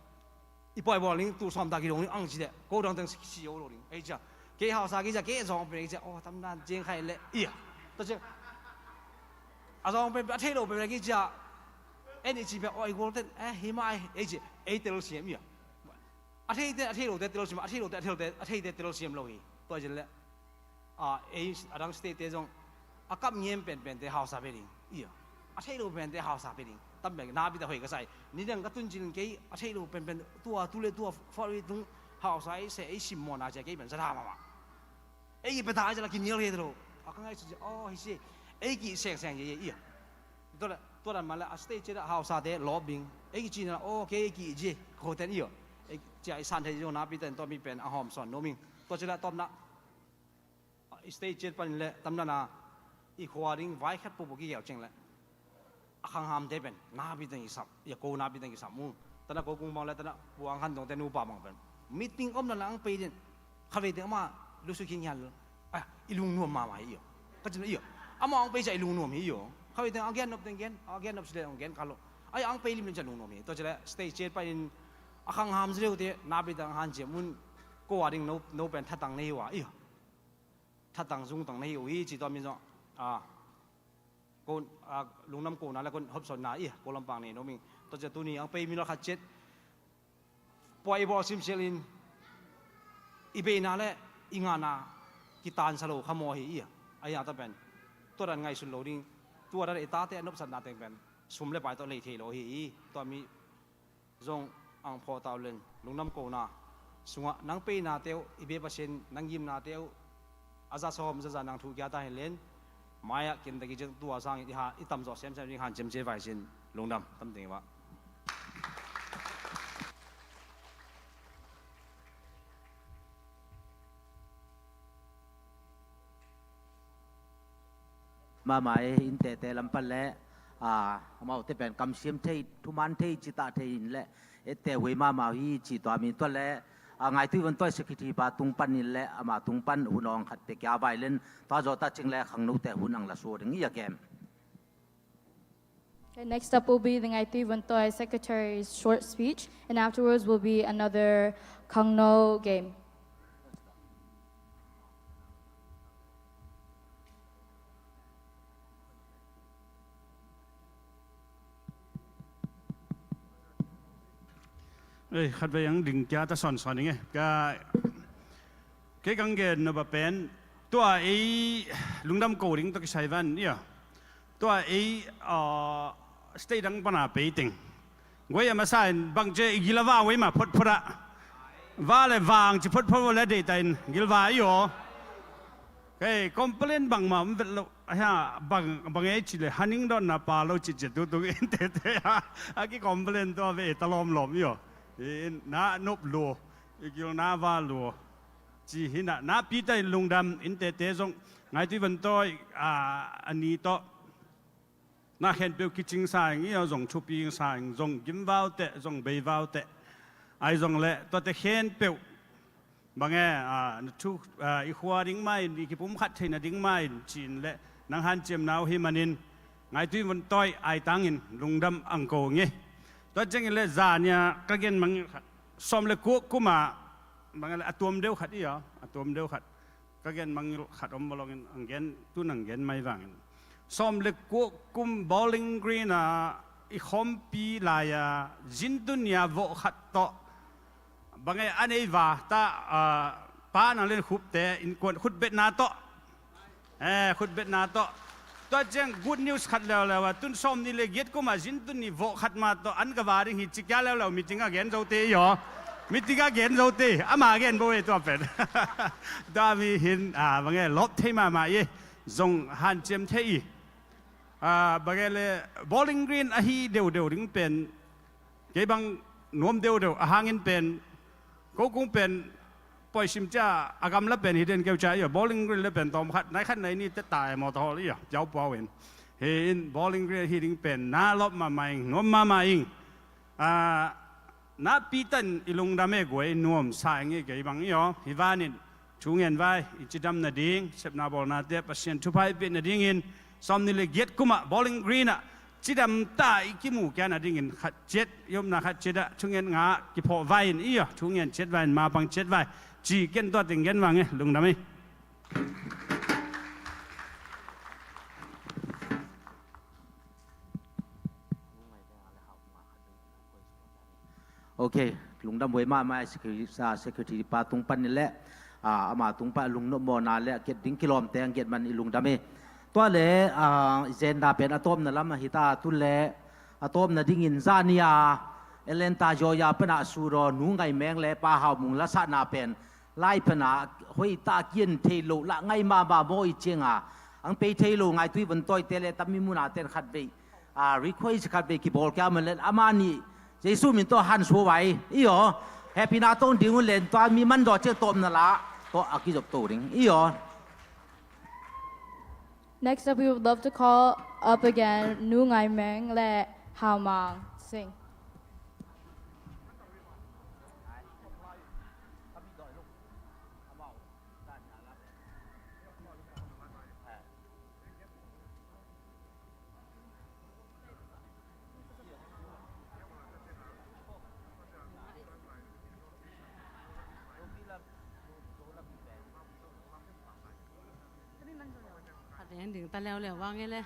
i poi bawl ning tu sawm ta kidong ning ang ci deh. Ko dang teng si o lo ding ei cia. Kei hausa kei cia, kei zawng pen ei cia, aw tam dan ciang khai le i a. Tua cia a zawng pen a thei lo pen kei cia. En i ci pen aw i gol ten eh hi mai ei cia, ei tel siam i a. A theite a thei lote tel siam, a thei lote a thei lote a theite tel siam lo hi. Tua cia le a, ei a dang state te zong a kap ngiam penpente hausa pe ding i a, a thei lo pente hausa pe ding. Tam pen na bita hoi ka sai. Ni dang ka tun cin kei a thei lo penpen tua tu le tua fari tung hausa ei se ei sim mawna cia kei pen za da mama. Ei ki peta ai cia la kinial hei te lo. A ka ngai su cia aw hi si. Ei ki seng seng ye ye i a. Tua le tua dan ma le a state cia da hausa te lawp ding. Ei ki cina aw kei ei ki cie ko ten i a. Ei cia i san thei zong na bita tua mi pen a hawm sawn noming. Tua cia la tawpna i state ciat panin le tamdana i khua ding vai khat pupu kigel cing le a khanghamte pen napi teng i sap i a ko napi teng i sap mu. Tana ko kung bang le tana puang han dongte nupa bang pen meeting om nana ang pei din khavei teng ama lusu khingial a i lungnuam mama hi i o. Ka cin i o ama ang pei cia i lungnuam hi i o. Khavei teng a gen nop teng gen a gen nop sile ang gen kalo ai ang pei lim cia lungnuam hi. Tua cia le state ciat panin a khangham zileute napi teng han cia mun ko a ding no pen thatang nei wa i o. Thatang zungtang na hi uh hi ci tua min zong a, ko a, lungdam kona le kon hopsawnna i ko lampang nei noming. Tua cia tuni ang pei min lo khat ciat puai i bawl simsial in i beina le i ngana kitansa lo kha maw hi i a. Ai a ta pen tua dan ngaihsun lo ding. Tua dan i tate a nopsatna teng pen sum le pai tawh lei thei lo hi i tua mi zong ang phawh tau len lungdam kona sungah nang peinate uh i be Pasian nang gimnate uh a za sawm zaza nang thuhkia ta hen len mai-ah kin taki ciang tua sangin i ha i tamzawh semsem ding hanciam cia vai sin lungdam tam teng i vah. Mahmah e, inntehteh lam pan le amaute pen kamsiam thei, thuman thei, citah thei in le etteh huai mahmah uh hi ci tua mi tua le ngaitui vontawi secretary pa tung pan in le ama tung pan hun awng khat pia kia vai len tua zawh ta cing le khangnote hun ang la suak ding i a kem. Okay, next up will be the Ngaitui Vontoy Secretary's short speech, and afterwards will be another Khangno game. Ei, khatvei ang ding kia ta sawnsawn ing e. Ka Kei kang gen nop a pen, tua ei lungdam ko ding tawh kisai van ia. Tua ei, ah, state dang pana pei teng. Guai a masa in bang ce i gil a va guai ma photphot ah. Va le vang ci photphot le deita in gil va i aw. Kei complain bang ma om vet lo. Ahi a bang, bang ei ci le haning don na pa lo ci ce tu tu in tete a. A ki complain tua ve ta lawmlawm i aw. In na nop lo. I gil na va lo. Ci hi na, na pi ta in lungdam in tete zong ngaitui van tawi, ah, a ni tawh. Na khenpeuh kicing sa ing i aw, zong thupi sa ing, zong gimvau teh, zong beivau teh. Ai zong le, tuate khenpeuh. Bang e, ah, na thu, ah, i khua ding ma in, i kipum khat theina ding ma in, ci in le, nang hanciamna uh hi manin, ngaitui van tawi, ai tangin, lungdam ang ko nge. Tua ciangin le, zania, ka gen mangil khat. Sawm le kua kum a, bang e le, a tuam deuh khat i aw, a tuam deuh khat. Ka gen mangil khat om balongin ang gen, tun ang gen mai vangin. Sawm le kua kum Bowling Green a i khawmpi lai a zin tun ni a vawh khat tawh. Bang e a nei va ta, ah, pa nang len khupte in kuan khutbetna tawh. Eh, khutbetna tawh. Tua ciang good news khat leuleu a, tun sawm ni le giat kum a zin tun ni vawh khat ma tawh an ka va ding hi ci kia leuleu meeting a gen zote i aw. Meeting a gen zote, ama gen bo e tua pen. Tua mi hin, ah, bang e lop thei mahmah i, zong hanciam thei i. Ah, bang e le Bowling Green ahi deudeu ding pen, kei bang nuam deudeu a hangin pen, ko kung pen, pawisim cia a gamla pen hi den keu cia i aw, Bowling Green le pen tawm khat, nai khat nai ni te ta e mawtaw hawl i aw, piau puau in. Hi in Bowling Green hi ding pen, na lop mahmah ing, nuam mahmah ing. Ah, na pi tan i lungdam e guai nuam sa ing i kei bang i aw, hi vanin. Thu ngen vai, i cidam nading, sepna bawlnate, Pasian thupha i peh nadingin, sawm ni le giat kum ah, Bowling Green ah, cidam ta i kimu kia nadingin, khat ciat, i omna khat ciat ah, thu ngen nga, kiphawh vai in i aw, thu ngen ciat vai in, mapang ciat vai, ci ken tua teng gen vang e, lungdam e. Ok, lungdam huai mahmah, secretary, ah, secretary pa tung pan ni leh, ah, ama tung pan lungnop mawhna leh a kiat ding kilawmte ang kiat man i lungdam hi. Tua leh, ah, agenda pen a tawpna lam ahi ta, tu leh a tawpna dingin zani a Atlanta, Georgia pan a sut aw, Nu Ngai Meng leh Pa Hau Mung lasakna pen lai pan a hoih ta kian thei lo lah ngai mahmah maw i ciang a, ang pei thei lo ngaitui van tawite leh tam mi mun a ten khat vei, ah, request khat vei kibawl kia man len ama nih Jesu min tawh han sua vai i aw. Hehpihna tawh ding un len tua mi man daw ciang tawpna lah tawh a kizop to ding i aw. Next up, we would love to call up again Nu Ngai Meng leh Hau Mang Sing. A deng ding ta leuleu vang e le.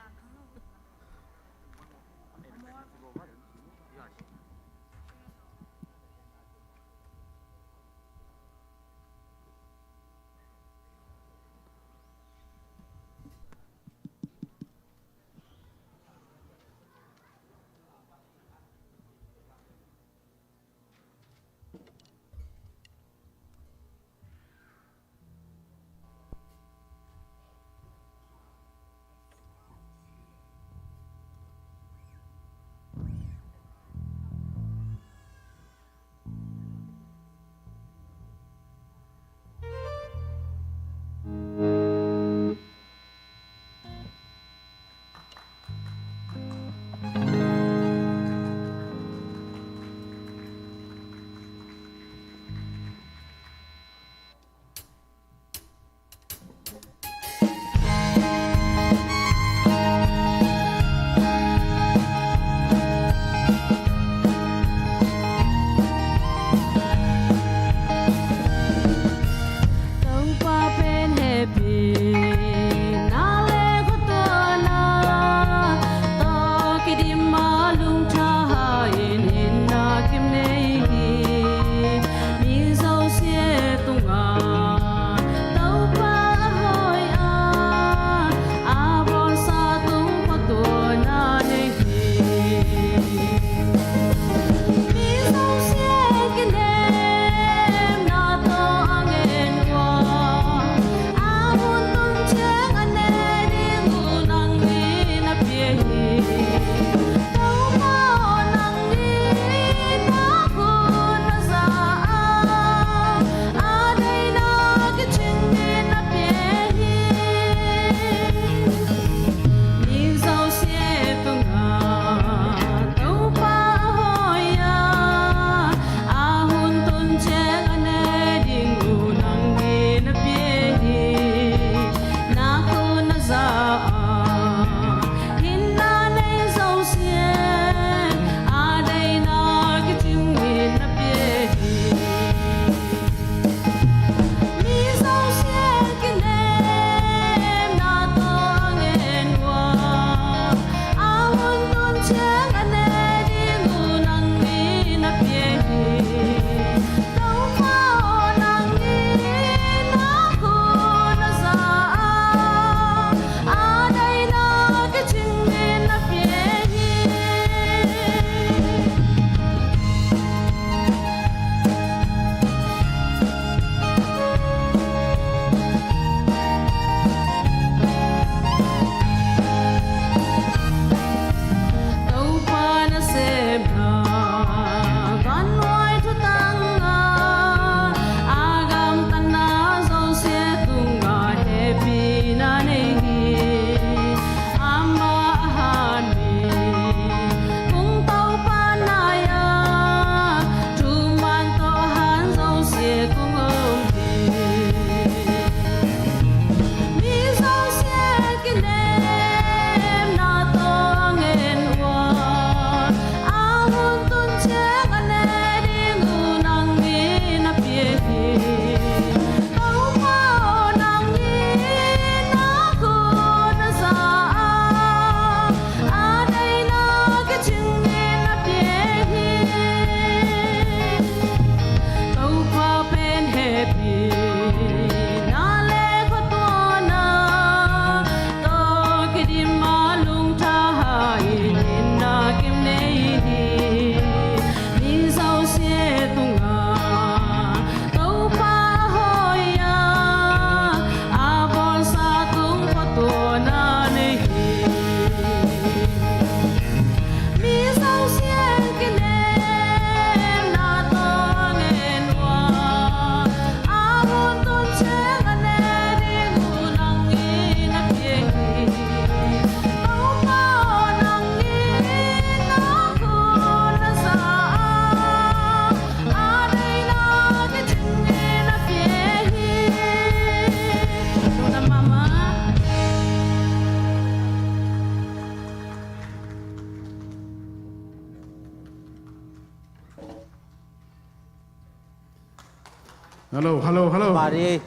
Hello, hello, hello. Pari.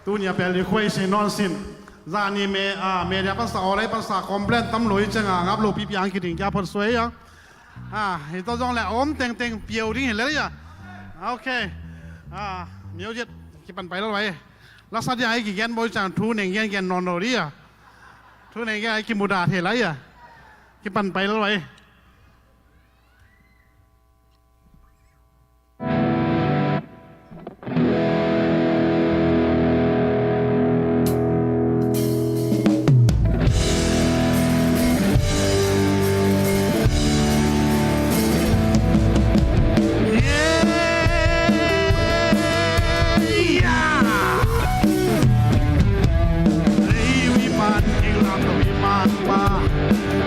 Tuni a pel ding khuai sin non sin. Zani me, ah, media pansa, olai pansa, complain tam lo i ciang a ngap lo pipi ang kiting kia phot suai a. Ah, hi to zong le om teng teng piau ding hi le ya. Okay. Ah, music kipan pai lo vai. Lasa dia ai kigen boi ciang thu neng gen gen non lo dia. Thu neng gen ai kimuda the la ya. Kipan pai lo vai. Levi pan kinglam to i Mangpa,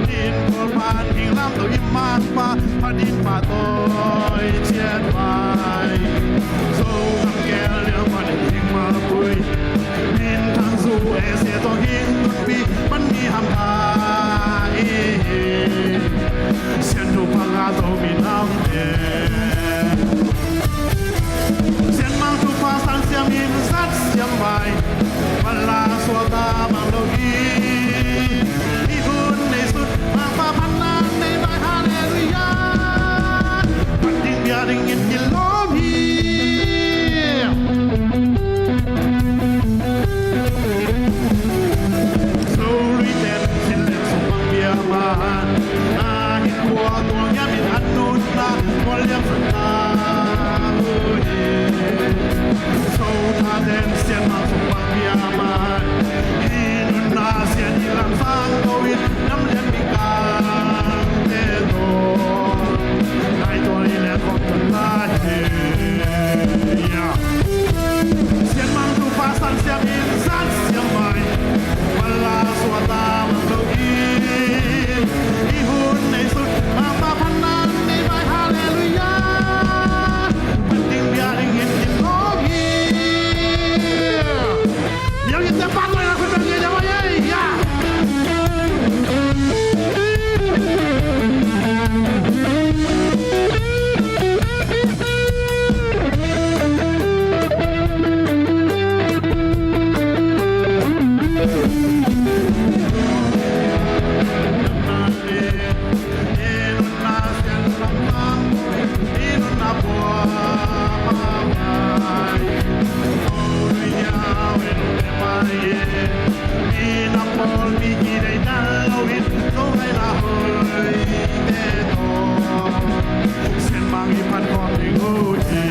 Din Pawl pan kinglam to i Mangpa, Panin Pa tawi ciat vai. Zo gam kel liau panin hing mapui, Min Thang Zu ese tawh hing pi, pan mi hampha i hi. Sian thu panga to mi nam te. Sian Mang thupha san siam in zat siam vai. Bala suata bang lo hi. Hi hun nei sut Mangpa phan nan nei vai, hallelujah. Phan ding bia ding in kilawm hi. Zo lui ten sin lem sung bang bia man. Na hin khua tuang yam in an nun na. Mual liam sung na. Ui. So na den sian Mang sung bang bia man. I nun na sian i lam sang ko in nam lian mi kang te to. Nai to ni le kong tun lai he. Ya. Sian Mang thupha san siam in zat siam vai. Bala suata bang lo hi. I hun nei sut Mangpa phan nan nei vai, hallelujah. Phan ding bia ding in kilawm hi. Miau in te pa toi na khut bang ye da vai ye ya. Sian Mang i pan khawm ding uh hi.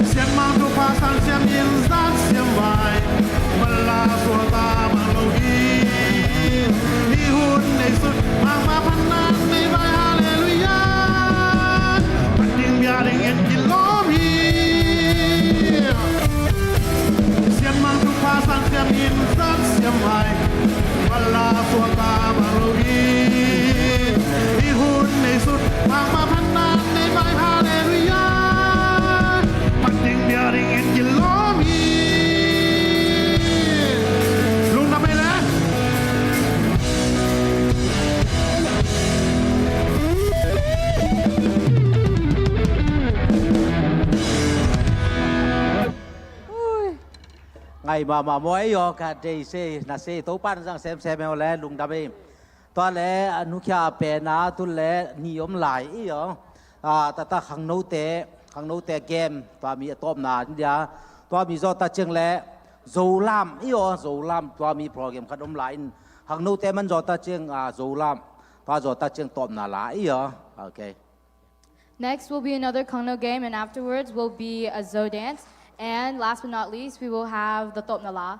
Sian Mang thupha san siam in zat siam vai. Bala suata bang lo hi. I hun nei sut Mangpa phan nan nei vai, hallelujah. Phan ding bia ding in kilawm hi. Sian Mang thupha san siam in zat siam vai. Bala suata bang lo hi. I hun nei sut Mangpa phan nan nei vai, hallelujah. Phan ding bia ding in kilawm hi. Lungdam ei le. Ui. Ngai mahmah maw ei aw, ka deih se na se, Topa'n zang semsem ei aw le, lungdam ei. Tua le a nukhia a pen a tu le ni om lai ei aw. A, tata khangnote, khangnote game tua mi a tawpna dia. Tua mi zawh ta ciang le Zolam ei aw, Zolam tua mi program khat om lai in, khangnote man zawh ta ciang, a, Zolam. Tua zawh ta ciang tawpna la ei aw. Okay. Next will be another Khangno game, and afterwards will be a Zo dance. And last but not least, we will have the Tawpna La.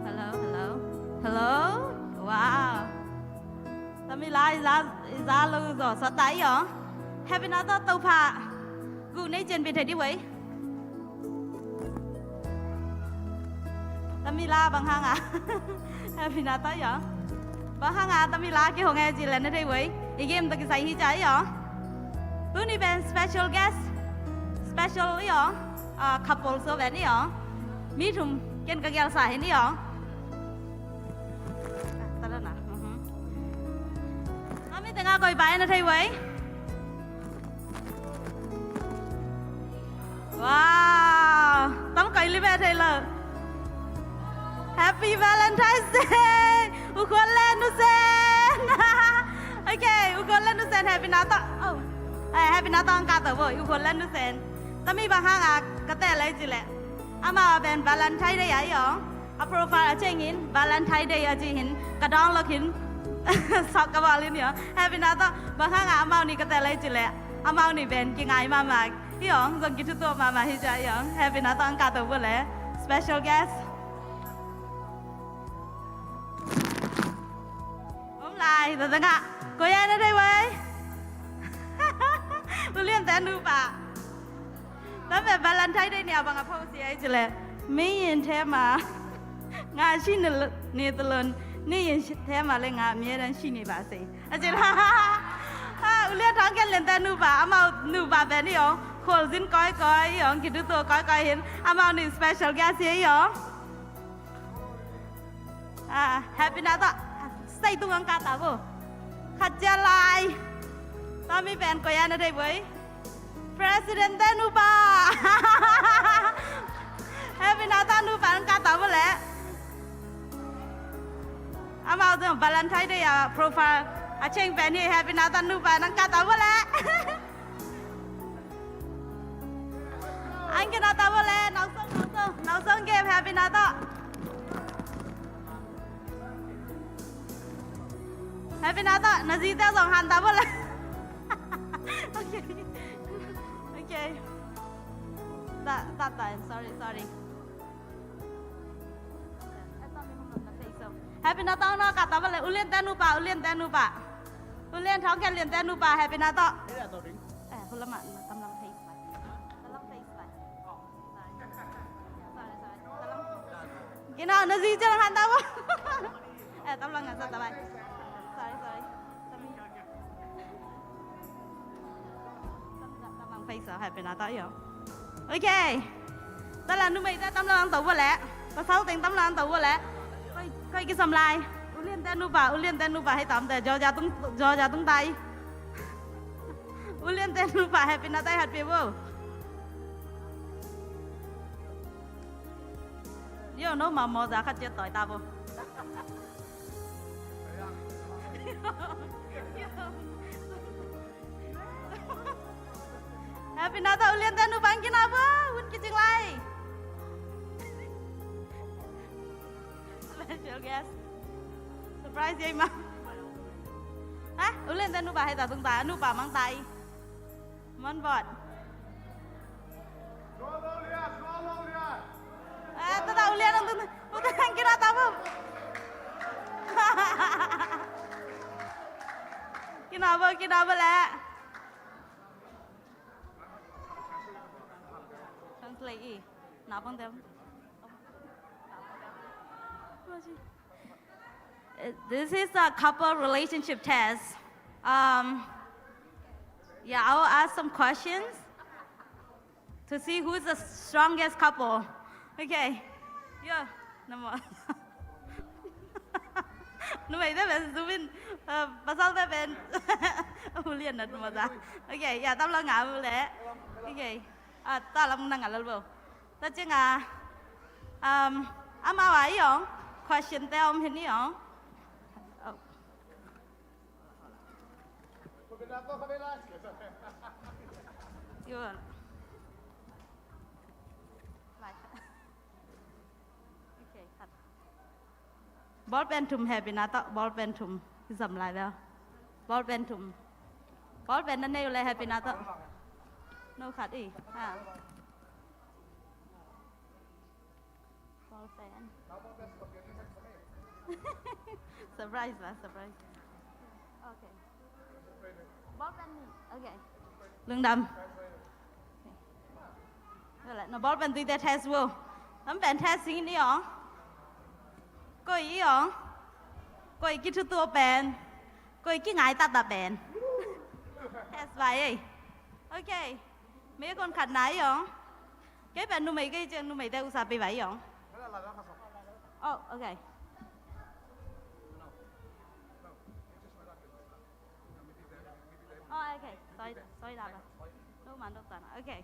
Hello, hello. Hello. Wow. Tami lai za, za lo zo sa tai yo. Happy na to to pha. Gu nei chen bin thei di wei. Tami la bang hanga. Happy Natal ya. Bang hanga tami la kihong e ci leh na thei uh ei. I game tawh kisai hi ci a ya. Tuni pen special guest. Special ya. Ah, couple so pen ya. Mi thum ken ka gelsa hi ya. Tala na. Mhm. Tami tengah koi pai na thei uh ei. Wow, tam koi li ve thei lo. Happy Valentine's Day. U Khuan le Nu Sen. Okay, U Khuan le Nu Sen, Happy Natal. Oh. Eh, Happy Natal ang ka to boy. U Khuan le Nu Sen. Tami bang hanga ka teh lai ci leh. Amau pen Valentine Day a ya. A profile a cheng in, Valentine Day a ci hin, ka download hin, sok ka bawl in ya. Happy Natal, bang hanga amau ni ka teh lai ci leh, amau ni pen kingai mahmah. Hi ong, zong kithutuak mahmah hi ci a hi ong. Happy Natal ang ka to bu leh. Special guest. Om lai, ta ta nga. Ko ya na thei uh ei. U Lian te nupa. Tame Valentine Day ni a bang a post hi ei ci leh. 没人疼我, 我心里你的人, 你也疼我了, 我没人心里把谁. A ci leh. Ha, U Lian Thang Khen Lian te nupa, amau nupa pen hi ong. Khol zin koi koi hi ong, kithutuak koi koi hin. Amau ni special guest hi ong. Ah, Happy Natal. Sai tung ang ka ta bu. Khat ci a lai. Tami pen ko ya na thei uh ei. President te nupa. Happy Natal nupa nang ka ta bu leh. Amau zong Valentine Day a profile a cheng pen hi, Happy Natal nupa nang ka ta bu leh. Ang kina ta bu leh, Nausong, Nausong, Nausong game, Happy Natal. Happy Natal, na zi te zong han ta bu leh. Okay. Okay. Ta, ta, ta, sorry, sorry. Happy Natal na ka ta bu leh, U Lian te nupa, U Lian te nupa. U Lian Thang Khen Lian te nupa, Happy Natal. Eh, hula ma, na tam lang face bai. Tam lang face bai. Sorry, sorry. Tam lang. Kina na zi ci lang han ta bu. Eh, tam lang nga sa ta bai. Sorry, sorry. Tam lang face, Happy Natal ya. Okay. Ta la numei te tam lang to bu leh. Pasal teng tam lang to bu leh. Koi, koi kisam lai. U Lian te nupa, U Lian te nupa hei tam te. Georgia tung, Georgia tung tai. U Lian te nupa Happy Natal hat pe bu. Yo, no ma mo za khat ciat toi ta bu. Happy Natal, U Lian te nupa ang kina bu, un kicing lai. Special guest. Surprise yei ma. Ha? U Lian te nupa hei ta tung ta, nupa mang tai. Mon bot. Eh, ta ta U Lian ang tung ta. U ta ang kina ta bu. Kina bu, kina bu leh. Translate i. Na pang tem. This is a couple relationship test. Um, yeah, I will ask some questions to see who is the strongest couple. Okay. Yo, number. Number te pen zoom in. Uh, pasal te pen. U Lian na number ta. Okay, yeah, tam lang nga mu le. Okay. Ah, ta lam na nga lal bo. Ta chinga. Um, amau a i ong. Question te om hin i ong. Oh. Yun. Like, okay, cut. Ball pen thum, Happy Natal, ball pen thum. Zam lai bel. Ball pen thum. Ball pen na nei uh le, Happy Natal. No cut i. Ha. Ball pen. Surprise lah, surprise. Okay. Ball pen ni. Okay. Lungdam. Okay. Yole, na ball pen tuite test bo. Tam pen test sing ni ong. Koi i ong. Koi kithutuh pen. Koi kingai tata pen. Test vai ei. Okay. Mi kon khat na i ong. Kei pen numei kei ciang numeite usa pi vai i ong. Oh, okay. Oh, okay. Sorry, sorry, Lala. No man, no tan. Okay.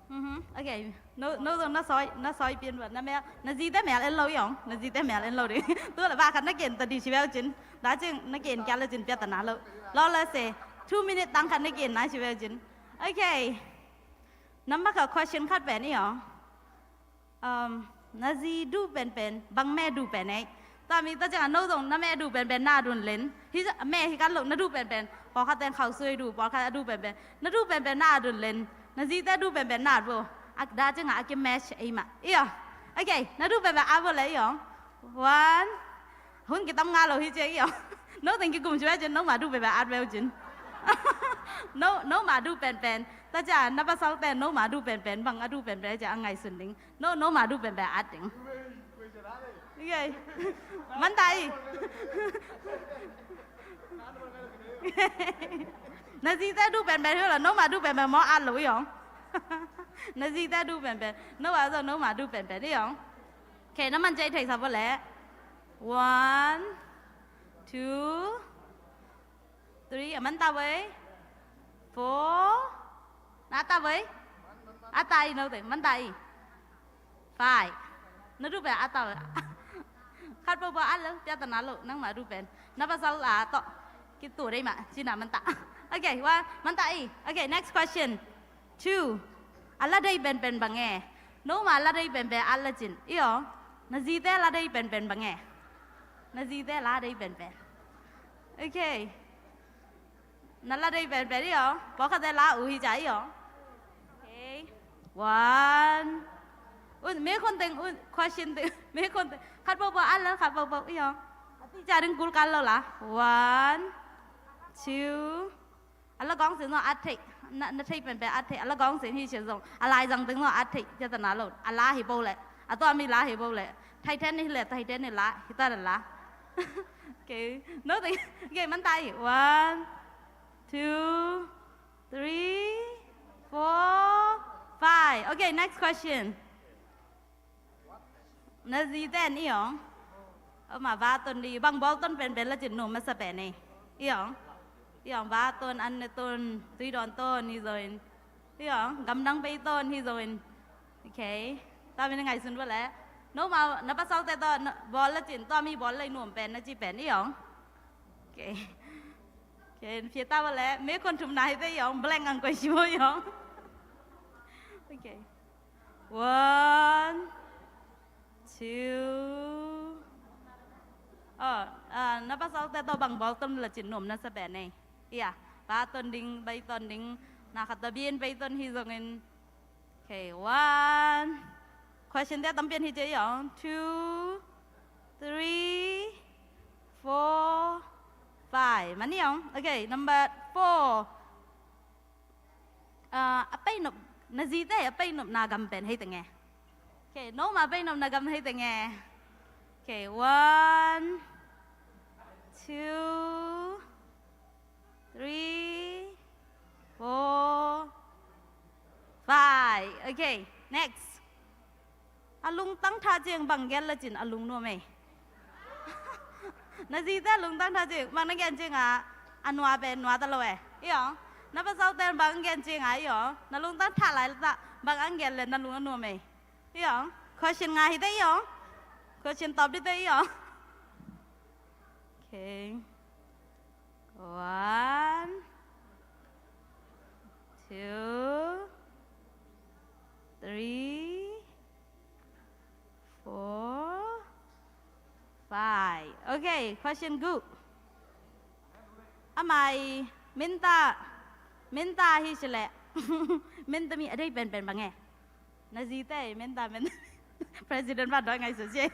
Mhm. Okay. No, no, no, na soi, na soi pian ba. Na mel, na zite mel en lo i ong. Na zite mel en lo di. Tu la ba khat na gen ta di si bel cin. Da cing na gen kya la cin pia ta na lo. Lo la se. Two minute tang khat na gen na si bel cin. Okay. Number ka question khat pen i ong. Um, na zi duh penpen, bang me duh pen ei. Tua mi ta ciang a no zong na me duh penpen na dun len. Hi me hi kan lo na duh penpen. Pawlkhat ten khau sui duh, pawlkhat a duh penpen. Na duh penpen na dun len. Na zite duh penpen na bo. Ak da ciang a ki match ei ma. Iyo. Okay, na duh penpen a bo le iyo. One. Hun kitam nga lo hi ciang iyo. No teng kikum ciang no ma duh penpen at veu cin. No, no ma duh penpen. Ta ciang na pasal ten no ma duh penpen, bang a duh penpen ciang a ngai sun ding. No, no ma duh penpen at ding. Okay. Man ta i. Na zite duh penpen hi lo, no ma duh penpen mo at lo i ong. Na zite duh penpen. No wa zo no ma duh penpen i ong. Okay, na man cei thei sa bo le. One, two, three, a man ta vei. Four, na ta vei. A ta i no te, man ta i. Five. Na duh penpen a ta vei. Khat po po a lo, pia ta na lo, nang ma duh pen. Na pasal a to. Kitu dei ma, cina man ta. Okay, wa, man ta i. Okay, next question. Two. A la dei penpen bang e. No ma la dei penpen a la cin. Iyo. Na zite la dei penpen bang e. Na zite la dei penpen. Okay. Na la dei penpen iyo. Pawlkhat te la uh hi ca iyo. Okay. One. Un, me kon teng un, question teng. Me kon teng. Khat po po a la, khat po po iyo. A ti ca ding kul kal lo la. One. Two. A la gawng sin zong at thei, na, na thei penpen at thei, a la gawng sin hi sin zong, a lai zang teng zong at thei, cia ta na lo, a la hi bo le, a tua mi la hi bo le, Titanic hi le, Titanic la, hi ta la. Okay, no teng, okay, man ta i, one, two, three, four, five. Okay, next question. Na zite in i ong. Oma va ton di, bang bawl ton penpen la cin nuam masa pen ei. I ong. I ong va ton, an ne ton, tui dawn ton hi zo in. I ong gamdang pei ton hi zo in. Okay. Tua mi na ngaihsun bo le. No ma na pasalte tawh bawl la cin, tua mi bawl la i nuam pen na ci pen i ong. Okay. Okay, fia ta bo le. Me kon thum na hi te i ong, blank ang koi si bo i ong. Okay. One, two. Oh, ah, na pasalte tawh bang bawl ton la cin nuam na sa pen ei. Ia, va ton ding, bai ton ding, na khat ta bien bai ton hi zongin. Okay, one. Question te tam pian hi cia i ong. Two, three, four, five. Man i ong. Okay, number four. Ah, a pei nop, na zite a pei nop na gam pen hei teng e. Okay, no ma pei nop na gam hei teng e. Okay, one, two, three, four, five. Okay, next. A lungtang tha ciang bang gen la cin a lung nuam ei. Na zite a lungtang tha ciang bang na gen ciang a, a nua pen nua ta lo e. I ong. Na pasalte bang gen ciang a i ong. Na lungtang tha lai la ta bang ang gen le na lung a nuam ei. I ong. Question nga hi te i ong. Question tawp di te i ong. Okay. One, two, three, four, five. Okay, question gu. A mai, minta, minta hi sile. Minta mi a dei penpen bang e. Na zite, minta, minta. President ba doi ngai su cie.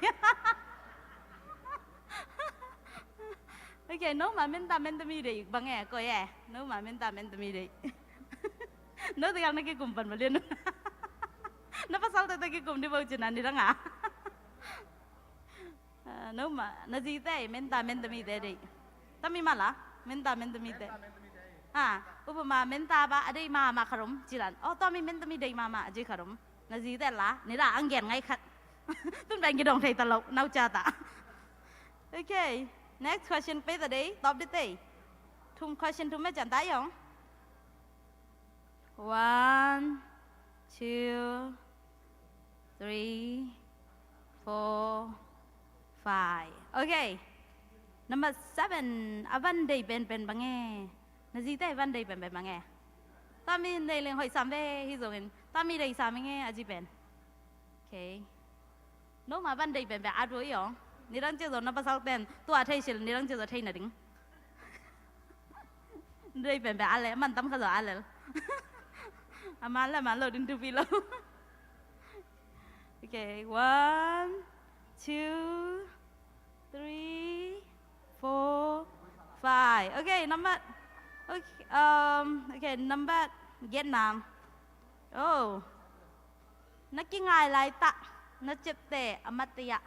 Okay, no ma minta, minta mi dei bang e, koi e. No ma minta, minta mi dei. No te kang na ke kumpan ma lian. Na pasal te te kikum di bo cina ni dang a. Ah, no ma, na zi te, menta, menta mi te dei. Tami mala, menta, menta mi te. Ha, upama menta ba, a dei mama kharom, cilan. Oh, tami menta mi dei mama, a ji kharom. Na zi te la, ni da ang gen ngai khat. Tun bang ki dong thei ta lo, nau cha ta. Okay, next question pe ta dei, top di te. Thum question thum me chan ta yong. One, two, three, four, five. Okay. Number seven. A van dei penpen bang e. Na zi te van dei penpen bang e. Tami nei leng hoi sam ve hi zongin. Tami dei sam e nge a ji pen. Okay. No ma van dei penpen a dua i ong. Ni dang cia zo na pasal ten. Tua thei sil ni dang cia zo thei na ding. Dei penpen a le, man tam kha zo a le. A man le man lo din tu pi lo. Okay, one, two, three, four, five. Okay, number, okay, um, okay, number, Vietnam. Oh. Na kingai laitah na ciapteh a mat ya.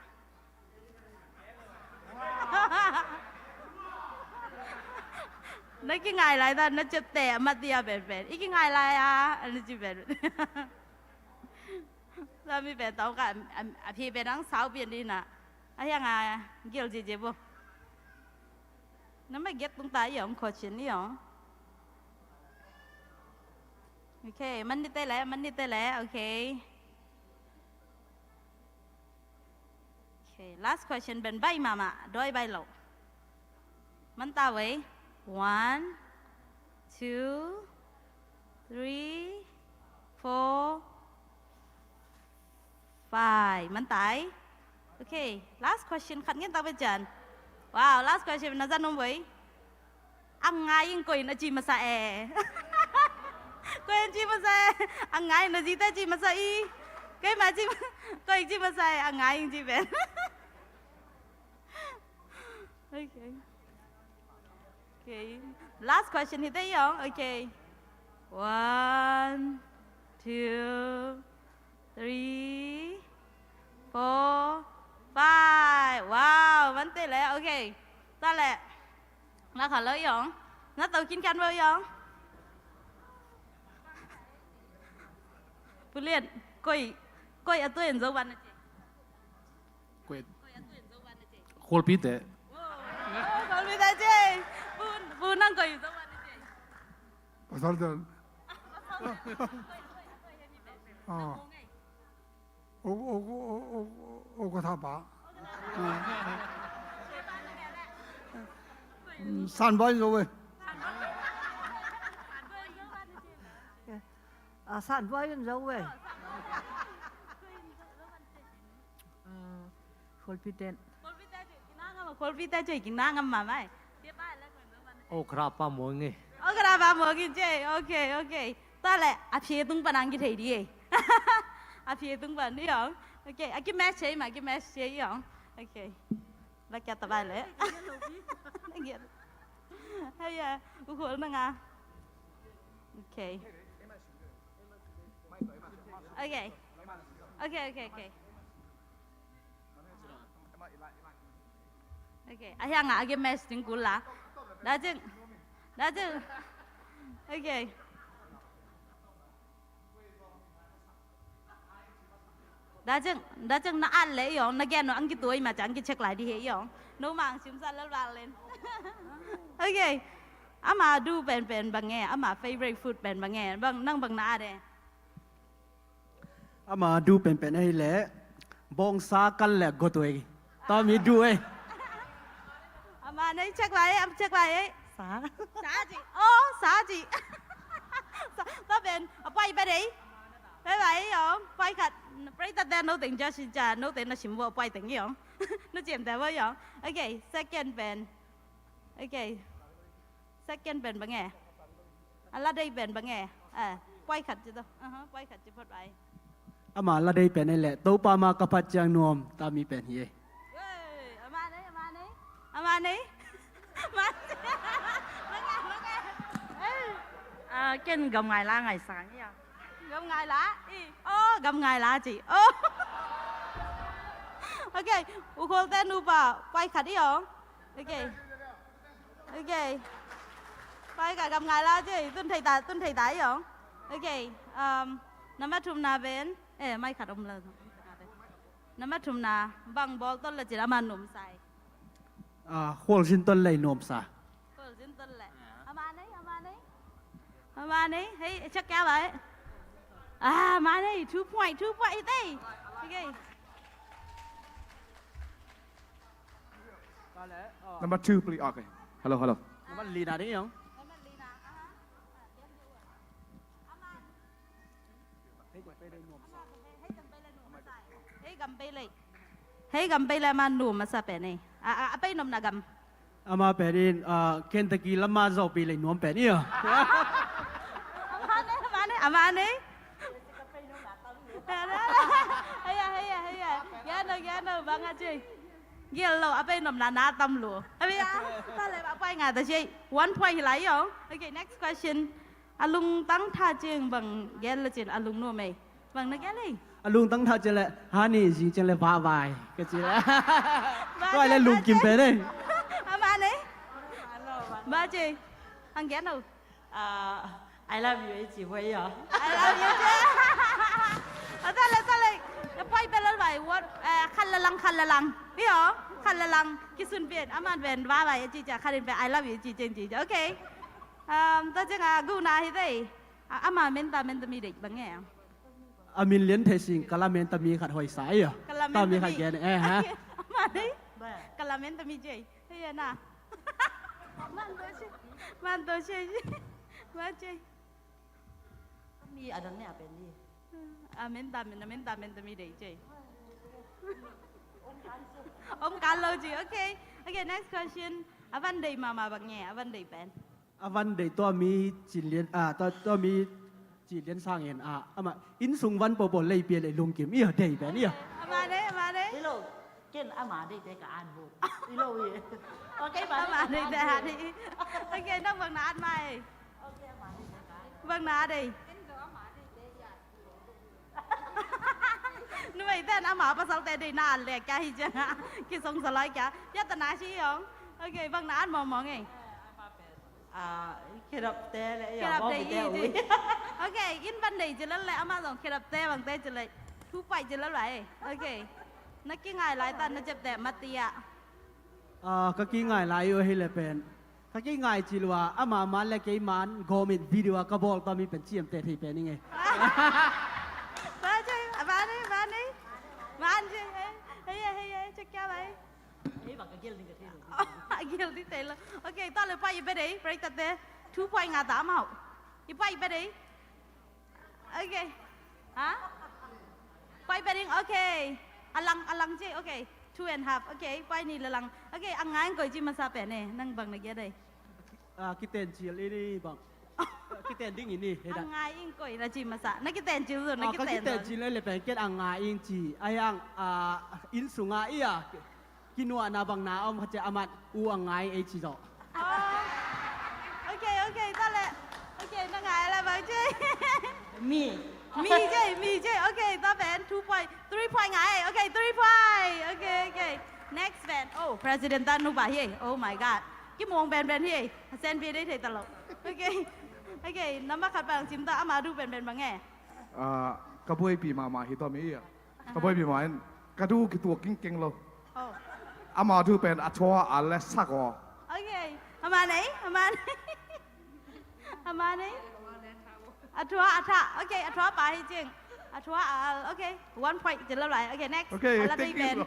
Na kingai laitah na ciapteh a mat ya penpen. I kingai lai a, a na ci penpen. Sami pen tau ka, a, a phi pen ang sau pian di na. A hiang a gil ji ji bo. Na ma get tung ta i ong, kho chin i ong. Okay, man ni te le, man ni te le, okay. Okay, last question, ben bai mama, doi bai lo. Man ta wei, one, two, three, four, five. Man ta ei. Okay, last question, khat ngen ta bai jan. Wow, last question, na zan um wei. A ngai ing koi in a ci masa e. Koi in ci masa e. A ngai in a zi te ci masa i. Kei ma ci, koi ci masa e. A ngai ing ci ben. Okay. Okay. Last question hi te yong. Okay. One, two, three, four, five. Wow, man te le. Okay. Ta le. Na kha lo yong. Na tau kin kan lo yong. Pulian, koi, koi a tuan zo wan na ce. Koi. Khualpi te. Oh, khualpi te ce. Pu, pu nang koi zo wan na ce. Pasal te. Ah. O, o, o, o, o, o ka tha pa. San bai zo ve. A san bai zo ve. Khualpi ten. Khualpi ta cei king na ngam mama e. O kra pa mo nge. O kra pa mo king cei. Okay, okay. Ta le a phe tung pa nang ki thei di e. A phe tung pa ni yong. Okay, a ki match cei ma, ki match cei yong. Okay. La kya ta bai le. Haya, u khol na nga. Okay. Okay. Okay, okay, okay. Okay, a hiang a age match ding kul la. Da jing. Da jing. Okay. Da jing, da jing na at le yong, na gen no ang ki tuai ma chang ki check lai di he yong. No mang sim sa lal bang len. Okay. Ama du pen pen bang e, ama favorite food pen bang e, bang nang bang na at e. Ama du penpen ahi leh bawngsa kal leh gawt uh ei. Tawmi du ei. Ama nei check vai ei, am check vai ei. Sa. Sa ci. Oh, sa ci. Sa, ta pen a puai bet ei. Pai vai ei om, puai khat. Pai ta te no teng ja si ja, no te na sim vo puai teng ei om. No ciem te vo ei om. Okay, second pen. Okay. Second pen bang e. A la dei pen bang e. Eh, puai khat ci to. Aha, puai khat ci phot vai. Ama la dei pen ei leh Topa ma ka phat ciang nuam, tami pen hi ei. Wei, ama nei, ama nei. Ama nei. Ma. Bang e, bang e. Eh. Ah, ken gam ngai la ngai sang ia. Gam ngai la i. Oh, gam ngai la ci. Oh. Ok. U Khualte nupa pai khat i ong. Ok. Ok. Pai khat gam ngai la ci. Tun thei ta, tun thei ta i ong. Ok. Um, number thumna pen. Eh, mai khat om lo. Number thumna bang bawl tol le cin ama nuam sa i. Ah, khualzin tol le nuam sa. Khualzin tol le. Ama nei, ama nei. Ama nei. Hei, check kya bai. Ah, ama nei. Two point, two point. Itei. Okay. Number two, please. Okay. Hello, hello. Number lina ding yong. Number lina. Aha. Hei gam bei lei. Hei gam bei lei ama nuam masa pen ei. A, a, a pei nopna gam. Ama pen in, ah, Kentucky lama zawpi lei nuam pen i a. Ama nei, ama nei, ama nei. Hei a, hei a, hei a. Giano, giano, bang a ci. Gial lo, a pei nopna na tam lo. A pei a, ta le ba pai nga ta ci. One point hi lai yong. Okay, next question. A lungtang tha ciang bang gen le cin a lungnuam ei. Bang na gen ei. A lungtang tha ciang le hani zing ciang le vavai ka ci le. Vai le lungkim pe nei. Ama nei. Ba ci. Ang gen au. Ah, I love you ei ci huai ya. I love you ci. A ta le ta le. Pai pe lal vai what? Eh, khat la lang, khat la lang. Io, khat la lang. Kisun pen aman pen vavai ci ca khat in pen I love you ci ciang ci. Okay. Um, ta ciang a guna hi dei. A, ama menta menta mi dei bang e. A min lian thei sing kala menta mi khat hoi sa ia. Kala menta mi khat gen e ha. Ama dei. Kala menta mi jei. Hei na. Man to che. Man to che. Man che. Mi adang ne apen di. A menta menta menta menta mi dei che. Om kan lo ji. Okay. Okay, next question. A van dei mama bang e, a van dei pen. A van dei tua mi cin lian, ah, tua, tua mi cin lian sang en, ah, ama inn sung van popo lei pia lei lungkim ia dei pen ia. Ama nei, ama nei. Hello. Ken ama dei te ka an bu. Hello ye. Okay, ama nei te ha di. Okay, nang bang na an mai. Okay, ama nei te ka an. Bang na dei. Numei ten ama pasal te dei na an le kya hi jang a. Kisong salai kya. Ya ta na si yong. Okay, bang na an mong mong e. Ah, khedap te le ya. Khedap te i. Okay, in ban dei jilal le ama zong khedap te bang te jilal. Thu pai jilal lai. Okay. Na kingai lai ta na jep te matia. Ah, ka kingai lai u hi le pen. Ka kingai ci lua, ama man le kei man gawmin video a ka bawl ta mi pen ciamte thei pen i ngei. Ba ce, a ba nei, ba nei. Man ce, hei, hei, hei, hei, cek kya bai. Hei, ba ka gel ding ka thei lo. A gel ding thei lo. Okay, ta le pa i be dei, break ta te. Two point nga ta amau. I pa i be dei. Okay. Ha? Pai bedding, okay. A lang, a lang ci, okay. Two and half, okay. Pai ni la lang. Okay, a ngai ing koi ci masa pen e. Nang bang na gia dei. Ah, kiten cil ini bang. Kiten ding ini. A ngai ing koi na ci masa. Na kiten cil tu, na kiten cil. Ah, ka kiten cil le pen ken a ngai ing ci. Ayang, ah, inn sung a ia. Kinuahna bang na om kha cia a mat u a ngai ei ci zawh. Oh. Okay, okay, ta le. Okay, na ngai la bang ci. Mi. Mi ci, mi ci. Okay, ta pen two point, three point ngai. Okay, three point. Okay, okay. Next pen. Oh, President ta nupa hi. Oh my God. Ki muang pen pen hi. Sen pi dei thei ta lo. Okay. Okay, number khat bang cim ta ama du pen pen bang e. Ah, ka buai pi mama hi to mi ia. Ka buai pi ma in ka du kituak kingkeng lo. Oh. Ama du pen a thua a le sak aw. Okay. Ama nei, ama nei. Ama nei. A thua a tha. Okay, a thua pa hi cing. A thua a al. Okay. One point ci lo lai. Okay, next. Okay, a la thank you.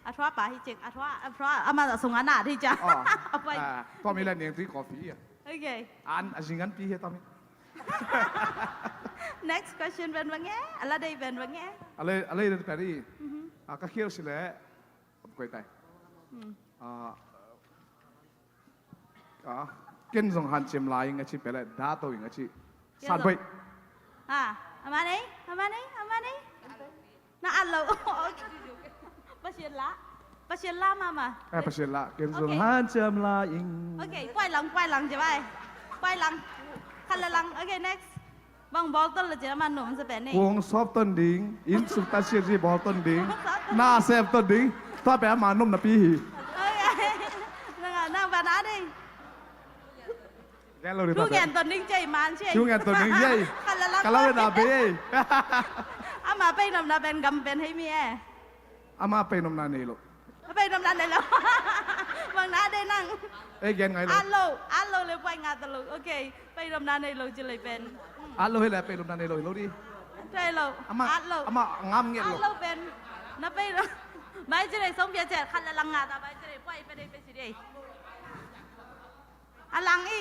A thua pa hi cing. A thua, a thua ama sung a na hi ca. Oh. A pai. Ah, to mi la niang tui coffee ia. Okay. An a zingan pi hi to mi. Next question pen bang e, a la dei pen bang e. A la, a la dei pen i. Mhm. Ah, ka khial si le. Koi tai. Hmm. Ah, ah, ken zong hanciam lai ing a ci pele, da to ing a ci. Ken zong. San boi. Ah, ama nei, ama nei, ama nei. Na an lo. Okay. Pasian la. Pasian la mama. Eh, Pasian la. Ken zong hanciam lai ing. Okay, pai lang, pai lang je bai. Pai lang. Khat la lang. Okay, next. Bang bawl ton le cin amah nuam sa pen ni. Kung sawp ton ding, inn sung ta sia zi bawl ton ding, na sep ton ding, tua pen amah nuam napi hi. Okay. Nang, nang ba na ding. Gen lo ding. Thu ngen ton ding cei man cei. Thu ngen ton ding cei. Kala lang. Kala lang na be. Amah pei nuam na pen gam pen hei mi e. Amah pei nuam na nei lo. Pei nuam na nei lo. Bang na dei nang. Eh, gen ngai lo. At lo, at lo le puai nga ta lo. Okay. Pei nuam na nei lo ci lei pen. At lo hi le pei nuam na nei lo hi lo di. Pei lo. Amah, at lo. Amah ngam nget lo. At lo pen. Na pei lo. Bai ci lei song pia ci khat le lang nga ta bai ci lei puai pe dei pe ci dei. A lang i.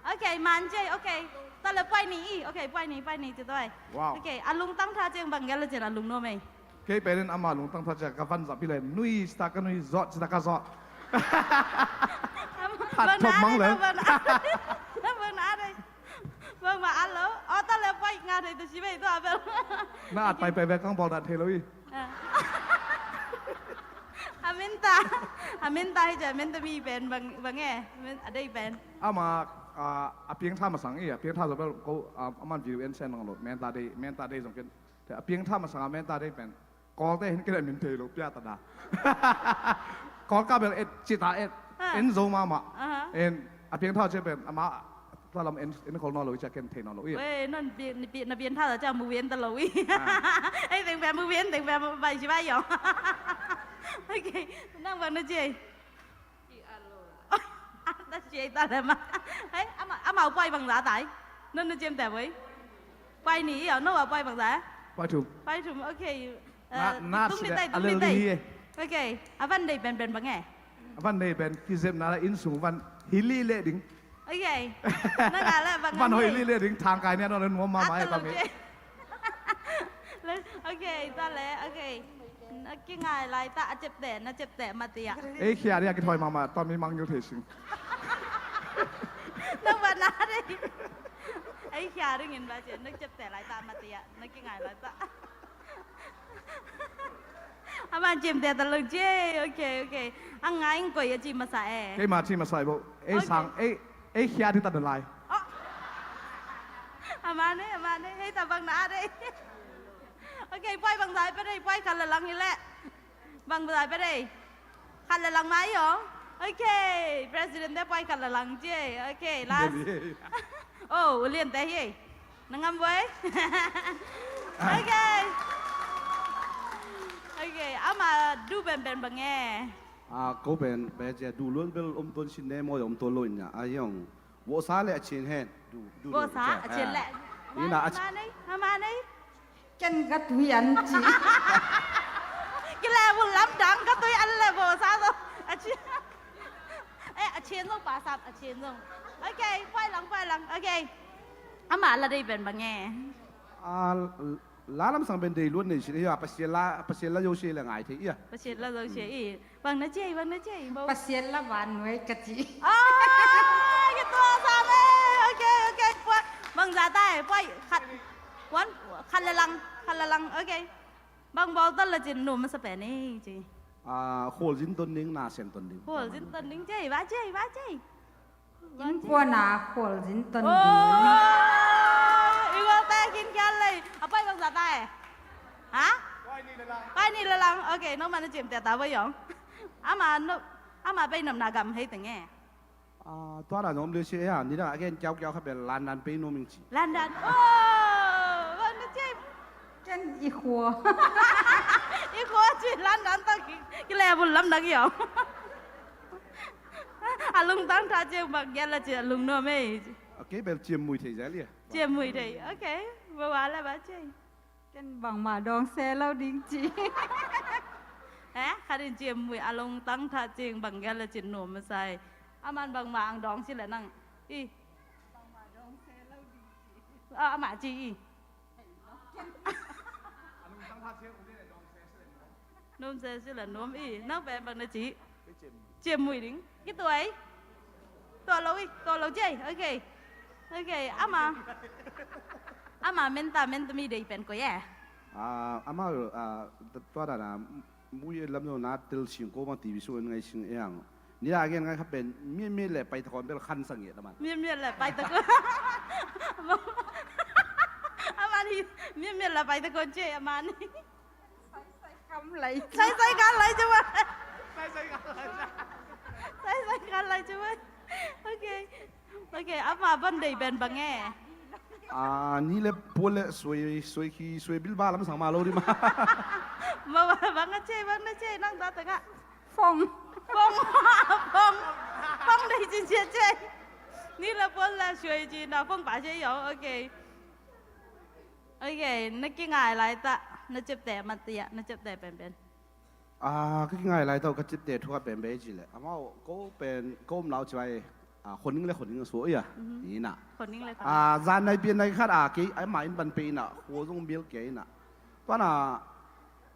Okay, man ci, okay. Ta le puai ni i, okay, puai ni, puai ni ci toi. Wow. Okay, a lungtang tha ciang bang gel le cin a lungnuam ei. Kei pen in amah lungtang tha ciang ka van zah pi le nui ci ta ka nui, zawh ci ta ka zawh. Khat thop mang le. Bang na dei. Bang ma a lo. Aw ta le puai nga dei ta ci bei tua bel. Na at pai pai ve kang bawl na thei lo i. A min ta, a min ta hi ci a min ta mi pen bang, bang e, a dei pen. Ama, a, a piang tha masang i, a piang tha zong bel ko, a, aman video en sen nang lo, men ta dei, men ta dei zong ken. A piang tha masang a men ta dei pen. Kawlte hin ken a min thei lo pia ta da. Kawl ka bel et, ci ta et, en zo mama. En, a piang tha ci pen, ama, Tua lam en, en khol nawn lo i cia ken thei nawn lo i. Wei, non pi, pi, na pian tha cia mu vian ta lo i. Ei, teng pia mu vian, teng pia bai ci bai yong. Okay, nang bang na ci ei. Ta ci ei ta le ma. Hei, ama, ama puai bang za tai. Non na ciam te wei. Puai ni i, no puai bang za. Puai thum. Puai thum, okay. Na, na tung si ding tai, a tung ding tai. Okay, a van dei pen pen bang e. A van dei pen kizepna la inn sung van hi li le ding. Okay. Na nga le bang van hoi li le ding thang kai nia no le nuam ma ma e ta mi. Okay, ta le, okay. Na kingai lai ta a cep te, na cep te ma tia. Ei khia ria kithoi ma ma ta mi mang ngil thei sing. Na van na dei. Ei khia ring in ba cia, na cep te lai ta ma tia, na kingai lai ta. Aman cim te ta lo ce, okay, okay. A ngai in koi a ci masa e. Kei ma ci masa e bo. Ei sang, ei, ei khia di ta da lai. Aman e, aman e, hei ta bang na a dei. Okay, puai bang zai pe dei, puai khat la lang hi le. Bang zai pe dei. Khat la lang mai yong. Okay, president te puai khat la lang ce. Okay, last. Oh, ulian te hi. Na ngam voi. Okay. Okay, ama du ben ben bang e. A, ko ben, ben cia du luan bel om ton sin ne mo om ton lo in ya. A yong. Wo sa le a chin hen. Du, du. Wo sa a chin le. Ina a chin. Ama nei, ama nei. Ken ka tui an ci. Kile vun lam dang ka tui an le bo sa zo. A ci. Eh, a chin zo pa sat a chin zo. Okay, puai lang, puai lang. Okay. Ama la dei ben bang e. A, la lam sang ben dei luan nei sin. Ia, Pasian la, Pasian la zo si le ngai thei ia. Pasian la zo si i. Bang na ciai, bang na ciai, bang. Pasian la van nuai ka ci. Ah, ka tua sa me. Okay, okay, puai. Bang za tai, puai. Khat. Wan, khat la lang, khat la lang. Okay. Bang bawl ton la cin nuam masa pen ei ci. Ah, khual zin ton ding, na sen ton ding. Khual zin ton ding ciai, ba ciai, ba ciai. Innkuana khualzin ton ding. Oh, i gual te kin khial lei. A pai bangzah ta e? Ha? Pai nih le lang. Ok, nangmah na ciamteh ta vo yong. Ama no, ama pei nopna gam hei teng e. Ah, tua dan om le si e a, nidang a gen kiaukiau kha bel London pei nuam ing ci. London. Oh, bang na ciam. Ken i khua. I khua ci London tawh ki, kileh bul lamdang i om. A lungtang tha ciang bang giat la ci a lungnuam ei. Ok, bel ciammui thei zia lia. Ciammui thei, ok. Ba wa la ba ciai. Ken bangmah dawng se lo ding ci. Eh, khat in ciammui a lungtang tha ciang bang giat la ci nuam masa ei. Aman bangmah ang dawng ci le nang. I. Bangmah dawng se lo ding ci. Ah, amah ci i. Nuam se si le nuam i. Nang pen bang na ci. Ciammui ding. Ki tuai. Tua lo i, tua lo ciai. Ok. Ok, ama. Ama menta, menta mi dei pen koi e. Ah, ama, ah, tua dan a, mui lam no na tel sing ko bang T V sung en ngai sing e ang. Ni a gen ngai kha pen, miet miet le pai ta kon bel khan sa ngiat a man. Miet miet le pai ta kon. A man hi, miet miet le pai ta kon ci a man hi. Sai sai kam lai. Sai sai kam lai ci a man. Sai sai kam lai ci a man. Ok. Ok, ama ban dei ben bang e. A, ni le pua le suai, suai khi, suai bil ba lam sang ma lo di ma. Ma ba bang a ci, bang na ci, nang ta ta nga. Fong. Fong. Fong. Fong dei cin cia ci. Ni le pua le suai ci na fong ba ci yo, ok. Ok, na kingai lai ta, na cipte mat tia, na cipte penpen. A, ka kingai lai ta, ka cipte thu a penpen ci le. Amau, ko pen, ko om lau ci vai, a, khoning le khoning a suak ia. Mhm. Ina. Khoning le khoning. A, zan nai pian nai khat a, kei, ai ma in ban pe ina, khua zong bial kei ina. Tua na,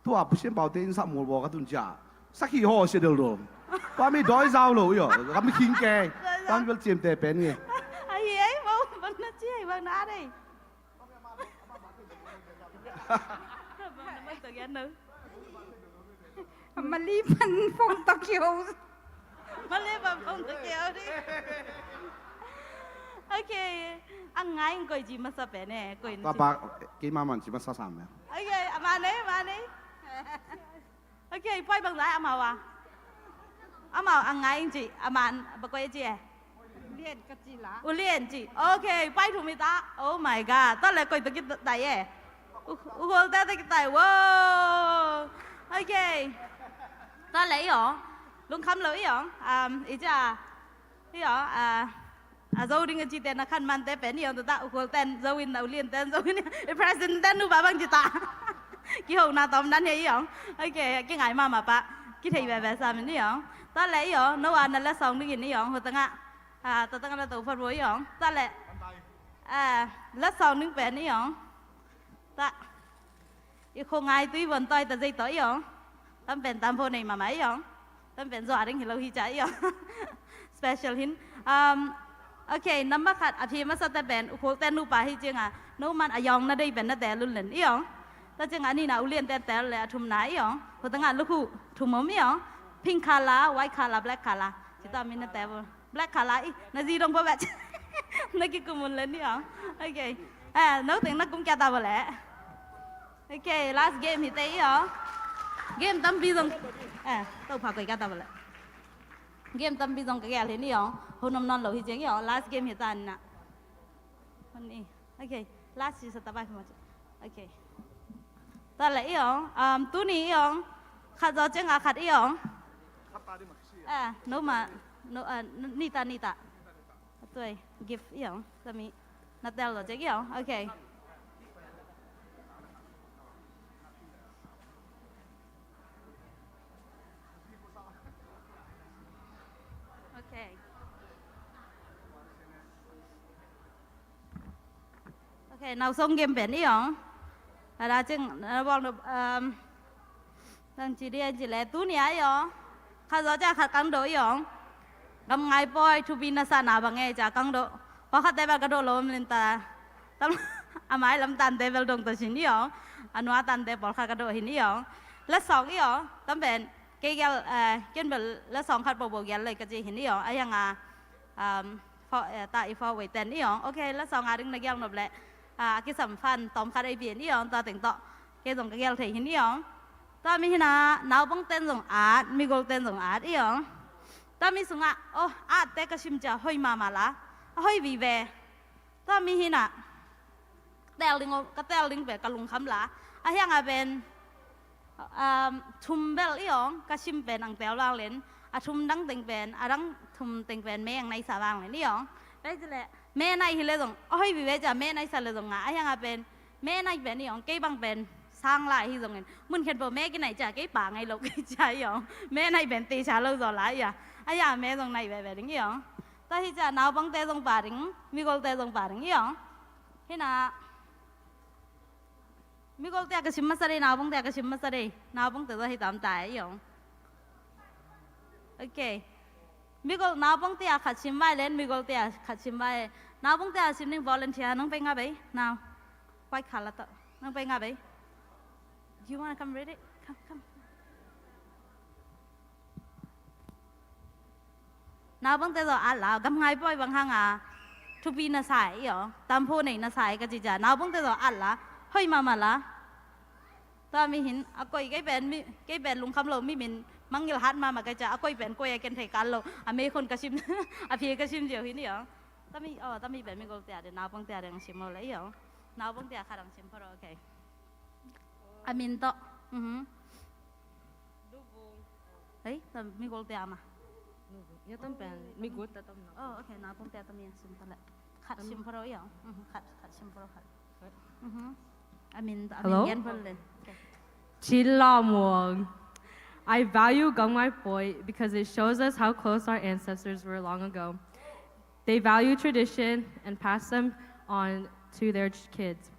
tua Pu Sian Pau te in sa mul bo ka tun cia. Sa khi ho sia del do. Tua mi doi zau lo ia, ka mi khing kei. Doi zau. Tua mi bel cimte pen nge. Ai, ai, mau, bang na ci, ai, bang na dei. Mali pan phong Tokyo. Mali pan phong Tokyo di. Ok. A ngai koi ci masa pen e, koi na ci. Papa, kei ma man ci masa sam ya. Ok, a man e, man e. Ok, pai bang zai amau a. Amau a ngai ci, a man ba koi ci e. Ulian ka ci la. Ulian ci. Ok, pai thu mi ta. Oh my God. Ta le koi ta ki tai e. U, u gol ta ta ki tai. Wow. Ok. Ta le i ong. Lung kham lo i ong. Um, i ca. I ong. A, a zo ding a ci te na khan man te pen i ong ta ta u gol ten zo in na ulian ten zo in. I president ten nu ba bang ci ta. Ki ho na tom dan he i ong. Ok, ki ngai ma ma pa. Ki thei be be sa min i ong. Ta le i ong. No wa na le song ding in i ong. Ho ta nga. A, ta ta nga na to far bo i ong. Ta le. A, la song ning pen i ong. Ta. I kho ngai tui von toi ta zei to i ong. Tam pen tam pho nei mama i ong. Tam pen zo a ring hi lo hi ca i ong. Special hin. Um, ok, number khat a phi masa ta pen u khol ten nu pa hi ciang a. No man a yong na dei pen na te lun len i ong. Ta ciang a ni na ulian ten tel le a thum na i ong. Ko ta nga lukhu thum om i ong. Pink color, white color, black color. Ci ta min na te bo. Black color i, na zi dong pa bet. Na ki kumun le ni ong. Ok. Eh, no teng na kum kia ta ba le. Ok, last game hi te i ong. Game tam pi zong. Eh, to pa koi kia ta ba le. Game tam pi zong ka gel hi ni ong. Ho nom non lo hi jeng i ong. Last game hi ta na. Hon i. Ok, last si sa ta ba hi mo. Ok. Ta le i ong. Um, tu ni i ong. Khat zo ceng a khat i ong. Eh, no ma, no, eh, ni ta, ni ta. Tuai, gift i ong, sami. Na tel lo cek i ong, ok. Ok. Ok, nau song game pen i ong. Ada ceng, ada bong, um, Nang ci dia ci le tu ni a i ong. Khat zo ca khat kang do i ong. Gam ngai poi thupi na sa na bang e ca kang do. Pawlkhat te bel ka do lo om lin ta. Tam a mai lam tan te bel dong ta sin i ong. A nua tan te pawlkhat ka do hin i ong. La song i ong. Tam pen kei gel, eh, ken bel la song khat bo bo gel le ka ci hin i ong. A yang a, um, fo, eh, ta i fo wei ten i ong. Ok, la song a ding na gel nop le. A, a kisam fan tom khat ei pian i ong. Ta teng to. Kei zong ka gel thei hin i ong. Tua mi hina, naupang ten zong at, migol ten zong at i ong. Tua mi sungah, oh, at te ka sim cia hoi mama la, a hoi vive. Tua mi hina, tel ding, ka tel ding pe ka lungkham la, a hiang a pen, um, thum bel i ong, ka sim pen ang tel vang len, a thum dang teng pen, a dang thum teng pen me ang nai sa vang len i ong. Pai le, me nai hi le zong, a hoi vive cia me nai sa le zong nga, a hiang a pen, me nai pen i ong, kei bang pen sang lai hi zongin. Mun khen po me ki nai cia, kei pa ngai lo kei cia i ong. Me nai pen te cia lo zaw lai ia. A ia me zong nai veve ding i ong. Ta hi cia naupang te zong pa ding, migol te zong pa ding i ong. Hina, migol te a ka sim masa dei, naupang te a ka sim masa dei. Naupang te zong hi tam ta i ong. Ok. Migol naupang te a khat sim vai len, migol te a khat sim vai. Naupang te a sim ning volunteer, nang pe nga bei. Nau. White color to. Nang pe nga bei. Do you wanna come read it? Come, come. Naupangte zong at la, gamngai pawi bang hanga thupi na sa e i aw, tampho nei na sa e ka ci cia, naupangte zong at la, hoih mahmah la. Tua mi hin a koi kei pen mi, kei pen lungkham lo mi min mangngilh hat mahmah kei cia, a koi pen koi a ken thei kal lo, a mei khun ka sim, a phi ka sim ziau hin i aw. Tami, aw, tami pen mi golte a de, naupangte a de ang sim lo le i aw. Naupangte a khat ang sim pha lo, okay. A min tawh. Mhm. Hei, ta mi golte a ma. Ya tam pen mi golte tam na. Oh, okay, naupangte a tami a sim pha le. Khat sim pha lo i aw. Mhm, khat, khat sim pha lo khat. Mhm. A min, a min Hello? Gen pha le. Okay. Chin Lam Wong. I value Gamngai Poit because it shows us how close our ancestors were long ago. They value tradition and pass them on to their ch- kids.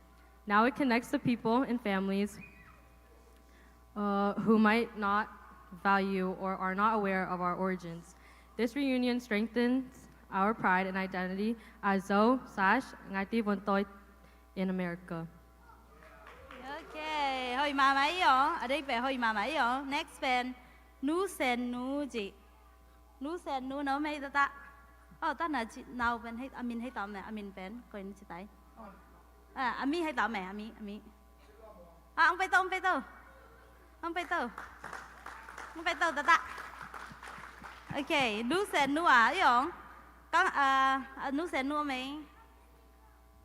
Now it connects the people and families uh, who might not value or are not aware of our origins. This reunion strengthens our pride and identity as Zo, Sash, Ngai Tui Von Toi in America. Okay, hoih mahmah i aw. A dei pen hoih mahmah i aw. Next pen Nu Sen Nu ci. Nu Sen Nu na om ei ta ta. Oh, ta na ci, nau pen hei, a min hei ta om ne, a min pen koi na ci tai. Ah, a mi hei ta om e, a mi, a mi. Ah, ang pai to, ang pai to. Ang pai to. Ang pai to ta ta. Okay, Nu Sen Nu a i aw. Kang, ah, Nu Sen Nu om ei.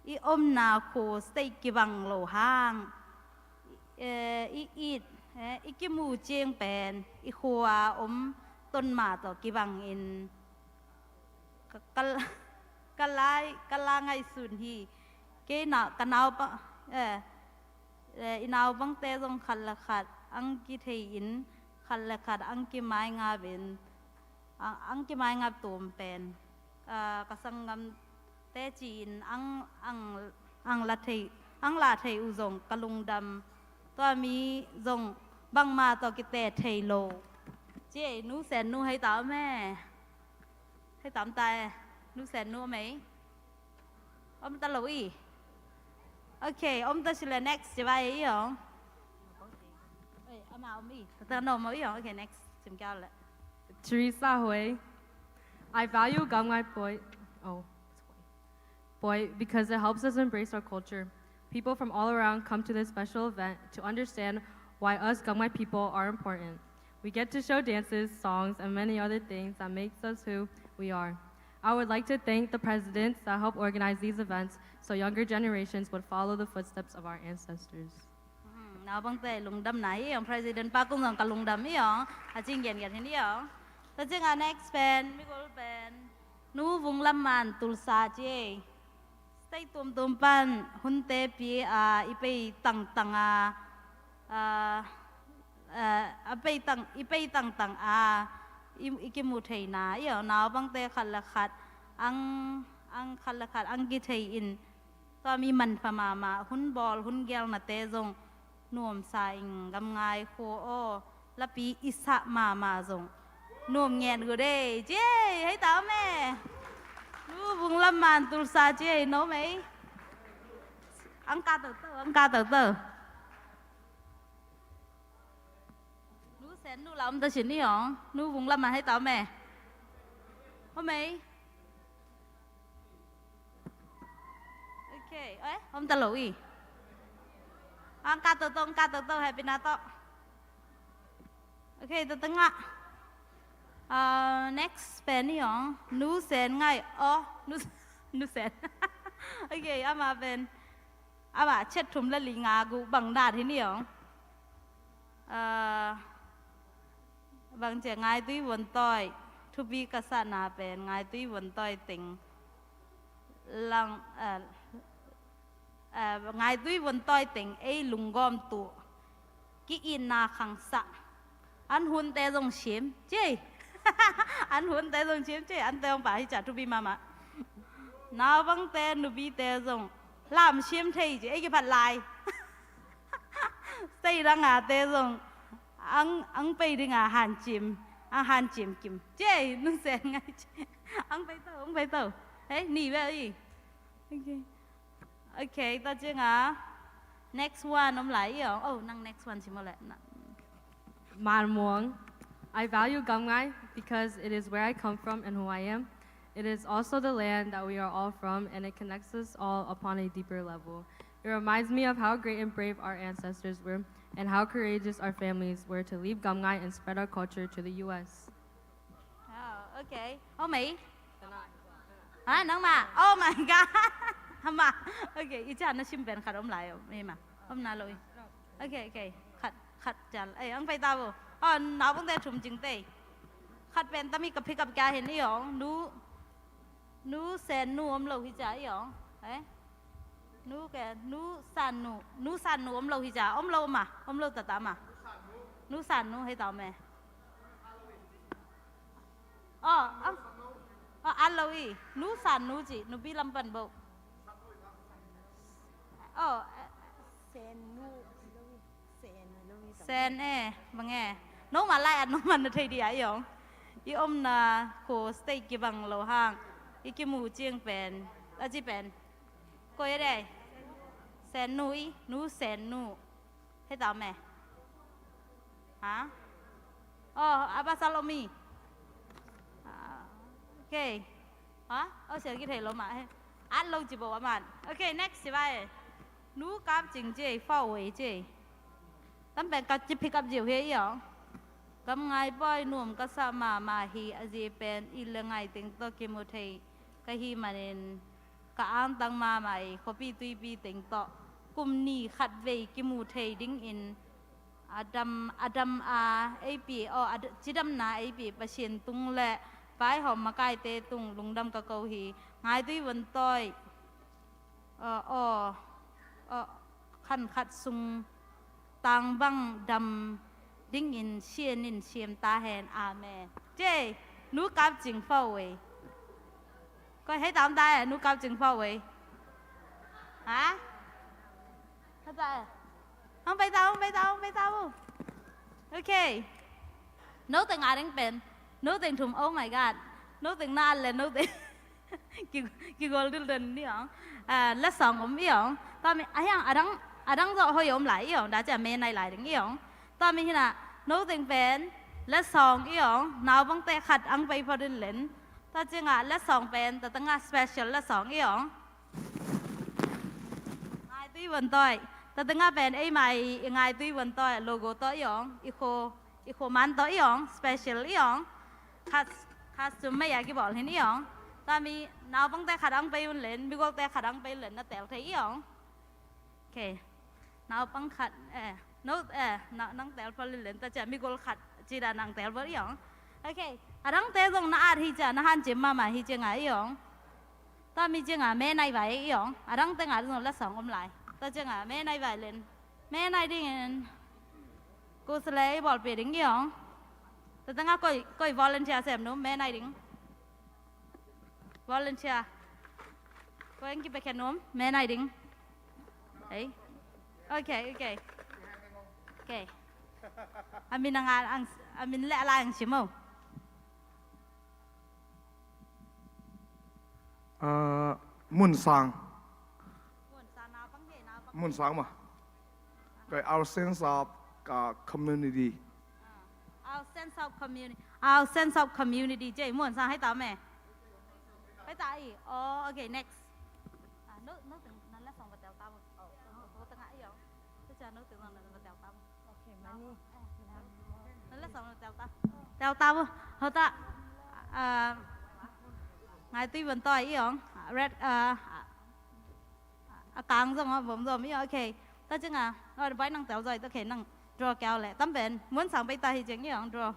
I omna khua state kibang lo hang, eh, i it, eh, i kimu ciang pen i khua om tonma tawh kibang in ka, ka, ka lai, ka la ngaihsun hi. Kei na, ka naupa, eh, eh, i naupangte zong khat le khat ang kithei in, khat le khat ang kimaingap in, ang, ang kimaingap tuam pen, ah, ka sanggamte ci-in ang, ang, ang la thei, ang la thei uh zong ka lungdam. Tua mi zong bangmah tawh kite thei lo. Ci ei, Nu Sen Nu hei ta om e. Hei ta om ta e. Nu Sen Nu om ei. Om ta lo i. Okay, om ta sile next ci vai i ong. Ei, ama om i. Ta no mo i ong. Okay, next. Sim kiau le. Teresa Hui. I value Gamngai Poit. Oh, it's Hui. Poit because it helps us embrace our culture. People from all around come to this special event to understand why us Gamngai people are important. We get to show dances, songs, and many other things that makes us who we are. I would like to thank the presidents that help organize these events so younger generations would follow the footsteps of our ancestors. Hmm, naupangte lungdamna hi ong, President pa kung zong ka lungdam hi ong. A cing gen gen hi ni ong. Ta cing a next pen, mi gol pen. Nu Vung Lam Man Tulsa ci ei. State tuamtuam pan hunte pia a i pei tangtang a, a, a, a pei tang, i pei tangtang a i, i kimu theina i aw, naupangte khat le khat ang, ang khat le khat ang kithei in tua mi manpha mahmah, hun bawl hun gelnate zong nuamsa ing. Gamngai khua aw, lapi i sah mahmah zong nuam ngen gu dei. Ci ei, hei ta om e. Nu Vung Lam Man Tulsa ci ei, no mei. Ang ka toto, ang ka toto. Nu Sen Nu la om ta sin i ong. Nu Vung Lam Man hei ta om e. Om ei. Okay, eh, om ta lo i. Ang ka toto, ang ka toto, happy na to. Okay, ta ta nga. Ah, next pen i ong. Nu Sen Ngai, oh, Nu, Nu Sen. Okay, ama pen. Ama chet thum la li nga gu bang dat hi ni ong. Ah, bang cia Ngai Tui Von Toi, thupi ka sahna pen Ngai Tui Von Toi teng lang, ah, ah, Ngai Tui Von Toi teng ei lunggawm tu ki-itna khangsak. An hunte zong sim ci ei. An hunte zong sim ci ei. Ante hong pa hi ca thupi mahmah. Naupangte, nupite zong lam sim thei ci ei, kiphat lai. Sei dangate zong ang, ang pei dinga hancim, ang hancim kim ci ei. Nu Sen Ngai ci. Ang pei to, ang pei to. Hei, ni ve i. Okay. Okay, ta cinga. Next one om lai i ong. Oh, nang next one ci mo le. Na. Man Muang. I value Gamngai because it is where I come from and who I am. It is also the land that we are all from, and it connects us all upon a deeper level. It reminds me of how great and brave our ancestors were and how courageous our families were to leave Gamngai and spread our culture to the U S. Oh, okay. Oh, mei. Ha, nang ma. Oh my God. Hama. Okay, i chan na sim pen khat om lai om, mei ma. Om na lo i. Okay, okay. Khat, khat jal. Ei, ang pai ta bo. Oh, naupangte thum cing te. Khat pen tami ka pick up kia hin i ong. Nu, nu Sen Nu om lo hi ca i ong. Eh? Nu ke, Nu San Nu. Nu San Nu om lo hi ca. Om lo ma. Om lo tata ma. Nu San Nu hei tau me. Oh, ang, oh, an lo i. Nu San Nu ci. Nu bi lam pan bo. Oh, eh, Sen Nu. Sen e, bang e. No ma lai at no man na thei dia i ong. I om na ko state ki bang lo hang. I ki mu cing pen. A ci pen. Ko e dei. Sen Nu i, Nu Sen Nu. Hei tau me. Ha? Oh, a pasal om i. Ah, okay. Ha? Oh, sial ki thei lo ma he. At lo ci bo a man. Okay, next ci ba e. Nu Kap Cing ci e, Fawh Wei ci e. Tam pen ka ci pick up ziu he i ong. Gamngai pawi nuam ka sa mama hi a zi pen i le ngai ting to ki mu thei ka hi manin ka angtang mama i khuapi tuipi teng tawh kum ni khat vei kimu thei dingin a dam, a dam a eipi, aw, a d-, cidamna eipi Pasian tung le vaihawm makaite tung lungdam ka ko hi. Ngaitui vontawi, aw, aw, aw, khan khat sung tangbang dam dingin sian in siam ta hen. Amen. Cei, Nu Kap Cing Fawh Wei. Koi hei tam ta e, Nu Kap Cing Fawh Wei. Ha? Hei ta e. Hong pai ta, hong pai ta, hong pai ta bu. Okay. No teng a ding pen. No teng thum, oh my God. No teng na le, no teng. Ki, ki gol dil den ni ong. Ah, la song om i ong. Tami, a hiang adang, adang zo hoi om lai i ong. Da cia me nai lai ding i ong. Tami hina, no teng pen, la song i ong. Naupangte khat ang pai pho din len. Ta cia nga, la song pen, ta ta nga special la song i ong. Ngaitui vontawi. Ta ta nga pen, ei mai, i ngaitui vontawi, logo to i ong. I kho, i kho man to i ong, special i ong. Khas, khas sum mai a ki bol hin i ong. Tami, naupangte khat ang pai un len, migol te khat ang pai un len, na tel thei i ong. Okay. Naupang khat, eh, no, eh, na, nang tel pal len ta cia, migol khat, ci da nang tel pal i ong. Okay. Adang te zong na at hi cia, na han cim mama hi cia nga i ong. Tami cia nga, me nai vai i ong. Adang te nga zong la song om lai. Ta cia nga, me nai vai len. Me nai dingin. Ku sele i bol pe ding i ong. Ta ta nga koi, koi volunteer sem nu, me nai ding. Volunteer. Ko eng ki pekhen um, me nai ding. Hei. Okay, okay. Okay. A min a ngal ang, a min le a lai ang sim o. Ah, Mun Sang. Mun Sang, naupang hei, naupang. Mun Sang ma. Koi our sense of, uh, community. Ah, our sense of communi-, our sense of community. Cei, Mun Sang hei ta me. Hei ta i. Oh, okay, next. Ah, no, no, teng, na la song ba tel ta bo. Oh, teng a i ong. Te cia no teng na ba tel ta bo. Okay, mani. Na la song ba tel ta. Tel ta bo. Ho ta. Ah, ngaitui vontawi i ong. Red, ah, a kang zong a vom zom i ong, okay. Ta cia nga, oh, bai nang tel zoi, okay, nang draw kiau le. Tam pen, Mun Sang pai ta hi cing i ong, draw.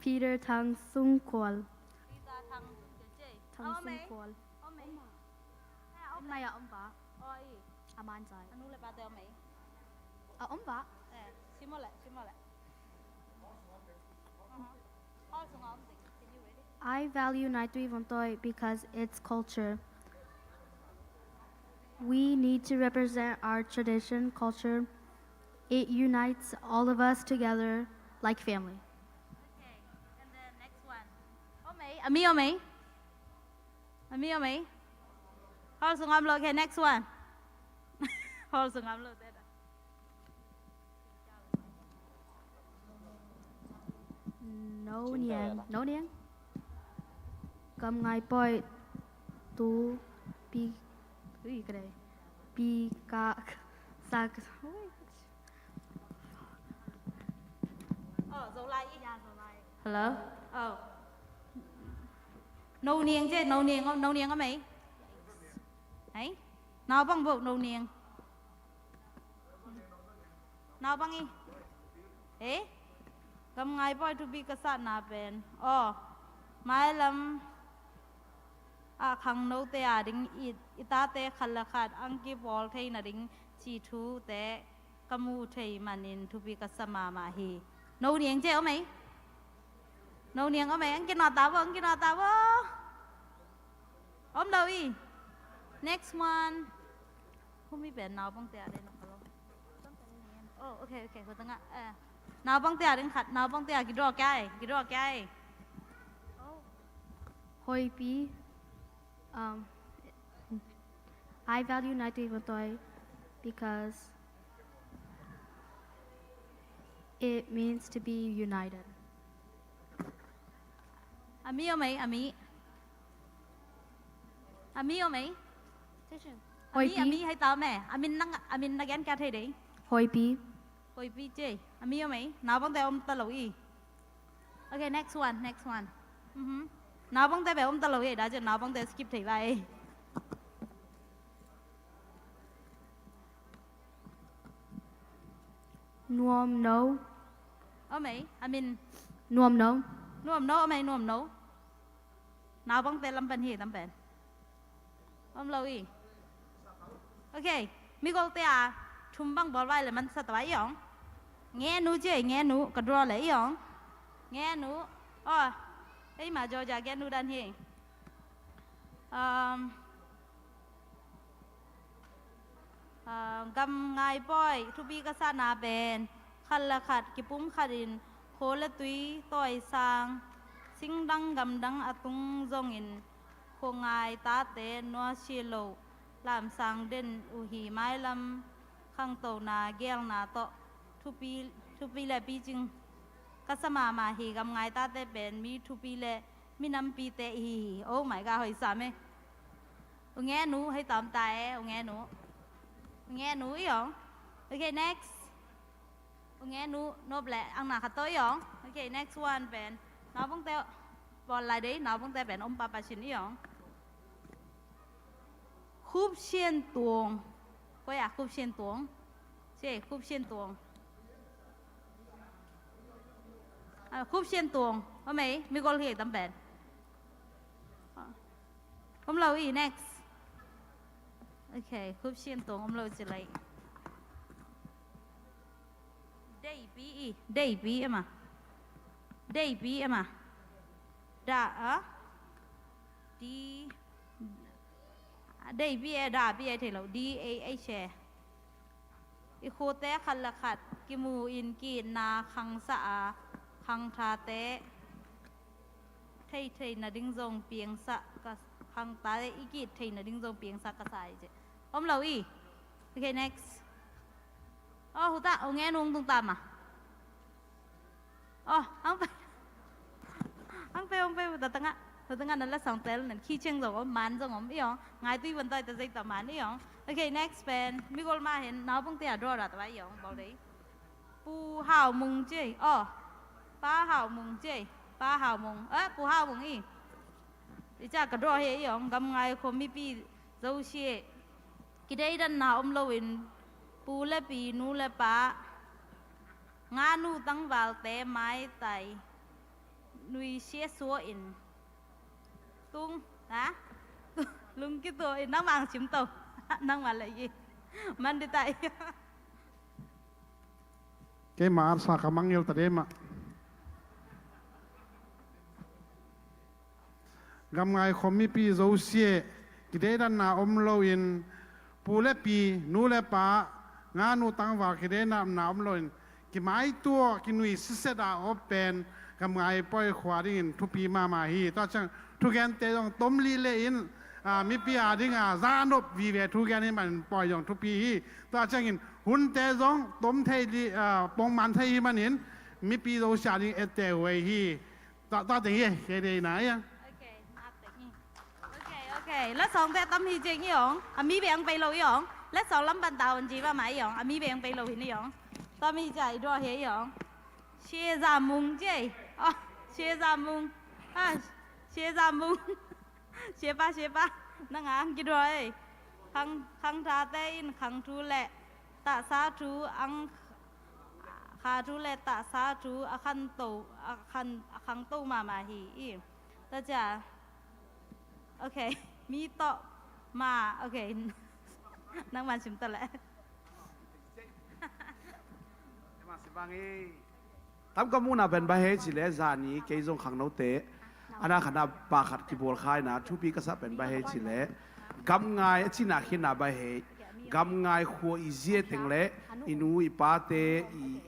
Peter Thang Sung Kual. Peter Thang Sung Kual, cei. Thang Sung Kual. Om mei. Om mei a om ba. Oh, i. A man zai. A nu le pa te om mei. A om ba. Eh, sim o le, sim o le. Uh-huh. I value Ngaitui Vontoy because it's culture. We need to represent our tradition, culture. It unites all of us together like family. Okay, and the next one. Om ei, a mi om ei. A mi om ei. Hol sung om lo, okay, next one. Hol sung om lo, te da. No Niang, No Niang. Gam Ngai Pawi tu pi, ui, ka dei. Pi ka sak. Oh, Zolai i. Hello? Oh. No Niang ci, No Niang, No Niang om ei. Ei? Naupang bok No Niang. Naupang i. Eh? Gam Ngai Pawi thupi ka sahna pen, aw, mailam ah khangnote a ding i, i tate khat le khat ang kipawl thei nading ci thute ka mu thei manin thupi ka sa mahmah hi. No Niang ci om ei. No Niang om ei. Ang kinawta bo, ang kinawta bo. Om lo i. Next one. Humi pen naupangte a ding na ka lo. Oh, okay, okay. Hutanga, eh, naupangte a ding khat, naupangte a kidraw kiai, kidraw kiai. Hoipi, um, I value Naitui Vantoi because it means to be united. A mi om ei, a mi. A mi om ei. A mi, a mi hei ta om ei. A min nang, a min na gen kia thei dei. Hoipi. Hoipi ci. A mi om ei. Naupangte om ta lo i. Okay, next one, next one. Mhm. Naupangte be om ta lo i, da ci naupangte skip thei vai. Nuam No. Om ei, a min. Nuam No. Nuam No, om ei, Nuam No. Naupangte lam pan hi, tam pen. Om lo i. Okay, mi golte a thum bang bawl vai le man sa ta vai i ong. Nge Nu ci, Nge Nu, ka draw le i ong. Nge Nu. Oh, ei ma Georgia, Nge Nu dan hi. Um, Ah, Gam Ngai Pawi thupi ka sahna pen khat le khat kipum khatin kho le tui tawi sang, singdang gamdang a tung zongin khuangai tate nuasia lo lamsang den uh hi. Mailam khangtona gelna tawh thupi, thupi le picing ka sa mahmah hi. Gam Ngai tate pen mi thupi le mi nampite i hi hi. Oh my God, hoih sam e. U Nge Nu, hei ta om ta e, U Nge Nu. U Nge Nu i ong. Okay, next. U Nge Nu, nop le, ang na khat tawh i ong. Okay, next one pen. Naupangte, bawl lai dei, naupangte pen om papa sin i ong. Khup Sian Tuang. Koi a Khup Sian Tuang. Ci, Khup Sian Tuang. Ah, Khup Sian Tuang. Om ei, mi gol hi tam pen. Om lo i, next. Okay, Khup Sian Tuang om lo ci lai. Deipi i, Deipi ama. Deipi ama. Da, a? Di, Deipi e, Dapi e thei lo. D A H e. I khute khat le khat kimu in ki-itna khangsa a, khangthate thei thei nading zong piangsa ka, khangthate i ki-it thei nading zong piangsa ka sa i ci. Om lo i. Okay, next. Oh, huta, U Nge Nu tung ta ma. Oh, ang pe. Ang pe, ang pe, ta tanga. Ta tanga na la sang tel, nan khi cheng zong om, man zong om, i ong. Ngai Tui Van Toi ta zei ta man, i ong. Okay, next pen. Mi gol ma hen, naupangte a draw ra ta ba, i ong, bawl dei. Pu Hau Mung ci, oh. Pa Hau Mung ci, Pa Hau Mung. Eh, Pu Hau Mung i. I ca ka draw hi, i ong, Gam Ngai khuamipi Zosia. Kideidanna om loin, pu le pi, nu le pa, nganu tangvalte maitai, nuisia suahin, tung, ha? Lungkituahin, nangmah ang sim to. Nangmah leh i. Man dita i. Keima arsa ka mangngilh ta dei mah. Gam Ngai khuamipi Zosia, kideidanna om loin, pu le pi, nu le pa, nganu tangval kideidanna om loin, kimaitua, kinui siset a om pen, Gam Ngai Pawi khua dingin thupi mahmah hi. Tua ciang thugente zong tom lileh in, a, mipi a dinga za nop vive thugen hi manin pawi zong thupi hi. Tua ciangin hunte zong tom thei li, a, pongman thei hi manin, mipi Zosia ding etteh huai hi. Ta, ta teng hi, kei dei na ia. Okay, na teng hi. Okay, okay. Lat sawngte tam hi ceng i ong. A mi beng pei lo i ong. Lat sawng lam pan ta on ci ba ma i ong. A mi beng pei lo hi ni ong. Tam hi ca i dua hi i ong. Sia za mung ci. Oh, sia za mung. Ah, sia za mung. Sia pa, sia pa. Nang ang ki dua ei. Khang, khang tha te in khang thu le ta sa thu ang kha thu le ta sa thu a khan to, a khan, a khang to ma ma hi i. Ta ca. Okay, mi to ma, okay. Nang man sim to le. Tam ka muhna pen ba hei ci le zani kei zong khangnote ana khat na pa khat kibawl khai na thupi ka sa pen ba hei ci le gam ngai a cina khin na ba hei gam ngai khua i zia teng le i nu i pate i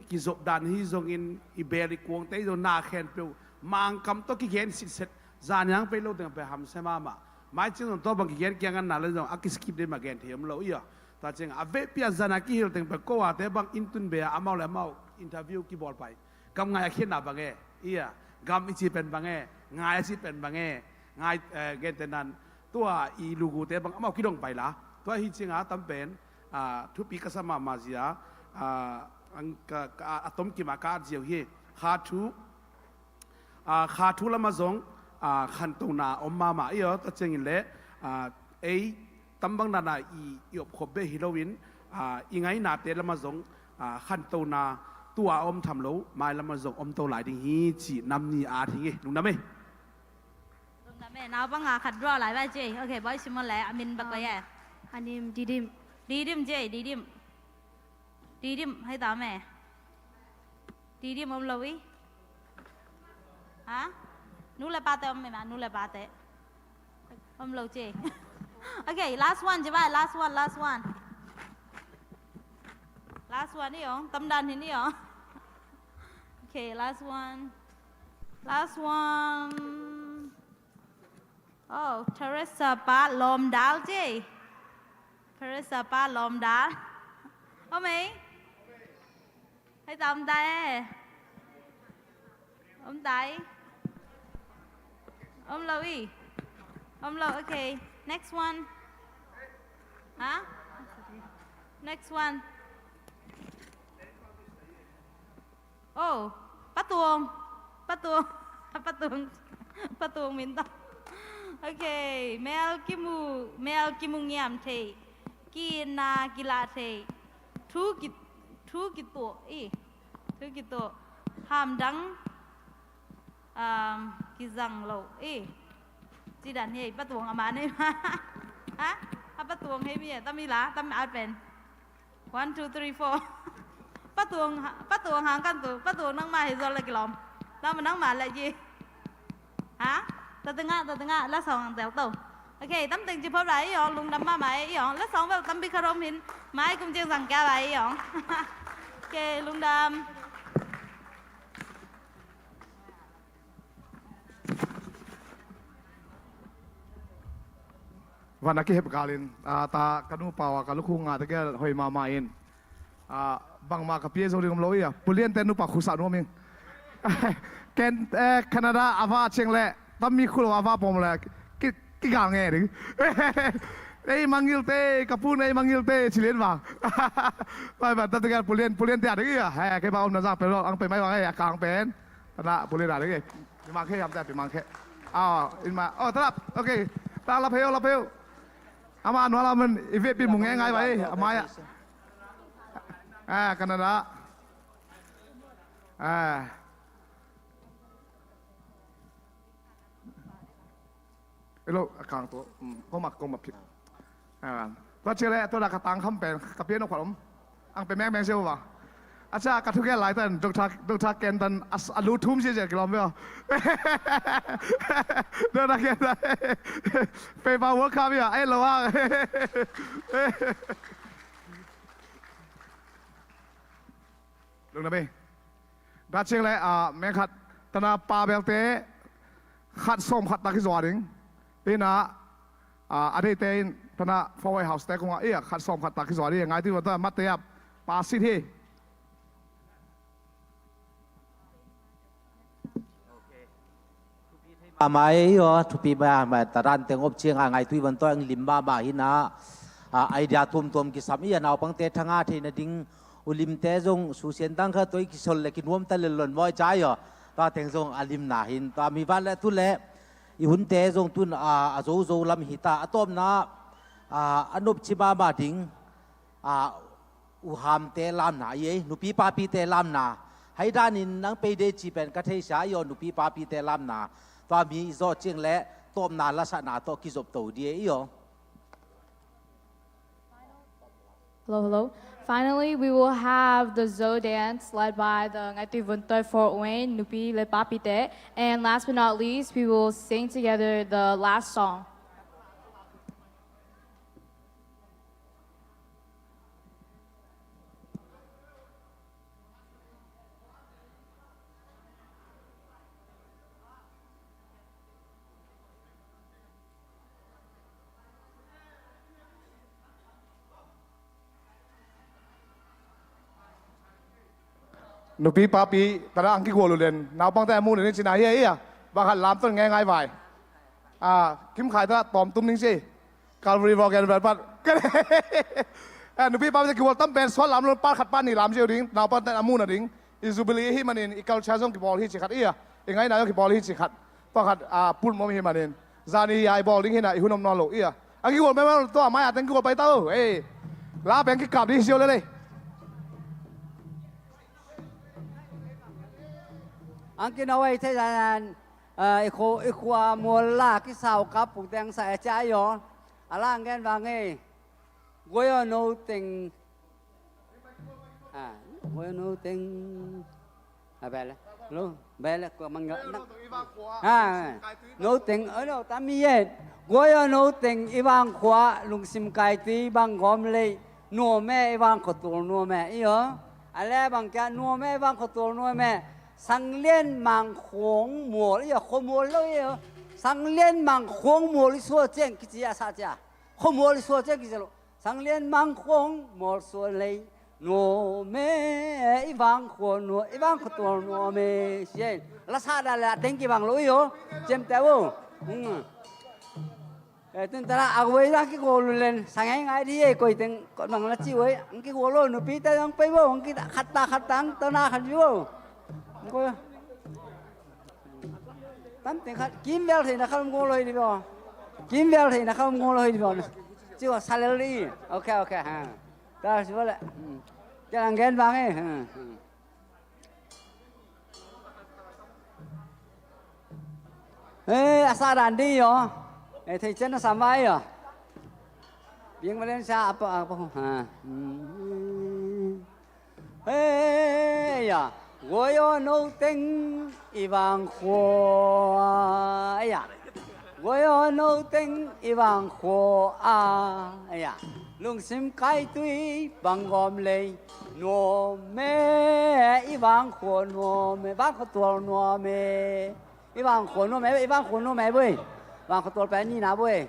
kizop dan hi zongin i bel i kuangte i zong na khen peuh mangkam tawh kigen sitset zani ang pei lo teng pe hamse mahmah mai cing zong tawh bang kigen kiang an na le zong a kiskip de ma gen thei om lo i aw. Ta cing a vehpi a zana kihil teng pe ko a te bang in tun be a amau le amau interview kibawl pai. Gam ngai a khiatna bang e ia gam i ci pen bang e ngai a ci pen bang e ngai eh, gen te nan tua i lugu te bang amau kidong pai la tua hi cinga tam pen ah, thupi ka sa mahmah zia ah, ang ka, ka, a tom kima ka at ziau hi kha thu Aa, kha thu lamah zong aa, khantona om mahmah i aw, tua ciangin le aa, ei tambang dana i, i opkhop beh hi loin aa, i ngainate lamah zong aa, khantona tua a om tham lo, mai lamah zong om to lai ding hi cih nam ni a at hi ngei, lungdam ei. Lungdam ei, naupang a khat draw lai bai ci ei. Ok, Boy Simon le a min bak bai ei. A nim Didim. Didim ci ei, Didim. Didim hei ta me. Didim om lo i. Ha? Nu le pate om me ma, nu le pate. Om lo ci. Ok, last one ci bai, last one, last one. Last one i ong, tam dan hin i ong. Ok, last one. Last one. Oh, Teresa pa lawm dal ci. Teresa pa lawm dal. Om ei. Hei ta om dai e. Om dai. Om lo i. Om lo, ok. Next one. Ha? Next one. Oh, Patuang. Patuang. Patuang. Patuang min ta. Ok, mel kimu, mel kimu ngiam thei. Kina kila thei. Thu ki, thu kituak i. Thu kituak. Hamdang. Um, kizang lo i. Ci dan hi ei, Patuang a man ei ma. Ha? A Patuang hei mi e, tam i la, tam at pen. One, two, three, four. Patuang, Patuang hang kan tu, Patuang nangma hi zol le kilawm. Nangma, nangma le ji. Ha? Tua tengah, tua tengah, la sawng ang tel to. Ok, tam teng ci phot lai i ong, lungdam mahmah ei i ong. La sawng bel tam bik khat om hin, mai kum ciang zang kia lai i ong. Ok, lungdam. Van a kihep galin, ah, ta ka nu pau a ka lukhu nga tegel hoi mahmah in. Ah, bangmah ka pia zo ding om lo ia. Pulian te nupa khusa nuam ing. Ken, eh, Canada a va ceng le, tam mi khulo a va pom le, ki, ki gal nge ding. Ei mangil te, ka pu nei mangil te, ci lian vang. Bai, bai, ta tegel pulian, pulian te a ding ia. He, kei ba om na zang pen lo, ang pen mai vang, eh, a kang pen. Tana, pulin a ding e. Pi mang khe, yam ta pi mang khe. Aw, in ma. Oh, tana, ok. Ta la pheu, la pheu. Ama nua la man, i ve pi mung e ngai bai, ama ya. Ah, Canada. Ah. Hello, a kang to. Mm, kong mak, kong mak phit. Ah, tua ci le, tua da ka tang kham pen, ka pian nop khat om. Ang pe meng meng sia uva. Acha, ka thugen lai tan, Doctor, Doctor Ken tan, a lu thum sia sia kilawm veo. Doctor Ken tan. Pe ba World Cup ya, ai lo a. Lungdam ei. Tua ciang le, ah, meng khat, tana pa belte, khat sawm khat tak hi zaw ding. Ina, ah, a deite in, tana Four Way House te kong a, ia, khat sawm khat tak hi zaw ding. Ngai ti va ta, mat te ap, pa sit hi. Amai aw, thupi mahmah, tadan teng op ciang a ngaitui van tawh ang lim mahmah hi na, a, idea tuamtuam kisam i a naupangte thanga theihna ding, ulimte zong susian dang khat tawh i kisol le kinuam ta lel lon maw i ca i aw. Tua teng zong a limna hin, tua mi van le tu le i hunte zong tun, a, a zozo lam hi ta, a tawpna, a, a nopci mahmah ding, a, uhamte lamna i ei, nupi papite lamna. Haidanin nang pei dei ci pen ka theisia i aw, nupi papite lamna. Tua mi i zawh ciang le tawpna lasahna tawh kizop to di ei i aw. Hello, hello. Finally, we will have the Zo dance led by the Ngaitui Vuntoi Fort Wayne, Nupi le Papite. And last but not least, we will sing together the last song. Nupi papi, tada ang kigual ulen, naupangte a mu len cina hi a, hi a, bang khat lam ton ngai ngai vai. A, kim khai tada tawm tum ning ci. Calvary Walk and Velvet. Eh, nupi papi te kigual tam pen sual lam lo, par khat par ni lam ci ding, naupangte a mu na ding. I Jubilee hi manin, i culture zong kibawl hi ci khat i a, i ngaina zong kibawl hi ci khat. Pakhat, a, pulmom hi manin. Zani a i bawl ding hi na, i hun om nawn lo i a. A kigual mema tua mai a teng kigual pai ta o. Ei, la pen kikap ding hi sio lele. Ang kinawai thei zanan, a, i khu, i khua mual la kisau kap puk teng sa e cia i aw. A la ang gen vang ei. Guai aw no teng. A, guai aw no teng. A, bele. Lo, bele, kua mang yo. A, no teng, a, no, tam mi yet. Guai aw no teng i vang khua, lungsim kai tui bang gawm lei. Nuam e, i vang khua tual nuam e, i aw. A le bang kia, nuam e, i vang khua tual nuam e. Sang lian mang khuang mual, i aw, khua mual lo, i aw. Sang lian mang khuang mual i sua ciang, kici a sa cia. Khua mual i sua ciang, kici lo. Sang lian mang khuang mual sua lei. Nuam e, i vang khua nuam, i vang khua tual nuam e. Sian. La sa da la teng kibang lo i aw. Ciam te aw. Hmm. Eh, tun tala a wei la kigual len. Sang ngai ngai di e koi teng. Koi mang la ci wei. Ang kigual lo nupi te ang pei bo. Ang ki khat ta khat ta ang ta na khat di bo. Ang koi. Tam teng khat. Kim vel thei na khat um gual lo hi di bo. Kim vel thei na khat um gual lo hi di bo. Ci wa sa lel di. Ok, ok, ha. Ta si bo le. Hmm. Kiang gen bang e. Ha. Hmm. Eh, a sa dan di aw. Eh, thei cian a sa mai aw. Biang Valencia apa, apa, ha. Hmm. Eh, ya. Guai aw no teng i vang khua. Eh, ya. Guai aw no teng i vang khua. Eh, ya. Lungsim kai tui bang gawm lei. Nuam e, i vang khua nuam e, vang khua tual nuam e. I vang khua nuam e, i vang khua nuam e bui. Vang khua tual pen ni na bui.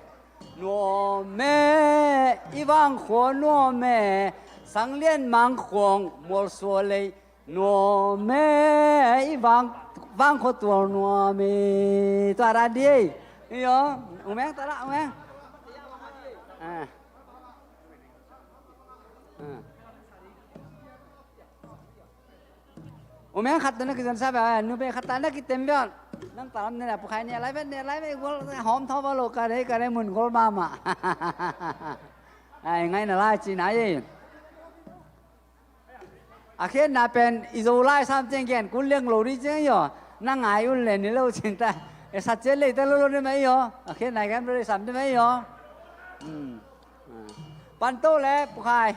Nuam e, i vang khua nuam e. Sang lian mang khuang mual sua lei. Nuam e, i vang, vang khua tual nuam e. Tua ra di. Iyo, umeng tua ra, umeng. Ah. Ah. Umeng khat tu na kizan sa ba, nu be khat ta na kitem ba. Nang talam ne na pu khai ne lai ba, ne lai ba, gol hom tho ba lo ka dei, ka dei mun gol mama. Ai, ngai na lai ci na ye. A khen na pen, i zo lai sam ceng gen, kun leng lo di ceng yo. Na ngai un le ni lo ceng ta. E sa ceng le ta lo lo ni ma yo. A khen na gen bre sam ni ma yo. Hmm. Pan to le, pu khai.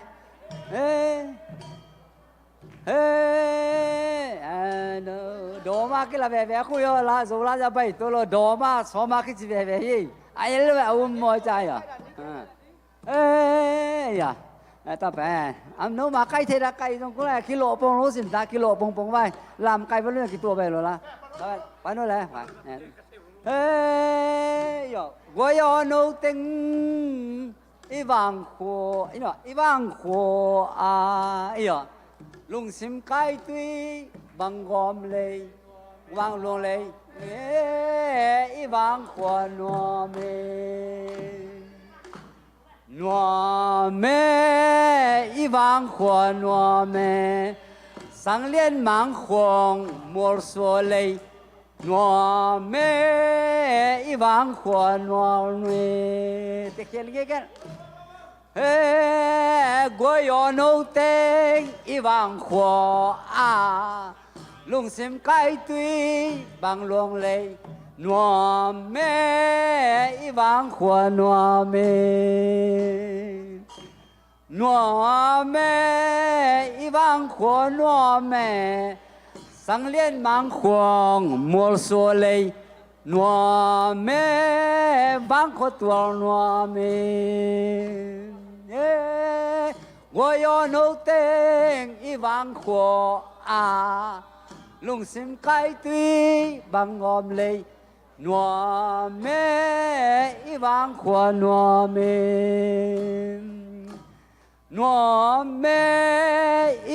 Eh. He, a, no, dawma kila veve a khui aw la, zo la za bai to lo, dawma, sawma kici veve hi. A el ve a um mawi ca ya. He, ya. A ta pen. Am no ma kai thei da kai zong kula, kilo pong lo sim ta, kilo pong pong vai. Lam kai va lo, kitua vai lo la. Pa, pa no le, pa. He, yo. Guai aw no teng. I vang khua, i no, i vang khua a, i a. Lungsim kai tui, bang gawm lei, vang luang lei, E, i vangkhua nuam e. Nuam e, i vangkhua nuam e. Sang Lian Mang Khuang Mual Sua Lei. Nuam e, i vangkhua nuam e. Te khial nge ken. He, guai aw no teng i vangkhua a, lungsim kaitui bang luang lei. Nuam e, i vangkhua nuam e. Nuam e, i vangkhua nuam e. Sang Lian Mang Khuang Mual Sua Lei. Nuam e, vangkhua tual nuam e. E, guai aw no teng i vangkhua a, lungsim kaitui bang gawm lei. Nuam e, i vangkhua nuam e. Nuam e,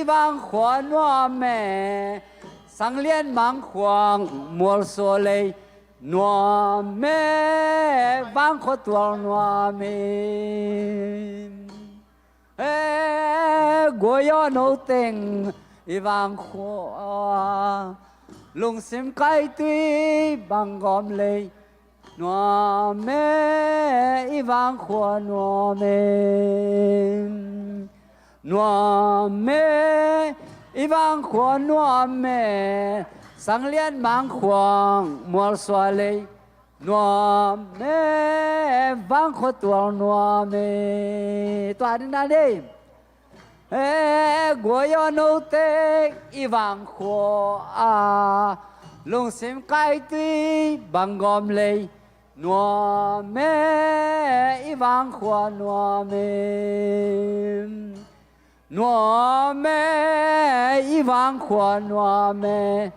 i vangkhua nuam e. Sang Lian Mang Khuang Mual Sua Lei. Nuam e, vangkhua tual nuam e. E, guai aw no teng i vangkhua, lungsim kaitui bang gawm lei. Nuam e, i vangkhua nuam e. Nuam e, i vangkhua nuam e. Sang Lian Mang Khuang Mual Sua Lei. Nuam e, vangkhua tual nuam e. Tua ni na nei. E, guai aw no teng i vangkhua a, lungsim kaitui bang gawm lei. Nuam e, i vangkhua nuam e. Nuam e, i vangkhua nuam e.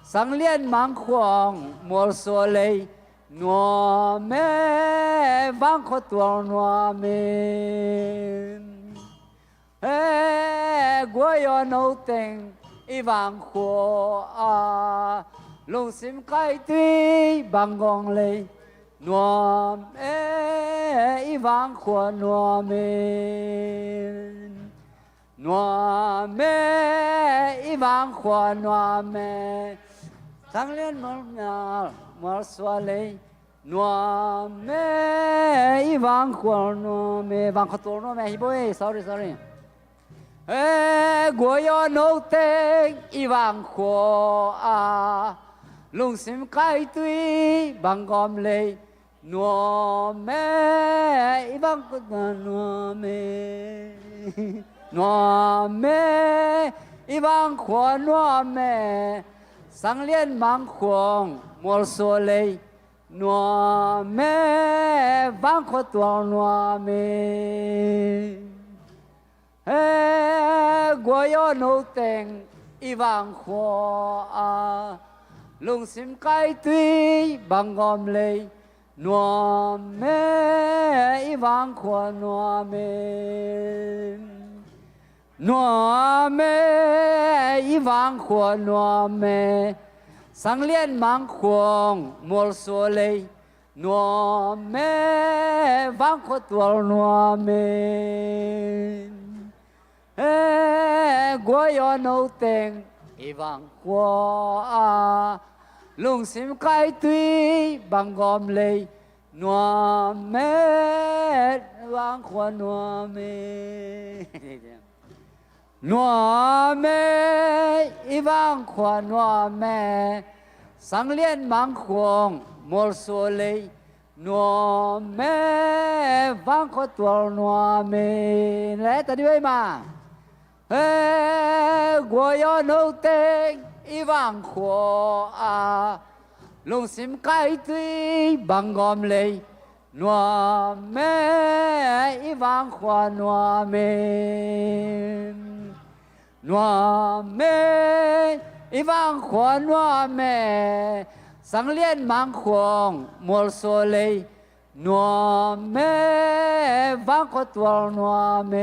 Sang Lian Mang Khuang Mual Sua Lei. Nuam e, vangkhua tual nuam e. E, guai aw no teng i vangkhua a, lungsim kaitui bang gawm lei. Nuam e, i vangkhua nuam e. Nuam e, i vangkhua nuam e. Sang Lian Mang Khuang Mual Sua Lei. Nuam e, i vangkhua nuam e. Vangkhua tual nuam e hi bo e. Sorry, sorry. E, guai aw no teng i vangkhua a, lungsim kaitui bang gawm lei. Nuam e, i vangkhua nuam e. Nuam e, i vangkhua nuam e. Sang Lian Mang Khuang Mual Sua Lei. Nuam e, vangkhua tual nuam e. E, guai aw no teng i vangkhua a, lungsim kaitui bang gawm lei. Nuam e, i vangkhua nuam e. Nuam e, i vangkhua nuam e. Sang Lian Mang Khuang Mual Sua Lei. Nuam e, vangkhua tual nuam e. E, guai aw no teng i vangkhua a, lungsim kaitui bang gawm lei. Nuam e, vangkhua nuam e. Nuam e, i vangkhua nuam e. Sang Lian Mang Khuang Mual Sua Lei. Nuam e, vangkhua tual nuam e. Le ta di wei ma. E, guai aw no teng i vangkhua a, lungsim kaitui bang gawm lei. Nuam e, i vangkhua nuam e. Nuam e, i vangkhua nuam e. Sang Lian Mang Khuang Mual Sua Lei. Nuam e, vangkhua tual nuam e.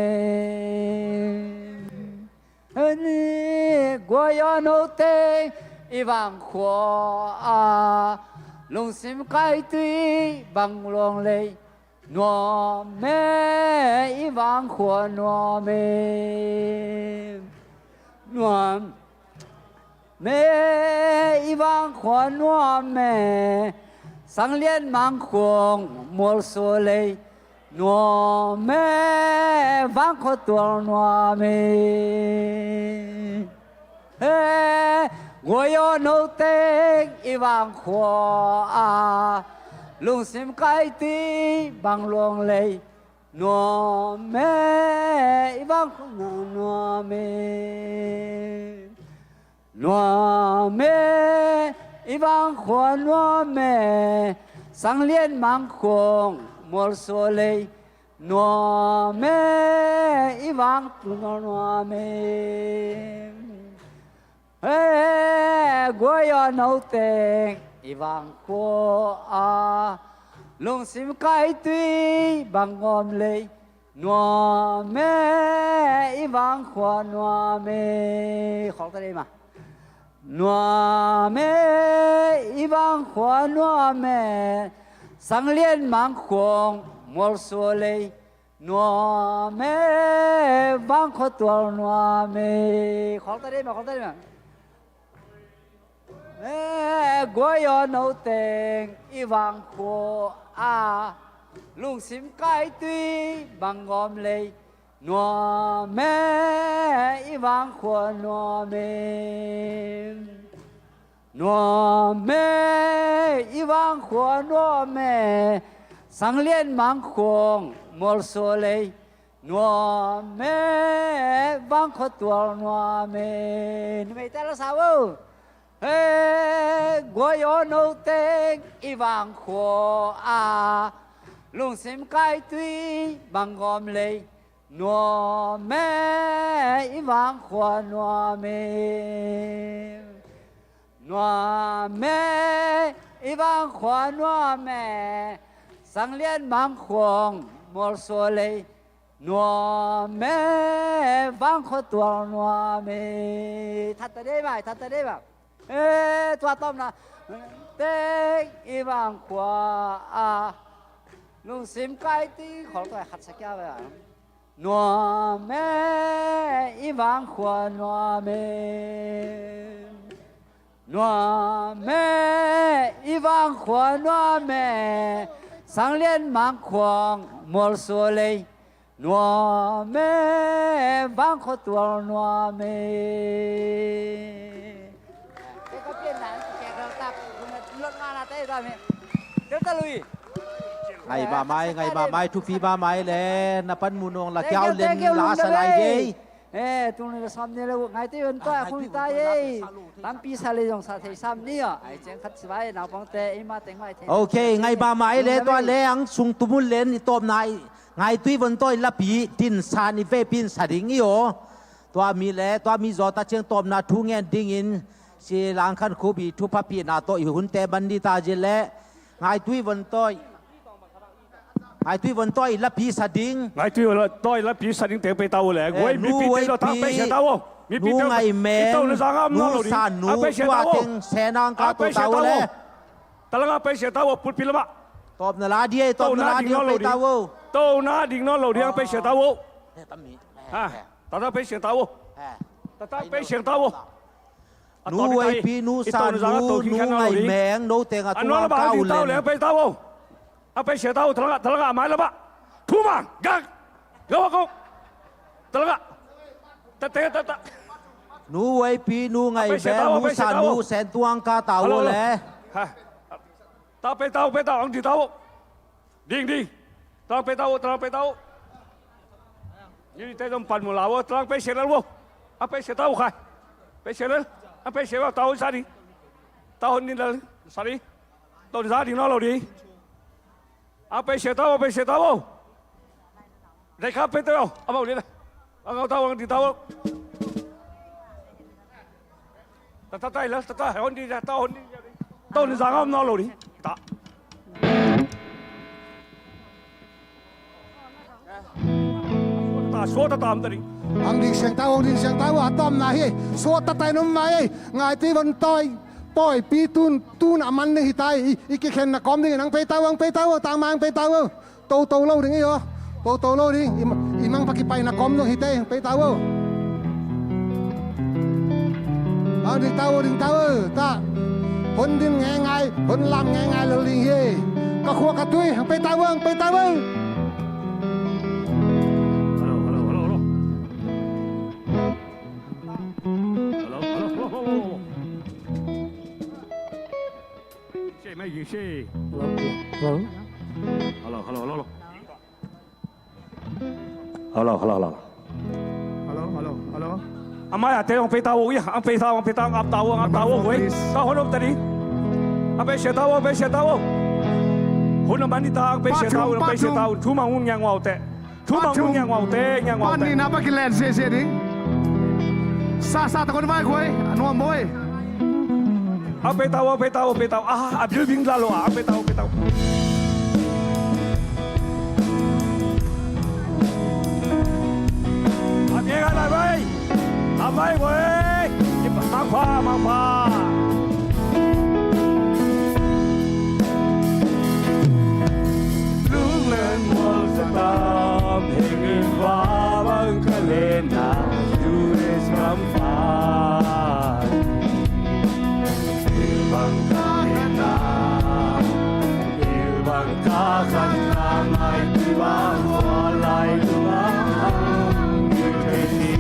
Ani, guai aw no teng i vang khua a, lungsim kaitui bang luang lei, nuam e, i vang khua nuam e. Nuam e, i vang khua nuam e, Sang Lian Mang Khuang Mual Sua lei, nuam e, vang khua tual nuam e. He, guai aw no teng i vang khua a, lungsim kaitui bang luang lei, nuam e, i vang khua nuam e. Nuam e, i vang khua nuam e, Sang Lian Mang Khuang Mual Sua lei, nuam e, i vang khua nuam e. He, guai aw no teng i vang khua a, lungsim kaitui bang nuam lei, nuam e, i vang khua nuam e. Khawng ta dei mah. Nuam e, i vang khua nuam e, Sang Lian Mang Khuang Mual Sua lei, nuam e, vang khua tual nuam e. Khawng ta dei mah, khawng ta dei mah. E, guai aw no teng i vang khua a, lungsim kaitui bang nuam lei, nuam e, i vang khua nuam e. Nuam e, i vang khua nuam e, Sang Lian Mang Khuang Mual Sua lei, nuam e, vang khua tual nuam e. Numei te la sa vo. He, guai aw no teng i vang khua a, lungsim kaitui bang nuam lei, nuam e, i vang khua nuam e. Nuam e, i vang khua nuam e, Sang Lian Mang Khuang Mual Sua lei, nuam e, vang khua tual nuam e. That ta dei mah, that ta dei mah. E, tua tawpna teng i vang khua a, lungsim kaitui, khawng tua khat sa kia ve a. Nuam e, i vang khua nuam e. Nuam e, i vang khua nuam e, Sang Lian Mang Khuang Mual Sua lei, nuam e, vang khua tual nuam e. Ngai mahmah, ngai mahmah, thupi mahmah e le, na panmun ong la kiau len la sa lai dei. E, tung ni la sam ni la, ngai te yon tua, kung ta ye. Lampi sa le yong sa thei sam ni a. Ai, ciang khat si vai, naupangte, i ma teng mai thei. Ok, ngai mahmah e le, tua le ang sung tumul len i tawpna i, ngaitui von tawi lapi, din sa ni ve pin sa ding i aw. Tua mi le, tua mi zaw ta ciang tawpna thu ngen dingin, si Lang Khan Khup i thupha pina tawh i hunte man ni ta zi le, ngaitui von tawi. Ngaitui von tawi lapi sa ding. Ngaitui von tawi lapi sa ding teng pei ta uh le. Eh, guai, nu mipi te zaw ta, pei sia ta uh. Mipi te, nu Ngai Meng, i to na zang am nu na lo ding. Sa nu, a pei sia ta uh. Teng senang ka to ta uh le. Talanga pei sia ta uh, pulpi lama. Tawpna la dia, tawpna la dia pei ta uh. To na ding no lo ding, pei sia ta uh. Eh, tam mi. Ha, tata pei sia ta uh. Tata pei sia ta uh. Nu Weipi, nu San Nu, nu Ngai Meng, no teng a tu ang ka u len. A pei ta uh. A pei sia ta uh, talanga, talanga mai lama. Thu mang, gak. Gak wa kong. Talanga. Ta te ta ta. Nu Weipi, nu Ngai Meng, nu San Nu, sen tuang ka ta uh le. Ha. Ta pei ta uh, pei ta uh, ang di ta uh. Ding, ding. Talang pei ta uh, talang pei ta uh. Ni te zong pan mu la uh, talang pei sia lel uh. A pei sia ta uh khai. Pei sia lel. A pei sia lel ta uh sa ding. Ta hon ni lel sa ding. Ton sa ding no lo ding. A pei sia ta uh, a pei sia ta uh. Dai kha pei ta uh. A mau ni lel. A ngau ta uh, ang di ta uh. Ta, ta, ta, ta, ta, hon di, ta, hon di. Ta hon di, zang om no lo di. Ta. A suakta ta om ta ding. Ang ding siang ta, ang ding siang ta, a tawmna hi. Suakta ta in om mai. Ngai ti von toi. Pawipi tun, tun a man ding hi ta. I, i kikhen na kawm ding, ang pei ta, ang pei ta, tang mang pei ta. Toto lo ding i aw. Toto lo ding. I, i mang pakipai na kawm ding hi ta, ang pei ta. Ang ding ta, ding ta, ta. Hon ding ngai ngai, hon lam ngai ngai lo ding hi. Ka khua ka tui, ang pei ta, ang pei ta. Hello, hello, hello, hello. Hello, hello, hello, hello, hello. Say, make you say. Hello, hello. Hello, hello, hello, hello. Hello, hello, hello. Hello, hello, hello. A mai a te ang pei ta uh ia, ang pei ta, ang pei ta, ang ap ta uh, ang ap ta uh, wei. Please. Ta hon om ta di. Ang pei sia ta uh, ang pei sia ta uh. Hun a man di ta, ang pei sia ta uh, ang pei sia ta uh. Thu mang un ngiang wau te. Thu mang un ngiang wau te, ngiang wau te. Pan ni na pa kilen sia sia ding. Sa sa ta kon vai koi, a nuam boi. Ang pei ta uh, ang pei ta uh, ang pei ta uh. Ah, a bil bing la lo ah, ang pei ta uh, ang pei ta uh. A ngiang a lai vai. A mai koi. Mangpha, mangpha. Lunglen mual sa tam, hengin va bang ka lena, tu es kampan. Bang ka lena, bang ka khan na mai, tu bang wa lai tu bang, tu te ni.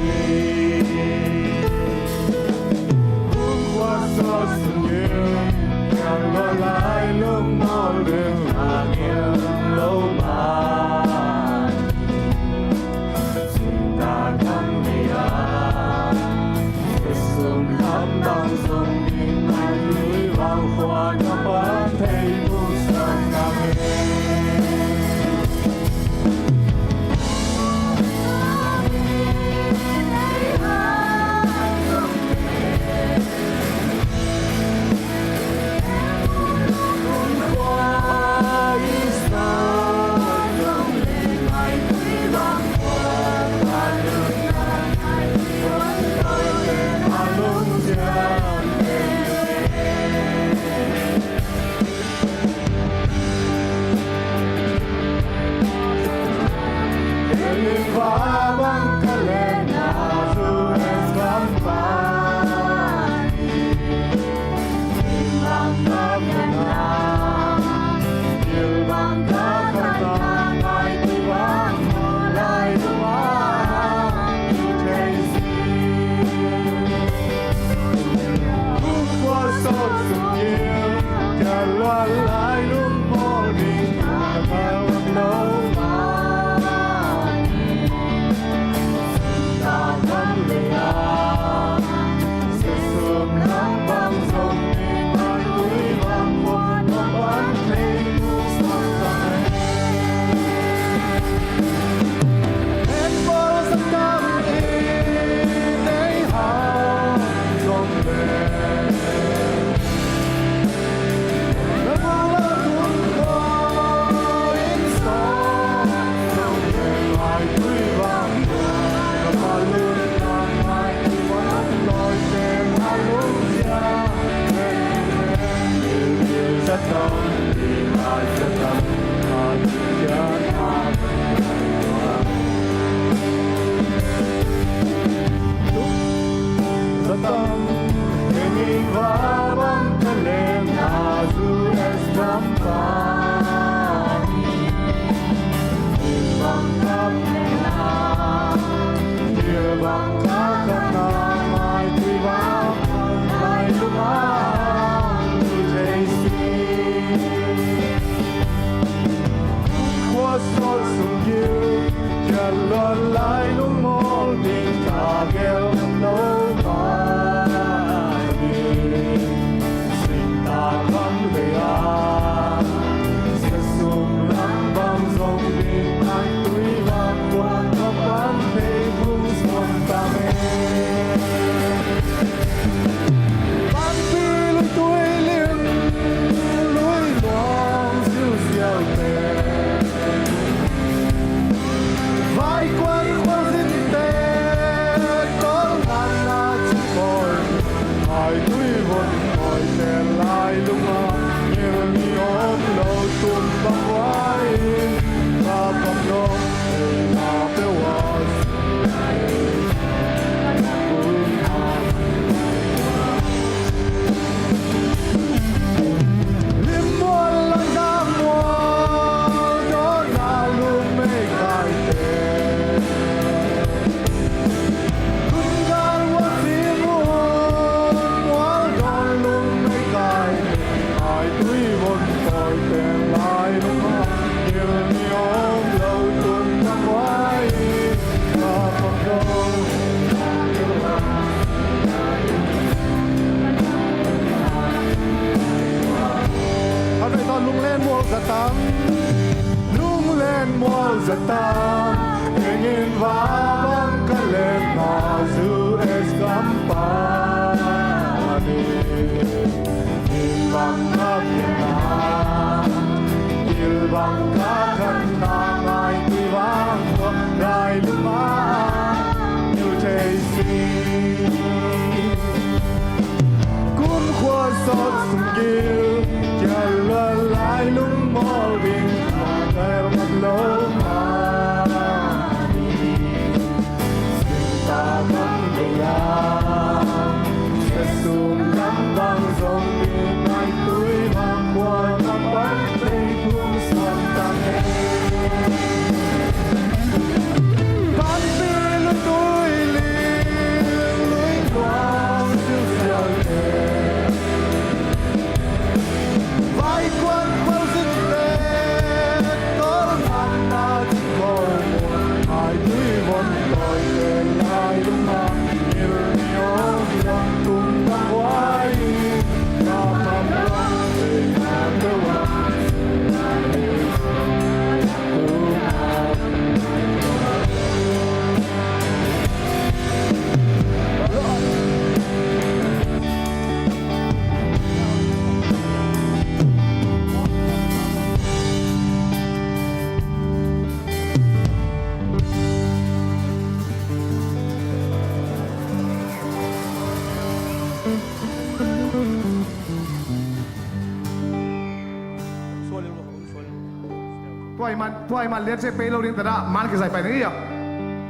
Tuai man, tuai man lian cia pei lo ding tada man kizai pai ding ia.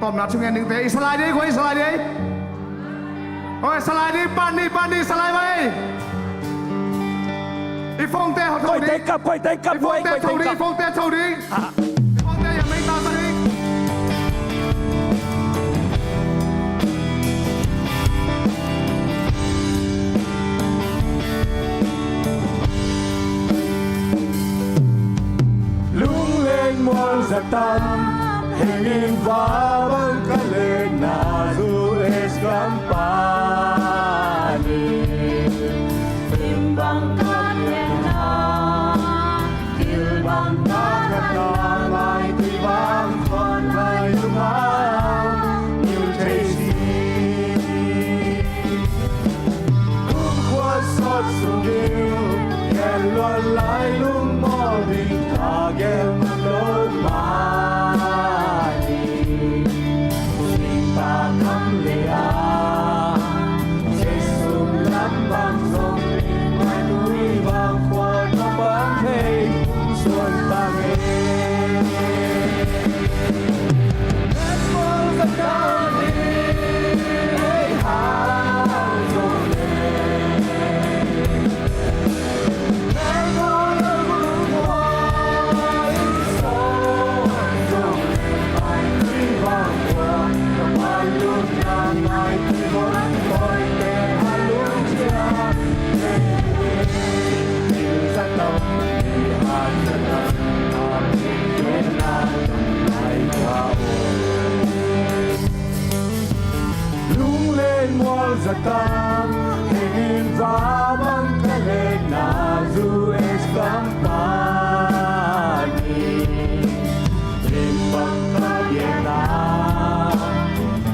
Tawmna thungen dingte i salai ding, koi i salai ding. Oi, salai ding, pan ding, pan ding, salai mai. I phone te ho tho ding. Koi te kap, koi te kap, i phone te tho ding, i phone te tho ding. Lunglen mual zatam hengin vabang ka lena zu es kampani. Timbang ka lena Lunglen mual zatam hengin vabang ka lena zu es kampani. Limbang ka lena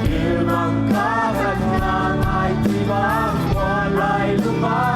Ilmang ka khatna mai tui bang kua lai lungmang.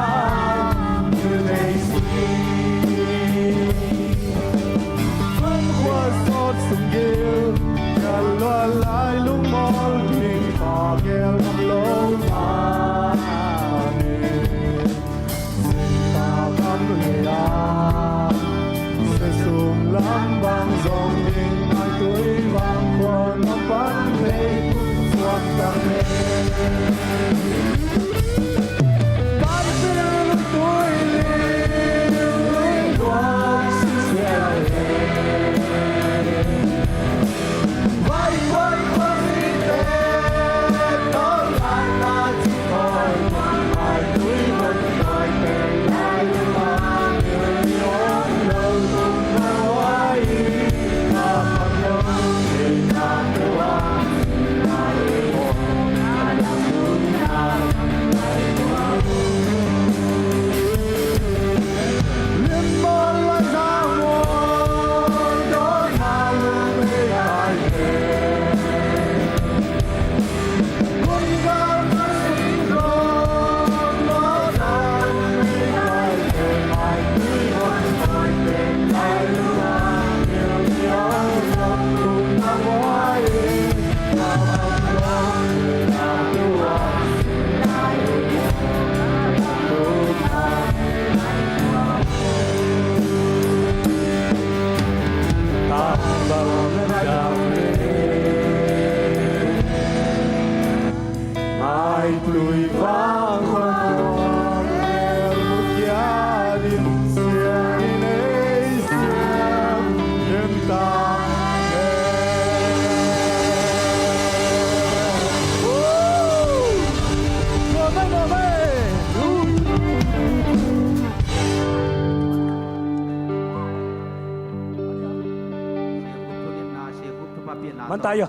Man ta ia.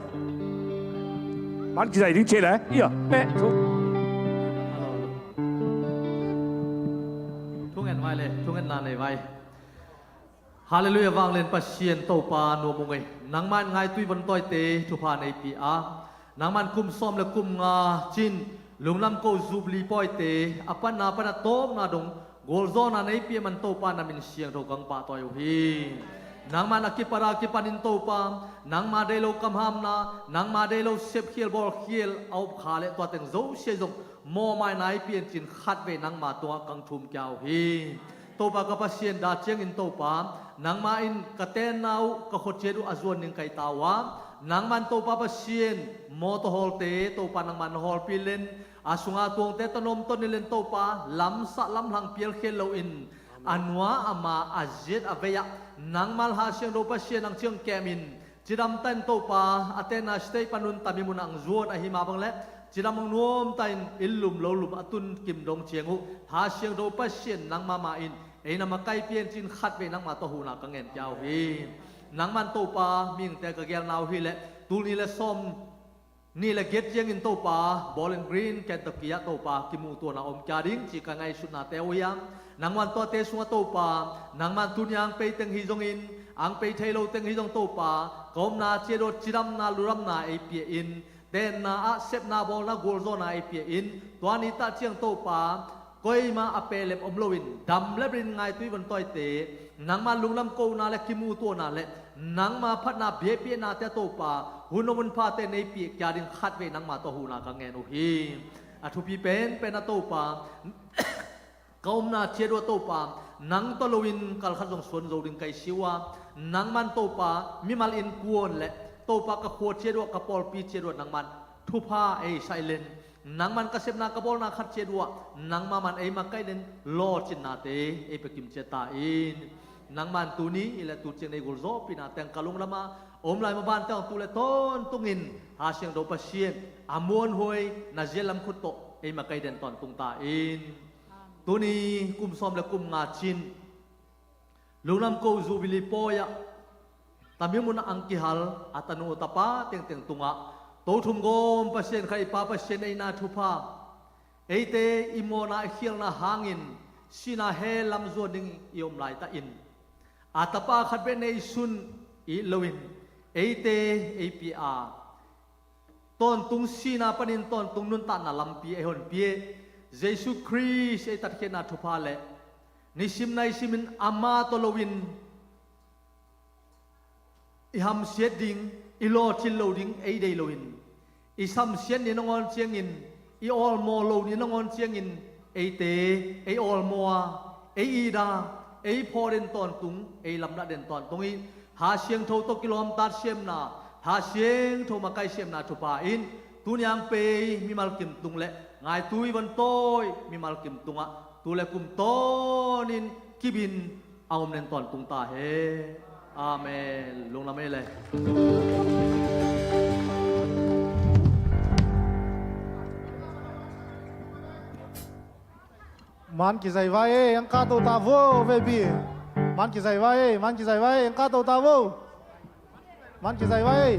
Man kizai ding cih le ia. Meh thu. Thungen vai le, thungetna nei vai. Halleluiah, vanglian Pasian Topa nuam ung ei. Nangmah in ngaitui vantawite thupha neipih a, nangmah in kum sawm le kum nga cin lunglam ko Jubilee pawite a panna pan a tawpna dong gualzawhna neipih a man Topa na min siangtho kong pahtawi uh hi. Nangman a kipat a kipanin Topa, nangma deih lo kamhamna, nangma deih lo sepkhial bawlkhial a opkha le tua teng zosia zong mawhmaina ei piancin khatvei nangma tungah kang thum kia uh hi. Topa ka Pasian, dah ciangin Topa, nangma in ka tenna uh ka khuaciat uh a zuan ning kai ta uh a, nangman Topa Pasian mawtaw hawlte Topa nangman na hawlpi len, a sunga tuangte tanawm ton ni len Topa, lamsah lamhlang pialkhial loin a nua a ma a ziat a vei-ah nangma Kha Siangtho Pasian ang ciang kemin cidam tan Topa, a tenna stage pan un tami mun ang zuan ahi mah bang le cidam ang nuam tan in lum lo lum a tun kim dong ciang uh Kha Siangtho Pasian nangma ma in ei na makai piancin khatvei nangma tawh huhna ka ngen kia uh hi. Nangman Topa mihingte ka gelna uh hi le tul ni le sawm ni le giat ciangin Topa Bowling Green Kentucky ah Topa kimuhtuahna om kia ding ci ka ngaihsutnate uh hiam? Nangman tuate sungah Topa nangman tuniang pei teng hi zongin ang pei thei lo teng hi zong Topa ka omna ciat uh cidamna ludamna ei pia in, tenna ah sepna bawlna gualzawhna ei pia in, tua ni tah ciang Topa koima a pehlep om loin dam le brin ngaitui van tawite nangma lunglam kohna le kimuhtuahna le nangma phatna biakpiaknate Topa hun om hun phate nei piak kia ding khatvei nangma tawh huhna ka ngen uh hi. A thupi penpen a Topa ka omna ciat uh a Topa nang tawh loin kalkhat zong suan zo ding kai si uh a, nangman Topa mimal innkuan le Topa ka khua ciat uh a ka pawlpi ciat uh a nangman thupha ei saih len, nangman ka sepna ka bawlna khat ciat uh a nangma man ei makaih len lawhcinnate ei pia kim ciat ta in. Nangman tuni i le tu ciang nei gulzawhpihna teng ka lunglam a om lai maban teng tu le tawntungin Kha Siangtho Pasian a muanhuai na zialam khut tawh ei makaih den tawntung ta in. Tuni kum sawm le kum nga cin Lunglam Ko Jubilee pawi ah tami mun ang kihal a tanu tapa tengteng tungah Tothum gawm Pasian kha i Pa Pasian ei na thupha, eite i mawhna i khialna hangin sihna hell lam zuan ding i om laitah in a tapa khat bek neisun i it loin eite ei pia a tawntung sihna panin tawntung nuntakna lampi ei honpia Jesu Khrist ei tatkhiatna thupha le nisim naisimin ama tawh loin i hamsiat ding, i lawhcin lo ding ei dei loin i samsiat ni nangawn ciangin, i awlmaw lo ni nangawn ciangin eite ei awlmaw a, ei it a, ei phawk den tawntung, ei lamdah den tawntung i Kha Siangtho tawh kilawmtat siamna, Kha Siangtho makaih siamna thupha in tuniang pei mimal kim tung le ngaitui van tawi mimal kim tungah tu le kum tawnin kibin a om nen tawntung ta he. Amen. Lunglam ei le. Man kizai vai ei, ang ka to ta vo, vepi. Man kizai vai ei, man kizai vai ei, ang ka to ta vo. Man kizai vai ei.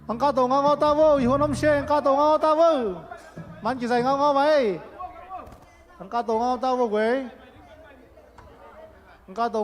Ang ka to ngau ngau ta vo, i huan om se, ang ka to ngau ngau ta vo. Man kizai ngau ngau vai ei. Ang ka to ngau ngau ta vo guai. Ang ka to